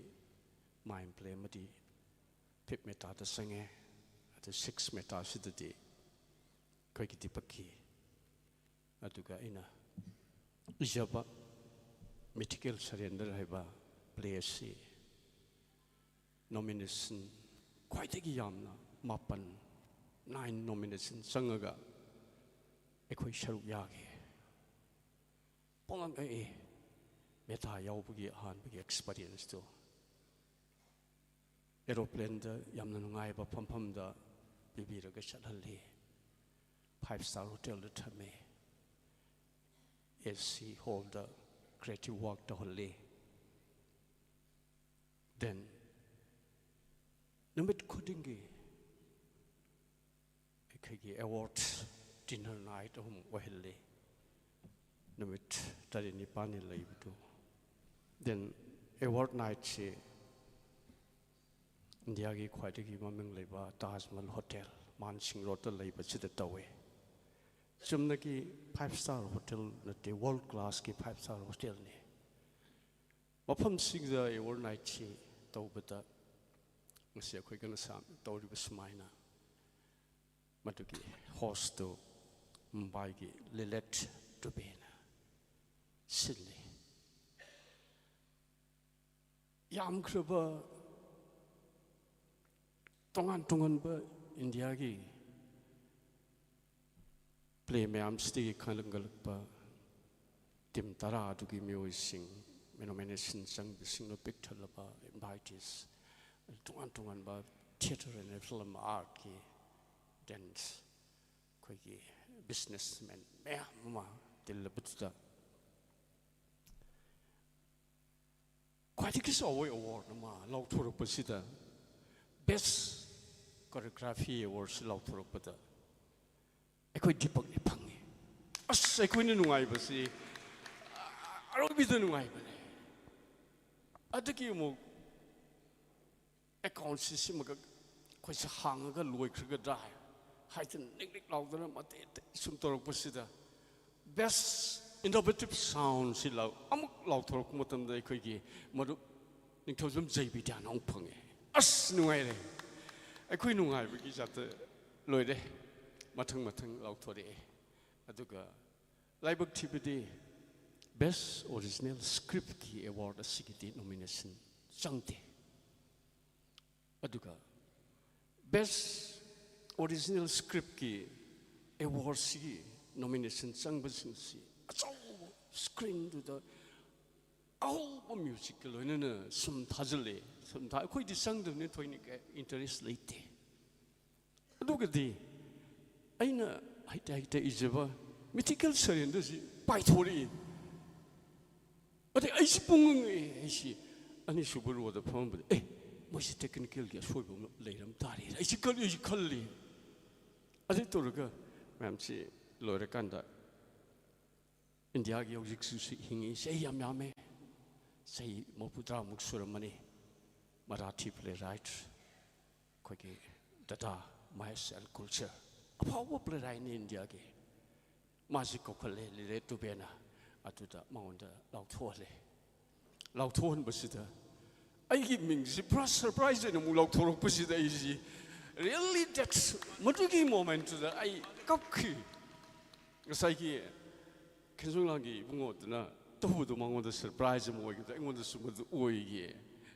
ꯃꯥꯏꯝ ꯄ꯭ꯂꯦ ꯑꯃꯗꯤ ꯐꯤꯐ ꯃꯦꯇꯥꯗ ꯆꯪꯉꯦ꯫ ꯑꯗꯨ ꯁꯤꯛꯁ ꯃꯦꯇꯥꯁꯤꯗꯗꯤ ꯑꯩꯈꯣꯏꯒꯤ ꯗꯤꯄꯛꯀꯤ, ꯑꯗꯨꯒ ꯑꯩꯅ ꯏꯖꯕ ꯃꯤꯊꯤꯀꯦꯜ ꯁꯔꯦꯟꯗꯔ ꯍꯥꯏꯕ ꯄ꯭ꯂꯦ ꯑꯁꯤ ꯅꯣꯃꯤꯅꯦꯁꯟ ꯈ꯭ꯋꯥꯏꯗꯒꯤ ꯌꯥꯝꯅ, ꯃꯥꯄꯟ, ꯅꯥꯏꯟ ꯅꯣꯃꯤꯅꯦꯁꯟ ꯆꯪꯉꯒ ꯑꯩꯈꯣꯏ ꯁꯔꯨꯛ ꯌꯥꯈꯤ꯫ ꯄꯨꯡꯉꯛ ꯉꯛꯏ ꯃꯦꯇꯥ ꯌꯥꯎꯕꯒꯤ ꯑꯍꯥꯟꯕꯒꯤ ꯑꯦꯛꯁꯄꯔꯤꯌꯦꯟꯁꯇꯨ꯫ ꯑꯦꯔꯣꯄ꯭ꯂꯦꯟꯗ ꯌꯥꯝꯅ ꯅꯨꯡꯉꯥꯏꯕ ꯐꯝꯐꯝꯗ ꯄꯤꯕꯤꯔꯒ ꯆꯠꯍꯜꯂꯤ꯫ ꯐꯥꯏꯚ ꯁ꯭ꯇꯥꯔ ꯍꯣꯇꯦꯜꯗ ꯊꯝꯃꯤ꯫ ꯑꯦ ꯁꯤ ꯍꯣꯜꯗ ꯀ꯭ꯔꯤꯌꯦꯇꯤꯚ ꯋꯥꯔꯛ ꯇꯧꯍꯜꯂꯤ꯫ ꯗꯦꯟ ꯅꯨꯃꯤꯠ ꯈꯨꯗꯤꯡꯒꯤ ꯑꯩꯈꯣꯏꯒꯤ ꯑꯦꯋꯥꯔꯗ ꯗꯤꯟꯅꯔ ꯅꯥꯏꯠ ꯑꯍꯨꯝ ꯑꯣꯏꯍꯜꯂꯤ꯫ ꯅꯨꯃꯤꯠ ꯇꯔꯦꯠ ꯅꯤꯄꯥꯜꯅꯤ ꯂꯩꯕꯗꯨ꯫ ꯗꯦꯟ ꯑꯦꯋꯥꯔꯗ ꯅꯥꯏꯠꯁꯤ ꯏꯟꯗꯤꯌꯥꯒꯤ ꯈ꯭ꯋꯥꯏꯗꯒꯤ ꯃꯃꯤꯡ ꯂꯩꯕ ꯇꯥꯖ ꯃꯍꯜ ꯍꯣꯇꯦꯜ, ꯃꯥꯟꯁꯤꯡ ꯔꯣꯗꯇ ꯂꯩꯕꯁꯤꯗ ꯇꯧꯋꯤ꯫ ꯆꯨꯝꯅꯒꯤ ꯐꯥꯏꯚ ꯁ꯭ꯇꯥꯔ ꯍꯣꯇꯦꯜ ꯅꯠꯇꯦ, ꯋꯥꯔꯜ ꯀ꯭ꯂꯥꯁꯀꯤ ꯐꯥꯏꯚ ꯁ꯭ꯇꯥꯔ ꯍꯣꯇꯦꯜꯅꯤ꯫ ꯃꯐꯝꯁꯤꯡꯗ ꯑꯦꯋꯥꯔꯗ ꯅꯥꯏꯠꯁꯤ ꯇꯧꯕꯗ ꯉꯁꯤ ꯑꯩꯈꯣꯏ ꯉꯁꯥ ꯇꯧꯔꯤꯕ ꯁꯨꯃꯥꯏꯅ ꯃꯗꯨꯒꯤ ꯍꯣꯁꯇꯨ ꯃꯨꯝꯕꯥꯏꯒꯤ ꯂꯤꯂꯦꯠ ꯗꯨꯕꯦꯅ ꯁꯤꯜꯂꯤ꯫ ꯌꯥꯝꯈ꯭ꯔꯕ ꯇꯣꯉꯥꯟ ꯇꯣꯉꯥꯟꯕ ꯏꯟꯗꯤꯌꯥꯒꯤ ꯄ꯭ꯂꯦ ꯃꯌꯥꯝꯁꯤꯗꯒꯤ ꯈꯟꯒꯠꯂꯛꯄ ꯇꯤꯝ ꯇꯔꯥ ꯑꯗꯨꯒꯤ ꯃꯤꯑꯣꯏꯁꯤꯡ, ꯅꯣꯃꯤꯅꯦꯁꯟ ꯆꯪꯕꯁꯤꯡꯅ ꯄꯤꯛ ꯊꯜꯂꯕ ꯏꯟꯚꯥꯏꯇꯤꯁ, ꯇꯣꯉꯥꯟ ꯇꯣꯉꯥꯟꯕ ꯊꯤꯌꯦꯇꯔ ꯑꯦꯟ ꯐꯤꯂꯝ ꯑꯥꯔꯠꯀꯤ ꯗꯦꯟꯁ, ꯑꯩꯈꯣꯏꯒꯤ ꯕꯤꯖꯤꯅꯦꯁꯃꯦꯟ ꯃꯌꯥꯝ ꯑꯃ ꯇꯤꯜꯂꯕꯗꯨꯗ ꯈ꯭ꯋꯥꯏꯗꯒꯤ ꯆꯥꯎꯕ ꯑꯦꯋꯥꯔꯗ ꯑꯃ ꯂꯥꯎꯊꯣꯔꯛꯄꯁꯤꯗ ꯕꯦꯁ Choreography Awardꯁꯤ ꯂꯥꯎꯊꯣꯔꯛꯄꯗ ꯑꯩꯈꯣꯏ ꯗꯤꯄꯛꯅꯤ ꯐꯪꯉꯤ꯫ ꯑꯁ, ꯑꯩꯈꯣꯏꯅ ꯅꯨꯡꯉꯥꯏꯕꯁꯤ ꯑꯔꯣꯏꯕꯤꯗ ꯅꯨꯡꯉꯥꯏꯕꯅꯦ꯫ ꯑꯗꯒꯤ ꯑꯃꯨꯛ ꯑꯦꯀꯥꯎꯟꯁꯤ ꯁꯤꯃꯒ ꯑꯩꯈꯣꯏꯁꯦ ꯍꯥꯡꯉꯒ ꯂꯣꯏꯈ꯭ꯔꯒꯗ꯭ꯔꯥ ꯍꯥꯏꯗꯅ ꯅꯤꯛ ꯅꯤꯛ ꯂꯥꯎꯗꯅ ꯃꯇꯦꯛ ꯃꯇꯦꯛ ꯁꯨꯝ ꯇꯧꯔꯛꯄꯁꯤꯗ, Best Innovative Soundꯁꯤ ꯂꯥꯎ-, ꯑꯃꯨꯛ ꯂꯥꯎꯊꯣꯔꯛꯄ ꯃꯇꯝꯗ ꯑꯩꯈꯣꯏꯒꯤ ꯃꯔꯨꯞ ꯅꯤꯡꯊꯧꯖꯝ ꯖꯩꯕꯤꯗ꯭ꯌꯥꯅ ꯑꯃꯨꯛ ꯐꯪꯉꯦ꯫ ꯑꯁ, ꯅꯨꯡꯉꯥꯏꯔꯦ꯫ ꯑꯩꯈꯣꯏ ꯅꯨꯡꯉꯥꯏꯕꯒꯤ ꯖꯥꯠꯇ ꯂꯣꯏꯔꯦ꯫ ꯃꯊꯪ ꯃꯊꯪ ꯂꯥꯎꯊꯣꯔꯛꯑꯦ꯫ ꯑꯗꯨꯒ ꯂꯥꯏꯕꯛ ꯊꯤꯕꯗꯤ Best Original Scriptꯀꯤ Award ꯑꯁꯤꯒꯤꯗꯤ nomination ꯆꯪꯗꯦ꯫ ꯑꯗꯨꯒ Best Original Scriptꯀꯤ Awardꯁꯤꯒꯤ nomination ꯆꯪꯕꯁꯤꯡꯁꯤ ꯑꯆꯧꯕ screenꯗꯨꯗ ꯑꯍꯧꯕ musicꯀ ꯂꯣꯏꯅꯅ ꯁꯨꯝ ꯊꯥꯖꯤꯜꯂꯦ꯫ ꯁꯨꯝ ꯊꯥ-, ꯑꯩꯈꯣꯏꯗꯤ ꯆꯪꯗꯕꯅꯤꯅ ꯊꯣꯏꯅ ꯀꯌꯥ interest ꯂꯩꯇꯦ꯫ ꯑꯗꯨꯒꯗꯤ ꯑꯩꯅ ꯍꯩꯇ ꯍꯩꯇ ꯏꯖꯕ Mythical Surrender ꯁꯤ ꯄꯥꯏꯊꯣꯔꯛꯏ꯫ ꯑꯗꯩ ꯑꯩꯁꯤ ꯄꯨꯡꯉꯛꯑꯦ꯫ ꯑꯩꯁꯤ ꯑꯅꯤꯁꯨꯕ ꯔꯣꯗ ꯐꯝꯃꯝꯕꯗ, "ꯑꯦ, ꯃꯣꯏꯁꯤ technicalꯒꯤ ꯑꯁꯣꯏꯕ ꯑꯃ ꯂꯩꯔꯝ ꯇꯥꯔꯦ" ꯑꯩꯁꯤ ꯈꯜꯂꯤ, ꯑꯩꯁꯤ ꯈꯜꯂꯤ꯫ ꯑꯗꯨ ꯇꯧꯔꯒ ꯃꯌꯥꯝꯁꯤ ꯂꯣꯏꯔꯀꯥꯟꯗ ꯏꯟꯗꯤꯌꯥꯒꯤ ꯍꯧꯖꯤꯛꯁꯨ ꯁꯤ ꯍꯤꯡꯉꯤ, ꯆꯍꯤ ꯌꯥꯝ ꯌꯥꯝꯃꯦ, ꯆꯍꯤ ꯃꯧꯗ꯭ꯔꯥꯃꯨꯛ ꯁꯨꯔꯝꯃꯅꯤ, ꯃꯔꯥꯊꯤ playwright ꯑꯩꯈꯣꯏꯒꯤ ꯗꯥꯗꯥ ꯃꯍꯦꯁ ꯑꯦꯜ ꯀꯨꯜꯆꯔ, ꯑꯐꯥꯎꯕ playwrightꯅꯤ ꯏꯟꯗꯤꯌꯥꯒꯤ꯫ ꯃꯥꯁꯤ ꯀꯧꯈꯠꯂꯦ ꯂꯤꯂꯦꯠ ꯗꯨꯕꯦꯅ, ꯑꯗꯨꯗ ꯃꯉꯣꯟꯗ ꯂꯥꯎꯊꯣꯛꯍꯜꯂꯦ꯫ ꯂꯥꯎꯊꯣꯛꯍꯟꯕꯁꯤꯗ ꯑꯩꯒꯤ ꯃꯤꯡꯁꯤ ꯄꯨꯔꯥ surprise ꯑꯣꯏꯅ ꯑꯃꯨꯛ ꯂꯥꯎꯊꯣꯔꯛꯄꯁꯤꯗ ꯑꯩꯁꯤ really that's, ꯃꯗꯨꯒꯤ momentꯇꯨꯗ ꯑꯩ ꯀꯞꯈꯤ꯫ ꯉꯁꯥꯏꯒꯤ ꯈꯦꯟꯖꯣꯡꯂꯥꯡꯒꯤ ꯏꯕꯨꯡꯉꯣꯗꯨꯅ ꯇꯧꯕꯗꯣ ꯃꯉꯣꯟꯗ surprise ꯑꯃ ꯑꯣꯏꯈꯤꯕꯗ ꯑꯩꯉꯣꯟꯗꯁꯨ ꯃꯗꯨ ꯑꯣꯏꯈꯤ꯫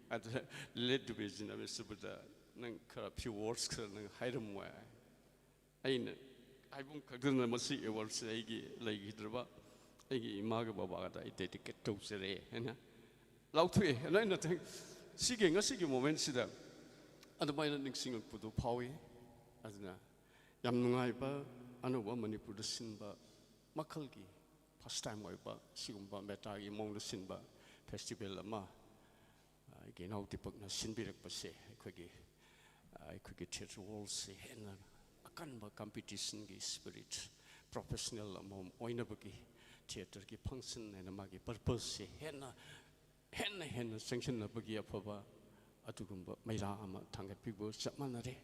ꯑꯗꯨꯗ ꯂꯤꯂꯦꯠ ꯗꯨꯕꯦꯁꯤꯅ ꯃꯤꯁꯇꯕꯨꯗ ꯅꯪ ꯈꯔ few words ꯈꯔ ꯅꯪ ꯍꯥꯏꯔꯝꯃꯣ ꯍꯥꯏ꯫ ꯑꯩꯅ ꯍꯥꯏꯐꯝ ꯈꯪꯗꯅ ꯃꯁꯤ awardꯁꯦ ꯑꯩꯒꯤ ꯂꯩꯈꯤꯗ꯭ꯔꯕ ꯑꯩꯒꯤ ꯏꯃꯥꯒ ꯕꯕꯥꯒꯗ ꯑꯩ dedicate ꯇꯧꯖꯔꯦ ꯍꯥꯏꯅ ꯂꯥꯎꯊꯣꯛꯑꯦ꯫ ꯑꯗꯣ ꯑꯩꯅ ꯊꯦꯡ-, ꯁꯤꯒꯤ ꯉꯁꯤꯒꯤ momentꯁꯤꯗ ꯑꯗꯨꯃꯥꯏꯅ ꯅꯤꯡꯁꯤꯡꯉꯛꯄꯗꯨ ꯐꯥꯎꯏ꯫ ꯑꯗꯨꯅ ꯌꯥꯝ ꯅꯨꯡꯉꯥꯏꯕ, ꯑꯅꯧꯕ ꯃꯅꯤꯄꯨꯔꯗ ꯁꯤꯟꯕ ꯃꯈꯜꯒꯤ first time ꯑꯣꯏꯕ ꯁꯤꯒꯨꯝꯕ ꯃꯦꯇꯥꯒꯤ ꯃꯑꯣꯡꯗ ꯁꯤꯟꯕ festival ꯑꯃ ꯑꯩꯒꯤ ꯏꯅꯥꯎ ꯗꯤꯄꯛꯅ ꯁꯤꯟꯕꯤꯔꯛꯄꯁꯦ ꯑꯩꯈꯣꯏꯒꯤ ꯑꯩꯈꯣꯏꯒꯤ ꯊꯤꯌꯦꯇꯔ ꯋꯥꯔꯜꯁꯦ ꯍꯦꯟꯅ ꯑꯀꯟꯕ ꯀꯝꯄꯤꯇꯤꯁꯟꯒꯤ ꯁ꯭ꯄꯤꯔꯤꯠ, ꯄ꯭ꯔꯣꯐꯦꯁꯅꯦꯜ ꯑꯃꯃꯝ ꯑꯣꯏꯅꯕꯒꯤ ꯊꯤꯌꯦꯇꯔꯒꯤ ꯐꯪꯁꯟ ꯍꯥꯏꯅ ꯃꯥꯒꯤ ꯄꯔꯄꯁꯁꯦ ꯍꯦꯟꯅ ꯍꯦꯟꯅ ꯍꯦꯟꯅ ꯆꯪꯁꯤꯟꯅꯕꯒꯤ ꯑꯐꯕ ꯑꯗꯨꯒꯨꯝꯕ ꯃꯩꯔꯥ ꯑꯃ ꯊꯥꯡꯒꯠꯄꯤꯕ ꯆꯞ ꯃꯥꯟꯅꯔꯦ꯫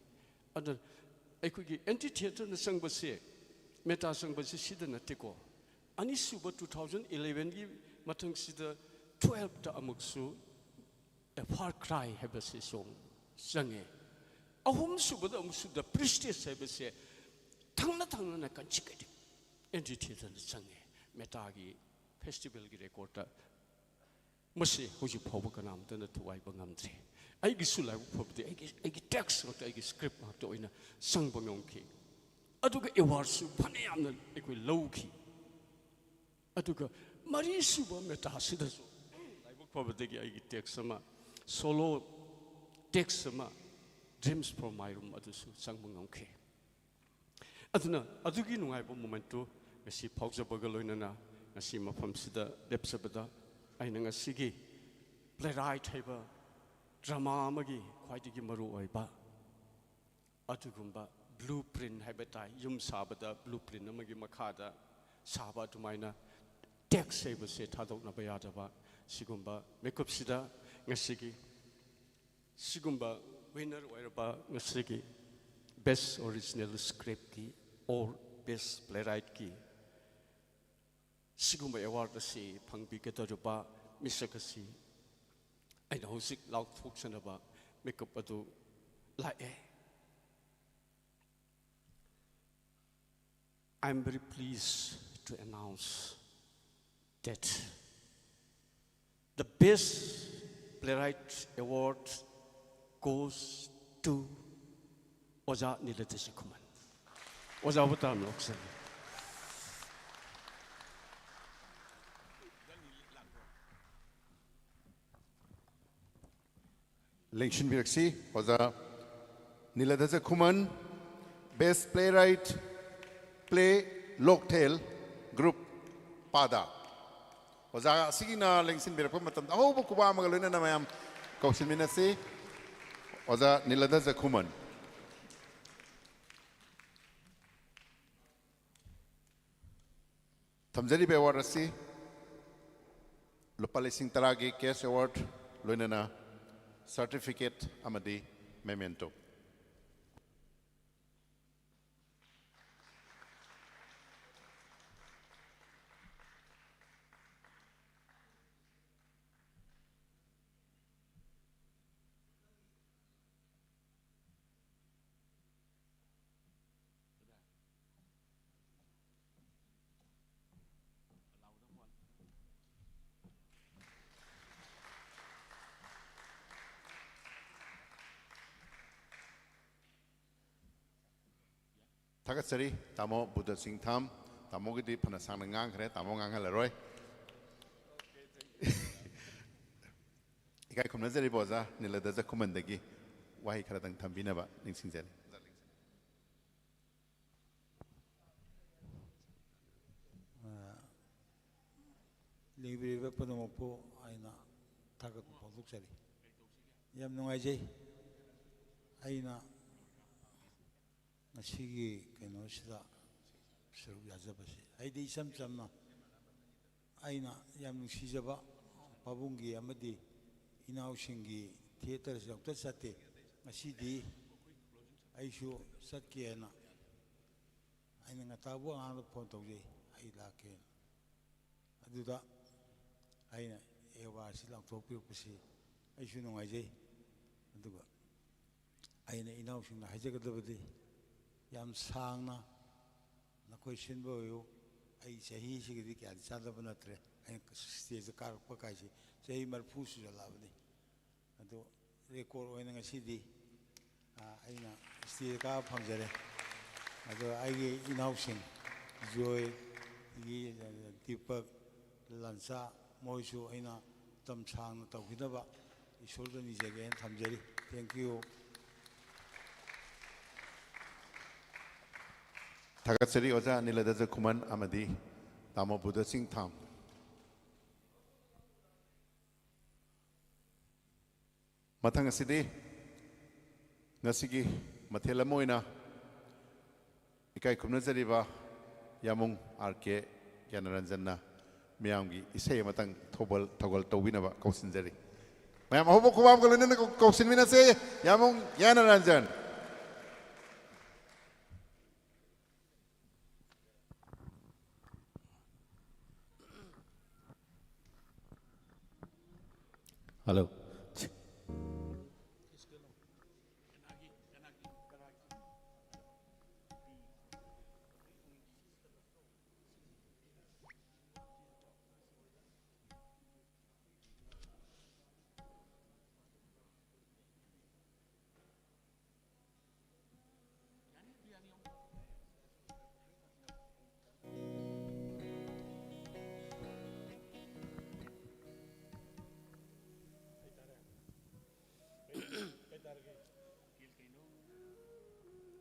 ꯑꯗꯨꯅ ꯑꯩꯈꯣꯏꯒꯤ ꯑꯦꯟꯇꯤ ꯊꯤꯌꯦꯇꯔꯅ ꯆꯪꯕꯁꯦ, ꯃꯦꯇꯥ ꯆꯪꯕꯁꯦ ꯁꯤꯗ ꯅꯠꯇꯦꯀꯣ꯫ ꯑꯅꯤꯁꯨꯕ ꯇꯨ ꯊꯥꯎꯖꯟ ꯏꯂꯦꯚꯦꯟꯒꯤ ꯃꯊꯪꯁꯤꯗ ꯇꯨꯋꯦꯜꯐꯇ ꯑꯃꯨꯛꯁꯨ ꯑꯦ ꯐꯥꯔ ꯀ꯭ꯔꯥꯏ ꯍꯥꯏꯕꯁꯤꯁꯨ ꯑꯃꯨꯛ ꯆꯪꯉꯦ꯫ ꯑꯍꯨꯝꯁꯨꯕꯗ ꯑꯃꯨꯛꯁꯨ ꯗ ꯄ꯭ꯔꯤꯁꯇꯦꯖ ꯍꯥꯏꯕꯁꯦ ꯊꯪꯅ ꯊꯪꯅꯅ ꯀꯟꯁꯤꯀ꯭ꯌꯨꯇꯤꯚ ꯑꯦꯟꯇꯤ ꯊꯤꯌꯦꯇꯔꯅ ꯆꯪꯉꯦ꯫ ꯃꯦꯇꯥꯒꯤ ꯐꯦꯁꯇꯤꯚꯦꯜꯒꯤ ꯔꯦꯀꯣꯔꯠꯇ ꯃꯁꯤ ꯍꯧꯖꯤꯛ ꯐꯥꯎꯕ ꯀꯅꯥꯝꯇꯅ ꯊꯨꯒꯥꯏꯕ ꯉꯝꯗ꯭ꯔꯤ꯫ ꯑꯩꯒꯤꯁꯨ ꯂꯥꯏꯕꯛ ꯐꯕꯗꯤ ꯑꯩꯒꯤ, ꯑꯩꯒꯤ ꯇꯦꯛꯁ ꯉꯥꯛꯇ, ꯑꯩꯒꯤ ꯁ꯭ꯀ꯭ꯔꯤꯞ ꯉꯥꯛꯇ ꯑꯣꯏꯅ ꯆꯪꯕ ꯉꯝꯈꯤ꯫ ꯑꯗꯨꯒ ꯑꯦꯋꯥꯔꯗꯁꯨ ꯐꯅ ꯌꯥꯝꯅ ꯑꯩꯈꯣꯏ ꯂꯧꯈꯤ꯫ ꯑꯗꯨꯒ ꯃꯔꯤꯁꯨꯕ ꯃꯦꯇꯥꯁꯤꯗꯁꯨ ꯂꯥꯏꯕꯛ ꯐꯕꯗꯒꯤ ꯑꯩꯒꯤ ꯇꯦꯛꯁ ꯑꯃ, ꯁꯣꯂꯣ ꯇꯦꯛꯁ ꯑꯃ, Dreams from My Room, ꯑꯗꯨꯁꯨ ꯆꯪꯕ ꯉꯝꯈꯤ꯫ ꯑꯗꯨꯅ ꯑꯗꯨꯒꯤ ꯅꯨꯡꯉꯥꯏꯕ ꯃꯣꯃꯦꯟꯠꯇꯨ ꯉꯁꯤ ꯐꯥꯎꯖꯕꯒ ꯂꯣꯏꯅꯅ ꯉꯁꯤ ꯃꯐꯝꯁꯤꯗ ꯂꯦꯞꯆꯕꯗ ꯑꯩꯅ ꯉꯁꯤꯒꯤ ꯄ꯭ꯂꯦꯔꯥꯏꯠ ꯍꯥꯏꯕ ꯗ꯭ꯔꯃꯥ ꯑꯃꯒꯤ ꯈ꯭ꯋꯥꯏꯗꯒꯤ ꯃꯔꯨ ꯑꯣꯏꯕ ꯑꯗꯨꯒꯨꯝꯕ ꯕ꯭ꯂꯨ ꯄ꯭ꯔꯤꯟꯠ ꯍꯥꯏꯕ ꯇꯥꯏ, ꯌꯨꯝ ꯁꯥꯕꯗ ꯕ꯭ꯂꯨ ꯄ꯭ꯔꯤꯟꯠ ꯑꯃꯒꯤ ꯃꯈꯥꯗ ꯁꯥꯕ ꯑꯗꯨꯃꯥꯏꯅ ꯇꯦꯛꯁ ꯍꯥꯏꯕꯁꯦ ꯊꯥꯗꯣꯛꯅꯕ ꯌꯥꯗꯕ ꯁꯤꯒꯨꯝꯕ ꯃꯤꯀꯨꯞꯁꯤꯗ ꯉꯁꯤꯒꯤ ꯁꯤꯒꯨꯝꯕ ꯋꯤꯟꯅꯔ ꯑꯣꯏꯔꯕ ꯉꯁꯤꯒꯤ ꯕꯦꯁ ꯑꯣꯔꯤꯖꯤꯅꯦꯜ ꯁ꯭ꯀ꯭ꯔꯤꯞꯀꯤ ꯑꯣꯔ ꯕꯦꯁ ꯄ꯭ꯂꯦꯔꯥꯏꯠꯀꯤ ꯁꯤꯒꯨꯝꯕ ꯑꯦꯋꯥꯔꯗ ꯑꯁꯤ ꯐꯪꯕꯤꯒꯗꯧꯔꯤꯕ ꯃꯤꯁꯛ ꯑꯁꯤ ꯑꯩꯅ ꯍꯧꯖꯤꯛ ꯂꯥꯎꯊꯣꯛꯆꯅꯕ ꯃꯤꯀꯨꯞ ꯑꯗꯨ ꯂꯥꯛꯑꯦ꯫ I am very pleased to announce that the Best Playwright Award goes to ꯑꯣꯖꯥ ꯅꯤꯂꯇ ꯆꯈꯨꯃꯟ꯫ ꯑꯣꯖꯥꯕꯨ ꯇꯥꯝꯅ ꯑꯣꯛꯁꯟ꯫ ꯂꯦꯡꯁꯤꯟꯕꯤꯔꯛꯁꯤ ꯑꯣꯖꯥ ꯅꯤꯂꯗ ꯆꯈꯨꯃꯟ, Best Playwright, Play ꯂꯣꯛꯊꯦꯜ, Group ꯄꯥꯗꯥ꯫ ꯑꯣꯖꯥ ꯑꯁꯤꯒꯤꯅ ꯂꯦꯡꯁꯤꯟꯕꯤꯔꯛꯄ ꯃꯇꯝꯗ ꯑꯍꯧꯕ ꯈꯨꯕꯥꯛ ꯑꯃꯒ ꯂꯣꯏꯅꯅ ꯃꯌꯥꯝ ꯀꯧꯁꯤꯟꯃꯤꯟꯅꯁꯤ꯫ ꯑꯣꯖꯥ ꯅꯤꯂꯗ ꯖꯈꯨꯃꯟ꯫ ꯊꯝꯖꯔꯤꯕ ꯑꯦꯋꯥꯔꯗ ꯑꯁꯤ ꯂꯨꯄꯥ ꯂꯤꯁꯤꯡ ꯇꯔꯥꯒꯤ ꯀꯦꯁ ꯑꯦꯋꯥꯔꯗ, ꯂꯣꯏꯅꯅ ꯁꯔꯇꯤꯐꯤꯀꯦꯠ ꯑꯃꯗꯤ ꯃꯦꯃꯦꯟꯇꯣ꯫ ꯊꯥꯒꯠꯆꯔꯤ ꯇꯥꯃꯣ ꯕꯨꯙ ꯁꯤꯡ ꯊꯥꯝ꯫ ꯇꯥꯃꯣꯒꯤꯗꯤ ꯐꯅ ꯁꯥꯡꯅ ꯉꯥꯡꯈ꯭ꯔꯦ, ꯇꯥꯃꯣ ꯉꯥꯡꯍꯜꯂꯔꯣꯏ꯫ ꯏꯀꯥꯏ ꯈꯨꯝꯅꯖꯔꯤꯕ ꯑꯣꯖꯥ ꯅꯤꯂꯗ ꯖꯈꯨꯃꯟꯗꯒꯤ ꯋꯥꯍꯩ ꯈꯔꯗꯪ ꯊꯝꯕꯤꯅꯕ ꯅꯤꯡꯁꯤꯡꯖꯔꯤ꯫ ꯂꯩꯕꯤꯔꯤꯕ ꯄꯨꯝꯅꯃꯛꯄꯨ ꯑꯩꯅ ꯊꯥꯒꯠꯄ ꯐꯣꯡꯗꯣꯛꯆꯔꯤ꯫ ꯌꯥꯝ ꯅꯨꯡꯉꯥꯏꯖꯩ꯫ ꯑꯩꯅ ꯉꯁꯤꯒꯤ ꯀꯩꯅꯣꯁꯤꯗ ꯁꯔꯨꯛ ꯌꯥꯖꯕꯁꯤ, ꯑꯩꯗꯤ ꯏꯆꯝ ꯆꯝꯅ ꯑꯩꯅ ꯌꯥꯝ ꯅꯨꯡꯁꯤꯖꯕ ꯄꯥꯕꯨꯡꯒꯤ ꯑꯃꯗꯤ ꯏꯅꯥꯎꯁꯤꯡꯒꯤ ꯊꯤꯌꯦꯇꯔꯁꯤꯗ ꯑꯃꯨꯛꯇ ꯆꯠꯇꯦ꯫ ꯉꯁꯤꯗꯤ ꯑꯩꯁꯨ ꯆꯠꯀꯦꯅ ꯑꯩꯅ ꯉꯇꯥꯕꯨ ꯑꯉꯥꯡꯗ ꯐꯣꯟ ꯇꯧꯖꯩ, ꯑꯩ ꯂꯥꯛꯀꯦꯅ꯫ ꯑꯗꯨꯗ ꯑꯩꯅ ꯑꯦꯋꯥꯔꯗꯁꯤ ꯂꯥꯎꯊꯣꯛꯄꯤꯔꯛꯄꯁꯤ ꯑꯩꯁꯨ ꯅꯨꯡꯉꯥꯏꯖꯩ꯫ ꯑꯗꯨꯒ ꯑꯩꯅ ꯏꯅꯥꯎꯁꯤꯡꯗ ꯍꯥꯏꯖꯒꯗꯕꯗꯤ, ꯌꯥꯝ ꯁꯥꯡꯅ ꯅꯈꯣꯏ ꯁꯤꯟꯕ ꯑꯣꯏꯌꯨ꯫ ꯑꯩ ꯆꯍꯤꯁꯤꯒꯗꯤ ꯀꯌꯥꯗꯤ ꯆꯥꯟꯅꯕ ꯅꯠꯇ꯭ꯔꯦ꯫ ꯑꯩꯅ ꯁ꯭ꯇꯦꯖꯇ ꯀꯥꯔꯛꯄ ꯀꯥꯏꯁꯤ ꯆꯍꯤ ꯃꯔꯤꯐꯨ ꯁꯨꯖꯜꯂꯛꯑꯕꯅꯤ꯫ ꯑꯗꯨ ꯔꯦꯀꯣꯔꯗ ꯑꯣꯏꯅ ꯉꯁꯤꯗꯤ, ꯑ, ꯑꯩꯅ ꯁ꯭ꯇꯦꯖ ꯀꯥꯕ ꯐꯪꯖꯔꯦ꯫ ꯑꯗꯣ ꯑꯩꯒꯤ ꯏꯅꯥꯎꯁꯤꯡ, ꯖꯣꯏ, ꯑꯗꯒꯤ ꯗꯤꯄꯛ, ꯂꯟꯆꯥ, ꯃꯣꯏꯁꯨ ꯑꯩꯅ ꯃꯇꯝ ꯁꯥꯡꯅ ꯇꯧꯈꯤꯅꯕ ꯏꯁꯣꯔꯗ ꯅꯤꯖꯒꯦꯅ ꯊꯝꯖꯔꯤ꯫ Thank you꯫ ꯊꯥꯒꯠꯆꯔꯤ ꯑꯣꯖꯥ ꯅꯤꯂꯗ ꯖꯈꯨꯃꯟ ꯑꯃꯗꯤ ꯇꯥꯃꯣ ꯕꯨꯙ ꯁꯤꯡ ꯊꯥꯝ꯫ ꯃꯊꯪ ꯑꯁꯤꯗꯤ ꯉꯁꯤꯒꯤ ꯃꯊꯦꯜ ꯑꯃ ꯑꯣꯏꯅ ꯏꯀꯥꯏ ꯈꯨꯝꯅꯖꯔꯤꯕ ꯌꯥꯃꯨꯡ ꯑꯥꯔ ꯀꯦ ꯒ꯭ꯌꯥꯅꯔꯟꯖꯟꯅ ꯃꯤꯌꯥꯝꯒꯤ ꯏꯁꯩ ꯑꯃꯇꯪ ꯊꯧꯕꯜ ꯊꯧꯒꯜ ꯇꯧꯕꯤꯅꯕ ꯀꯧꯁꯤꯟꯖꯔꯤ꯫ ꯃꯌꯥꯝ ꯑꯍꯧꯕ ꯈꯨꯕꯥꯝꯒ ꯂꯣꯏꯅꯅ ꯀꯧ-, ꯀꯧꯁꯤꯟꯃꯤꯟꯅꯁꯦ꯫ ꯌꯥꯃꯨꯡ ꯒ꯭ꯌꯥꯅꯔꯟꯖꯟ꯫ Hello.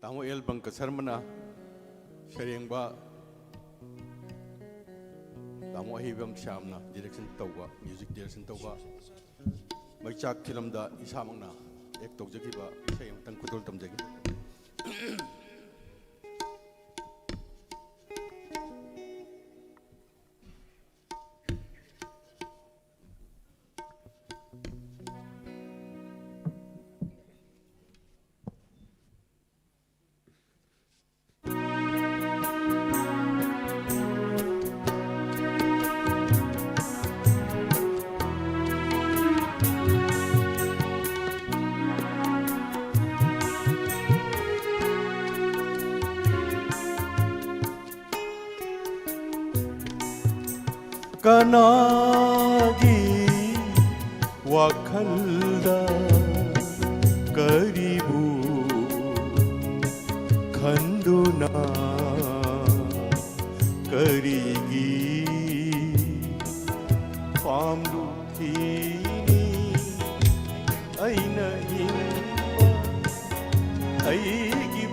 ꯇꯥꯃꯣ ꯑꯦꯜ ꯕꯪꯀ ꯁꯔꯃꯅ ꯁꯩꯔꯦꯡꯕ, ꯇꯥꯃꯣ ꯑꯍꯩꯕꯝ ꯁ꯭ꯌꯥꯝꯅ direction ꯇꯧꯕ, music direction ꯇꯧꯕ, ꯃꯩꯆꯥꯛ ꯐꯤꯂꯝꯗ ꯏꯁꯥꯃꯛꯅ act ꯇꯧꯖꯈꯤꯕ ꯏꯁꯩ ꯑꯃꯇꯪ ꯈꯨꯗꯣꯜ ꯇꯝꯖꯒꯦ꯫ ꯀꯅꯥꯒꯤ ꯋꯥꯈꯜꯗ ꯀꯔꯤꯕꯨ ꯈꯟꯗꯨꯅ ꯀꯔꯤꯒꯤ ꯄꯥꯝꯂꯨꯈꯤꯅꯤ? ꯑꯩꯅ ꯍꯤꯡꯕ ꯑꯩꯒꯤ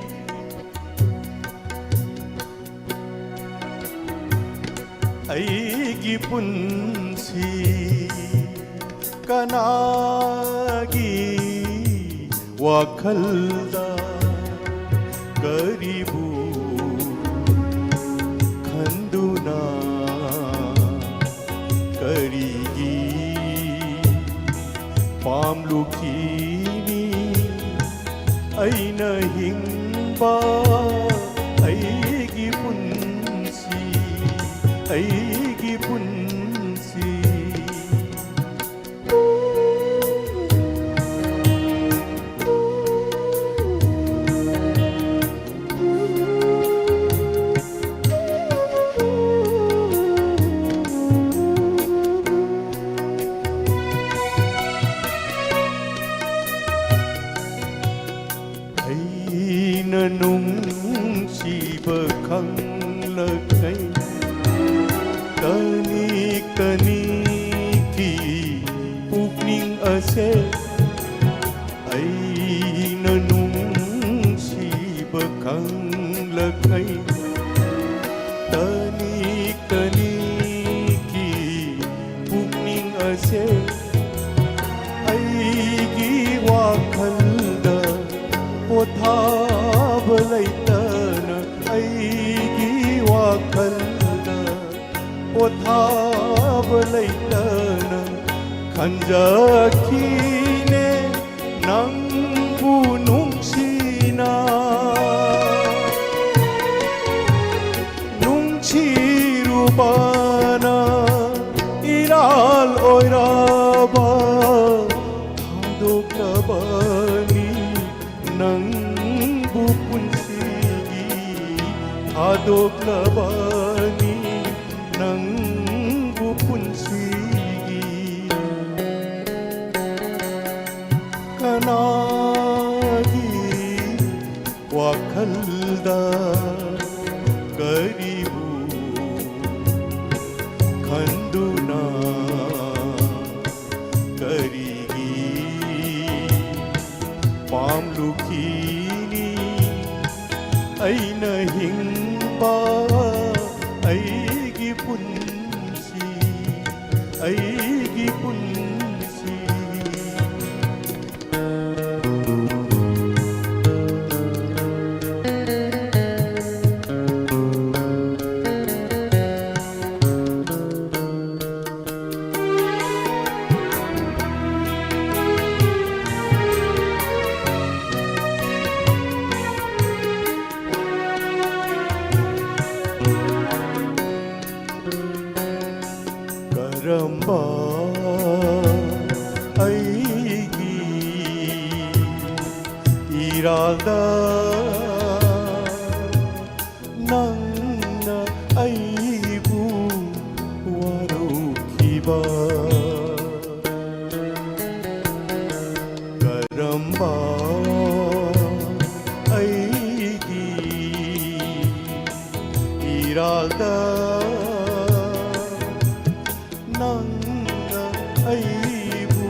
ꯑꯩꯒꯤ ꯄꯨꯟꯁꯤ ꯀꯅꯥꯒꯤ ꯋꯥꯈꯜꯗ ꯀꯔꯤꯕꯨ ꯈꯟꯗꯨꯅ ꯀꯔꯤꯒꯤ ꯄꯥꯝꯂꯨꯈꯤꯅꯤ? ꯑꯩꯅ ꯍꯤꯡꯕ ꯑꯩꯒꯤ ꯄꯨꯟꯁꯤ, ꯑꯩꯒꯤ ꯄꯨꯟꯁꯤ꯫ ꯑꯩꯅ ꯅꯨꯡꯁꯤꯕ ꯈꯪꯂꯛꯂꯦ꯫ ꯇꯅꯤꯛ ꯇꯅꯤꯛꯀꯤ ꯄꯨꯛꯅꯤꯡ ꯑꯁꯦ ꯑꯩꯅ ꯅꯨꯡꯁꯤꯕ ꯈꯪꯂꯛꯂꯦ꯫ ꯇꯅꯤꯛ ꯇꯅꯤꯛꯀꯤ ꯄꯨꯛꯅꯤꯡ ꯑꯁꯦ ꯑꯩꯒꯤ ꯋꯥꯈꯜꯗ ꯄꯣꯊꯥꯕ ꯂꯩꯇꯅ, ꯑꯩꯒꯤ ꯋꯥꯈꯜꯗ ꯄꯣꯊꯥꯕ ꯂꯩꯇꯅ ꯈꯟꯖꯈꯤꯅꯦ ꯅꯪꯕꯨ ꯅꯨꯡꯁꯤꯅ꯫ ꯅꯨꯡꯁꯤꯔꯨꯕꯅ ꯏꯔꯥꯜ ꯑꯣꯏꯔꯕ ꯊꯥꯗꯣꯛꯂꯕꯅꯤ ꯅꯪꯕꯨ ꯄꯨꯟꯁꯤꯒꯤ, ꯊꯥꯗꯣꯛꯂꯕꯅꯤ ꯅꯪꯕꯨ ꯄꯨꯟꯁꯤꯒꯤ꯫ ꯀꯅꯥꯒꯤ ꯋꯥꯈꯜꯗ ꯀꯔꯤꯕꯨ ꯈꯟꯗꯨꯅ ꯀꯔꯤꯒꯤ ꯄꯥꯝꯂꯨꯈꯤꯅꯤ? ꯑꯩꯅ ꯍꯤꯡꯕ ꯑꯩꯒꯤ ꯄꯨꯟꯁꯤ, ꯑꯩꯒꯤ ꯄꯨꯟꯁꯤ꯫ ꯀꯔꯝꯕ ꯑꯩꯒꯤ ꯏꯔꯥꯜꯗ ꯅꯪꯅ ꯑꯩꯕꯨ ꯋꯥꯔꯧꯈꯤꯕ? ꯀꯔꯝꯕ ꯑꯩꯒꯤ ꯏꯔꯥꯜꯗ ꯅꯪꯅ ꯑꯩꯕꯨ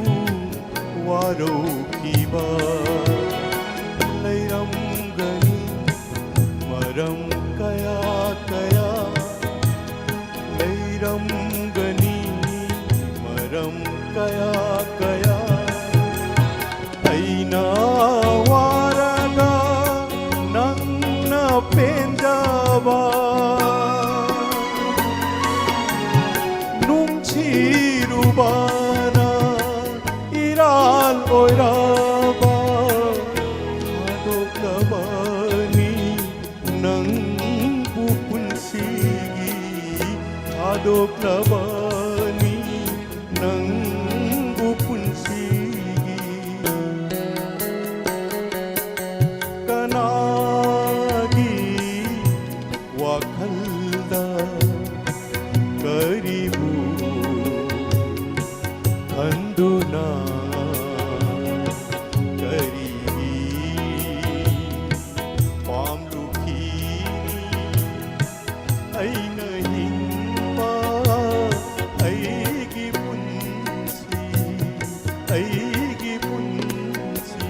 ꯋꯥꯔꯧꯈꯤꯕ ꯂꯩꯔꯝꯒꯅꯤ, ꯃꯔꯝ ꯀꯌꯥ ꯀꯌꯥ ꯂꯩꯔꯝꯒꯅꯤ, ꯃꯔꯝ ꯀꯌꯥ ꯀꯌꯥ꯫ ꯑꯩꯅ ꯋꯥꯔꯒ ꯅꯪꯅ ꯄꯦꯟꯖꯕ, ꯅꯨꯡꯁꯤꯔꯨꯕꯅ ꯏꯔꯥꯜ ꯑꯣꯏꯔꯕ ꯊꯥꯗꯣꯛꯂꯕꯅꯤ꯫ ꯅꯪꯕꯨ ꯄꯨꯟꯁꯤꯒꯤ ꯊꯥꯗꯣꯛꯂꯕꯅꯤ, ꯅꯪꯕꯨ ꯄꯨꯟꯁꯤꯒꯤ꯫ ꯀꯅꯥꯒꯤ ꯋꯥꯈꯜꯗ ꯀꯔꯤꯕꯨ ꯈꯟꯗꯨꯅ ꯀꯔꯤꯒꯤ ꯄꯥꯝꯂꯨꯈꯤ? ꯑꯩꯅ ꯍꯤꯡꯕ ꯑꯩꯒꯤ ꯄꯨꯟꯁꯤ, ꯑꯩꯒꯤ ꯄꯨꯟꯁꯤ,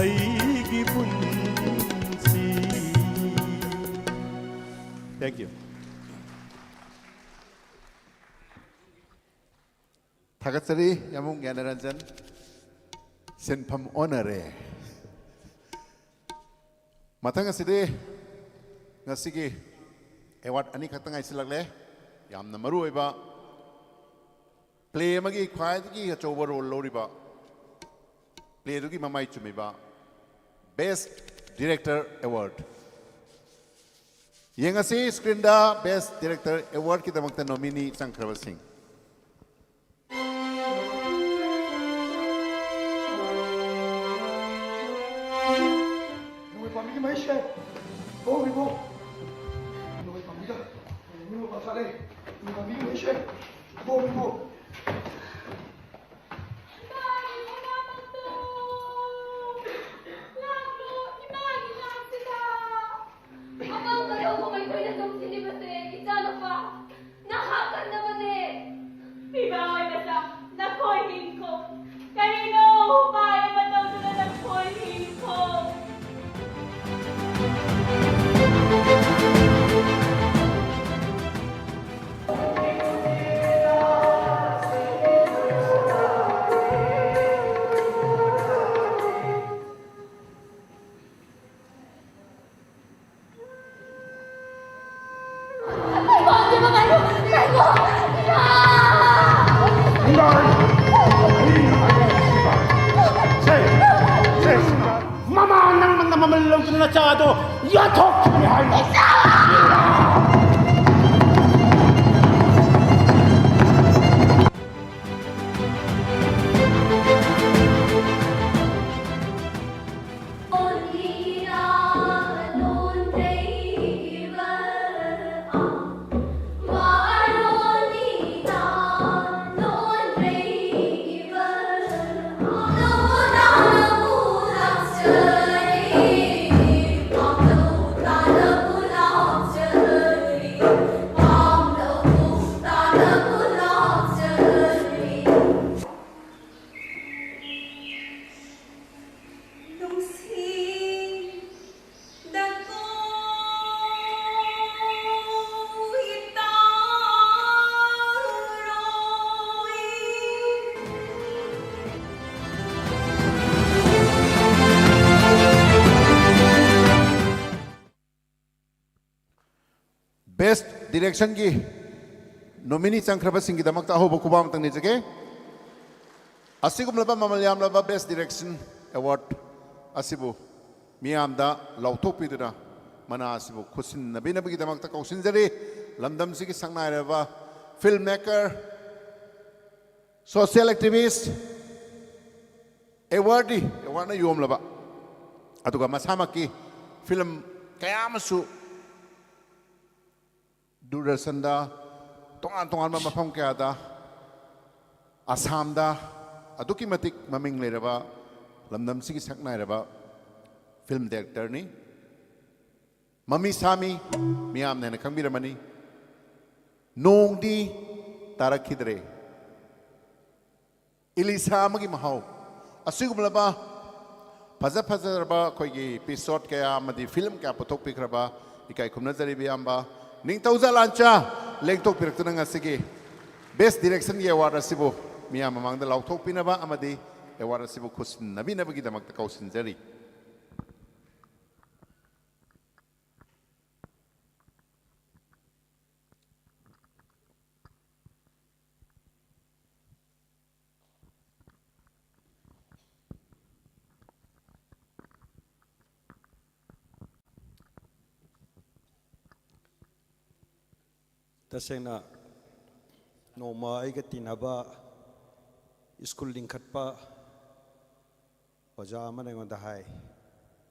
ꯑꯩꯒꯤ ꯄꯨꯟꯁꯤ꯫ Thank you. ꯊꯥꯒꯠꯆꯔꯤ, ꯌꯥꯝꯕꯨꯡ ꯒ꯭ꯌꯥꯅꯔꯟꯖꯟ꯫ ꯁꯤꯟꯐꯝ ꯑꯣꯟꯅꯔꯦ꯫ ꯃꯊꯪ ꯑꯁꯤꯗꯤ ꯉꯁꯤꯒꯤ ꯑꯦꯋꯥꯔꯗ ꯑꯅꯤꯈꯛꯇ ꯉꯥꯏꯁꯤꯜꯂꯛꯂꯦ꯫ ꯌꯥꯝꯅ ꯃꯔꯨ ꯑꯣꯏꯕ, ꯄ꯭ꯂꯦ ꯑꯃꯒꯤ ꯈ꯭ꯋꯥꯏꯗꯒꯤ ꯑꯆꯧꯕ ꯔꯣꯜ ꯂꯧꯔꯤꯕ, ꯄ꯭ꯂꯦꯗꯨꯒꯤ ꯃꯃꯥꯏ ꯆꯨꯝꯃꯤꯕ Best Director Award꯫ ꯌꯦꯡꯉꯁꯤ ꯁ꯭ꯀ꯭ꯔꯤꯟꯗ Best Director Awardꯀꯤꯗꯃꯛꯇ ꯅꯣꯃꯤꯅꯤ ꯆꯪꯈ꯭ꯔꯕꯁꯤꯡ꯫ ꯃꯩꯁꯦ꯫ Bomb, bomb. ꯅꯣꯏ ꯄꯥꯝꯕꯤꯗ꯫ ꯃꯤ ꯃꯄꯥ ꯆꯥꯔꯦ꯫ ꯅꯣꯏ ꯄꯥꯝꯕꯤꯒꯤ ꯃꯩꯁꯦ꯫ Bomb, bomb. ꯏꯃꯥꯒꯤ ꯃꯃꯥꯃꯛꯇꯣ ꯂꯥꯛꯂꯣ, ꯏꯃꯥꯒꯤ ꯅꯥꯛꯁꯤꯗ꯫ ꯑꯉꯥꯡ ꯀꯔꯧꯕ ꯑꯩꯈꯣꯏꯅ ꯆꯪꯁꯤꯜꯂꯤꯕꯁꯦ ꯏꯆꯥꯅꯨꯄꯥ ꯅꯍꯥ ꯀꯟꯅꯕꯅꯦ꯫ ꯄꯤꯕꯥ ꯑꯣꯏꯕꯁ ꯅꯈꯣꯏ ꯏꯪꯈꯣ꯫ ꯀꯔꯤꯅꯣ ꯎꯄꯥꯏ ꯑꯃ ꯇꯧꯗꯨꯅ ꯅꯈꯣꯏ ꯏꯪꯈꯣ꯫ ꯃꯃꯥ ꯅꯪꯃꯛꯅ ꯃꯃꯜ ꯂꯧꯗꯨꯅ ꯅꯆꯥꯗꯣ ꯌꯥꯟꯊꯣꯛꯈꯤꯕꯅꯤ ꯍꯥꯏꯅ꯫ Best Directionꯒꯤ nominee ꯆꯪꯈ꯭ꯔꯕꯁꯤꯡꯒꯤꯗꯃꯛꯇ ꯑꯍꯧꯕ ꯈꯨꯕꯥꯛ ꯑꯃꯇꯪ ꯅꯤꯖꯒꯦ꯫ ꯑꯁꯤꯒꯨꯝꯂꯕ ꯃꯃꯜ ꯌꯥꯝꯂꯕ Best Direction Award ꯑꯁꯤꯕꯨ ꯃꯤꯌꯥꯝꯗ ꯂꯥꯎꯊꯣꯛꯄꯤꯗꯨꯅ ꯃꯅꯥ ꯑꯁꯤꯕꯨ ꯈꯨꯠꯁꯤꯟꯅꯕꯤꯅꯕꯒꯤꯗꯃꯛꯇ ꯀꯧꯁꯤꯟꯖꯔꯤ꯫ ꯂꯝꯗꯝꯁꯤꯒꯤ ꯁꯛꯅꯥꯏꯔꯕ film maker, social activist, awardee, awardꯅ ꯌꯣꯝꯂꯕ, ꯑꯗꯨꯒ ꯃꯁꯥꯃꯛꯀꯤ ꯐꯤꯂꯝ ꯀꯌꯥ ꯑꯃꯁꯨ ꯗꯨꯔꯗꯔꯁꯟꯗ, ꯇꯣꯉꯥꯟ ꯇꯣꯉꯥꯟꯕ ꯃꯐꯝ ꯀꯌꯥꯗ, ꯑꯁꯥꯝꯗ ꯑꯗꯨꯛꯀꯤ ꯃꯇꯤꯛ ꯃꯃꯤꯡ ꯂꯩꯔꯕ, ꯂꯝꯗꯝꯁꯤꯒꯤ ꯁꯛ ꯅꯥꯏꯔꯕ ꯐꯤꯂꯝ ꯗꯥꯏꯔꯦꯛꯇꯔꯅꯤ꯫ ꯃꯃꯤ ꯁꯥꯃꯤ ꯃꯤꯌꯥꯝꯅ ꯍꯦꯟꯅ ꯈꯪꯕꯤꯔꯝꯃꯅꯤ꯫ ꯅꯣꯡꯗꯤ ꯇꯥꯔꯛꯈꯤꯗ꯭ꯔꯦ꯫ ꯏꯂꯤꯁꯥ ꯑꯃꯒꯤ ꯃꯍꯥꯎ꯫ ꯑꯁꯤꯒꯨꯝꯂꯕ ꯐꯖ ꯐꯖꯔꯕ ꯑꯩꯈꯣꯏꯒꯤ ꯏꯄꯤꯁꯣꯗ ꯀꯌꯥ ꯑꯃꯗꯤ ꯐꯤꯂꯝ ꯀꯌꯥ ꯄꯨꯊꯣꯛꯄꯤꯈ꯭ꯔꯕ ꯏꯀꯥꯏ ꯈꯨꯝꯅꯖꯔꯤꯕ ꯏꯌꯥꯝꯕ ꯅꯤꯡꯊꯧꯖꯥ ꯂꯥꯟꯆꯥ ꯂꯦꯡꯊꯣꯛꯄꯤꯔꯛꯇꯨꯅ ꯉꯁꯤꯒꯤ Best Directionꯒꯤ award ꯑꯁꯤꯕꯨ ꯃꯤꯌꯥꯝ ꯃꯃꯥꯡꯗ ꯂꯥꯎꯊꯣꯛꯄꯤꯅꯕ ꯑꯃꯗꯤ award ꯑꯁꯤꯕꯨ ꯈꯨꯠꯁꯤꯟꯅꯕꯤꯅꯕꯒꯤꯗꯃꯛꯇ ꯀꯧꯁꯤꯟꯖꯔꯤ꯫ ꯇꯁꯦꯡꯅ, ꯅꯣꯡꯃ ꯑꯩꯒ ꯇꯤꯟꯅꯕ ꯁ꯭ꯀꯨꯜ ꯂꯤꯡꯈꯠꯄ ꯑꯣꯖꯥ ꯑꯃꯅ ꯑꯩꯉꯣꯟꯗ ꯍꯥꯏ,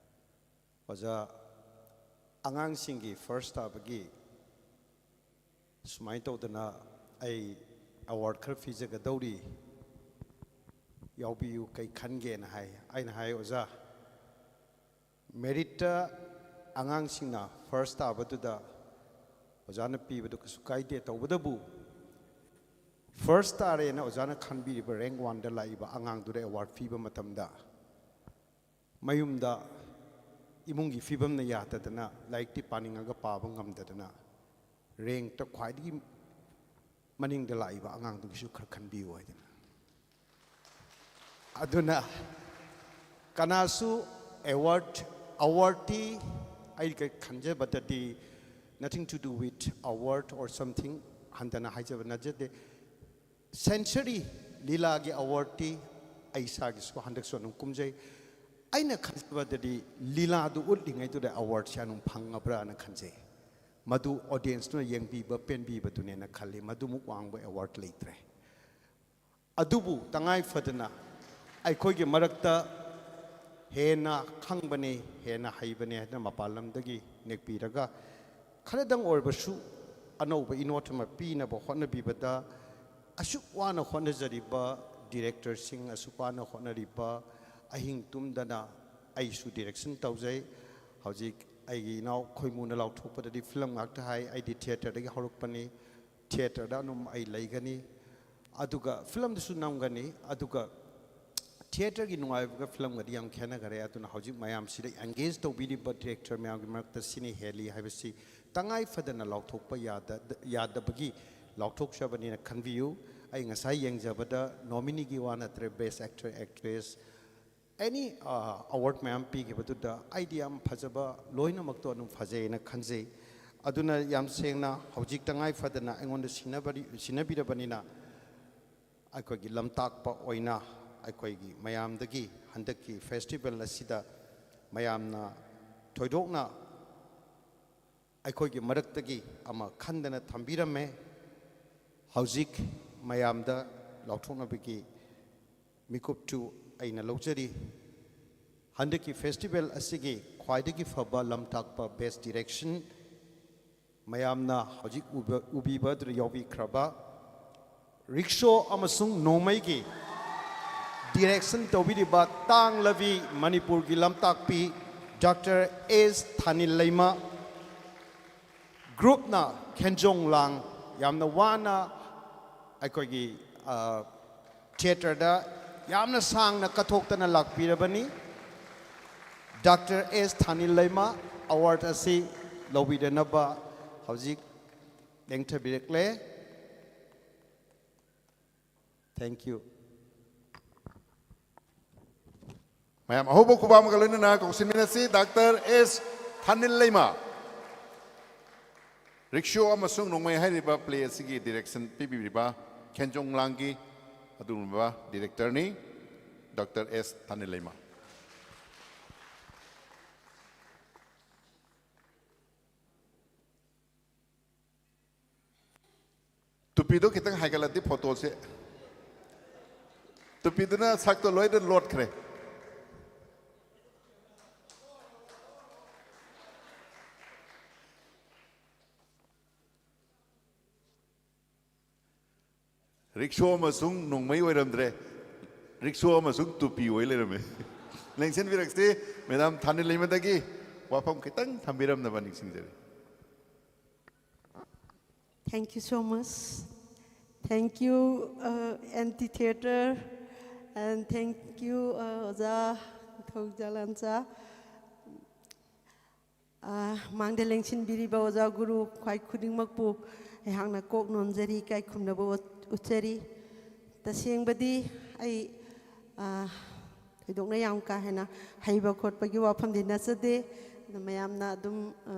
"ꯑꯣꯖꯥ, ꯑꯉꯥꯡꯁꯤꯡꯒꯤ ꯐꯥꯔꯁ ꯇꯥꯕꯒꯤ ꯁꯨꯃꯥꯏꯅ ꯇꯧꯗꯅ ꯑꯩ ꯑꯦꯋꯥꯔꯗ ꯈꯔ ꯄꯤꯖꯒꯗꯧꯔꯤ, ꯌꯥꯎꯕꯤꯌꯨ, ꯀꯩ ꯈꯟꯒꯦꯅ?" ꯍꯥꯏ꯫ ꯑꯩꯅ ꯍꯥꯏ, "ꯑꯣꯖꯥ, ꯃꯦꯔꯤꯠꯇ ꯑꯉꯥꯡꯁꯤꯡꯅ ꯐꯥꯔꯁ ꯇꯥꯕꯗꯨꯗ ꯑꯣꯖꯥꯅ ꯄꯤꯕꯗꯨ ꯀꯩꯁꯨ ꯀꯥꯏꯗꯦ, ꯇꯧꯕꯇꯕꯨ ꯐꯥꯔꯁ ꯇꯥꯔꯦꯅ ꯑꯣꯖꯥꯅ ꯈꯟꯕꯤꯔꯤꯕ ꯔꯦꯡꯛ ꯋꯥꯟꯗ ꯂꯥꯛꯏꯕ ꯑꯉꯥꯡꯗꯨꯗ ꯑꯦꯋꯥꯔꯗ ꯄꯤꯕ ꯃꯇꯝꯗ ꯃꯌꯨꯝꯗ ꯏꯃꯨꯡꯒꯤ ꯐꯤꯕꯝꯅ ꯌꯥꯗꯗꯅ ꯂꯥꯏꯔꯤꯛꯇꯤ ꯄꯥꯅꯤꯡꯉꯒ ꯄꯥꯕ ꯉꯝꯗꯗꯅ ꯔꯦꯡꯛꯇ ꯈ꯭ꯋꯥꯏꯗꯒꯤ ꯃꯅꯤꯡꯗ ꯂꯥꯛꯏꯕ ꯑꯉꯥꯡꯗꯨꯒꯤꯁꯨ ꯈꯔ ꯈꯟꯕꯤꯌꯨ" ꯍꯥꯏꯗꯅ꯫ ꯑꯗꯨꯅ ꯀꯅꯥꯁꯨ ꯑꯦꯋꯥꯔꯗ, ꯑꯦꯋꯥꯔꯗꯇꯤ ꯑꯩꯒ ꯈꯟꯖꯕꯗꯗꯤ nothing to do with award or something, ꯍꯟꯊꯅ ꯍꯥꯏꯖꯕ ꯅꯠꯆꯗꯦ꯫ ꯁꯦꯟꯆꯨꯔꯤ ꯂꯤꯂꯥꯒꯤ ꯑꯦꯋꯥꯔꯗꯇꯤ ꯑꯩ ꯏꯁꯥꯒꯤꯁꯨ ꯍꯟꯗꯛꯁꯨ ꯑꯗꯨꯝ ꯀꯨꯝꯖꯩ꯫ ꯑꯩꯅ ꯈꯟꯖꯕꯗꯗꯤ ꯂꯤꯂꯥꯗꯨ ꯎꯠꯂꯤꯉꯩꯗꯨꯗ ꯑꯦꯋꯥꯔꯗꯁꯦ ꯑꯗꯨꯝ ꯐꯪꯉꯕ꯭ꯔꯥꯅ ꯈꯟꯖꯩ꯫ ꯃꯗꯨ ꯑꯣꯗꯤꯌꯦꯟꯁꯇꯨꯅ ꯌꯦꯡꯕꯤꯕ ꯄꯦꯟꯕꯤꯕꯗꯨꯅꯦꯅ ꯈꯜꯂꯤ꯫ ꯃꯗꯨꯃꯨꯛ ꯋꯥꯡꯕ ꯑꯦꯋꯥꯔꯗ ꯂꯩꯇ꯭ꯔꯦ꯫ ꯑꯗꯨꯕꯨ ꯇꯉꯥꯏ ꯐꯗꯅ ꯑꯩꯈꯣꯏꯒꯤ ꯃꯔꯛꯇ ꯍꯦꯟꯅ ꯈꯪꯕꯅꯤ, ꯍꯦꯟꯅ ꯍꯩꯕꯅꯤ ꯍꯥꯏꯗꯅ ꯃꯄꯥꯟ ꯂꯝꯗꯒꯤ ꯅꯦꯛꯄꯤꯔꯒ, ꯈꯔꯗꯪ ꯑꯣꯏꯔꯕꯁꯨ ꯑꯅꯧꯕ ꯏꯅꯣꯠ ꯑꯃ ꯄꯤꯅꯕ ꯍꯣꯠꯅꯕꯤꯕꯗ, ꯑꯁꯨꯛ ꯋꯥꯅ ꯍꯣꯠꯅꯖꯔꯤꯕ ꯗꯤꯔꯦꯛꯇꯔꯁꯤꯡ, ꯑꯁꯨꯛ ꯋꯥꯅ ꯍꯣꯠꯅꯔꯤꯕ, ꯑꯍꯤꯡ ꯇꯨꯝꯗꯅ ꯑꯩꯁꯨ ꯗꯤꯔꯦꯛꯁꯟ ꯇꯧꯖꯩ꯫ ꯍꯧꯖꯤꯛ ꯑꯩꯒꯤ ꯏꯅꯥꯎ ꯈꯣꯏꯃꯨꯅ ꯂꯥꯎꯊꯣꯛꯄꯗꯗꯤ ꯐꯤꯂꯝ ꯉꯥꯛꯇ ꯍꯥꯏ꯫ ꯑꯩꯗꯤ ꯊꯤꯌꯦꯇꯔꯗꯒꯤ ꯍꯧꯔꯛꯄꯅꯤ, ꯊꯤꯌꯦꯇꯔꯗ ꯑꯗꯨꯝ ꯑꯩ ꯂꯩꯒꯅꯤ, ꯑꯗꯨꯒ ꯐꯤꯂꯝꯗꯁꯨ ꯅꯝꯒꯅꯤ꯫ ꯑꯗꯨꯒ ꯊꯤꯌꯦꯇꯔꯒꯤ ꯅꯨꯡꯉꯥꯏꯕꯒ ꯐꯤꯂꯝꯒꯗꯤ ꯌꯥꯝ ꯈꯦꯠꯅꯈꯔꯦ꯫ ꯑꯗꯨꯅ ꯍꯧꯖꯤꯛ ꯃꯌꯥꯝꯁꯤꯗ ꯑꯦꯡꯒꯦꯖ ꯇꯧꯕꯤꯔꯤꯕ ꯗꯤꯔꯦꯛꯇꯔ ꯃꯌꯥꯝꯒꯤ ꯃꯔꯛꯇ ꯁꯤꯅ ꯍꯦꯜꯂꯤ ꯍꯥꯏꯕꯁꯤ ꯇꯉꯥꯏ ꯐꯗꯅ ꯂꯥꯎꯊꯣꯛꯄ ꯌꯥꯗ-, ꯌꯥꯗꯕꯒꯤ ꯂꯥꯎꯊꯣꯛꯆꯕꯅꯤꯅ ꯈꯟꯕꯤꯌꯨ꯫ ꯑꯩ ꯉꯁꯥꯏ ꯌꯦꯡꯖꯕꯗ ꯅꯣꯃꯤꯅꯤꯒꯤ ꯋꯥ ꯅꯠꯇ꯭ꯔꯦ, ꯕꯦꯁ ꯑꯦꯛꯇꯔ, ꯑꯦꯛꯇ꯭ꯔꯦꯁ, ꯑꯦꯅꯤ ꯑꯦꯋꯥꯔꯗ ꯃꯌꯥꯝ ꯄꯤꯈꯤꯕꯗꯨꯗ ꯑꯩꯗꯤ ꯌꯥꯝ ꯐꯖꯕ, ꯂꯣꯏꯅꯃꯛꯇꯣ ꯑꯗꯨꯝ ꯐꯖꯩꯅ ꯈꯟꯖꯩ꯫ ꯑꯗꯨꯅ ꯌꯥꯝ ꯁꯦꯡꯅ ꯍꯧꯖꯤꯛ ꯇꯉꯥꯏ ꯐꯗꯅ ꯑꯩꯉꯣꯟꯗ ꯁꯤꯟꯅꯕꯔꯤ-, ꯁꯤꯟꯅꯕꯤꯔꯕꯅꯤꯅ, ꯑꯩꯈꯣꯏꯒꯤ ꯂꯝꯇꯥꯛꯄ ꯑꯣꯏꯅ ꯑꯩꯈꯣꯏꯒꯤ ꯃꯌꯥꯝꯗꯒꯤ ꯍꯟꯗꯛꯀꯤ ꯐꯦꯁꯇꯤꯚꯦꯜ ꯑꯁꯤꯗ ꯃꯌꯥꯝꯅ ꯊꯣꯏꯗꯣꯛꯅ ꯑꯩꯈꯣꯏꯒꯤ ꯃꯔꯛꯇꯒꯤ ꯑꯃ ꯈꯟꯗꯅ ꯊꯝꯕꯤꯔꯝꯃꯦ꯫ ꯍꯧꯖꯤꯛ ꯃꯌꯥꯝꯗ ꯂꯥꯎꯊꯣꯛꯅꯕꯒꯤ ꯃꯤꯀꯨꯞꯇꯨ ꯑꯩꯅ ꯂꯧꯖꯔꯤ꯫ ꯍꯟꯗꯛꯀꯤ ꯐꯦꯁꯇꯤꯚꯦꯜ ꯑꯁꯤꯒꯤ ꯈ꯭ꯋꯥꯏꯗꯒꯤ ꯐꯕ ꯂꯝꯇꯥꯛꯄ, ꯕꯦꯁ ꯗꯤꯔꯦꯛꯁꯟ, ꯃꯌꯥꯝꯅ ꯍꯧꯖꯤꯛ ꯎꯕ-, ꯎꯕꯤꯕꯗꯨꯗ ꯌꯥꯎꯕꯤꯈ꯭ꯔꯕ ꯔꯤꯛꯁꯣ ꯑꯃꯁꯨꯡ ꯅꯣꯡꯃꯩꯒꯤ ꯗꯤꯔꯦꯛꯁꯟ ꯇꯧꯕꯤꯔꯤꯕ ꯇꯥꯡꯂꯕꯤ ꯃꯅꯤꯄꯨꯔꯒꯤ ꯂꯝꯇꯥꯛꯄꯤ ꯗꯣꯛꯇꯔ ꯑꯦꯁ ꯊꯥꯅꯤꯜ ꯂꯩꯃ, ꯒ꯭ꯔꯨꯞꯅ ꯈꯦꯟꯖꯣꯡ ꯂꯥꯡ ꯌꯥꯝꯅ ꯋꯥꯅ ꯑꯩꯈꯣꯏꯒꯤ, ꯑ, ꯊꯤꯌꯦꯇꯔꯗ ꯌꯥꯝꯅ ꯁꯥꯡꯅ ꯀꯠꯊꯣꯛꯇꯅ ꯂꯥꯛꯄꯤꯔꯕꯅꯤ꯫ ꯗꯣꯛꯇꯔ ꯑꯦꯁ ꯊꯥꯅꯤꯜ ꯂꯩꯃ ꯑꯦꯋꯥꯔꯗ ꯑꯁꯤ ꯂꯧꯕꯤꯗꯅꯕ ꯍꯧꯖꯤꯛ ꯂꯦꯡꯊꯕꯤꯔꯛꯂꯦ꯫ Thank you. ꯃꯌꯥꯝ ꯑꯍꯧꯕ ꯈꯨꯕꯥꯛ ꯑꯃꯒ ꯂꯣꯏꯅꯅ ꯀꯧꯁꯤꯟꯃꯤꯟꯅꯁꯤ ꯗꯥꯛꯇꯔ ꯑꯦꯁ ꯊꯥꯅꯤꯜ ꯂꯩꯃ꯫ ꯔꯤꯛꯁꯣ ꯑꯃꯁꯨꯡ ꯅꯣꯡꯃꯩ ꯍꯥꯏꯔꯤꯕ ꯄ꯭ꯂꯦ ꯑꯁꯤꯒꯤ ꯗꯤꯔꯦꯛꯁꯟ ꯄꯤꯕꯤꯔꯤꯕ ꯈꯦꯟꯖꯣꯡ ꯂꯥꯡꯒꯤ ꯑꯗꯨꯒꯨꯝꯂꯕ ꯗꯤꯔꯦꯛꯇꯔꯅꯤ, ꯗꯥꯛꯇꯔ ꯑꯦꯁ ꯊꯥꯅꯤꯜ ꯂꯩꯃ꯫ ꯇꯨꯄꯤꯗꯣ ꯈꯤꯇꯪ ꯍꯥꯏꯒꯠꯂꯗꯤ ꯐꯣꯇꯣꯁꯦ, ꯇꯨꯄꯤꯗꯨꯅ ꯁꯛꯇꯣ ꯂꯣꯏꯅ ꯂꯣꯠꯈ꯭ꯔꯦ꯫ ꯔꯤꯛꯁꯣ ꯑꯃꯁꯨꯡ ꯅꯣꯡꯃꯩ ꯑꯣꯏꯔꯝꯗ꯭ꯔꯦ, ꯔꯤꯛꯁꯣ ꯑꯃꯁꯨꯡ ꯇꯨꯄꯤ ꯑꯣꯏ ꯂꯩꯔꯝꯃꯦ꯫ ꯂꯦꯡꯁꯤꯟꯕꯤꯔꯛꯁꯤ꯫ ꯃꯦꯗꯥꯝ ꯊꯥꯅꯤꯜ ꯂꯩꯃꯗꯒꯤ ꯋꯥꯐꯝ ꯈꯤꯇꯪ ꯊꯝꯕꯤꯔꯝꯅꯕ ꯅꯤꯡꯁꯤꯡꯖꯔꯤ꯫ Thank you so much. Thank you, uh, Anti Theatre, and thank you, uh, ꯑꯣꯖꯥ ꯊꯧꯖꯥꯂꯥꯟꯆꯥ꯫ ꯑ, ꯃꯥꯡꯗ ꯂꯦꯡꯁꯤꯟꯕꯤꯔꯤꯕ ꯑꯣꯖꯥ ꯒꯨꯔꯨ ꯈ꯭ꯋꯥꯏ ꯈꯨꯗꯤꯡꯃꯛꯄꯨ ꯑꯩꯍꯥꯛꯅ ꯀꯣꯛ ꯅꯣꯟꯖꯔꯤ, ꯏꯀꯥꯏ ꯈꯨꯝꯅꯕ ꯎꯠ-, ꯎꯠꯆꯔꯤ꯫ ꯇꯁꯦꯡꯕꯗꯤ ꯑꯩ, ꯑ, ꯊꯣꯏꯗꯣꯛꯅ ꯌꯥꯝ ꯀꯥ ꯍꯦꯟꯅ ꯍꯩꯕ ꯈꯣꯠꯄꯒꯤ ꯋꯥꯐꯝꯗꯤ ꯅꯠꯆꯗꯦ꯫ ꯑꯗ ꯃꯌꯥꯝꯅ ꯑꯗꯨꯝ, ꯑ,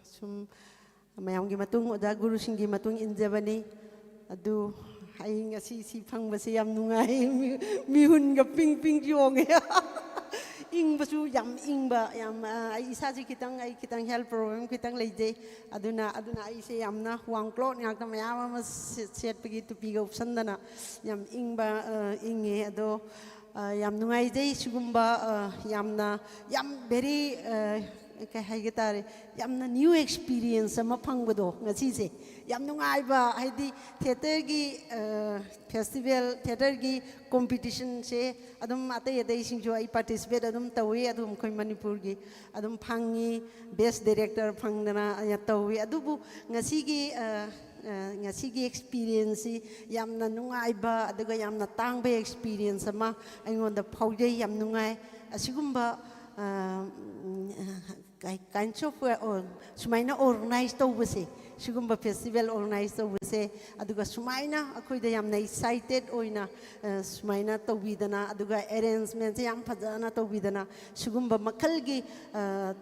ꯁꯨꯝ ꯃꯌꯥꯝꯒꯤ ꯃꯇꯨꯡ, ꯑꯣꯖꯥ ꯒꯨꯔꯨꯁꯤꯡꯒꯤ ꯃꯇꯨꯡ ꯏꯟꯖꯕꯅꯤ꯫ ꯑꯗꯨ ꯑꯩ ꯉꯁꯤ ꯁꯤ ꯐꯪꯕꯁꯦ ꯌꯥꯝ ꯅꯨꯡꯉꯥꯏ꯫ ꯃꯤ-, ꯃꯤꯍꯨꯟꯒ ꯄꯤꯡ ꯄꯤꯡ ꯆꯣꯡꯉꯦ꯫ ꯏꯪꯕꯁꯨ ꯌꯥꯝ ꯏꯪꯕ, ꯌꯥꯝ, ꯑ, ꯑꯩ ꯏꯁꯥꯁꯤ ꯈꯤꯇꯪ, ꯑꯩ ꯈꯤꯇꯪ health problem ꯈꯤꯇꯪ ꯂꯩꯖꯩ꯫ ꯑꯗꯨꯅ, ꯑꯗꯨꯅ ꯑꯩꯁꯦ ꯌꯥꯝꯅ warm cloth ꯉꯥꯛꯇ ꯃꯌꯥꯝ ꯑꯃ ꯁꯦ-, ꯁꯦꯠꯄꯒꯤ, ꯇꯨꯄꯤꯒ ꯎꯞꯁꯟꯗꯅ ꯌꯥꯝ ꯏꯪꯕ, ꯑ, ꯏꯪꯉꯦ꯫ ꯑꯗꯣ, ꯑ, ꯌꯥꯝ ꯅꯨꯡꯉꯥꯏꯖꯩ ꯁꯤꯒꯨꯝꯕ, ꯑ, ꯌꯥꯝꯅ, ꯌꯥꯝ very, ꯑ, ꯀꯩ ꯍꯥꯏꯒꯦ ꯇꯥꯔꯦ, ꯌꯥꯝꯅ new experience ꯑꯃ ꯐꯪꯕꯗꯣ ꯉꯁꯤꯁꯦ꯫ ꯌꯥꯝ ꯅꯨꯡꯉꯥꯏꯕ, ꯍꯥꯏꯗꯤ theatreꯒꯤ, ꯑ, festival, theatreꯒꯤ competitionꯁꯦ ꯑꯗꯨꯝ ꯑꯇꯩ ꯑꯇꯩꯁꯤꯡꯁꯨ ꯑꯩ participate ꯑꯗꯨꯝ ꯇꯧꯏ, ꯑꯗꯨꯝ ꯑꯩꯈꯣꯏ ꯃꯅꯤꯄꯨꯔꯒꯤ ꯑꯗꯨꯝ ꯐꯪꯉꯤ, best director ꯐꯪꯗꯅ ꯇꯧꯏ꯫ ꯑꯗꯨꯕꯨ ꯉꯁꯤꯒꯤ, ꯑ, ꯑ, ꯉꯁꯤꯒꯤ experienceꯁꯤ ꯌꯥꯝꯅ ꯅꯨꯡꯉꯥꯏꯕ, ꯑꯗꯨꯒ ꯌꯥꯝꯅ ꯇꯥꯡꯕ experience ꯑꯃ ꯑꯩꯉꯣꯟꯗ ꯐꯥꯎꯖꯩ꯫ ꯌꯥꯝ ꯅꯨꯡꯉꯥꯏ꯫ ꯑꯁꯤꯒꯨꯝꯕ, ꯑ, ꯎꯝ, kinds of, ꯑ, ꯑꯣ, ꯁꯨꯃꯥꯏꯅ organize ꯇꯧꯕꯁꯦ, ꯁꯤꯒꯨꯝꯕ festival organize ꯇꯧꯕꯁꯦ, ꯑꯗꯨꯒ ꯁꯨꯃꯥꯏꯅ ꯑꯩꯈꯣꯏꯗ ꯌꯥꯝꯅ excited ꯑꯣꯏꯅ, ꯑ, ꯁꯨꯃꯥꯏꯅ ꯇꯧꯕꯤꯗꯅ, ꯑꯗꯨꯒ arrangementꯁꯦ ꯌꯥꯝ ꯐꯖꯅ ꯇꯧꯕꯤꯗꯅ, ꯁꯤꯒꯨꯝꯕ ꯃꯈꯜꯒꯤ, ꯑ,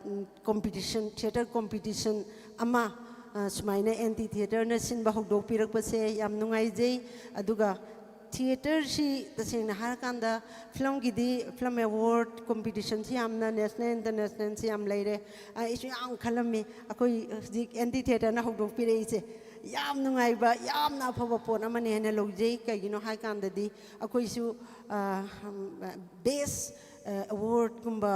competition, theatre competition ꯑꯃ, ꯑ, ꯁꯨꯃꯥꯏꯅ Anti Theatreꯅ ꯁꯤꯟꯕ ꯍꯧꯗꯣꯛꯄꯤꯔꯛꯄꯁꯦ ꯌꯥꯝ ꯅꯨꯡꯉꯥꯏꯖꯩ꯫ ꯑꯗꯨꯒ theatreꯁꯤ ꯇꯁꯦꯡꯅ ꯍꯥꯏꯔꯀꯥꯟꯗ filmꯒꯤꯗꯤ film award competitionꯁꯤ ꯌꯥꯝꯅ national internationalꯁꯤ ꯌꯥꯝ ꯂꯩꯔꯦ꯫ ꯑꯩꯁꯨ ꯌꯥꯝ ꯈꯜꯂꯝꯃꯤ, ꯑꯩꯈꯣꯏ ꯍꯧꯖꯤꯛ Anti Theatreꯅ ꯍꯧꯗꯣꯛꯄꯤꯔꯛꯏꯁꯦ ꯌꯥꯝ ꯅꯨꯡꯉꯥꯏꯕ, ꯌꯥꯝꯅ ꯑꯐꯕ ꯄꯣꯠ ꯑꯃꯅꯤ ꯍꯥꯏꯅ ꯂꯧꯖꯩ꯫ ꯀꯩꯒꯤꯅꯣ ꯍꯥꯏꯀꯥꯟꯗꯗꯤ ꯑꯩꯈꯣꯏꯁꯨ, ꯑ, best ꯑꯦꯋꯥꯔꯗꯀꯨꯝꯕ,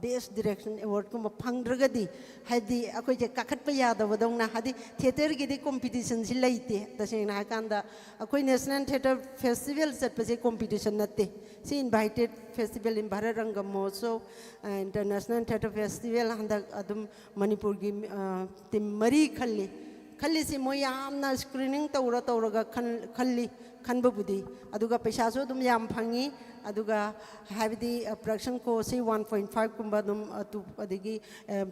ꯕꯦꯁ ꯗꯤꯔꯦꯛꯁꯟ ꯑꯦꯋꯥꯔꯗꯀꯨꯝꯕ ꯐꯪꯗ꯭ꯔꯒꯗꯤ, ꯍꯥꯏꯗꯤ ꯑꯩꯈꯣꯏꯁꯦ ꯀꯥꯈꯠꯄ ꯌꯥꯗꯕꯗꯧꯅ, ꯍꯥꯏꯗꯤ ꯊꯤꯌꯦꯇꯔꯒꯤꯗꯤ ꯀꯣꯝꯄꯤꯇꯤꯁꯟꯁꯤ ꯂꯩꯇꯦ꯫ ꯇꯁꯦꯡꯅ ꯍꯥꯏꯀꯥꯟꯗ ꯑꯩꯈꯣꯏ ꯅꯦꯁꯅꯦꯜ ꯊꯤꯌꯦꯇꯔ ꯐꯦꯁꯇꯤꯚꯦꯜ ꯆꯠꯄꯁꯦ ꯀꯣꯝꯄꯤꯇꯤꯁꯟ ꯅꯠꯇꯦ꯫ ꯁꯤ invited festival in Bharat Rangamotsav, international theatre festival ꯍꯟꯗꯛ ꯑꯗꯨꯝ ꯃꯅꯤꯄꯨꯔꯒꯤ ꯇꯤꯝ ꯃꯔꯤ ꯈꯜꯂꯤ꯫ ꯈꯜꯂꯤꯁꯤ ꯃꯣꯏ ꯌꯥꯝꯅ ꯁ꯭ꯀ꯭ꯔꯤꯅꯤꯡ ꯇꯧꯔ ꯇꯧꯔꯒ ꯈꯜ- ꯈꯜꯂꯤ꯫ ꯈꯟꯕꯕꯨꯗꯤ, ꯑꯗꯨꯒ ꯄꯩꯁꯥꯁꯨ ꯑꯗꯨꯝ ꯌꯥꯝ ꯐꯪꯉꯤ꯫ ꯑꯗꯨꯒ ꯍꯥꯏꯕꯗꯤ ꯄ꯭ꯔꯗꯛꯁꯟ ꯀꯣꯁꯁꯤ ꯋꯥꯟ ꯄꯣꯏꯟ ꯐꯥꯏꯚꯀꯨꯝꯕ ꯑꯗꯨꯝ ꯑ, ꯇꯨ ꯑꯗꯒꯤ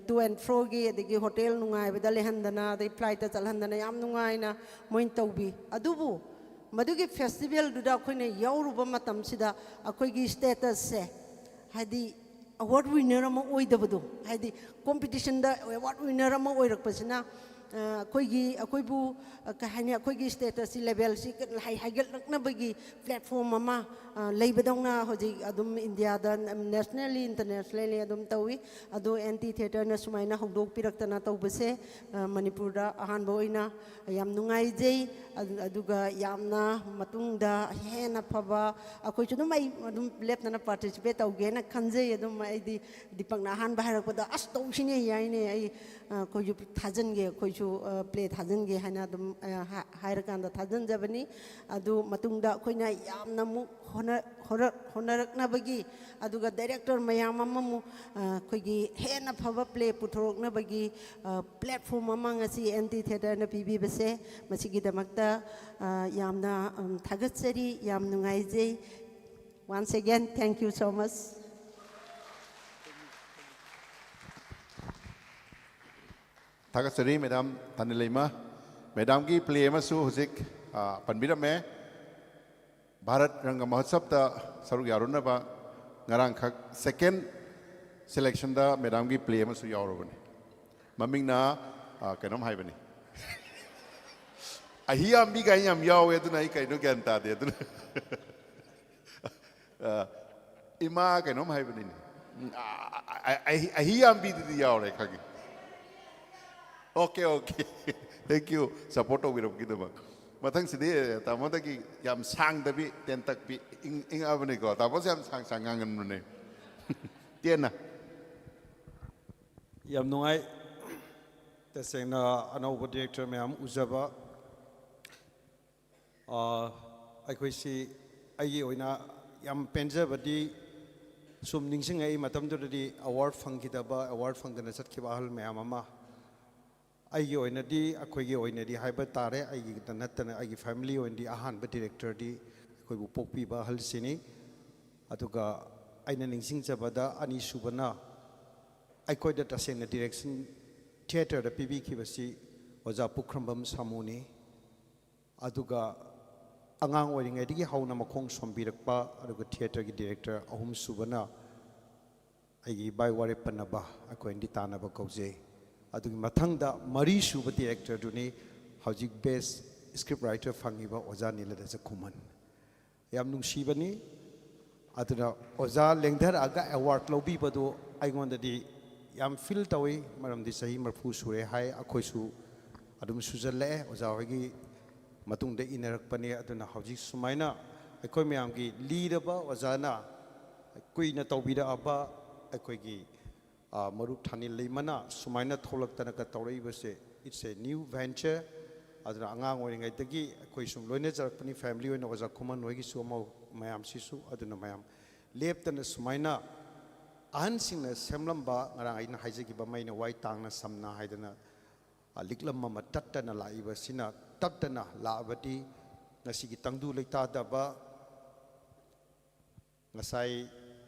ꯇꯨ ꯑꯦꯟ ꯐ꯭ꯔꯣꯒꯤ, ꯑꯗꯒꯤ ꯍꯣꯇꯦꯜ ꯅꯨꯡꯉꯥꯏꯕꯗ ꯂꯩꯍꯟꯗꯅ, ꯑꯗꯩ ꯐ꯭ꯂꯥꯏꯠꯇ ꯆꯠꯍꯟꯗꯅ ꯌꯥꯝ ꯅꯨꯡꯉꯥꯏꯅ ꯃꯣꯏꯅ ꯇꯧꯕꯤ꯫ ꯑꯗꯨꯕꯨ ꯃꯗꯨꯒꯤ ꯐꯦꯁꯇꯤꯚꯦꯜꯗꯨꯗ ꯑꯩꯈꯣꯏꯅ ꯌꯥꯎꯔꯨꯕ ꯃꯇꯝꯁꯤꯗ ꯑꯩꯈꯣꯏꯒꯤ ꯁ꯭ꯇꯦꯇꯁꯁꯦ, ꯍꯥꯏꯗꯤ ꯑꯦꯋꯥꯔꯗ ꯋꯤꯟꯅꯔ ꯑꯃ ꯑꯣꯏꯗꯕꯗꯣ, ꯍꯥꯏꯗꯤ ꯀꯣꯝꯄꯤꯇꯤꯁꯟꯗ ꯑꯦꯋꯥꯔꯗ ꯋꯤꯟꯅꯔ ꯑꯃ ꯑꯣꯏꯔꯛꯄꯁꯤꯅ, ꯑ, ꯑꯩꯈꯣꯏꯒꯤ, ꯑꯩꯈꯣꯏꯕꯨ, ꯑ, ꯀꯩ ꯍꯥꯏꯅꯤ, ꯑꯩꯈꯣꯏꯒꯤ ꯁ꯭ꯇꯦꯇꯁꯁꯤ, ꯂꯦꯚꯦꯜꯁꯤ ꯍꯥꯏ-, ꯍꯥꯏꯒꯠꯂꯛꯅꯕꯒꯤ ꯄ꯭ꯂꯦꯠꯐꯣꯝ ꯑꯃ, ꯑ, ꯂꯩꯕꯗꯧꯅ ꯍꯧꯖꯤꯛ ꯑꯗꯨꯝ ꯏꯟꯗꯤꯌꯥꯗ ꯅꯦꯁꯅꯦꯜꯂꯤ, ꯏꯟꯇꯔꯅꯦꯁꯅꯦꯜꯂꯤ ꯑꯗꯨꯝ ꯇꯧꯏ꯫ ꯑꯗꯣ ꯑꯦꯟꯇꯤ ꯊꯤꯌꯦꯇꯔꯅ ꯁꯨꯃꯥꯏꯅ ꯍꯧꯗꯣꯛꯄꯤꯔꯛꯇꯅ ꯇꯧꯕꯁꯦ, ꯑ, ꯃꯅꯤꯄꯨꯔꯗ ꯑꯍꯥꯟꯕ ꯑꯣꯏꯅ ꯌꯥꯝ ꯅꯨꯡꯉꯥꯏꯖꯩ꯫ ꯑꯗꯨ-, ꯑꯗꯨꯒ ꯌꯥꯝꯅ ꯃꯇꯨꯡꯗ ꯍꯦꯟꯅ ꯐꯕ, ꯑꯩꯈꯣꯏꯁꯨ ꯑꯗꯨꯝ, ꯑꯩ ꯑꯗꯨꯝ ꯂꯦꯞꯇꯅ ꯄꯥꯔꯇꯤꯁꯤꯄꯦꯠ ꯇꯧꯒꯦꯅ ꯈꯟꯖꯩ꯫ ꯑꯗꯨꯝ ꯑꯩꯗꯤ ꯗꯤꯄꯛꯅ ꯑꯍꯥꯟꯕ ꯍꯥꯏꯔꯛꯄꯗ, "ꯑꯁ, ꯇꯧꯁꯤꯅꯦ, ꯌꯥꯏꯅꯦ, ꯑꯩ, ꯑ, ꯑꯩꯈꯣꯏꯁꯨ ꯊꯥꯖꯤꯟꯒꯦ, ꯑꯩꯈꯣꯏꯁꯨ, ꯑ, ꯄ꯭ꯂꯦ ꯊꯥꯖꯤꯟꯒꯦ" ꯍꯥꯏꯅ ꯑꯗꯨꯝ, ꯑ, ꯍꯥ-, ꯍꯥꯏꯔꯀꯥꯟꯗ ꯊꯥꯖꯤꯟꯖꯕꯅꯤ꯫ ꯑꯗꯨ ꯃꯇꯨꯡꯗ ꯑꯩꯈꯣꯏꯅ ꯌꯥꯝꯅ ꯑꯃꯨꯛ ꯍꯣꯠꯅ-, ꯍꯣꯠꯅ-, ꯍꯣꯠꯅꯔꯛꯅꯕꯒꯤ, ꯑꯗꯨꯒ ꯗꯥꯏꯔꯦꯛꯇꯔ ꯃꯌꯥꯝ ꯑꯃꯃꯨꯛ, ꯑ, ꯑꯩꯈꯣꯏꯒꯤ ꯍꯦꯟꯅ ꯐꯕ ꯄ꯭ꯂꯦ ꯄꯨꯊꯣꯔꯛꯅꯕꯒꯤ, ꯑ, ꯄ꯭ꯂꯦꯠꯐꯣꯝ ꯑꯃ ꯉꯁꯤ ꯑꯦꯟꯇꯤ ꯊꯤꯌꯦꯇꯔꯅ ꯄꯤꯕꯤꯕꯁꯦ, ꯃꯁꯤꯒꯤꯗꯃꯛꯇ, ꯑ, ꯌꯥꯝꯅ, ꯎꯝ, ꯊꯥꯒꯠꯆꯔꯤ, ꯌꯥꯝ ꯅꯨꯡꯉꯥꯏꯖꯩ꯫ Once again, thank you so much. ꯊꯥꯒꯠꯆꯔꯤ ꯃꯦꯗꯥꯝ ꯊꯥꯅꯤꯂꯩꯃ꯫ ꯃꯦꯗꯥꯝꯒꯤ ꯄ꯭ꯂꯦ ꯑꯃꯁꯨ ꯍꯧꯖꯤꯛ, ꯑ, ꯄꯟꯕꯤꯔꯝꯃꯦ꯫ ꯚꯥꯔꯠ ꯔꯪꯒ ꯃꯍꯣꯠꯁꯕꯇ ꯁꯔꯨꯛ ꯌꯥꯔꯨꯅꯕ ꯉꯔꯥꯡꯈꯛ ꯁꯦꯀꯦꯟ ꯁꯦꯂꯦꯛꯁꯟꯗ ꯃꯦꯗꯥꯝꯒꯤ ꯄ꯭ꯂꯦ ꯑꯃꯁꯨ ꯌꯥꯎꯔꯕꯅꯤ꯫ ꯃꯃꯤꯡꯅ, ꯑ, ꯀꯩꯅꯣꯝ ꯍꯥꯏꯕꯅꯤ꯫ ꯑꯍꯤꯌꯥꯝꯕꯤ ꯀꯥꯏꯅ ꯌꯥꯝ ꯌꯥꯎꯋꯦ, ꯑꯗꯨꯅ ꯑꯩ ꯀꯩꯅꯣ ꯒ꯭ꯌꯥꯟ ꯇꯥꯗꯦ꯫ ꯑꯗꯨꯅ ꯑ, ꯏꯃꯥ ꯀꯩꯅꯣꯝ ꯍꯥꯏꯕꯅꯤꯅꯦ꯫ ꯎꯝ, ꯑ, ꯑ, ꯑ, ꯑꯍꯤ ꯑꯍꯤꯌꯥꯝꯕꯤꯗꯨꯗꯤ ꯌꯥꯎꯔꯦ, ꯈꯪꯉꯤ꯫ Okay, okay. Thank you, support ꯇꯧꯕꯤꯔꯛꯄꯒꯤꯗꯃꯛ꯫ ꯃꯊꯪꯁꯤꯗꯤ ꯇꯥꯃꯣꯗꯒꯤ ꯌꯥꯝ ꯁꯥꯡꯗꯕꯤ, ꯇꯦꯟꯇꯛꯄꯤ, ꯏꯪ ꯏꯪꯉꯛꯑꯕꯅꯤꯀꯣ꯫ ꯇꯥꯃꯣꯁꯦ ꯌꯥꯝ ꯁꯥꯡ ꯁꯥꯡ ꯉꯥꯡꯒꯟꯕꯅꯦ꯫ ꯇꯦꯟꯅ꯫ ꯌꯥꯝ ꯅꯨꯡꯉꯥꯏ꯫ ꯇꯁꯦꯡꯅ ꯑꯅꯧꯕ ꯗꯤꯔꯦꯛꯇꯔ ꯃꯌꯥꯝ ꯎꯖꯕ꯫ ꯑꯥ, ꯑꯩꯈꯣꯏꯁꯤ, ꯑꯩꯒꯤ ꯑꯣꯏꯅ ꯌꯥꯝ ꯄꯦꯟꯖꯕꯗꯤ, ꯁꯨꯝ ꯅꯤꯡꯁꯤꯡꯉꯛꯏ ꯃꯇꯝꯗꯨꯗꯗꯤ ꯑꯦꯋꯥꯔꯗ ꯐꯪꯈꯤꯗꯕ, ꯑꯦꯋꯥꯔꯗ ꯐꯪꯗꯅ ꯆꯠꯈꯤꯕ ꯑꯍꯜ ꯃꯌꯥꯝ ꯑꯃ꯫ ꯑꯩꯒꯤ ꯑꯣꯏꯅꯗꯤ, ꯑꯩꯈꯣꯏꯒꯤ ꯑꯣꯏꯅꯗꯤ ꯍꯥꯏꯕ ꯇꯥꯔꯦ, ꯑꯩꯒꯤꯗ ꯅꯠꯇꯅ ꯑꯩꯒꯤ ꯐꯦꯃꯤꯂꯤ ꯑꯣꯏꯅꯗꯤ ꯑꯍꯥꯟꯕ ꯗꯤꯔꯦꯛꯇꯔꯗꯤ ꯑꯩꯈꯣꯏꯕꯨ ꯄꯣꯛꯄꯤꯕ ꯑꯍꯜꯁꯤꯅꯤ꯫ ꯑꯗꯨꯒ ꯑꯩꯅ ꯅꯤꯡꯁꯤꯡꯖꯕꯗ ꯑꯅꯤꯁꯨꯕꯅ ꯑꯩꯈꯣꯏꯗ ꯇꯁꯦꯡꯅ ꯗꯤꯔꯦꯛꯁꯟ ꯊꯤꯌꯦꯇꯔꯗ ꯄꯤꯕꯤꯈꯤꯕꯁꯤ ꯑꯣꯖꯥ ꯄꯨꯈ꯭ꯔꯝꯕꯝ ꯁꯥꯃꯨꯅꯤ꯫ ꯑꯗꯨꯒ ꯑꯉꯥꯡ ꯑꯣꯏꯔꯤꯉꯩꯗꯒꯤ ꯍꯧꯅ ꯃꯈꯣꯡ ꯁꯣꯝꯕꯤꯔꯛꯄ, ꯑꯗꯨꯒ ꯊꯤꯌꯦꯇꯔꯒꯤ ꯗꯤꯔꯦꯛꯇꯔ ꯑꯍꯨꯝꯁꯨꯕꯅ ꯑꯩꯒꯤ ꯏꯕꯥꯏ ꯋꯥꯔꯦꯞ ꯄꯟꯅꯕ, ꯑꯩꯈꯣꯏꯅꯗꯤ ꯇꯥꯟꯅꯕ ꯀꯧꯖꯩ꯫ ꯑꯗꯨꯒꯤ ꯃꯊꯪꯗ ꯃꯔꯤꯁꯨꯕ ꯗꯤꯔꯦꯛꯇꯔꯗꯨꯅꯤ ꯍꯧꯖꯤꯛ ꯕꯦꯁ ꯁ꯭ꯀ꯭ꯔꯤꯞ ꯔꯥꯏꯇꯔ ꯐꯪꯉꯤꯕ ꯑꯣꯖꯥ ꯅꯤꯂꯗ ꯆꯈꯨꯃꯟ꯫ ꯌꯥꯝ ꯅꯨꯡꯁꯤꯕꯅꯤ꯫ ꯑꯗꯨꯅ ꯑꯣꯖꯥ ꯂꯦꯡꯊꯔꯛꯑꯒ ꯑꯦꯋꯥꯔꯗ ꯂꯧꯕꯤꯕꯗꯨ ꯑꯩꯉꯣꯟꯗꯗꯤ ꯌꯥꯝ ꯐꯤꯜ ꯇꯧꯏ, ꯃꯔꯝꯗꯤ ꯆꯍꯤ ꯃꯔꯤꯐꯨ ꯁꯨꯔꯦ ꯍꯥꯏ, ꯑꯩꯈꯣꯏꯁꯨ ꯑꯗꯨꯝ ꯁꯨꯖꯜꯂꯛꯑꯦ, ꯑꯣꯖꯥ ꯍꯣꯏꯒꯤ ꯃꯇꯨꯡꯗ ꯏꯟꯅꯔꯛꯄꯅꯤ꯫ ꯑꯗꯨꯅ ꯍꯧꯖꯤꯛ ꯁꯨꯃꯥꯏꯅ ꯑꯩꯈꯣꯏ ꯃꯌꯥꯝꯒꯤ ꯂꯤꯔꯕ ꯑꯣꯖꯥꯅ ꯀꯨꯏꯅ ꯇꯧꯕꯤꯔꯛꯑꯕ ꯑꯩꯈꯣꯏꯒꯤ, ꯑ, ꯃꯔꯨꯞ ꯊꯥꯅꯤꯜ ꯂꯩꯃꯅ ꯁꯨꯃꯥꯏꯅ ꯊꯣꯛꯂꯛꯇꯅꯒ ꯇꯧꯔꯛꯏꯕꯁꯦ, it's a new venture꯫ ꯑꯗꯨꯅ ꯑꯉꯥꯡ ꯑꯣꯏꯔꯤꯉꯩꯗꯒꯤ ꯑꯩꯈꯣꯏ ꯁꯨꯝ ꯂꯣꯏꯅꯖꯔꯛꯄꯅꯤ, ꯐꯦꯃꯤꯂꯤ ꯑꯣꯏꯅ ꯑꯣꯖꯥ ꯈꯨꯃꯟ ꯍꯣꯏꯒꯤꯁꯨ ꯑꯃ ꯃꯌꯥꯝꯁꯤꯁꯨ꯫ ꯑꯗꯨꯅ ꯃꯌꯥꯝ ꯂꯦꯞꯇꯅ ꯁꯨꯃꯥꯏꯅ ꯑꯍꯟꯁꯤꯡꯅ ꯁꯦꯝꯂꯝꯕ, ꯉꯔꯥꯡ ꯑꯩꯅ ꯍꯥꯏꯖꯈꯤꯕ ꯃꯩꯅ ꯋꯥꯏ ꯇꯥꯡꯅ ꯁꯝꯅ ꯍꯥꯏꯗꯅ, ꯑ, ꯂꯤꯛꯂꯝ ꯑꯃ ꯇꯠꯇꯅ ꯂꯥꯛꯏꯕꯁꯤꯅ, ꯇꯠꯇꯅ ꯂꯥꯛꯑꯕꯗꯤ ꯉꯁꯤꯒꯤ ꯇꯪꯗꯨ ꯂꯩꯇꯥꯗꯕ, ꯉꯁꯥꯏ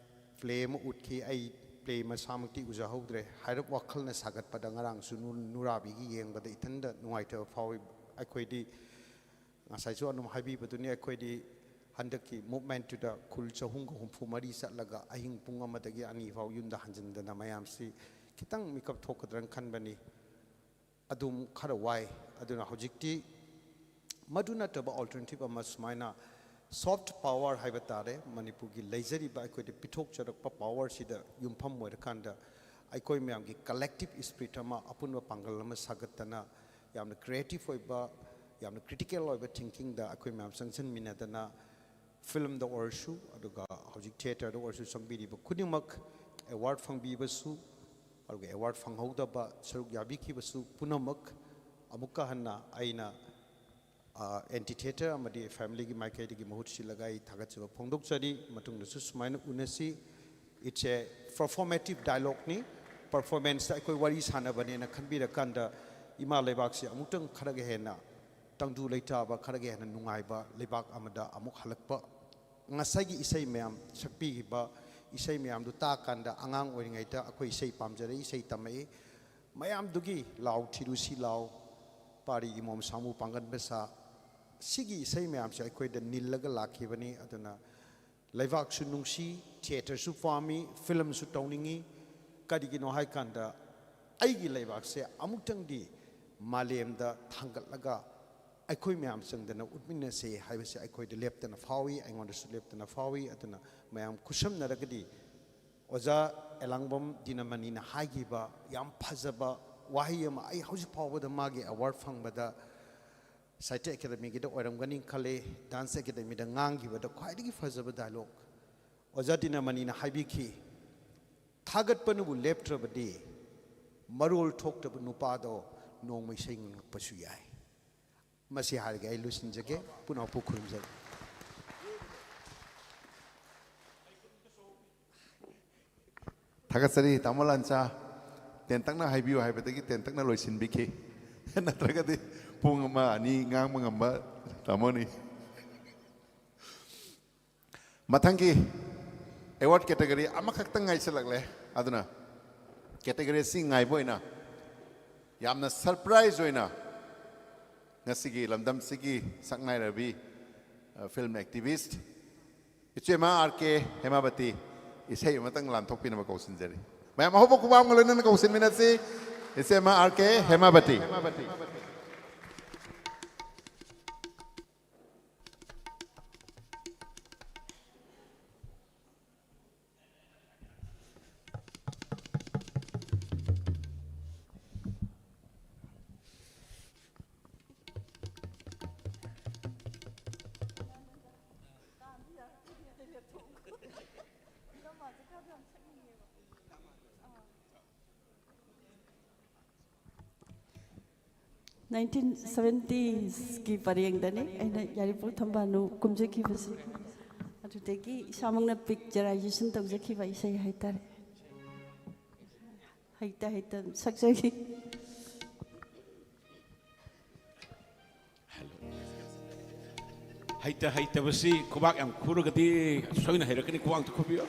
ꯄ꯭ꯂꯦ ꯑꯃ ꯎꯠꯈꯤ, ꯑꯩ ꯄ꯭ꯂꯦ ꯃꯁꯥꯃꯛꯇꯤ ꯎꯖꯍꯧꯗ꯭ꯔꯦ, ꯍꯥꯏꯔꯞ ꯋꯥꯈꯜꯅ ꯁꯥꯒꯠꯄꯗ ꯉꯔꯥꯡꯁꯨ ꯅꯨ-, ꯅꯨꯔꯥꯕꯤꯒꯤ ꯌꯦꯡꯕꯗ ꯏꯊꯟꯗ ꯅꯨꯡꯉꯥꯏꯇꯕ ꯐꯥꯎꯏ꯫ ꯑꯩꯈꯣꯏꯗꯤ ꯉꯁꯥꯏꯁꯨ ꯑꯗꯨꯝ ꯍꯥꯏꯕꯤꯕꯗꯨꯅꯤ, ꯑꯩꯈꯣꯏꯗꯤ ꯍꯟꯗꯛꯀꯤ ꯃꯨꯞꯃꯦꯟꯇꯨꯗ ꯈꯨꯜ ꯆꯍꯨꯝꯒ ꯍꯨꯝꯐꯨ ꯃꯔꯤ ꯆꯠꯂꯒ ꯑꯍꯤꯡ ꯄꯨꯡ ꯑꯃꯗꯒꯤ ꯑꯅꯤ ꯐꯥꯎ ꯌꯨꯝꯗ ꯍꯟꯖꯤꯟꯗꯅ ꯃꯌꯥꯝꯁꯤ ꯈꯤꯇꯪ ꯃꯤꯀꯞ ꯊꯣꯛꯀꯗ꯭ꯔꯅ ꯈꯟꯕꯅꯤ꯫ ꯑꯗꯨꯝ ꯈꯔ ꯋꯥꯏ꯫ ꯑꯗꯨꯅ ꯍꯧꯖꯤꯛꯇꯤ ꯃꯗꯨ ꯅꯠꯇꯕ ꯑꯣꯜꯇꯔꯅꯦꯇꯤꯚ ꯑꯃ, ꯁꯨꯃꯥꯏꯅ ꯁꯣꯐ꯭ꯠ ꯄꯥꯋꯔ ꯍꯥꯏꯕ ꯇꯥꯔꯦ, ꯃꯅꯤꯄꯨꯔꯒꯤ ꯂꯩꯖꯔꯤꯕ ꯑꯩꯈꯣꯏꯗ ꯄꯤꯊꯣꯛꯆꯔꯛꯄ ꯄꯥꯋꯔꯁꯤꯗ ꯌꯨꯝꯐꯝ ꯑꯣꯏꯔꯀꯥꯟꯗ ꯑꯩꯈꯣꯏ ꯃꯌꯥꯝꯒꯤ ꯀꯂꯦꯛꯇꯤꯚ ꯏꯁꯄꯤꯔꯤꯠ ꯑꯃ, ꯑꯄꯨꯟꯕ ꯄꯥꯡꯒꯜ ꯑꯃ ꯁꯥꯒꯠꯇꯅ, ꯌꯥꯝꯅ ꯀ꯭ꯔꯤꯌꯦꯇꯤꯚ ꯑꯣꯏꯕ, ꯌꯥꯝꯅ ꯀ꯭ꯔꯤꯇꯤꯀꯦꯜ ꯑꯣꯏꯕ ꯊꯤꯡꯀꯤꯡꯗ ꯑꯩꯈꯣꯏ ꯃꯌꯥꯝ ꯆꯪꯁꯤꯟꯃꯤꯟꯅꯗꯅ, ꯐꯤꯂꯝꯗ ꯑꯣꯏꯔꯁꯨ, ꯑꯗꯨꯒ ꯍꯧꯖꯤꯛ ꯊꯤꯌꯦꯇꯔꯗ ꯑꯣꯏꯔꯁꯨ ꯆꯪꯕꯤꯔꯤꯕ ꯈꯨꯗꯤꯡꯃꯛ, ꯑꯦꯋꯥꯔꯗ ꯐꯪꯕꯤꯕꯁꯨ, ꯑꯗꯨꯒ ꯑꯦꯋꯥꯔꯗ ꯐꯪꯍꯧꯗꯕ, ꯁꯔꯨꯛ ꯌꯥꯕꯤꯈꯤꯕꯁꯨ ꯄꯨꯝꯅꯃꯛ ꯑꯃꯨꯛꯀ ꯍꯟꯅ ꯑꯩꯅ ꯑꯦꯟꯇꯤ ꯊꯤꯌꯦꯇꯔ ꯑꯃꯗꯤ ꯐꯦꯃꯤꯂꯤꯒꯤ ꯃꯥꯏꯀꯩꯗꯒꯤ ꯃꯍꯨꯠ ꯁꯤꯜꯂꯒ ꯑꯩ ꯊꯥꯒꯠꯆꯕ ꯐꯣꯡꯗꯣꯛꯆꯔꯤ꯫ ꯃꯇꯨꯡꯗꯁꯨ ꯁꯨꯃꯥꯏꯅ ꯎꯅꯁꯤ꯫ It's a performative dialogueꯅꯤ꯫ ꯄꯔꯐꯣꯔꯃꯦꯟꯁꯇ ꯑꯩꯈꯣꯏ ꯋꯥꯔꯤ ꯁꯥꯟꯅꯕꯅꯦꯅ ꯈꯟꯕꯤꯔꯀꯥꯟꯗ, ꯏꯃꯥ ꯂꯩꯕꯥꯛꯁꯤ ꯑꯃꯨꯛꯇꯪ ꯈꯔꯒ ꯍꯦꯟꯅ ꯇꯪꯗꯨ ꯂꯩꯇꯥꯕ, ꯈꯔꯒ ꯍꯦꯟꯅ ꯅꯨꯡꯉꯥꯏꯕ ꯂꯩꯕꯥꯛ ꯑꯃꯗ ꯑꯃꯨꯛ ꯍꯜꯂꯛꯄ꯫ ꯉꯁꯥꯏꯒꯤ ꯏꯁꯩ ꯃꯌꯥꯝ ꯁꯛꯄꯤꯈꯤꯕ, ꯏꯁꯩ ꯃꯌꯥꯝꯗꯨ ꯇꯥꯀꯥꯟꯗ, ꯑꯉꯥꯡ ꯑꯣꯏꯔꯤꯉꯩꯗ ꯑꯩꯈꯣꯏ ꯏꯁꯩ ꯄꯥꯝꯖꯔꯛꯏ, ꯏꯁꯩ ꯇꯝꯃꯛꯏ꯫ ꯃꯌꯥꯝꯗꯨꯒꯤ "ꯂꯥꯎ ꯊꯤꯔꯨꯁꯤ ꯂꯥꯎ", "ꯄꯥꯔꯤ ꯏꯃꯣꯝ ꯁꯥꯃꯨ ꯄꯥꯡꯒꯟ ꯃꯁꯥ", ꯁꯤꯒꯤ ꯏꯁꯩ ꯃꯌꯥꯝꯁꯦ ꯑꯩꯈꯣꯏꯗ ꯅꯤꯜꯂꯒ ꯂꯥꯛꯈꯤꯕꯅꯤ꯫ ꯑꯗꯨꯅ ꯂꯩꯕꯥꯛꯁꯨ ꯅꯨꯡꯁꯤ, ꯊꯤꯌꯦꯇꯔꯁꯨ ꯄꯥꯝꯃꯤ, ꯐꯤꯂꯝꯁꯨ ꯇꯧꯅꯤꯡꯉꯤ꯫ ꯀꯔꯤꯒꯤꯅꯣ ꯍꯥꯏ ꯀꯥꯟꯗ, ꯑꯩꯒꯤ ꯂꯩꯕꯥꯛꯁꯦ ꯑꯃꯨꯛꯇꯪꯗꯤ ꯃꯥꯂꯦꯝꯗ ꯊꯥꯡꯒꯠꯂꯒ ꯑꯩꯈꯣꯏ ꯃꯌꯥꯝ ꯆꯪꯗꯅ ꯎꯠꯃꯤꯟꯅꯁꯦ ꯍꯥꯏꯕꯁꯦ ꯑꯩꯈꯣꯏꯗ ꯂꯦꯞꯇꯅ ꯐꯥꯎꯏ, ꯑꯩꯉꯣꯟꯗꯁꯨ ꯂꯦꯞꯇꯅ ꯐꯥꯎꯏ꯫ ꯑꯗꯨꯅ ꯃꯌꯥꯝ ꯈꯨꯠꯁꯝꯅꯔꯒꯗꯤ ꯑꯣꯖꯥ ꯑꯦꯂꯥꯡꯕꯝ ꯗꯤꯅꯃꯅꯤꯅ ꯍꯥꯏꯈꯤꯕ ꯌꯥꯝ ꯐꯖꯕ ꯋꯥꯍꯩ ꯑꯃ, ꯑꯩ ꯍꯧꯖꯤꯛ ꯐꯥꯎꯕꯗ ꯃꯥꯒꯤ ꯑꯦꯋꯥꯔꯗ ꯐꯪꯕꯗ ꯁꯥꯍꯤꯇ꯭ꯌ ꯑꯦꯀꯥꯗꯃꯤꯒꯤꯗ ꯑꯣꯏꯔꯝꯒꯅꯤ ꯈꯜꯂꯤ, ꯗꯥꯟꯁ ꯑꯦꯀꯥꯗꯃꯤꯗ ꯉꯥꯡꯈꯤꯕꯗ ꯈ꯭ꯋꯥꯏꯗꯒꯤ ꯐꯖꯕ ꯗꯥꯏꯂꯣꯒ꯫ ꯑꯣꯖꯥ ꯗꯤꯅꯃꯅꯤꯅ ꯍꯥꯏꯕꯤꯈꯤ, "ꯊꯥꯒꯠꯄꯅꯕꯨ ꯂꯦꯞꯇ꯭ꯔꯕꯗꯤ ꯃꯔꯣꯜ ꯊꯣꯛꯇꯕ ꯅꯨꯄꯥꯗꯣ ꯅꯣꯡꯃ ꯏꯁꯩ ꯉꯪꯂꯛꯄꯁꯨ ꯌꯥꯏ"꯫ ꯃꯁꯤ ꯍꯥꯏꯔꯒ ꯑꯩ ꯂꯣꯏꯁꯤꯟꯖꯒꯦ꯫ ꯄꯨꯝꯅꯃꯛꯄꯨ ꯈꯨꯔꯨꯝꯖꯔꯤ꯫ ꯊꯥꯒꯠꯆꯔꯤ ꯇꯥꯃꯣ ꯂꯥꯟꯆꯥ꯫ ꯇꯦꯟꯇꯛꯅ ꯍꯥꯏꯕꯤꯌꯨ ꯍꯥꯏꯕꯗꯒꯤ ꯇꯦꯟꯇꯛꯅ ꯂꯣꯏꯁꯤꯟꯕꯤꯈꯤ꯫ ꯅꯠꯇ꯭ꯔꯒꯗꯤ ꯄꯨꯡ ꯑꯃ ꯑꯅꯤ ꯉꯥꯡꯕ ꯉꯝꯕ ꯇꯥꯃꯣꯅꯤ꯫ ꯃꯊꯪꯒꯤ ꯑꯦꯋꯥꯔꯗ ꯀꯦꯇꯒꯣꯔꯤ ꯑꯃꯈꯛꯇꯪ ꯉꯥꯏꯁꯤꯜꯂꯛꯂꯦ꯫ ꯑꯗꯨꯅ ꯀꯦꯇꯒꯣꯔꯤ ꯑꯁꯤ ꯉꯥꯏꯕ ꯑꯣꯏꯅ ꯌꯥꯝꯅ ꯁꯔꯄ꯭ꯔꯥꯏꯖ ꯑꯣꯏꯅ ꯉꯁꯤꯒꯤ ꯂꯝꯗꯝꯁꯤꯒꯤ ꯁꯛꯅꯥꯏꯔꯕꯤ, ꯑ, ꯐꯤꯜꯝ ꯑꯦꯛꯇꯤꯚꯤꯁ꯭ꯠ ꯏꯆꯦꯃ ꯑꯥꯔ ꯀꯦ ꯍꯦꯃꯥꯕꯇꯤ ꯏꯁꯩ ꯑꯃꯇꯪ ꯂꯥꯟꯊꯣꯛꯄꯤꯅꯕ ꯀꯧꯁꯤꯟꯖꯔꯤ꯫ ꯃꯌꯥꯝ ꯑꯍꯧꯕ ꯈꯨꯕꯥꯝꯒ ꯂꯣꯏꯅꯅ ꯀꯧꯁꯤꯟꯃꯤꯟꯅꯁꯤ꯫ ꯏꯆꯦꯃ ꯑꯥꯔ ꯀꯦ ꯍꯦꯃꯥꯕꯇꯤ꯫ ꯅꯥꯏꯟꯇꯤꯟ ꯁꯚꯦꯟꯇꯤꯁꯀꯤ ꯄꯔꯦꯡꯗꯅꯤ ꯑꯩꯅ ꯌꯥꯏꯔꯤꯄꯣꯛ ꯊꯝꯕꯥꯜꯅꯨ ꯀꯨꯝꯖꯈꯤꯕꯁꯦ꯫ ꯑꯗꯨꯗꯒꯤ ꯏꯁꯥꯃꯛꯅ ꯄꯤꯛꯆꯔꯥꯏꯖꯦꯁꯟ ꯇꯧꯖꯈꯤꯕ ꯏꯁꯩ ꯍꯥꯏꯇꯥꯔꯦ꯫ ꯍꯩꯇ ꯍꯩꯇ ꯁꯛꯆꯈꯤ꯫ ꯍꯩꯇ ꯍꯩꯇꯕꯁꯤ ꯈꯨꯕꯥꯛ ꯌꯥꯝ ꯈꯨꯔꯒꯗꯤ ꯁꯣꯏꯅ ꯍꯩꯔꯛꯀꯅꯤ꯫ ꯈꯨꯕꯥꯛꯇ ꯈꯨꯕꯤꯌꯨ꯫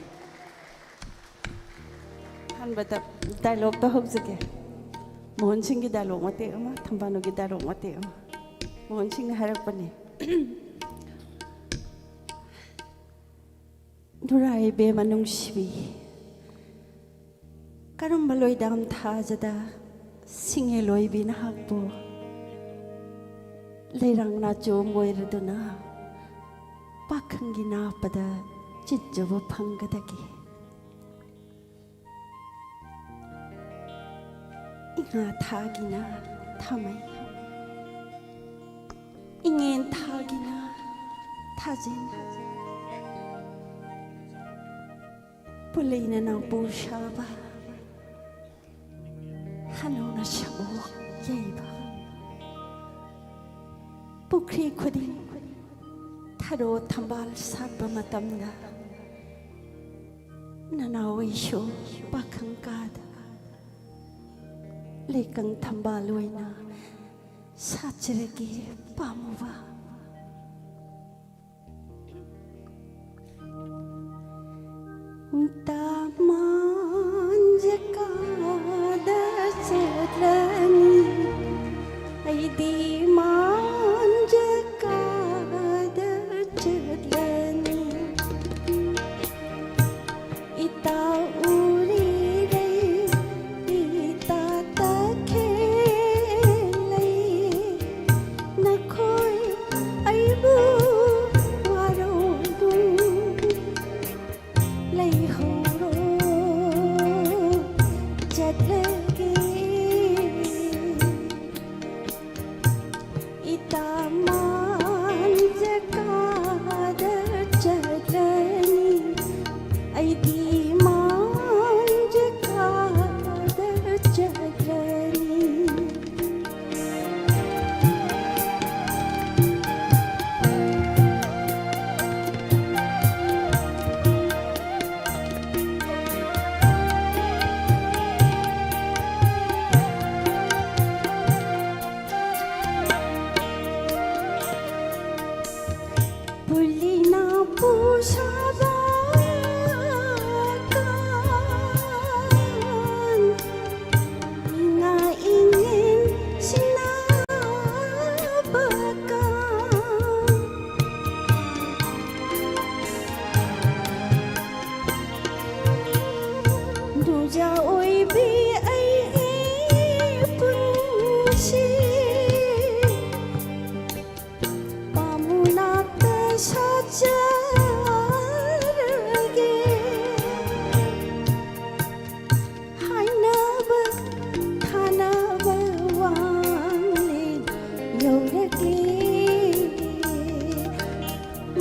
ꯑꯍꯥꯟꯕꯗ ꯗꯥꯏꯂꯣꯛꯇꯣ ꯍꯧꯖꯒꯦ꯫ ꯃꯣꯍꯟ ꯁꯤꯡꯒꯤ ꯗꯥꯏꯂꯣꯛ ꯃꯇꯦꯛ ꯑꯃ, ꯊꯝꯕꯥꯜꯅꯨꯒꯤ ꯗꯥꯏꯂꯣꯛ ꯃꯇꯦꯛ ꯑꯃ꯫ ꯃꯣꯍꯟ ꯁꯤꯡꯅ ꯍꯥꯏꯔꯛꯄꯅꯦ꯫ ꯅꯨꯔꯥ ꯏꯕꯦꯝꯃ ꯅꯨꯡꯁꯤꯕꯤ, ꯀꯔꯝꯕ ꯂꯣꯏꯗꯥꯝ ꯊꯥꯖꯗ ꯁꯤꯡꯉꯦ ꯂꯣꯏꯕꯤ ꯅꯍꯥꯛꯄꯨ ꯂꯩꯔꯥꯡ ꯅꯥꯆꯣꯝ ꯑꯣꯏꯔꯗꯨꯅ ꯄꯥꯈꯪꯒꯤ ꯅꯥꯞꯄꯗ ꯆꯤꯠꯆꯕ ꯐꯪꯒꯗꯒꯦ? ꯏꯉꯥ ꯊꯥꯒꯤꯅ ꯊꯥꯃꯩ, ꯏꯉꯦꯟ ꯊꯥꯒꯤꯅ ꯊꯥꯖꯤꯟ, ꯄꯨꯂꯩꯅ ꯅꯥꯎꯄꯨ ꯁꯥꯕ, ꯍꯅꯧꯅ ꯁꯕꯣꯛ ꯌꯩꯕ꯫ ꯄꯨꯈ꯭ꯔꯤ ꯈꯨꯗꯤꯡ ꯊꯔꯣ ꯊꯝꯕꯥꯜ ꯁꯥꯠꯄ ꯃꯇꯝꯗ, ꯅꯅꯥꯎ ꯑꯩꯁꯨ ꯄꯥꯈꯪ ꯀꯥꯗ ꯂꯩꯀꯪ ꯊꯝꯕꯥꯜ ꯑꯣꯏꯅ ꯁꯥꯠꯆꯔꯒꯦ ꯄꯥꯝꯃꯨꯕ꯫ ꯇꯥꯃꯥꯟꯖꯀꯥꯗ ꯆꯠꯂꯅꯤ, ꯑꯩꯗꯤ ꯃꯥꯟꯖꯀꯥꯗ ꯆꯠꯂꯅꯤ꯫ ꯏꯇꯥ ꯎꯔꯤꯔꯩ, ꯏꯇꯥ ꯇꯈꯦꯜꯂꯩ, ꯅꯈꯣꯏ ꯑꯩꯕꯨ ꯋꯥꯔꯧꯅꯨ꯫ ꯂꯩꯍꯧꯔꯣ ꯎꯂꯤꯅ ꯄꯨꯁꯥꯕ ꯀꯥꯟ, ꯏꯉꯥ ꯏꯉꯦꯟ ꯁꯤꯟꯅꯕ ꯀꯥꯟ, ꯅꯨꯡꯖꯥ ꯑꯣꯏꯕꯤ ꯑꯩꯒꯤ ꯄꯨꯟꯁꯤ, ꯄꯥꯃꯨꯅꯥꯛꯇ ꯁꯥꯖꯔꯒꯦ꯫ ꯍꯥꯏꯅꯕ ꯊꯥꯅꯕ ꯋꯥꯡꯂꯦꯟ ꯌꯧꯔꯛꯂꯦ꯫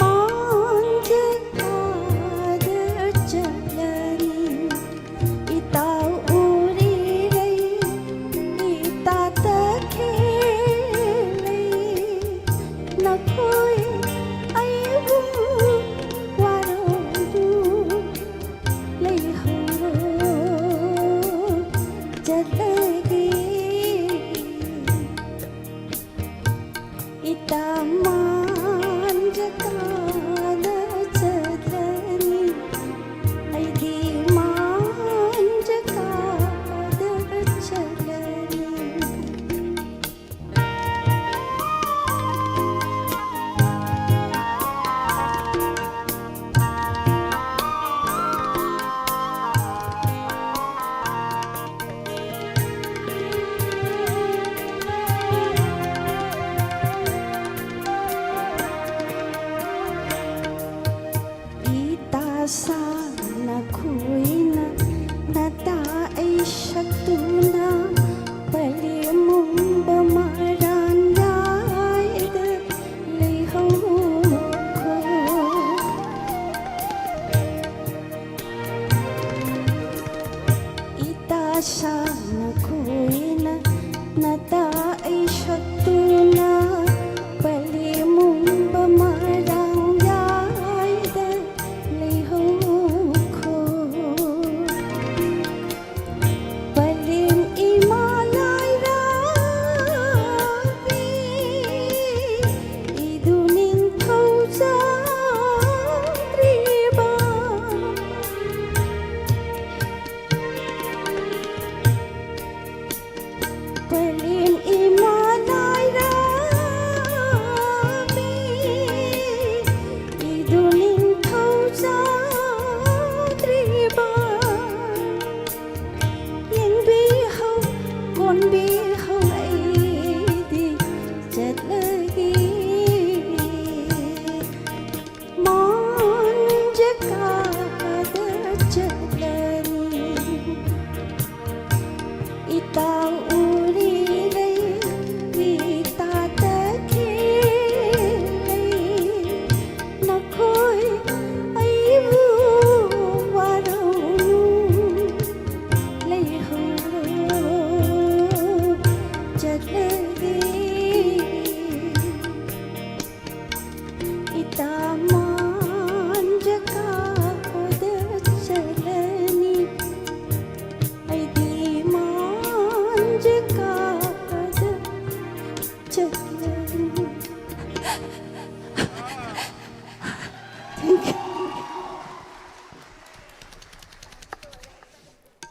ꯃꯥꯡꯖ ꯀꯥꯗ ꯆꯠꯂꯅꯤ꯫ ꯏꯇꯥ ꯎꯔꯤꯔꯩ, ꯏꯇꯥ ꯇꯈꯦꯜꯂꯩ, ꯅꯈꯣꯏ ꯑꯩꯕꯨ ꯋꯥꯔꯧꯗꯨ ꯂꯩꯍꯧꯔꯣ, ꯆꯠꯂꯒꯦ꯫ ꯏꯇꯥ ꯃꯥꯡꯖ ꯀꯥꯗ ꯆꯠꯂꯅꯤ, ꯑꯩꯗꯤ ꯃꯥꯡꯖ ꯀꯥꯗ ꯆꯠꯂꯅꯤ꯫ ꯏꯇꯥ ꯁꯥ ꯅꯈꯣꯏꯅ ꯅꯇꯥ ꯑꯩ ꯁꯛꯇꯨꯅ ꯄꯂꯦꯝ ꯃꯨꯡꯕ ꯃꯔꯥꯟ ꯌꯥꯏꯗ ꯂꯩꯍꯧꯈꯣ꯫ ꯏꯇꯥ ꯁꯥ ꯅꯈꯣꯏꯅ ꯅꯇꯥ ꯑꯩ ꯁꯛꯇꯨꯅ ꯄꯂꯦꯝ ꯃꯨꯡꯕ ꯃꯔꯥꯟ ꯌꯥꯏꯗ ꯂꯩꯍꯧ꯫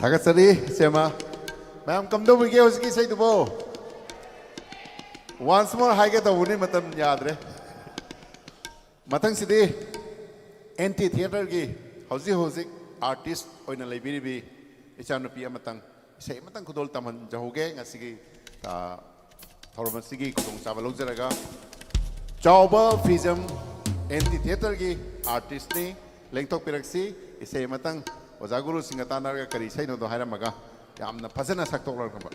ꯊꯥꯒꯠꯆꯔꯤ, ꯏꯆꯦꯃ꯫ ꯃꯌꯥꯝ ꯀꯝꯗꯧꯕꯤꯒꯦ ꯍꯧꯖꯤꯛꯀꯤ ꯏꯁꯩꯗꯨꯕꯣ? Once more ꯍꯥꯏꯒꯦ ꯇꯧꯕꯅꯤ, ꯃꯇꯝ ꯌꯥꯗ꯭ꯔꯦ꯫ ꯃꯊꯪꯁꯤꯗꯤ ꯑꯦꯟꯇꯤ ꯊꯤꯌꯦꯇꯔꯒꯤ ꯍꯧꯖꯤꯛ ꯍꯧꯖꯤꯛ ꯑꯥꯔꯇꯤꯁ ꯑꯣꯏꯅ ꯂꯩꯕꯤꯔꯤꯕꯤ ꯏꯆꯥꯅꯨꯄꯤ ꯑꯃꯇꯪ, ꯏꯁꯩ ꯑꯃꯇꯪ ꯈꯨꯗꯣꯜ ꯇꯝꯍꯟꯖꯍꯧꯒꯦ꯫ ꯉꯁꯤꯒꯤ, ꯑ, ꯊꯧꯔꯝ ꯑꯁꯤꯒꯤ ꯈꯨꯗꯣꯡꯆꯥꯕ ꯂꯧꯖꯔꯒ, ꯆꯥꯎꯕ ꯐꯤꯖꯝ ꯑꯦꯟꯇꯤ ꯊꯤꯌꯦꯇꯔꯒꯤ ꯑꯥꯔꯇꯤꯁꯅꯤ, ꯂꯦꯡꯊꯣꯛꯄꯤꯔꯛꯁꯤ꯫ ꯏꯁꯩ ꯑꯃꯇꯪ ꯑꯣꯖꯥ ꯒꯨꯔꯨꯁꯤꯡꯒ ꯇꯥꯟꯅꯔꯒ ꯀꯔꯤ ꯏꯁꯩꯅꯣꯗꯣ ꯍꯥꯏꯔꯝꯃꯒ ꯌꯥꯝꯅ ꯐꯖꯅ ꯁꯛꯇꯣꯛꯂꯛꯅꯕ꯫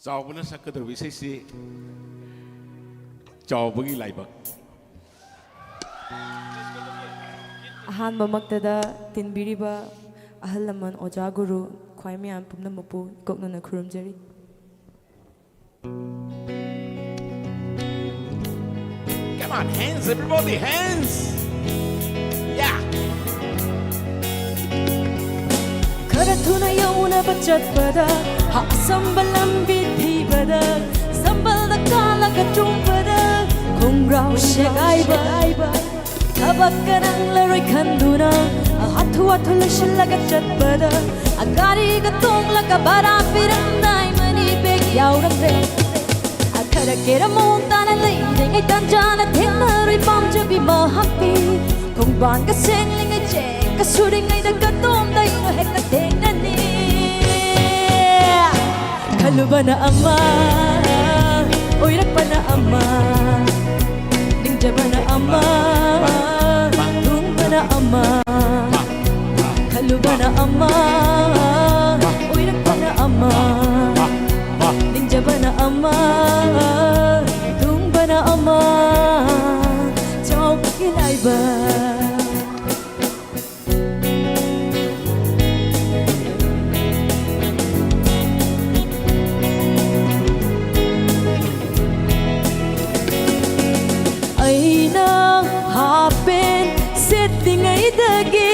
ꯆꯥꯎꯕꯅ ꯁꯛꯀꯗꯧꯔꯤꯕ ꯏꯁꯩꯁꯤ ꯆꯥꯎꯕꯒꯤ ꯂꯥꯏꯕꯛ꯫ ꯑꯍꯥꯟꯕꯃꯛꯇꯗ ꯇꯤꯟꯕꯤꯔꯤꯕ ꯑꯍꯜ ꯂꯃꯟ, ꯑꯣꯖꯥ ꯒꯨꯔꯨ, ꯈ꯭ꯋꯥꯏ ꯃꯌꯥꯝ ꯄꯨꯝꯅꯃꯛꯄꯨ ꯏꯀꯣꯛꯅꯅ ꯈꯨꯔꯨꯝꯖꯔꯤ꯫ Come on, hands, everybody, hands! Yeah! ꯈꯔ ꯊꯨꯅ ꯌꯧꯅꯕ ꯆꯠꯄꯗ, ꯑꯁꯝꯕ ꯂꯝꯕꯤ ꯊꯤꯕꯗ, ꯁꯝꯕꯜꯗ ꯀꯥꯜꯂꯒ ꯆꯨꯝꯕꯗ, ꯈꯣꯡꯒ꯭ꯔꯥꯎ ꯁꯦꯒꯥꯏꯕ, ꯊꯕꯛꯀ ꯅꯪꯂꯔꯣꯏ ꯈꯟꯗꯨꯅ, ꯍꯥꯊꯨ ꯍꯥꯊꯨ ꯂꯣꯏꯁꯤꯜꯂꯒ ꯆꯠꯄꯗ, ꯒꯥꯔꯤꯒ ꯇꯣꯡꯂꯒ ꯚꯔꯥ ꯄꯤꯔꯝꯗꯥꯏ ꯃꯅꯤ ꯕꯦꯒ ꯌꯥꯎꯔꯝꯗ꯭ꯔꯦ꯫ ꯈꯔ ꯀꯦꯔ ꯃꯑꯣꯡ ꯇꯥꯅ ꯂꯩꯔꯤꯉꯩ ꯇꯥꯟꯖꯥꯅ ꯊꯦꯡꯅꯔꯨꯏ ꯄꯥꯝꯖꯕꯤ ꯃꯍꯥꯛꯇꯤ꯫ ꯈꯣꯡꯕꯥꯟꯒ ꯁꯦꯡꯂꯤꯉꯩ, ꯆꯦꯡꯒ ꯁꯨꯔꯤꯉꯩꯗ ꯀꯗꯣꯝꯗꯩꯅꯣ ꯍꯦꯛꯇ ꯊꯦꯡꯅꯅꯤ꯫ ꯈꯜꯂꯨꯕꯅ ꯑꯃ, ꯑꯣꯏꯔꯛꯄꯅ ꯑꯃ, ꯅꯤꯡꯖꯕꯅ ꯑꯃ, ꯊꯨꯡꯕꯅ ꯑꯃ꯫ ꯈꯜꯂꯨꯕꯅ ꯑꯃ, ꯑꯣꯏꯔꯛꯄꯅ ꯑꯃ, ꯅꯤꯡꯖꯕꯅ ꯑꯃ, ꯊꯨꯡꯕꯅ ꯑꯃ, ꯆꯥꯎꯕꯒꯤ ꯂꯥꯏꯕꯛ꯫ ꯑꯩꯅ ꯍꯥꯞ ꯄꯦꯟ ꯁꯦꯠꯂꯤꯉꯩꯗꯒꯤ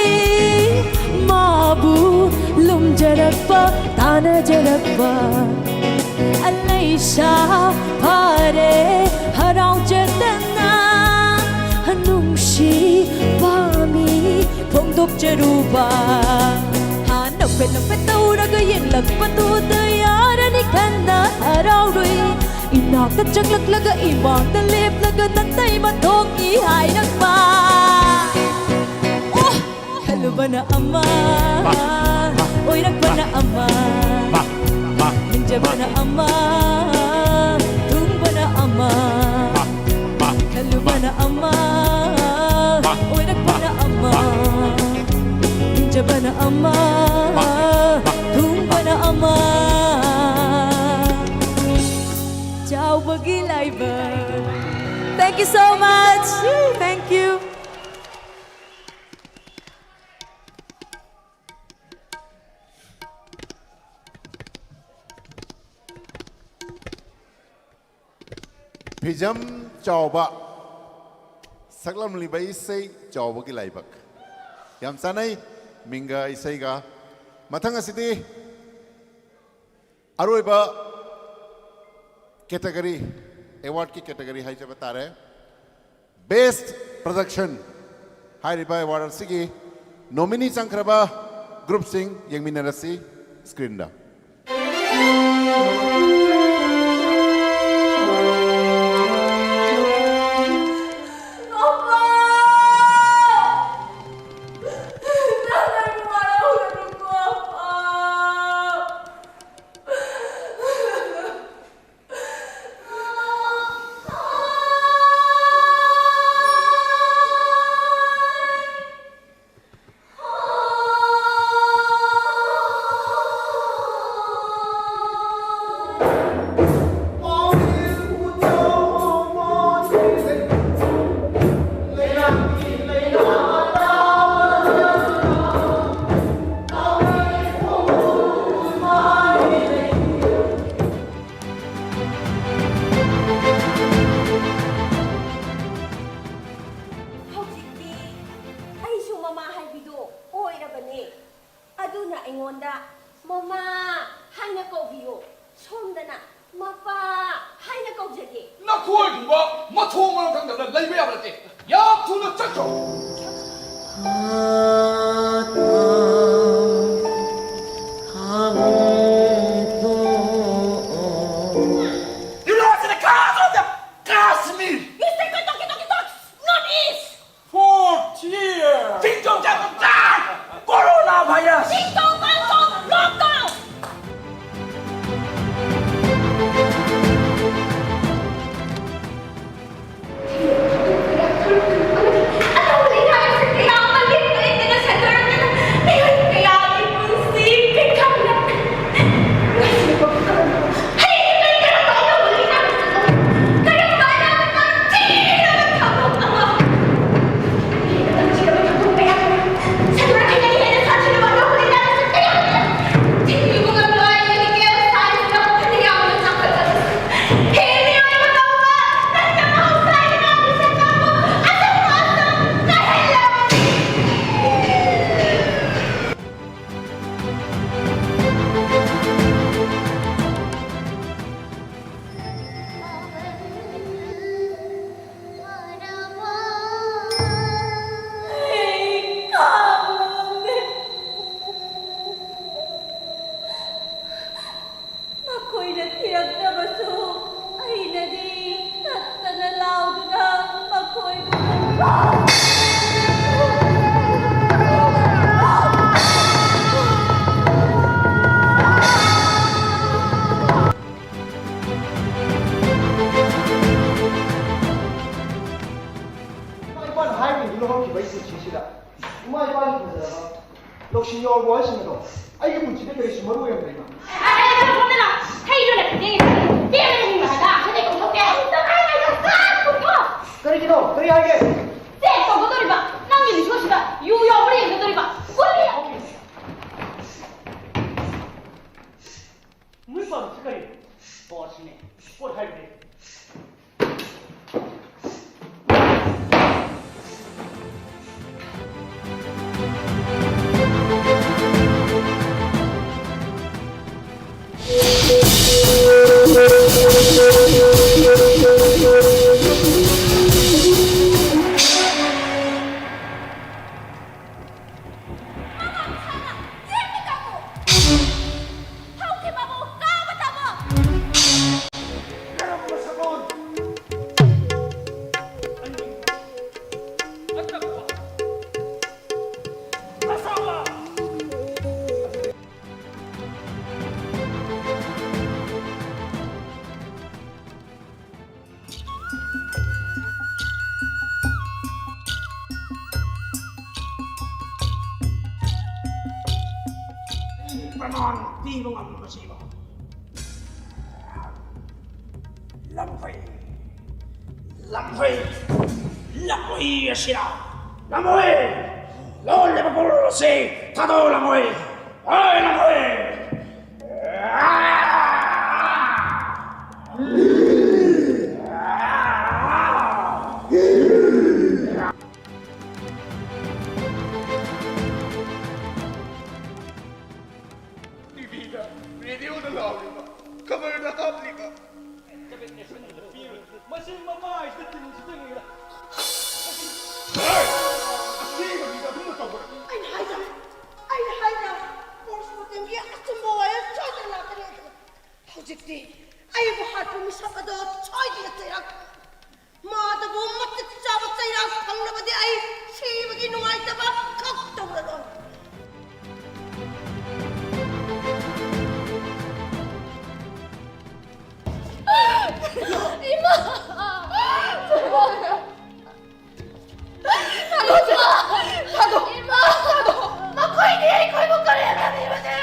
ꯃꯥꯕꯨ ꯂꯨꯝꯖꯔꯛꯄ, ꯇꯥꯅꯖꯔꯛꯄ꯫ ꯑꯂꯩꯁꯥ ꯐꯥꯔꯦ ꯍꯔꯥꯎꯖꯗꯅ, ꯅꯨꯡꯁꯤ ꯄꯥꯝꯃꯤ ꯐꯣꯡꯗꯣꯛꯆꯔꯨꯕ꯫ ꯍꯥ, ꯅꯣꯛꯐꯦꯠ ꯅꯣꯛꯐꯦꯠ ꯇꯧꯔꯒ ꯌꯦꯡꯂꯛꯄꯗꯨꯗ ꯌꯥꯔꯅꯤ ꯈꯟꯅ ꯍꯔꯥꯎꯔꯨꯏ꯫ ꯏꯅꯥꯛꯇ ꯆꯪꯂꯛꯂꯒ ꯏꯃꯥꯡꯗ ꯂꯦꯞꯂꯒ ꯅꯇꯩ ꯃꯊꯣꯡꯒꯤ ꯍꯥꯏꯔꯛꯄ꯫ ꯑꯣ! ꯈꯜꯂꯨꯕꯅ ꯑꯃ, ꯑꯣꯏꯔꯛꯄꯅ ꯑꯃ, ꯅꯤꯡꯖꯕꯅ ꯑꯃ, ꯊꯨꯡꯕꯅ ꯑꯃ꯫ ꯈꯜꯂꯨꯕꯅ ꯑꯃ, ꯑꯣꯏꯔꯛꯄꯅ ꯑꯃ, ꯅꯤꯡꯖꯕꯅ ꯑꯃ, ꯊꯨꯡꯕꯅ ꯑꯃ꯫ ꯆꯥꯎꯕꯒꯤ ꯂꯥꯏꯕꯛ꯫ Thank you so much. Thank you. ꯐꯤꯖꯝ ꯆꯥꯎꯕ, ꯁꯛꯂꯝꯂꯤꯕ ꯏꯁꯩ ꯆꯥꯎꯕꯒꯤ ꯂꯥꯏꯕꯛ꯫ ꯌꯥꯝ ꯆꯥꯅꯩ ꯃꯤꯡꯒ ꯏꯁꯩꯒ꯫ ꯃꯊꯪ ꯑꯁꯤꯗꯤ ꯑꯔꯣꯏꯕ category, awardꯀꯤ category ꯍꯥꯏꯖꯕ ꯇꯥꯔꯦ꯫ Best Production ꯍꯥꯏꯔꯤꯕ award ꯑꯁꯤꯒꯤ nominee ꯆꯪꯈ꯭ꯔꯕ groupꯁꯤꯡ ꯌꯦꯡꯃꯤꯟꯅꯔꯁꯤ screenꯗ꯫ ꯃꯊꯣꯡ ꯃꯔꯝ ꯈꯪꯗꯕꯅ ꯂꯩꯕ ꯌꯥꯕ ꯅꯠꯇꯦ꯫ ꯌꯥꯝ ꯊꯨꯅ ꯆꯠꯈ꯭ꯔꯣ꯫ You lost in the cause of the Kashmir. You say talking, talking, talks, not is. Fourth year. Ding dong dang dong dang. Coronavirus. Ding dong dang dong, lockdown. ꯃꯈꯣꯏꯅ ꯊꯤꯔꯛꯇꯕꯁꯨ ꯑꯩꯅꯗꯤ ꯀꯞꯇꯅ ꯂꯥꯎꯗꯨꯅ ꯃꯈꯣꯏꯕꯨ ꯏꯃꯥ ꯏꯄꯥꯅ ꯍꯥꯏꯕꯗꯤ ꯂꯨꯍꯣꯡꯈꯤꯕ ꯑꯩ ꯄꯨꯟꯁꯤꯁꯤꯗ ꯏꯃꯥ ꯏꯄꯥꯒꯤ ꯐꯖꯔꯕ ꯂꯧꯁꯤꯡ ꯌꯥꯎꯔꯕ ꯋꯥꯍꯩꯁꯤꯡ ꯑꯗꯣ ꯑꯩꯒꯤ ꯄꯨꯟꯁꯤꯗ ꯀꯔꯤꯁꯨ ꯃꯔꯨ ꯑꯣꯏꯔꯝꯗ꯭ꯔꯦ, ꯏꯃꯥ꯫ ꯀꯔꯤꯒꯤꯅꯣ? ꯀꯔꯤ ꯍꯥꯏꯒꯦ? ꯆꯦꯛ ꯇꯧꯒꯗꯧꯔꯤꯕ ꯅꯪꯒꯤ ꯂꯤꯛꯁꯣꯁꯤꯗ ꯌꯨ ꯌꯥꯎꯕ꯭ꯔꯥ ꯌꯦꯡꯒꯗꯧꯔꯤꯕ꯫ ꯀꯨꯂꯤ! ꯅꯣꯏ ꯄꯥꯝꯃꯤꯁꯤ ꯀꯔꯤꯅꯣ? ꯄꯣꯠꯁꯤꯅꯦ꯫ ꯄꯣꯠ ꯍꯥꯏꯕꯗꯤ? ꯄ꯭ꯔꯃꯥꯟ ꯄꯤꯕ ꯉꯝꯕꯁꯤꯕꯨ꯫ ꯂꯝꯐꯩ, ꯂꯝꯐꯩ, ꯂꯝꯐꯩ ꯑꯁꯤꯅ ꯂꯝꯐꯩ ꯂꯣꯜꯂꯤꯕ ꯄꯣꯠ ꯑꯁꯤ ꯊꯥꯗꯣꯛꯂꯝꯃꯣꯏ꯫ ꯍꯣꯏ, ꯂꯝꯐꯩ꯫ ꯇꯤꯚꯤꯗ, ꯔꯦꯗꯤꯑꯣꯗ ꯂꯥꯎꯔꯤꯕ, ꯈꯕꯔꯗ ꯍꯥꯞꯂꯤꯕ꯫ ꯃꯁꯤ ꯃꯃꯥꯏꯁꯤꯗ ꯇꯤꯟ ꯁꯤꯠꯆꯟꯒꯦꯔꯥ? ꯑꯁꯦꯡꯕ ꯃꯤꯗ ꯑꯗꯨꯝꯅ ꯇꯧꯕ꯭ꯔꯥ? ꯑꯩꯅ ꯍꯥꯏꯗ꯭ꯔꯥ? ꯑꯩꯅ ꯍꯥꯏꯗ꯭ꯔꯥ? ꯄꯣꯁꯃꯣꯔꯇꯦꯝꯒꯤ ꯑꯆꯨꯝꯕ ꯋꯥꯌꯦꯜ ꯁꯣꯏꯗꯅ ꯂꯥꯛꯀꯅꯤ꯫ ꯍꯧꯖꯤꯛꯇꯤ ꯑꯩꯕꯨ ꯍꯥꯠꯄ ꯃꯤꯁꯛ ꯑꯗꯣ ꯁꯣꯏꯗꯅ ꯆꯩꯔꯥꯛ ꯃꯥꯗꯕꯨ ꯃꯇꯤꯛ ꯆꯥꯕ ꯆꯩꯔꯥꯛ ꯐꯪꯂꯕꯗꯤ ꯑꯩ ꯁꯤꯕꯒꯤ ꯅꯨꯡꯉꯥꯏꯇꯕ ꯈꯛ ꯇꯧꯔꯔꯣꯏ꯫ ꯏꯃꯥ! ꯊꯥꯗꯣꯛ! ꯏꯃꯥ! ꯊꯥꯗꯣꯛ! ꯃꯈꯣꯏꯗꯤ ꯑꯩꯈꯣꯏꯕꯨ ꯀꯔꯦꯝꯅꯕꯤꯕꯅꯦ!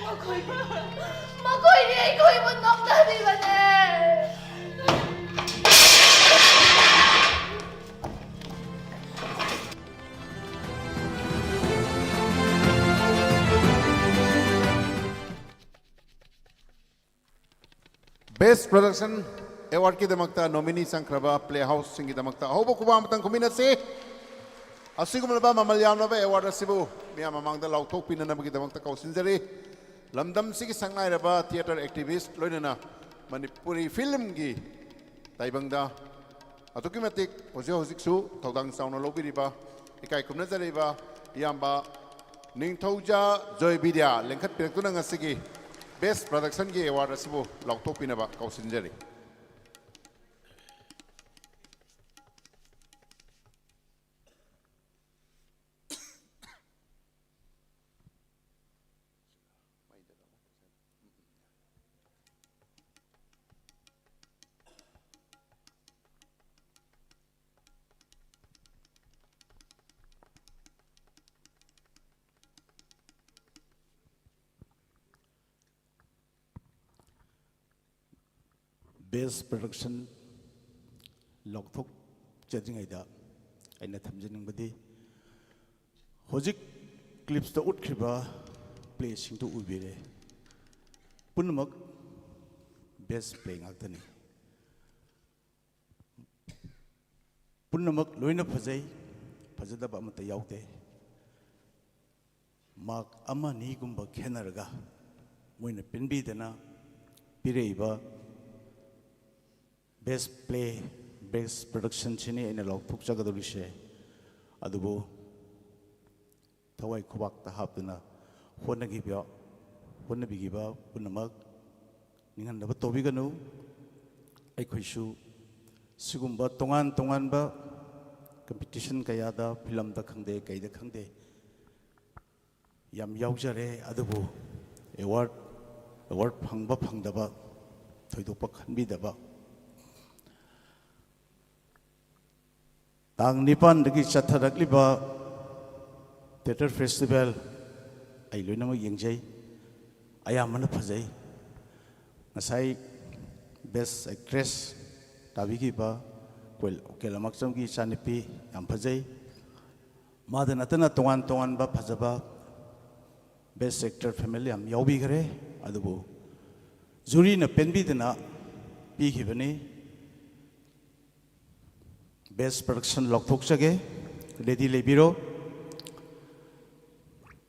ꯃꯈꯣꯏ, ꯃꯈꯣꯏꯗꯤ ꯑꯩꯈꯣꯏꯕꯨ ꯅꯣꯛꯅꯕꯤꯕꯅꯦ! Best Production Awardꯀꯤꯗꯃꯛꯇ nominee ꯆꯪꯈ꯭ꯔꯕ playhouseꯁꯤꯡꯒꯤꯗꯃꯛꯇ ꯑꯍꯧꯕ ꯈꯨꯕꯥꯛ ꯑꯃꯇꯪ ꯈꯨꯝꯃꯤꯟꯅꯁꯤ꯫ ꯑꯁꯤꯒꯨꯝꯂꯕ ꯃꯃꯜ ꯌꯥꯝꯂꯕ award ꯑꯁꯤꯕꯨ ꯃꯤꯌꯥꯝ ꯃꯃꯥꯡꯗ ꯂꯥꯎꯊꯣꯛꯄꯤꯅꯅꯕꯒꯤꯗꯃꯛꯇ ꯀꯧꯁꯤꯟꯖꯔꯤ꯫ ꯂꯝꯗꯝꯁꯤꯒꯤ ꯁꯛꯅꯥꯏꯔꯕ theatre activist ꯂꯣꯏꯅꯅ ꯃꯅꯤꯄꯨꯔꯤ filmꯒꯤ ꯇꯥꯏꯕꯪꯗ ꯑꯗꯨꯛꯀꯤ ꯃꯇꯤꯛ ꯍꯧꯖꯤꯛ ꯍꯧꯖꯤꯛꯁꯨ ꯊꯧꯗꯥꯡ ꯆꯥꯎꯅ ꯂꯧꯕꯤꯔꯤꯕ ꯏꯀꯥꯏ ꯈꯨꯝꯅꯖꯔꯤꯕ ꯏꯌꯥꯝꯕ ꯅꯤꯡꯊꯧꯖꯥ ꯖꯣꯏꯕꯤꯗ꯭ꯌꯥ ꯂꯦꯡꯈꯠꯄꯤꯔꯛꯇꯨꯅ ꯉꯁꯤꯒꯤ Best Productionꯒꯤ award ꯑꯁꯤꯕꯨ ꯂꯥꯎꯊꯣꯛꯄꯤꯅꯕ ꯀꯧꯁꯤꯟꯖꯔꯤ꯫ Best production ꯂꯥꯎꯊꯣꯛꯆꯗ꯭ꯔꯤꯉꯩꯗ ꯑꯩꯅ ꯊꯝꯖꯅꯤꯡꯕꯗꯤ, ꯍꯧꯖꯤꯛ clipsꯇ ꯎꯠꯈ꯭ꯔꯤꯕ playꯁꯤꯡꯗꯨ ꯎꯕꯤꯔꯦ꯫ ꯄꯨꯝꯅꯃꯛ best play ꯉꯥꯛꯇꯅꯤ꯫ ꯄꯨꯝꯅꯃꯛ ꯂꯣꯏꯅ ꯐꯖꯩ, ꯐꯖꯗꯕ ꯑꯃꯠꯇ ꯌꯥꯎꯗꯦ꯫ Mark ꯑꯃ ꯑꯅꯤꯒꯨꯝꯕ ꯈꯦꯠꯅꯔꯒ ꯃꯣꯏꯅ ꯄꯦꯟꯕꯤꯗꯅ ꯄꯤꯔꯛꯏꯕ best play, best productionꯁꯤꯅꯤ ꯑꯩꯅ ꯂꯥꯎꯊꯣꯛꯆꯒꯗꯧꯔꯤꯁꯦ꯫ ꯑꯗꯨꯕꯨ ꯊꯋꯥꯏ ꯈꯨꯕꯥꯛꯇ ꯍꯥꯞꯇꯨꯅ ꯍꯣꯠꯅꯈꯤꯕ, ꯍꯣꯠꯅꯕꯤꯈꯤꯕ ꯄꯨꯝꯅꯃꯛ ꯅꯤꯡꯍꯟꯅꯕ ꯇꯧꯕꯤꯒꯅꯨ꯫ ꯑꯩꯈꯣꯏꯁꯨ ꯁꯤꯒꯨꯝꯕ ꯇꯣꯉꯥꯟ ꯇꯣꯉꯥꯟꯕ competition ꯀꯌꯥꯗ, filmꯗ ꯈꯪꯗꯦ, ꯀꯩꯗ ꯈꯪꯗꯦ, ꯌꯥꯝ ꯌꯥꯎꯖꯔꯦ, ꯑꯗꯨꯕꯨ award, award ꯐꯪꯕ ꯐꯪꯗꯕ ꯊꯣꯏꯗꯣꯛꯄ ꯈꯟꯕꯤꯗꯕ꯫ ꯇꯥꯡ ꯅꯤꯄꯥꯟꯗꯒꯤ ꯆꯠꯊꯔꯛꯂꯤꯕ theatre festival ꯑꯩ ꯂꯣꯏꯅꯃꯛ ꯌꯦꯡꯖꯩ, ꯑꯌꯥꯝꯕꯅ ꯐꯖꯩ꯫ ꯉꯁꯥꯏ best actress ꯇꯥꯕꯤꯈꯤꯕ ꯀꯣꯏ-, ꯀꯦꯂꯥꯃꯥꯛꯆꯝꯒꯤ ꯏꯆꯥꯅꯨꯄꯤ ꯌꯥꯝ ꯐꯖꯩ꯫ ꯃꯥꯗ ꯅꯠꯇꯅ ꯇꯣꯉꯥꯟ ꯇꯣꯉꯥꯟꯕ ꯐꯖꯕ best actor family ꯌꯥꯝ ꯌꯥꯎꯕꯤꯈ꯭ꯔꯦ꯫ ꯑꯗꯨꯕꯨ juryꯅ ꯄꯦꯟꯕꯤꯗꯅ ꯄꯤꯈꯤꯕꯅꯤ꯫ Best production ꯂꯥꯎꯊꯣꯛꯆꯒꯦ, ready ꯂꯩꯕꯤꯔꯣ꯫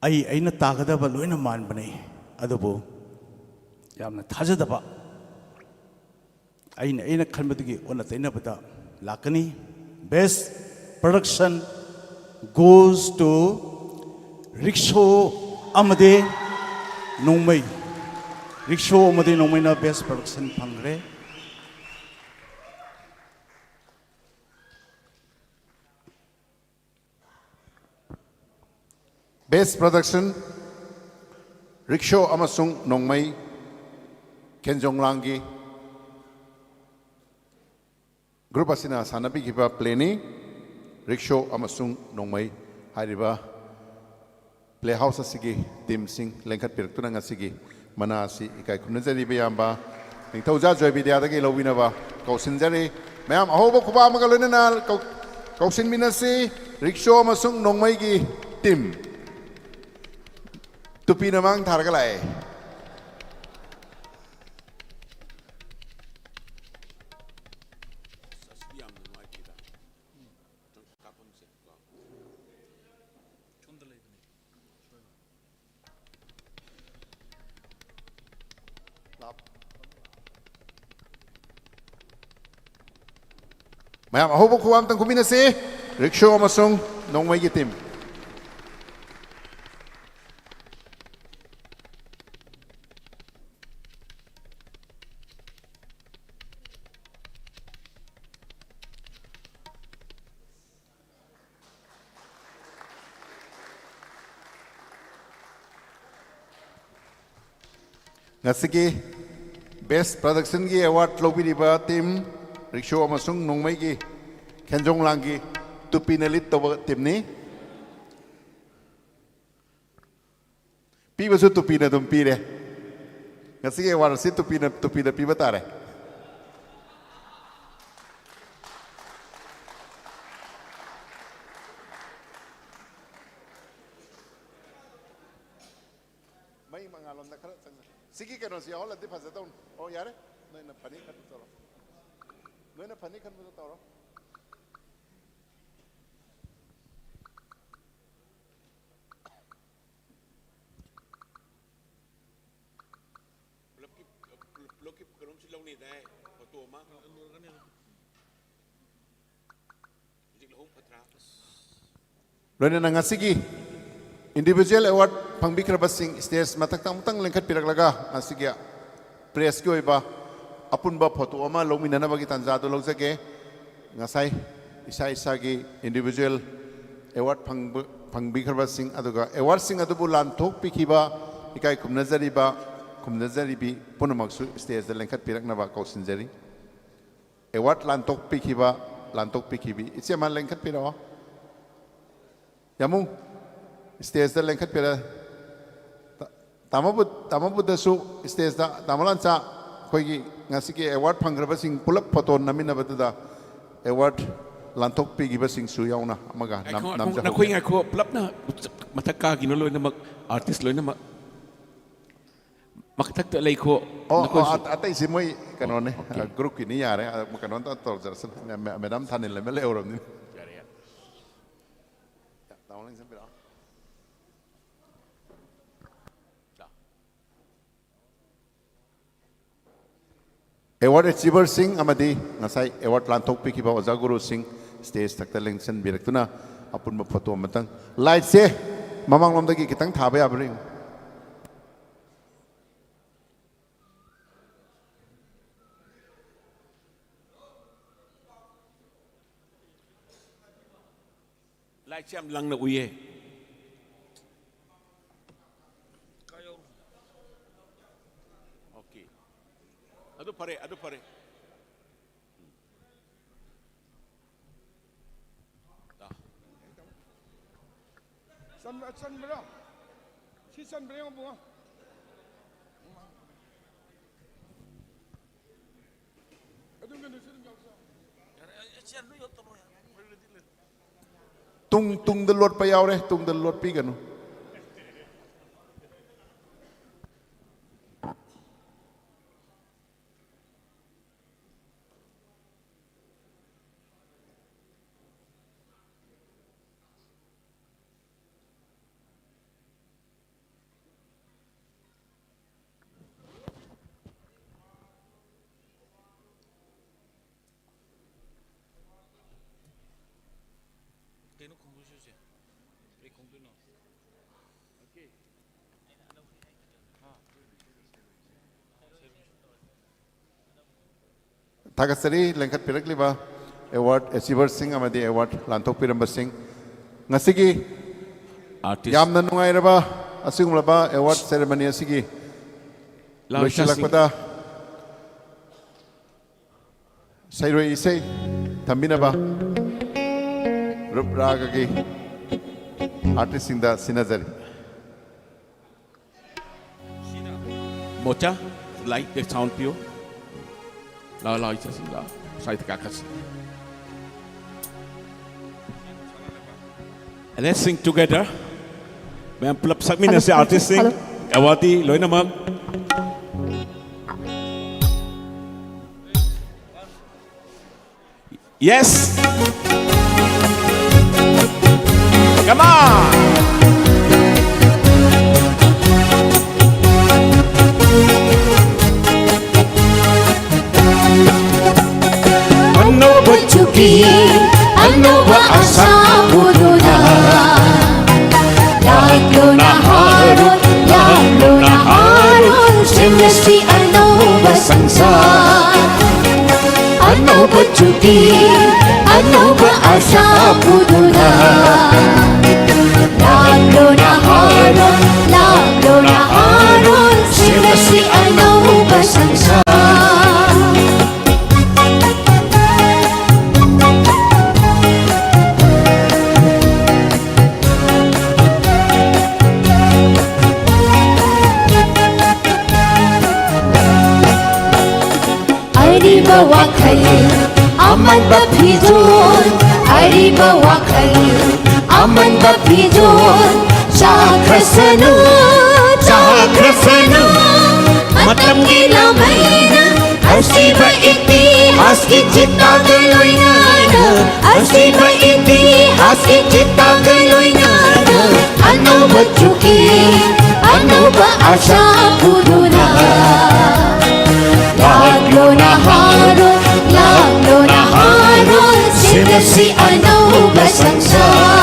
ꯑꯩ, ꯑꯩꯅ ꯇꯥꯒꯗꯕ ꯂꯣꯏꯅ ꯃꯥꯟꯕꯅꯤ, ꯑꯗꯨꯕꯨ ꯌꯥꯝꯅ ꯊꯥꯖꯗꯕ, ꯑꯩꯅ, ꯑꯩꯅ ꯈꯟꯕꯗꯒꯤ ꯑꯣꯟꯅ ꯇꯩꯅꯕꯗ ꯂꯥꯛꯀꯅꯤ꯫ Best production goes to rickshaw ꯑꯃꯗꯤ ꯅꯣꯡꯃꯩ꯫ ꯔꯤꯛꯁꯣ ꯑꯃꯗꯤ ꯅꯣꯡꯃꯩꯅ best production ꯐꯪꯈ꯭ꯔꯦ꯫ Best production, ꯔꯤꯛꯁꯣ ꯑꯃꯁꯨꯡ ꯅꯣꯡꯃꯩ, ꯈꯦꯟꯖꯣꯡꯂꯥꯡꯒꯤ group ꯑꯁꯤꯅ ꯁꯥꯟꯅꯕꯤꯈꯤꯕ playꯅꯤ꯫ ꯔꯤꯛꯁꯣ ꯑꯃꯁꯨꯡ ꯅꯣꯡꯃꯩ ꯍꯥꯏꯔꯤꯕ playhouse ꯑꯁꯤꯒꯤ teamꯁꯤꯡ ꯂꯦꯡꯈꯠꯄꯤꯔꯛꯇꯨꯅ ꯉꯁꯤꯒꯤ ꯃꯅꯥ ꯑꯁꯤ ꯏꯀꯥꯏ ꯈꯨꯝꯅꯖꯔꯤꯕ ꯏꯌꯥꯝꯕ ꯅꯤꯡꯊꯧꯖꯥ ꯖꯣꯏꯕꯤꯗ꯭ꯌꯥꯗꯒꯤ ꯂꯧꯕꯤꯅꯕ ꯀꯧꯁꯤꯟꯖꯔꯤ꯫ ꯃꯌꯥꯝ ꯑꯍꯧꯕ ꯈꯨꯕꯥꯛ ꯑꯃꯒ ꯂꯣꯏꯅꯅ ꯀꯧ-, ꯀꯧꯁꯤꯟꯃꯤꯟꯅꯁꯤ꯫ ꯔꯤꯛꯁꯣ ꯑꯃꯁꯨꯡ ꯅꯣꯡꯃꯩꯒꯤ ꯇꯤꯝ꯫ ꯇꯨꯄꯤꯅ ꯃꯥꯡ ꯊꯥꯔꯒ ꯂꯥꯛꯑꯦ꯫ ꯃꯌꯥꯝ ꯑꯍꯧꯕ ꯈꯨꯕꯥꯛ ꯑꯝꯇꯪ ꯈꯨꯃꯤꯟꯅꯁꯤ꯫ ꯔꯤꯛꯁꯣ ꯑꯃꯁꯨꯡ ꯅꯣꯡꯃꯩꯒꯤ ꯇꯤꯝ꯫ ꯉꯁꯤꯒꯤ Best Productionꯒꯤ award ꯂꯧꯕꯤꯔꯤꯕ ꯇꯤꯝ, ꯔꯤꯛꯁꯣ ꯑꯃꯁꯨꯡ ꯅꯣꯡꯃꯩꯒꯤ ꯈꯦꯟꯖꯣꯡ ꯂꯥꯡꯒꯤ ꯇꯨꯄꯤꯅ lead ꯇꯧꯕ ꯇꯤꯝꯅꯤ꯫ ꯄꯤꯕꯁꯨ ꯇꯨꯄꯤꯅ ꯑꯗꯨꯝ ꯄꯤꯔꯦ꯫ ꯉꯁꯤꯒꯤ award ꯑꯁꯤ ꯇꯨꯄꯤꯅ, ꯇꯨꯄꯤꯅ ꯄꯤꯕ ꯇꯥꯔꯦ꯫ ꯃꯩ ꯃꯉꯥꯜꯂꯣꯝꯗ ꯈꯔ ꯆꯪꯉ-, ꯁꯤꯒꯤ ꯀꯩꯅꯣꯁꯤ ꯌꯥꯎꯍꯜꯂꯗꯤ ꯐꯖꯗꯧꯅꯤ꯫ ꯑꯣ, ꯌꯥꯔꯦ꯫ ꯅꯣꯏꯅ ꯐꯅꯤ ꯈꯟꯕꯗꯣ ꯇꯧꯔꯣ꯫ ꯅꯣꯏꯅ ꯐꯅꯤ ꯈꯟꯕꯗꯣ ꯇꯧꯔꯣ꯫ ꯄꯨꯂꯞꯀꯤ, ꯄꯨꯂꯞꯀꯤ ꯀꯩꯅꯣꯝꯁꯨ ꯂꯧꯅꯤꯗꯥꯏ, ꯐꯣꯇꯣ ꯑꯃ꯫ ꯍꯧꯖꯤꯛ ꯂꯧꯍꯧ ꯐꯠꯇ꯭ꯔꯥ? ꯂꯣꯏꯅꯅ ꯉꯁꯤꯒꯤ individual award ꯐꯪꯕꯤꯈ꯭ꯔꯕꯁꯤꯡ stage ꯃꯊꯛꯇ ꯑꯃꯨꯛꯇꯪ ꯂꯦꯡꯈꯠꯄꯤꯔꯛꯂꯒ ꯉꯁꯤꯒꯤ pressꯀꯤ ꯑꯣꯏꯕ ꯑꯄꯨꯟꯕ ꯐꯣꯇꯣ ꯑꯃ ꯂꯧꯃꯤꯟꯅꯅꯕꯒꯤ ꯇꯥꯟꯖꯥ ꯑꯗꯨ ꯂꯧꯖꯒꯦ꯫ ꯉꯁꯥꯏ ꯏꯁꯥ ꯏꯁꯥꯒꯤ individual award ꯐꯪꯕ, ꯐꯪꯕꯤꯈ꯭ꯔꯕꯁꯤꯡ ꯑꯗꯨꯒ awardꯁꯤꯡ ꯑꯗꯨꯕꯨ ꯂꯥꯟꯊꯣꯛꯄꯤꯈꯤꯕ ꯏꯀꯥꯏ ꯈꯨꯝꯅꯖꯔꯤꯕ, ꯈꯨꯝꯅꯖꯔꯤꯕꯤ ꯄꯨꯝꯅꯃꯛꯁꯨ stageꯇ ꯂꯦꯡꯈꯠꯄꯤꯔꯛꯅꯕ ꯀꯧꯁꯤꯟꯖꯔꯤ꯫ Award ꯂꯥꯟꯊꯣꯛꯄꯤꯈꯤꯕ, ꯂꯥꯟꯊꯣꯛꯄꯤꯈꯤꯕꯤ, ꯏꯆꯦ ꯑꯃ ꯂꯦꯡꯈꯠꯄꯤꯔꯛꯑꯣ꯫ ꯌꯥꯃꯨ, stageꯇ ꯂꯦꯡꯈꯠꯄꯤꯔ-, ꯇꯥ-, ꯇꯥꯃꯣꯕꯨ-, ꯇꯥꯃꯣꯕꯨꯗꯁꯨ stageꯇ, ꯇꯥꯃꯣ ꯂꯥꯟꯆꯥ꯫ ꯑꯩꯈꯣꯏꯒꯤ ꯉꯁꯤꯒꯤ ꯑꯦꯋꯥꯔꯗ ꯐꯪꯈ꯭ꯔꯕꯁꯤꯡ ꯄꯨꯂꯞ ꯐꯣꯇꯣ ꯅꯝꯃꯤꯟꯅꯕꯗꯨꯗ ꯑꯦꯋꯥꯔꯗ ꯂꯥꯟꯊꯣꯛꯄꯤꯈꯤꯕꯁꯤꯡꯁꯨ ꯌꯥꯎꯅ ꯑꯃꯒ ꯅꯝ- ꯉꯥꯏꯈꯣ, ꯉꯥꯏꯈꯣ, ꯅꯝꯖꯍꯧꯒꯦ꯫ ꯅꯈꯣꯏ ꯉꯥꯏꯈꯣ, ꯄꯨꯂꯞꯅ ꯃꯊꯛ ꯀꯥꯈꯤꯅꯣ, ꯂꯣꯏꯅꯃꯛ ꯑꯥꯔꯇꯤꯁ ꯂꯣꯏꯅꯃꯛ ꯃꯊꯛꯇ ꯂꯩꯈꯣ꯫ ꯑꯣ, ꯑꯣ, ꯅꯈꯣꯏꯁꯨ꯫ ꯑ-, ꯑꯇꯩꯁꯦ ꯃꯣꯏ ꯀꯩꯅꯣꯅꯦ, ꯑꯣꯀꯦ꯫ ꯑ, ꯒ꯭ꯔꯨꯞꯀꯤꯅꯤ, ꯌꯥꯔꯦ꯫ ꯑ, ꯀꯩꯅꯣ ꯇꯧ-, ꯇꯧꯖꯔꯁꯅꯨ꯫ ꯃꯦ-, ꯃꯦ-, ꯃꯦꯗꯥꯝ ꯊꯥꯅꯤꯜ ꯑꯃ ꯂꯩꯍꯧꯔꯕꯅꯤꯅ꯫ ꯌꯥꯔꯦ, ꯌꯥꯔꯦ꯫ ꯇꯥꯃꯣ ꯂꯦꯡꯁꯤꯟꯕꯤꯔꯛꯑꯣ꯫ ꯑꯦꯋꯥꯔꯗ ꯑꯦꯆꯤꯚꯔꯁꯤꯡ ꯑꯃꯗꯤ ꯉꯁꯥꯏ ꯑꯦꯋꯥꯔꯗ ꯂꯥꯟꯊꯣꯛꯄꯤꯈꯤꯕ ꯑꯣꯖꯥ ꯒꯨꯔꯨꯁꯤꯡ ꯁ꯭ꯇꯦꯖ ꯊꯛꯇ ꯂꯦꯡꯁꯤꯟꯕꯤꯔꯛꯇꯨꯅ ꯑꯄꯨꯟꯕ ꯐꯣꯇꯣ ꯑꯃꯇꯪ꯫ ꯂꯥꯏꯠꯁꯦ ꯃꯃꯥꯡꯂꯣꯝꯗꯒꯤ ꯈꯤꯇꯪ ꯊꯥꯕ ꯌꯥꯕ꯭ꯔꯥ ꯌꯦꯡꯉꯨ꯫ ꯂꯥꯏꯠꯁꯦ ꯌꯥꯝ ꯂꯪꯅ ꯎꯏꯌꯦ꯫ ꯑꯣꯀꯦ꯫ ꯑꯗꯨ ꯐꯔꯦ, ꯑꯗꯨ ꯐꯔꯦ꯫ ꯆꯟꯕ-, ꯆꯟꯕ꯭ꯔꯥ? ꯁꯤ ꯆꯟꯕ꯭ꯔꯥ ꯌꯦꯡꯉꯣ, ꯕꯨꯡꯉꯣ꯫ ꯑꯗꯨꯝ ꯀꯩꯅꯣꯁꯨ ꯑꯗꯨꯝ ꯌꯥꯎꯁꯤ꯫ ꯇꯨꯡ, ꯇꯨꯡꯗ ꯂꯣꯠꯄ ꯌꯥꯎꯔꯦ, ꯇꯨꯡꯗ ꯂꯣꯠꯄꯤꯒꯅꯨ꯫ ꯀꯩꯅꯣ ꯈꯣꯡꯗꯣꯏꯁꯤꯁꯦ? ꯀꯩ ꯈꯣꯡꯗꯣꯏꯅꯣ? ꯑꯣꯀꯦ꯫ ꯊꯥꯒꯠꯆꯔꯤ ꯂꯦꯡꯈꯠꯄꯤꯔꯛꯂꯤꯕ ꯑꯦꯋꯥꯔꯗ ꯑꯦꯆꯤꯚꯔꯁꯤꯡ ꯑꯃꯗꯤ ꯑꯦꯋꯥꯔꯗ ꯂꯥꯟꯊꯣꯛꯄꯤꯔꯝꯕꯁꯤꯡ꯫ ꯉꯁꯤꯒꯤ ꯑꯥꯔꯇꯤꯁ ꯌꯥꯝꯅ ꯅꯨꯡꯉꯥꯏꯔꯕ ꯑꯁꯤꯒꯨꯝꯂꯕ ꯑꯦꯋꯥꯔꯗ ꯁꯦꯔꯦꯃꯅꯤ ꯑꯁꯤꯒꯤ ꯂꯥꯎ ꯏꯁꯩꯁꯤꯡ꯫ ꯂꯣꯏꯁꯤꯜꯂꯛꯄꯗ ꯁꯩꯔꯣꯏ ꯏꯁꯩ ꯊꯝꯕꯤꯅꯕ ꯔꯨꯞ ꯔꯥꯒꯒꯤ ꯑꯥꯔꯇꯤꯁꯁꯤꯡꯗ ꯁꯤꯟꯅꯖꯔꯤ꯫ Mocha. Light, the sound pure. ꯂꯥꯛꯑꯣ, ꯂꯥꯛꯑꯣ, ꯏꯆꯥꯁꯤꯡ, ꯂꯥꯛꯑꯣ꯫ ꯁ꯭ꯋꯥꯏꯗ ꯀꯥꯈꯠꯁꯤ꯫ And let's sing together. ꯃꯌꯥꯝ ꯄꯨꯂꯞ ꯁꯛꯃꯤꯟꯅꯁꯤ, hello, artist ꯁꯤꯡ, hello, awardee ꯂꯣꯏꯅꯃꯛ꯫ Yes. Come on. ꯑꯅꯧꯕ ꯆꯨꯍꯤ, ꯑꯅꯧꯕ ꯑꯁꯥ ꯄꯨꯗꯨꯅ, ꯂꯥꯛꯂꯣ ꯅꯍꯥꯔꯣꯜ, ꯂꯥꯛꯂꯣ ꯅꯍꯥꯔꯣꯜ, ꯁꯦꯝꯂꯁꯤ ꯑꯅꯧꯕ ꯁꯪꯁꯥꯔ꯫ ꯑꯅꯧꯕ ꯆꯨꯍꯤ, ꯑꯅꯧꯕ ꯑꯁꯥ ꯄꯨꯗꯨꯅ, ꯂꯥꯛꯂꯣ ꯅꯍꯥꯔꯣꯜ, ꯂꯥꯛꯂꯣ ꯅꯍꯥꯔꯣꯜ, ꯁꯦꯝꯂꯁꯤ ꯑꯅꯧꯕ ꯁꯪꯁꯥꯔ꯫ ꯑꯔꯤꯕ ꯋꯥꯈꯜ, ꯑꯃꯟꯕ ꯐꯤꯖꯣꯜ, ꯑꯔꯤꯕ ꯋꯥꯈꯜ, ꯑꯃꯟꯕ ꯐꯤꯖꯣꯜ, ꯆꯥꯈ꯭ꯔꯁꯅꯨ, ꯆꯥꯈ꯭ꯔꯁꯅꯨ꯫ ꯃꯇꯝꯒꯤ ꯂꯥꯃꯩꯅ ꯑꯁꯤꯕ ꯏꯇꯤꯍꯥꯁꯀꯤ ꯆꯤꯇꯥꯒ ꯂꯣꯏꯅꯅ, ꯑꯁꯤꯕ ꯏꯇꯤꯍꯥꯁꯀꯤ ꯆꯤꯇꯥꯒ ꯂꯣꯏꯅꯅ, ꯑꯅꯧꯕ ꯆꯨꯍꯤ, ꯑꯅꯧꯕ ꯑꯁꯥ ꯄꯨꯗꯨꯅ, ꯂꯥꯛꯂꯣ ꯅꯍꯥꯔꯣꯜ, ꯂꯥꯛꯂꯣ ꯅꯍꯥꯔꯣꯜ, ꯁꯦꯝꯂꯁꯤ ꯑꯅꯧꯕ ꯁꯪꯁꯥꯔ꯫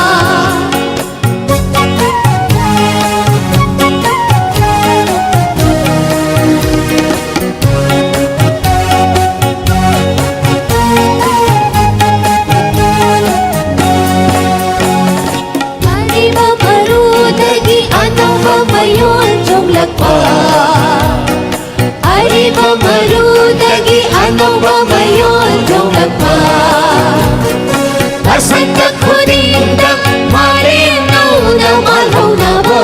ꯑꯔꯤꯕ ꯃꯔꯨꯗꯒꯤ ꯑꯅꯧꯕ ꯃꯌꯣꯜ ꯆꯣꯡꯂꯛꯄ, ꯑꯔꯤꯕ ꯃꯔꯨꯗꯒꯤ ꯑꯅꯧꯕ ꯃꯌꯣꯜ ꯆꯣꯡꯂꯛꯄ, ꯕꯁꯟꯇ ꯈꯨꯗꯤꯡꯗ ꯃꯥꯂꯦꯝ ꯅꯧꯅ ꯃꯥꯜꯍꯧꯅꯕ,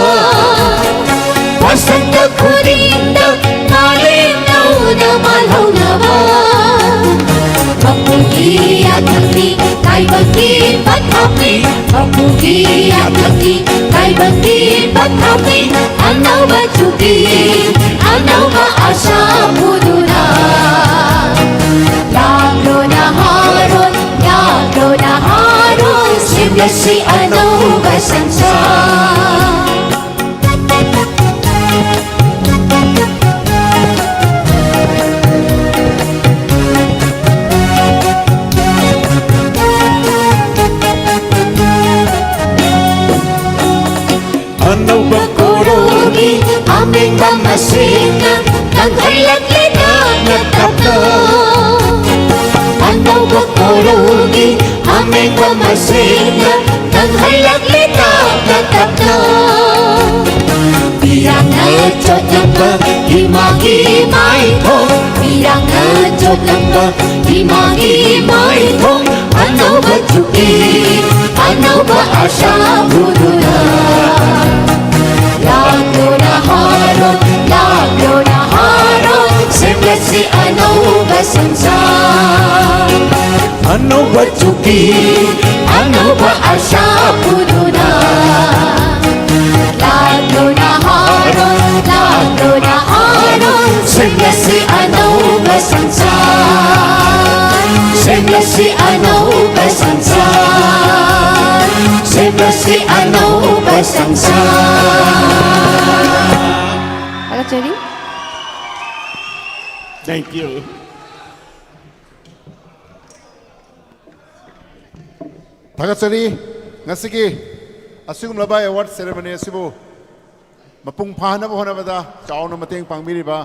ꯕꯁꯟꯇ ꯈꯨꯗꯤꯡꯗ ꯃꯥꯂꯦꯝ ꯌꯥꯝꯂꯛꯂꯤ ꯇꯥꯏꯕꯪꯒꯤ ꯄꯊꯥꯞꯀꯤ ꯑꯅꯧꯕ ꯆꯨꯛꯀꯤ ꯑꯅꯧꯕ ꯑꯥꯁꯥ ꯄꯨꯗꯨꯅ꯫ ꯂꯥꯛꯂꯣ ꯅꯍꯥꯔꯣꯜ, ꯂꯥꯛꯂꯣ ꯅꯍꯥꯔꯣꯜ, ꯁꯦꯝꯂꯁꯤ ꯑꯅꯧꯕ ꯁꯪꯁꯥꯔ꯫ ꯑꯅꯧꯕ ꯀꯣꯔꯧꯒꯤ ꯑꯃꯦꯡꯕ ꯃꯁꯤꯡꯅ ꯀꯪꯍꯜꯂꯛꯂꯦ ꯇꯞꯅ ꯇꯞꯅ꯫ ꯑꯅꯧꯕ ꯀꯣꯔꯧꯒꯤ ꯑꯃꯦꯡꯕ ꯃꯁꯤꯡꯅ ꯀꯪꯍꯜꯂꯛꯂꯦ ꯇꯞꯅ ꯇꯞꯅ꯫ ꯃꯤꯌꯥꯝꯅ ꯆꯣꯠꯂꯝꯕ ꯏꯃꯥꯒꯤ ꯃꯥꯏꯊꯣꯡ, ꯃꯤꯌꯥꯝꯅ ꯆꯣꯠꯂꯝꯕ ꯏꯃꯥꯒꯤ ꯃꯥꯏꯊꯣꯡ, ꯑꯅꯧꯕ ꯆꯨꯛꯀꯤ ꯑꯅꯧꯕ ꯑꯥꯁꯥ ꯄꯨꯗꯨꯅ꯫ ꯂꯥꯛꯂꯣ ꯅꯍꯥꯔꯣꯜ, ꯂꯥꯛꯂꯣ ꯅꯍꯥꯔꯣꯜ, ꯁꯦꯝꯂꯁꯤ ꯑꯅꯧꯕ ꯁꯪꯁꯥꯔ꯫ ꯑꯅꯧꯕ ꯆꯨꯛꯀꯤ ꯑꯅꯧꯕ ꯑꯥꯁꯥ ꯄꯨꯗꯨꯅ꯫ ꯂꯥꯛꯂꯣ ꯅꯍꯥꯔꯣꯜ, ꯂꯥꯛꯂꯣ ꯅꯍꯥꯔꯣꯜ, ꯁꯦꯝꯂꯁꯤ ꯑꯅꯧꯕ ꯁꯪꯁꯥꯔ꯫ ꯁꯦꯝꯂꯁꯤ ꯑꯅꯧꯕ ꯁꯪꯁꯥꯔ꯫ ꯁꯦꯝꯂꯁꯤ ꯑꯅꯧꯕ ꯁꯪꯁꯥꯔ꯫ ꯊꯥꯒꯠꯆꯔꯤ꯫ Thank you. ꯊꯥꯒꯠꯆꯔꯤ꯫ ꯉꯁꯤꯒꯤ ꯑꯁꯤꯒꯨꯝꯂꯕ ꯑꯦꯋꯥꯔꯗ ꯁꯦꯔꯦꯃꯣꯅꯤ ꯑꯁꯤꯕꯨ ꯃꯄꯨꯡ ꯐꯥꯍꯟꯅꯕ ꯍꯣꯠꯅꯕꯗ ꯆꯥꯎꯅ ꯃꯇꯦꯡ ꯄꯥꯡꯕꯤꯔꯤꯕ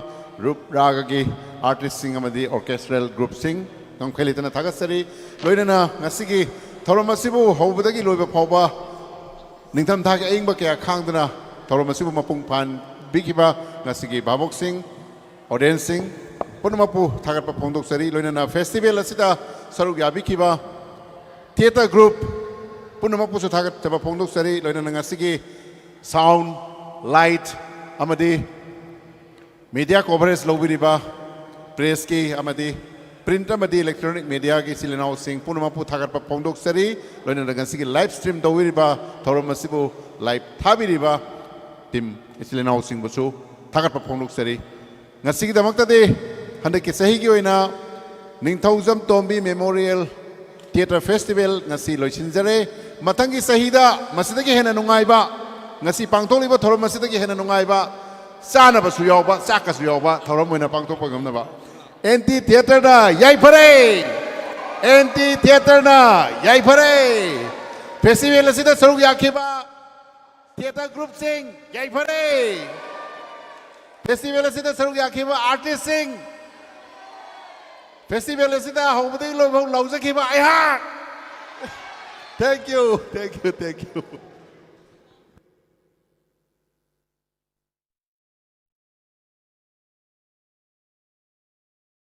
ꯔꯨꯞ ꯔꯥꯒꯒꯤ ꯑꯥꯔꯇꯤꯁꯁꯤꯡ ꯑꯃꯗꯤ ꯑꯣꯔꯀꯦꯁꯇ꯭ꯔꯦꯜ ꯒ꯭ꯔꯨꯞꯁꯤꯡ ꯉꯝꯈꯩ ꯂꯩꯇꯅ ꯊꯥꯒꯠꯆꯔꯤ꯫ ꯂꯣꯏꯅꯅ ꯉꯁꯤꯒꯤ ꯊꯧꯔꯝ ꯑꯁꯤꯕꯨ ꯍꯧꯕꯗꯒꯤ ꯂꯣꯏꯕ ꯐꯥꯎꯕ ꯅꯤꯡꯊꯝꯊꯥꯒꯤ ꯑꯏꯪꯕ ꯀꯌꯥ ꯈꯥꯡꯗꯨꯅ ꯊꯧꯔꯝ ꯑꯁꯤꯕꯨ ꯃꯄꯨꯡ ꯐꯥꯍꯟꯕꯤꯈꯤꯕ ꯉꯁꯤꯒꯤ ꯚꯥꯕꯣꯛꯁꯤꯡ, ꯑꯣꯗꯤꯌꯦꯟꯁꯁꯤꯡ ꯄꯨꯝꯅꯃꯛꯄꯨ ꯊꯥꯒꯠꯄ ꯐꯣꯡꯗꯣꯛꯆꯔꯤ꯫ ꯂꯣꯏꯅꯅ ꯐꯦꯁꯇꯤꯚꯦꯜ ꯑꯁꯤꯗ ꯁꯔꯨꯛ ꯌꯥꯕꯤꯈꯤꯕ ꯊꯤꯌꯦꯇꯔ ꯒ꯭ꯔꯨꯞ ꯄꯨꯝꯅꯃꯛꯄꯨꯁꯨ ꯊꯥꯒꯠꯆꯕ ꯐꯣꯡꯗꯣꯛꯆꯔꯤ꯫ ꯂꯣꯏꯅꯅ ꯉꯁꯤꯒꯤ ꯁꯥꯎꯟ, ꯂꯥꯏꯠ ꯑꯃꯗꯤ ꯃꯤꯗꯤꯌꯥ ꯀꯣꯚꯔꯦꯖ ꯂꯧꯕꯤꯔꯤꯕ ꯄ꯭ꯔꯦꯁꯀꯤ ꯑꯃꯗꯤ Print ꯑꯃꯗꯤ electronic mediaꯒꯤ ꯏꯆꯤꯜ ꯏꯅꯥꯎꯁꯤꯡ ꯄꯨꯝꯅꯃꯛꯄꯨ ꯊꯥꯒꯠꯄ ꯐꯣꯡꯗꯣꯛꯆꯔꯤ꯫ ꯂꯣꯏꯅꯅ ꯉꯁꯤꯒꯤ live stream ꯇꯧꯕꯤꯔꯤꯕ, ꯊꯧꯔꯝ ꯑꯁꯤꯕꯨ live ꯊꯥꯕꯤꯔꯤꯕ team ꯏꯆꯤꯜ ꯏꯅꯥꯎꯁꯤꯡꯕꯨꯁꯨ ꯊꯥꯒꯠꯄ ꯐꯣꯡꯗꯣꯛꯆꯔꯤ꯫ ꯉꯁꯤꯒꯤꯗꯃꯛꯇꯗꯤ ꯍꯟꯗꯛꯀꯤ ꯆꯍꯤꯒꯤ ꯑꯣꯏꯅ ꯅꯤꯡꯊꯧꯖꯝ ꯇꯣꯝꯕꯤ Memorial Theatre Festival ꯉꯁꯤ ꯂꯣꯏꯁꯤꯟꯖꯔꯦ꯫ ꯃꯊꯪꯒꯤ ꯆꯍꯤꯗ ꯃꯁꯤꯗꯒꯤ ꯍꯦꯟꯅ ꯅꯨꯡꯉꯥꯏꯕ, ꯉꯁꯤ ꯄꯥꯡꯊꯣꯛꯂꯤꯕ ꯊꯧꯔꯝ ꯑꯁꯤꯗꯒꯤ ꯍꯦꯟꯅ ꯅꯨꯡꯉꯥꯏꯕ, ꯆꯥꯅꯕꯁꯨ ꯌꯥꯎꯕ, ꯆꯥꯛꯀꯁꯨ ꯌꯥꯎꯕ ꯊꯧꯔꯝ ꯑꯣꯏꯅ ꯄꯥꯡꯊꯣꯛꯄ ꯉꯝꯅꯕ ꯑꯦꯟꯇꯤ ꯊꯤꯌꯦꯇꯔꯅ ꯌꯥꯏꯐꯔꯦ꯫ ꯑꯦꯟꯇꯤ ꯊꯤꯌꯦꯇꯔꯅ ꯌꯥꯏꯐꯔꯦ꯫ Festival ꯑꯁꯤꯗ ꯁꯔꯨꯛ ꯌꯥꯈꯤꯕ theatre groupꯁꯤꯡ ꯌꯥꯏꯐꯔꯦ꯫ Festival ꯑꯁꯤꯗ ꯁꯔꯨꯛ ꯌꯥꯈꯤꯕ artistꯁꯤꯡ, festival ꯑꯁꯤꯗ ꯍꯧꯕꯗꯒꯤ ꯂꯣꯏꯐꯥꯎ ꯂꯥꯎꯖꯈꯤꯕ ꯑꯩꯍꯥꯛ, thank you, thank you, thank you꯫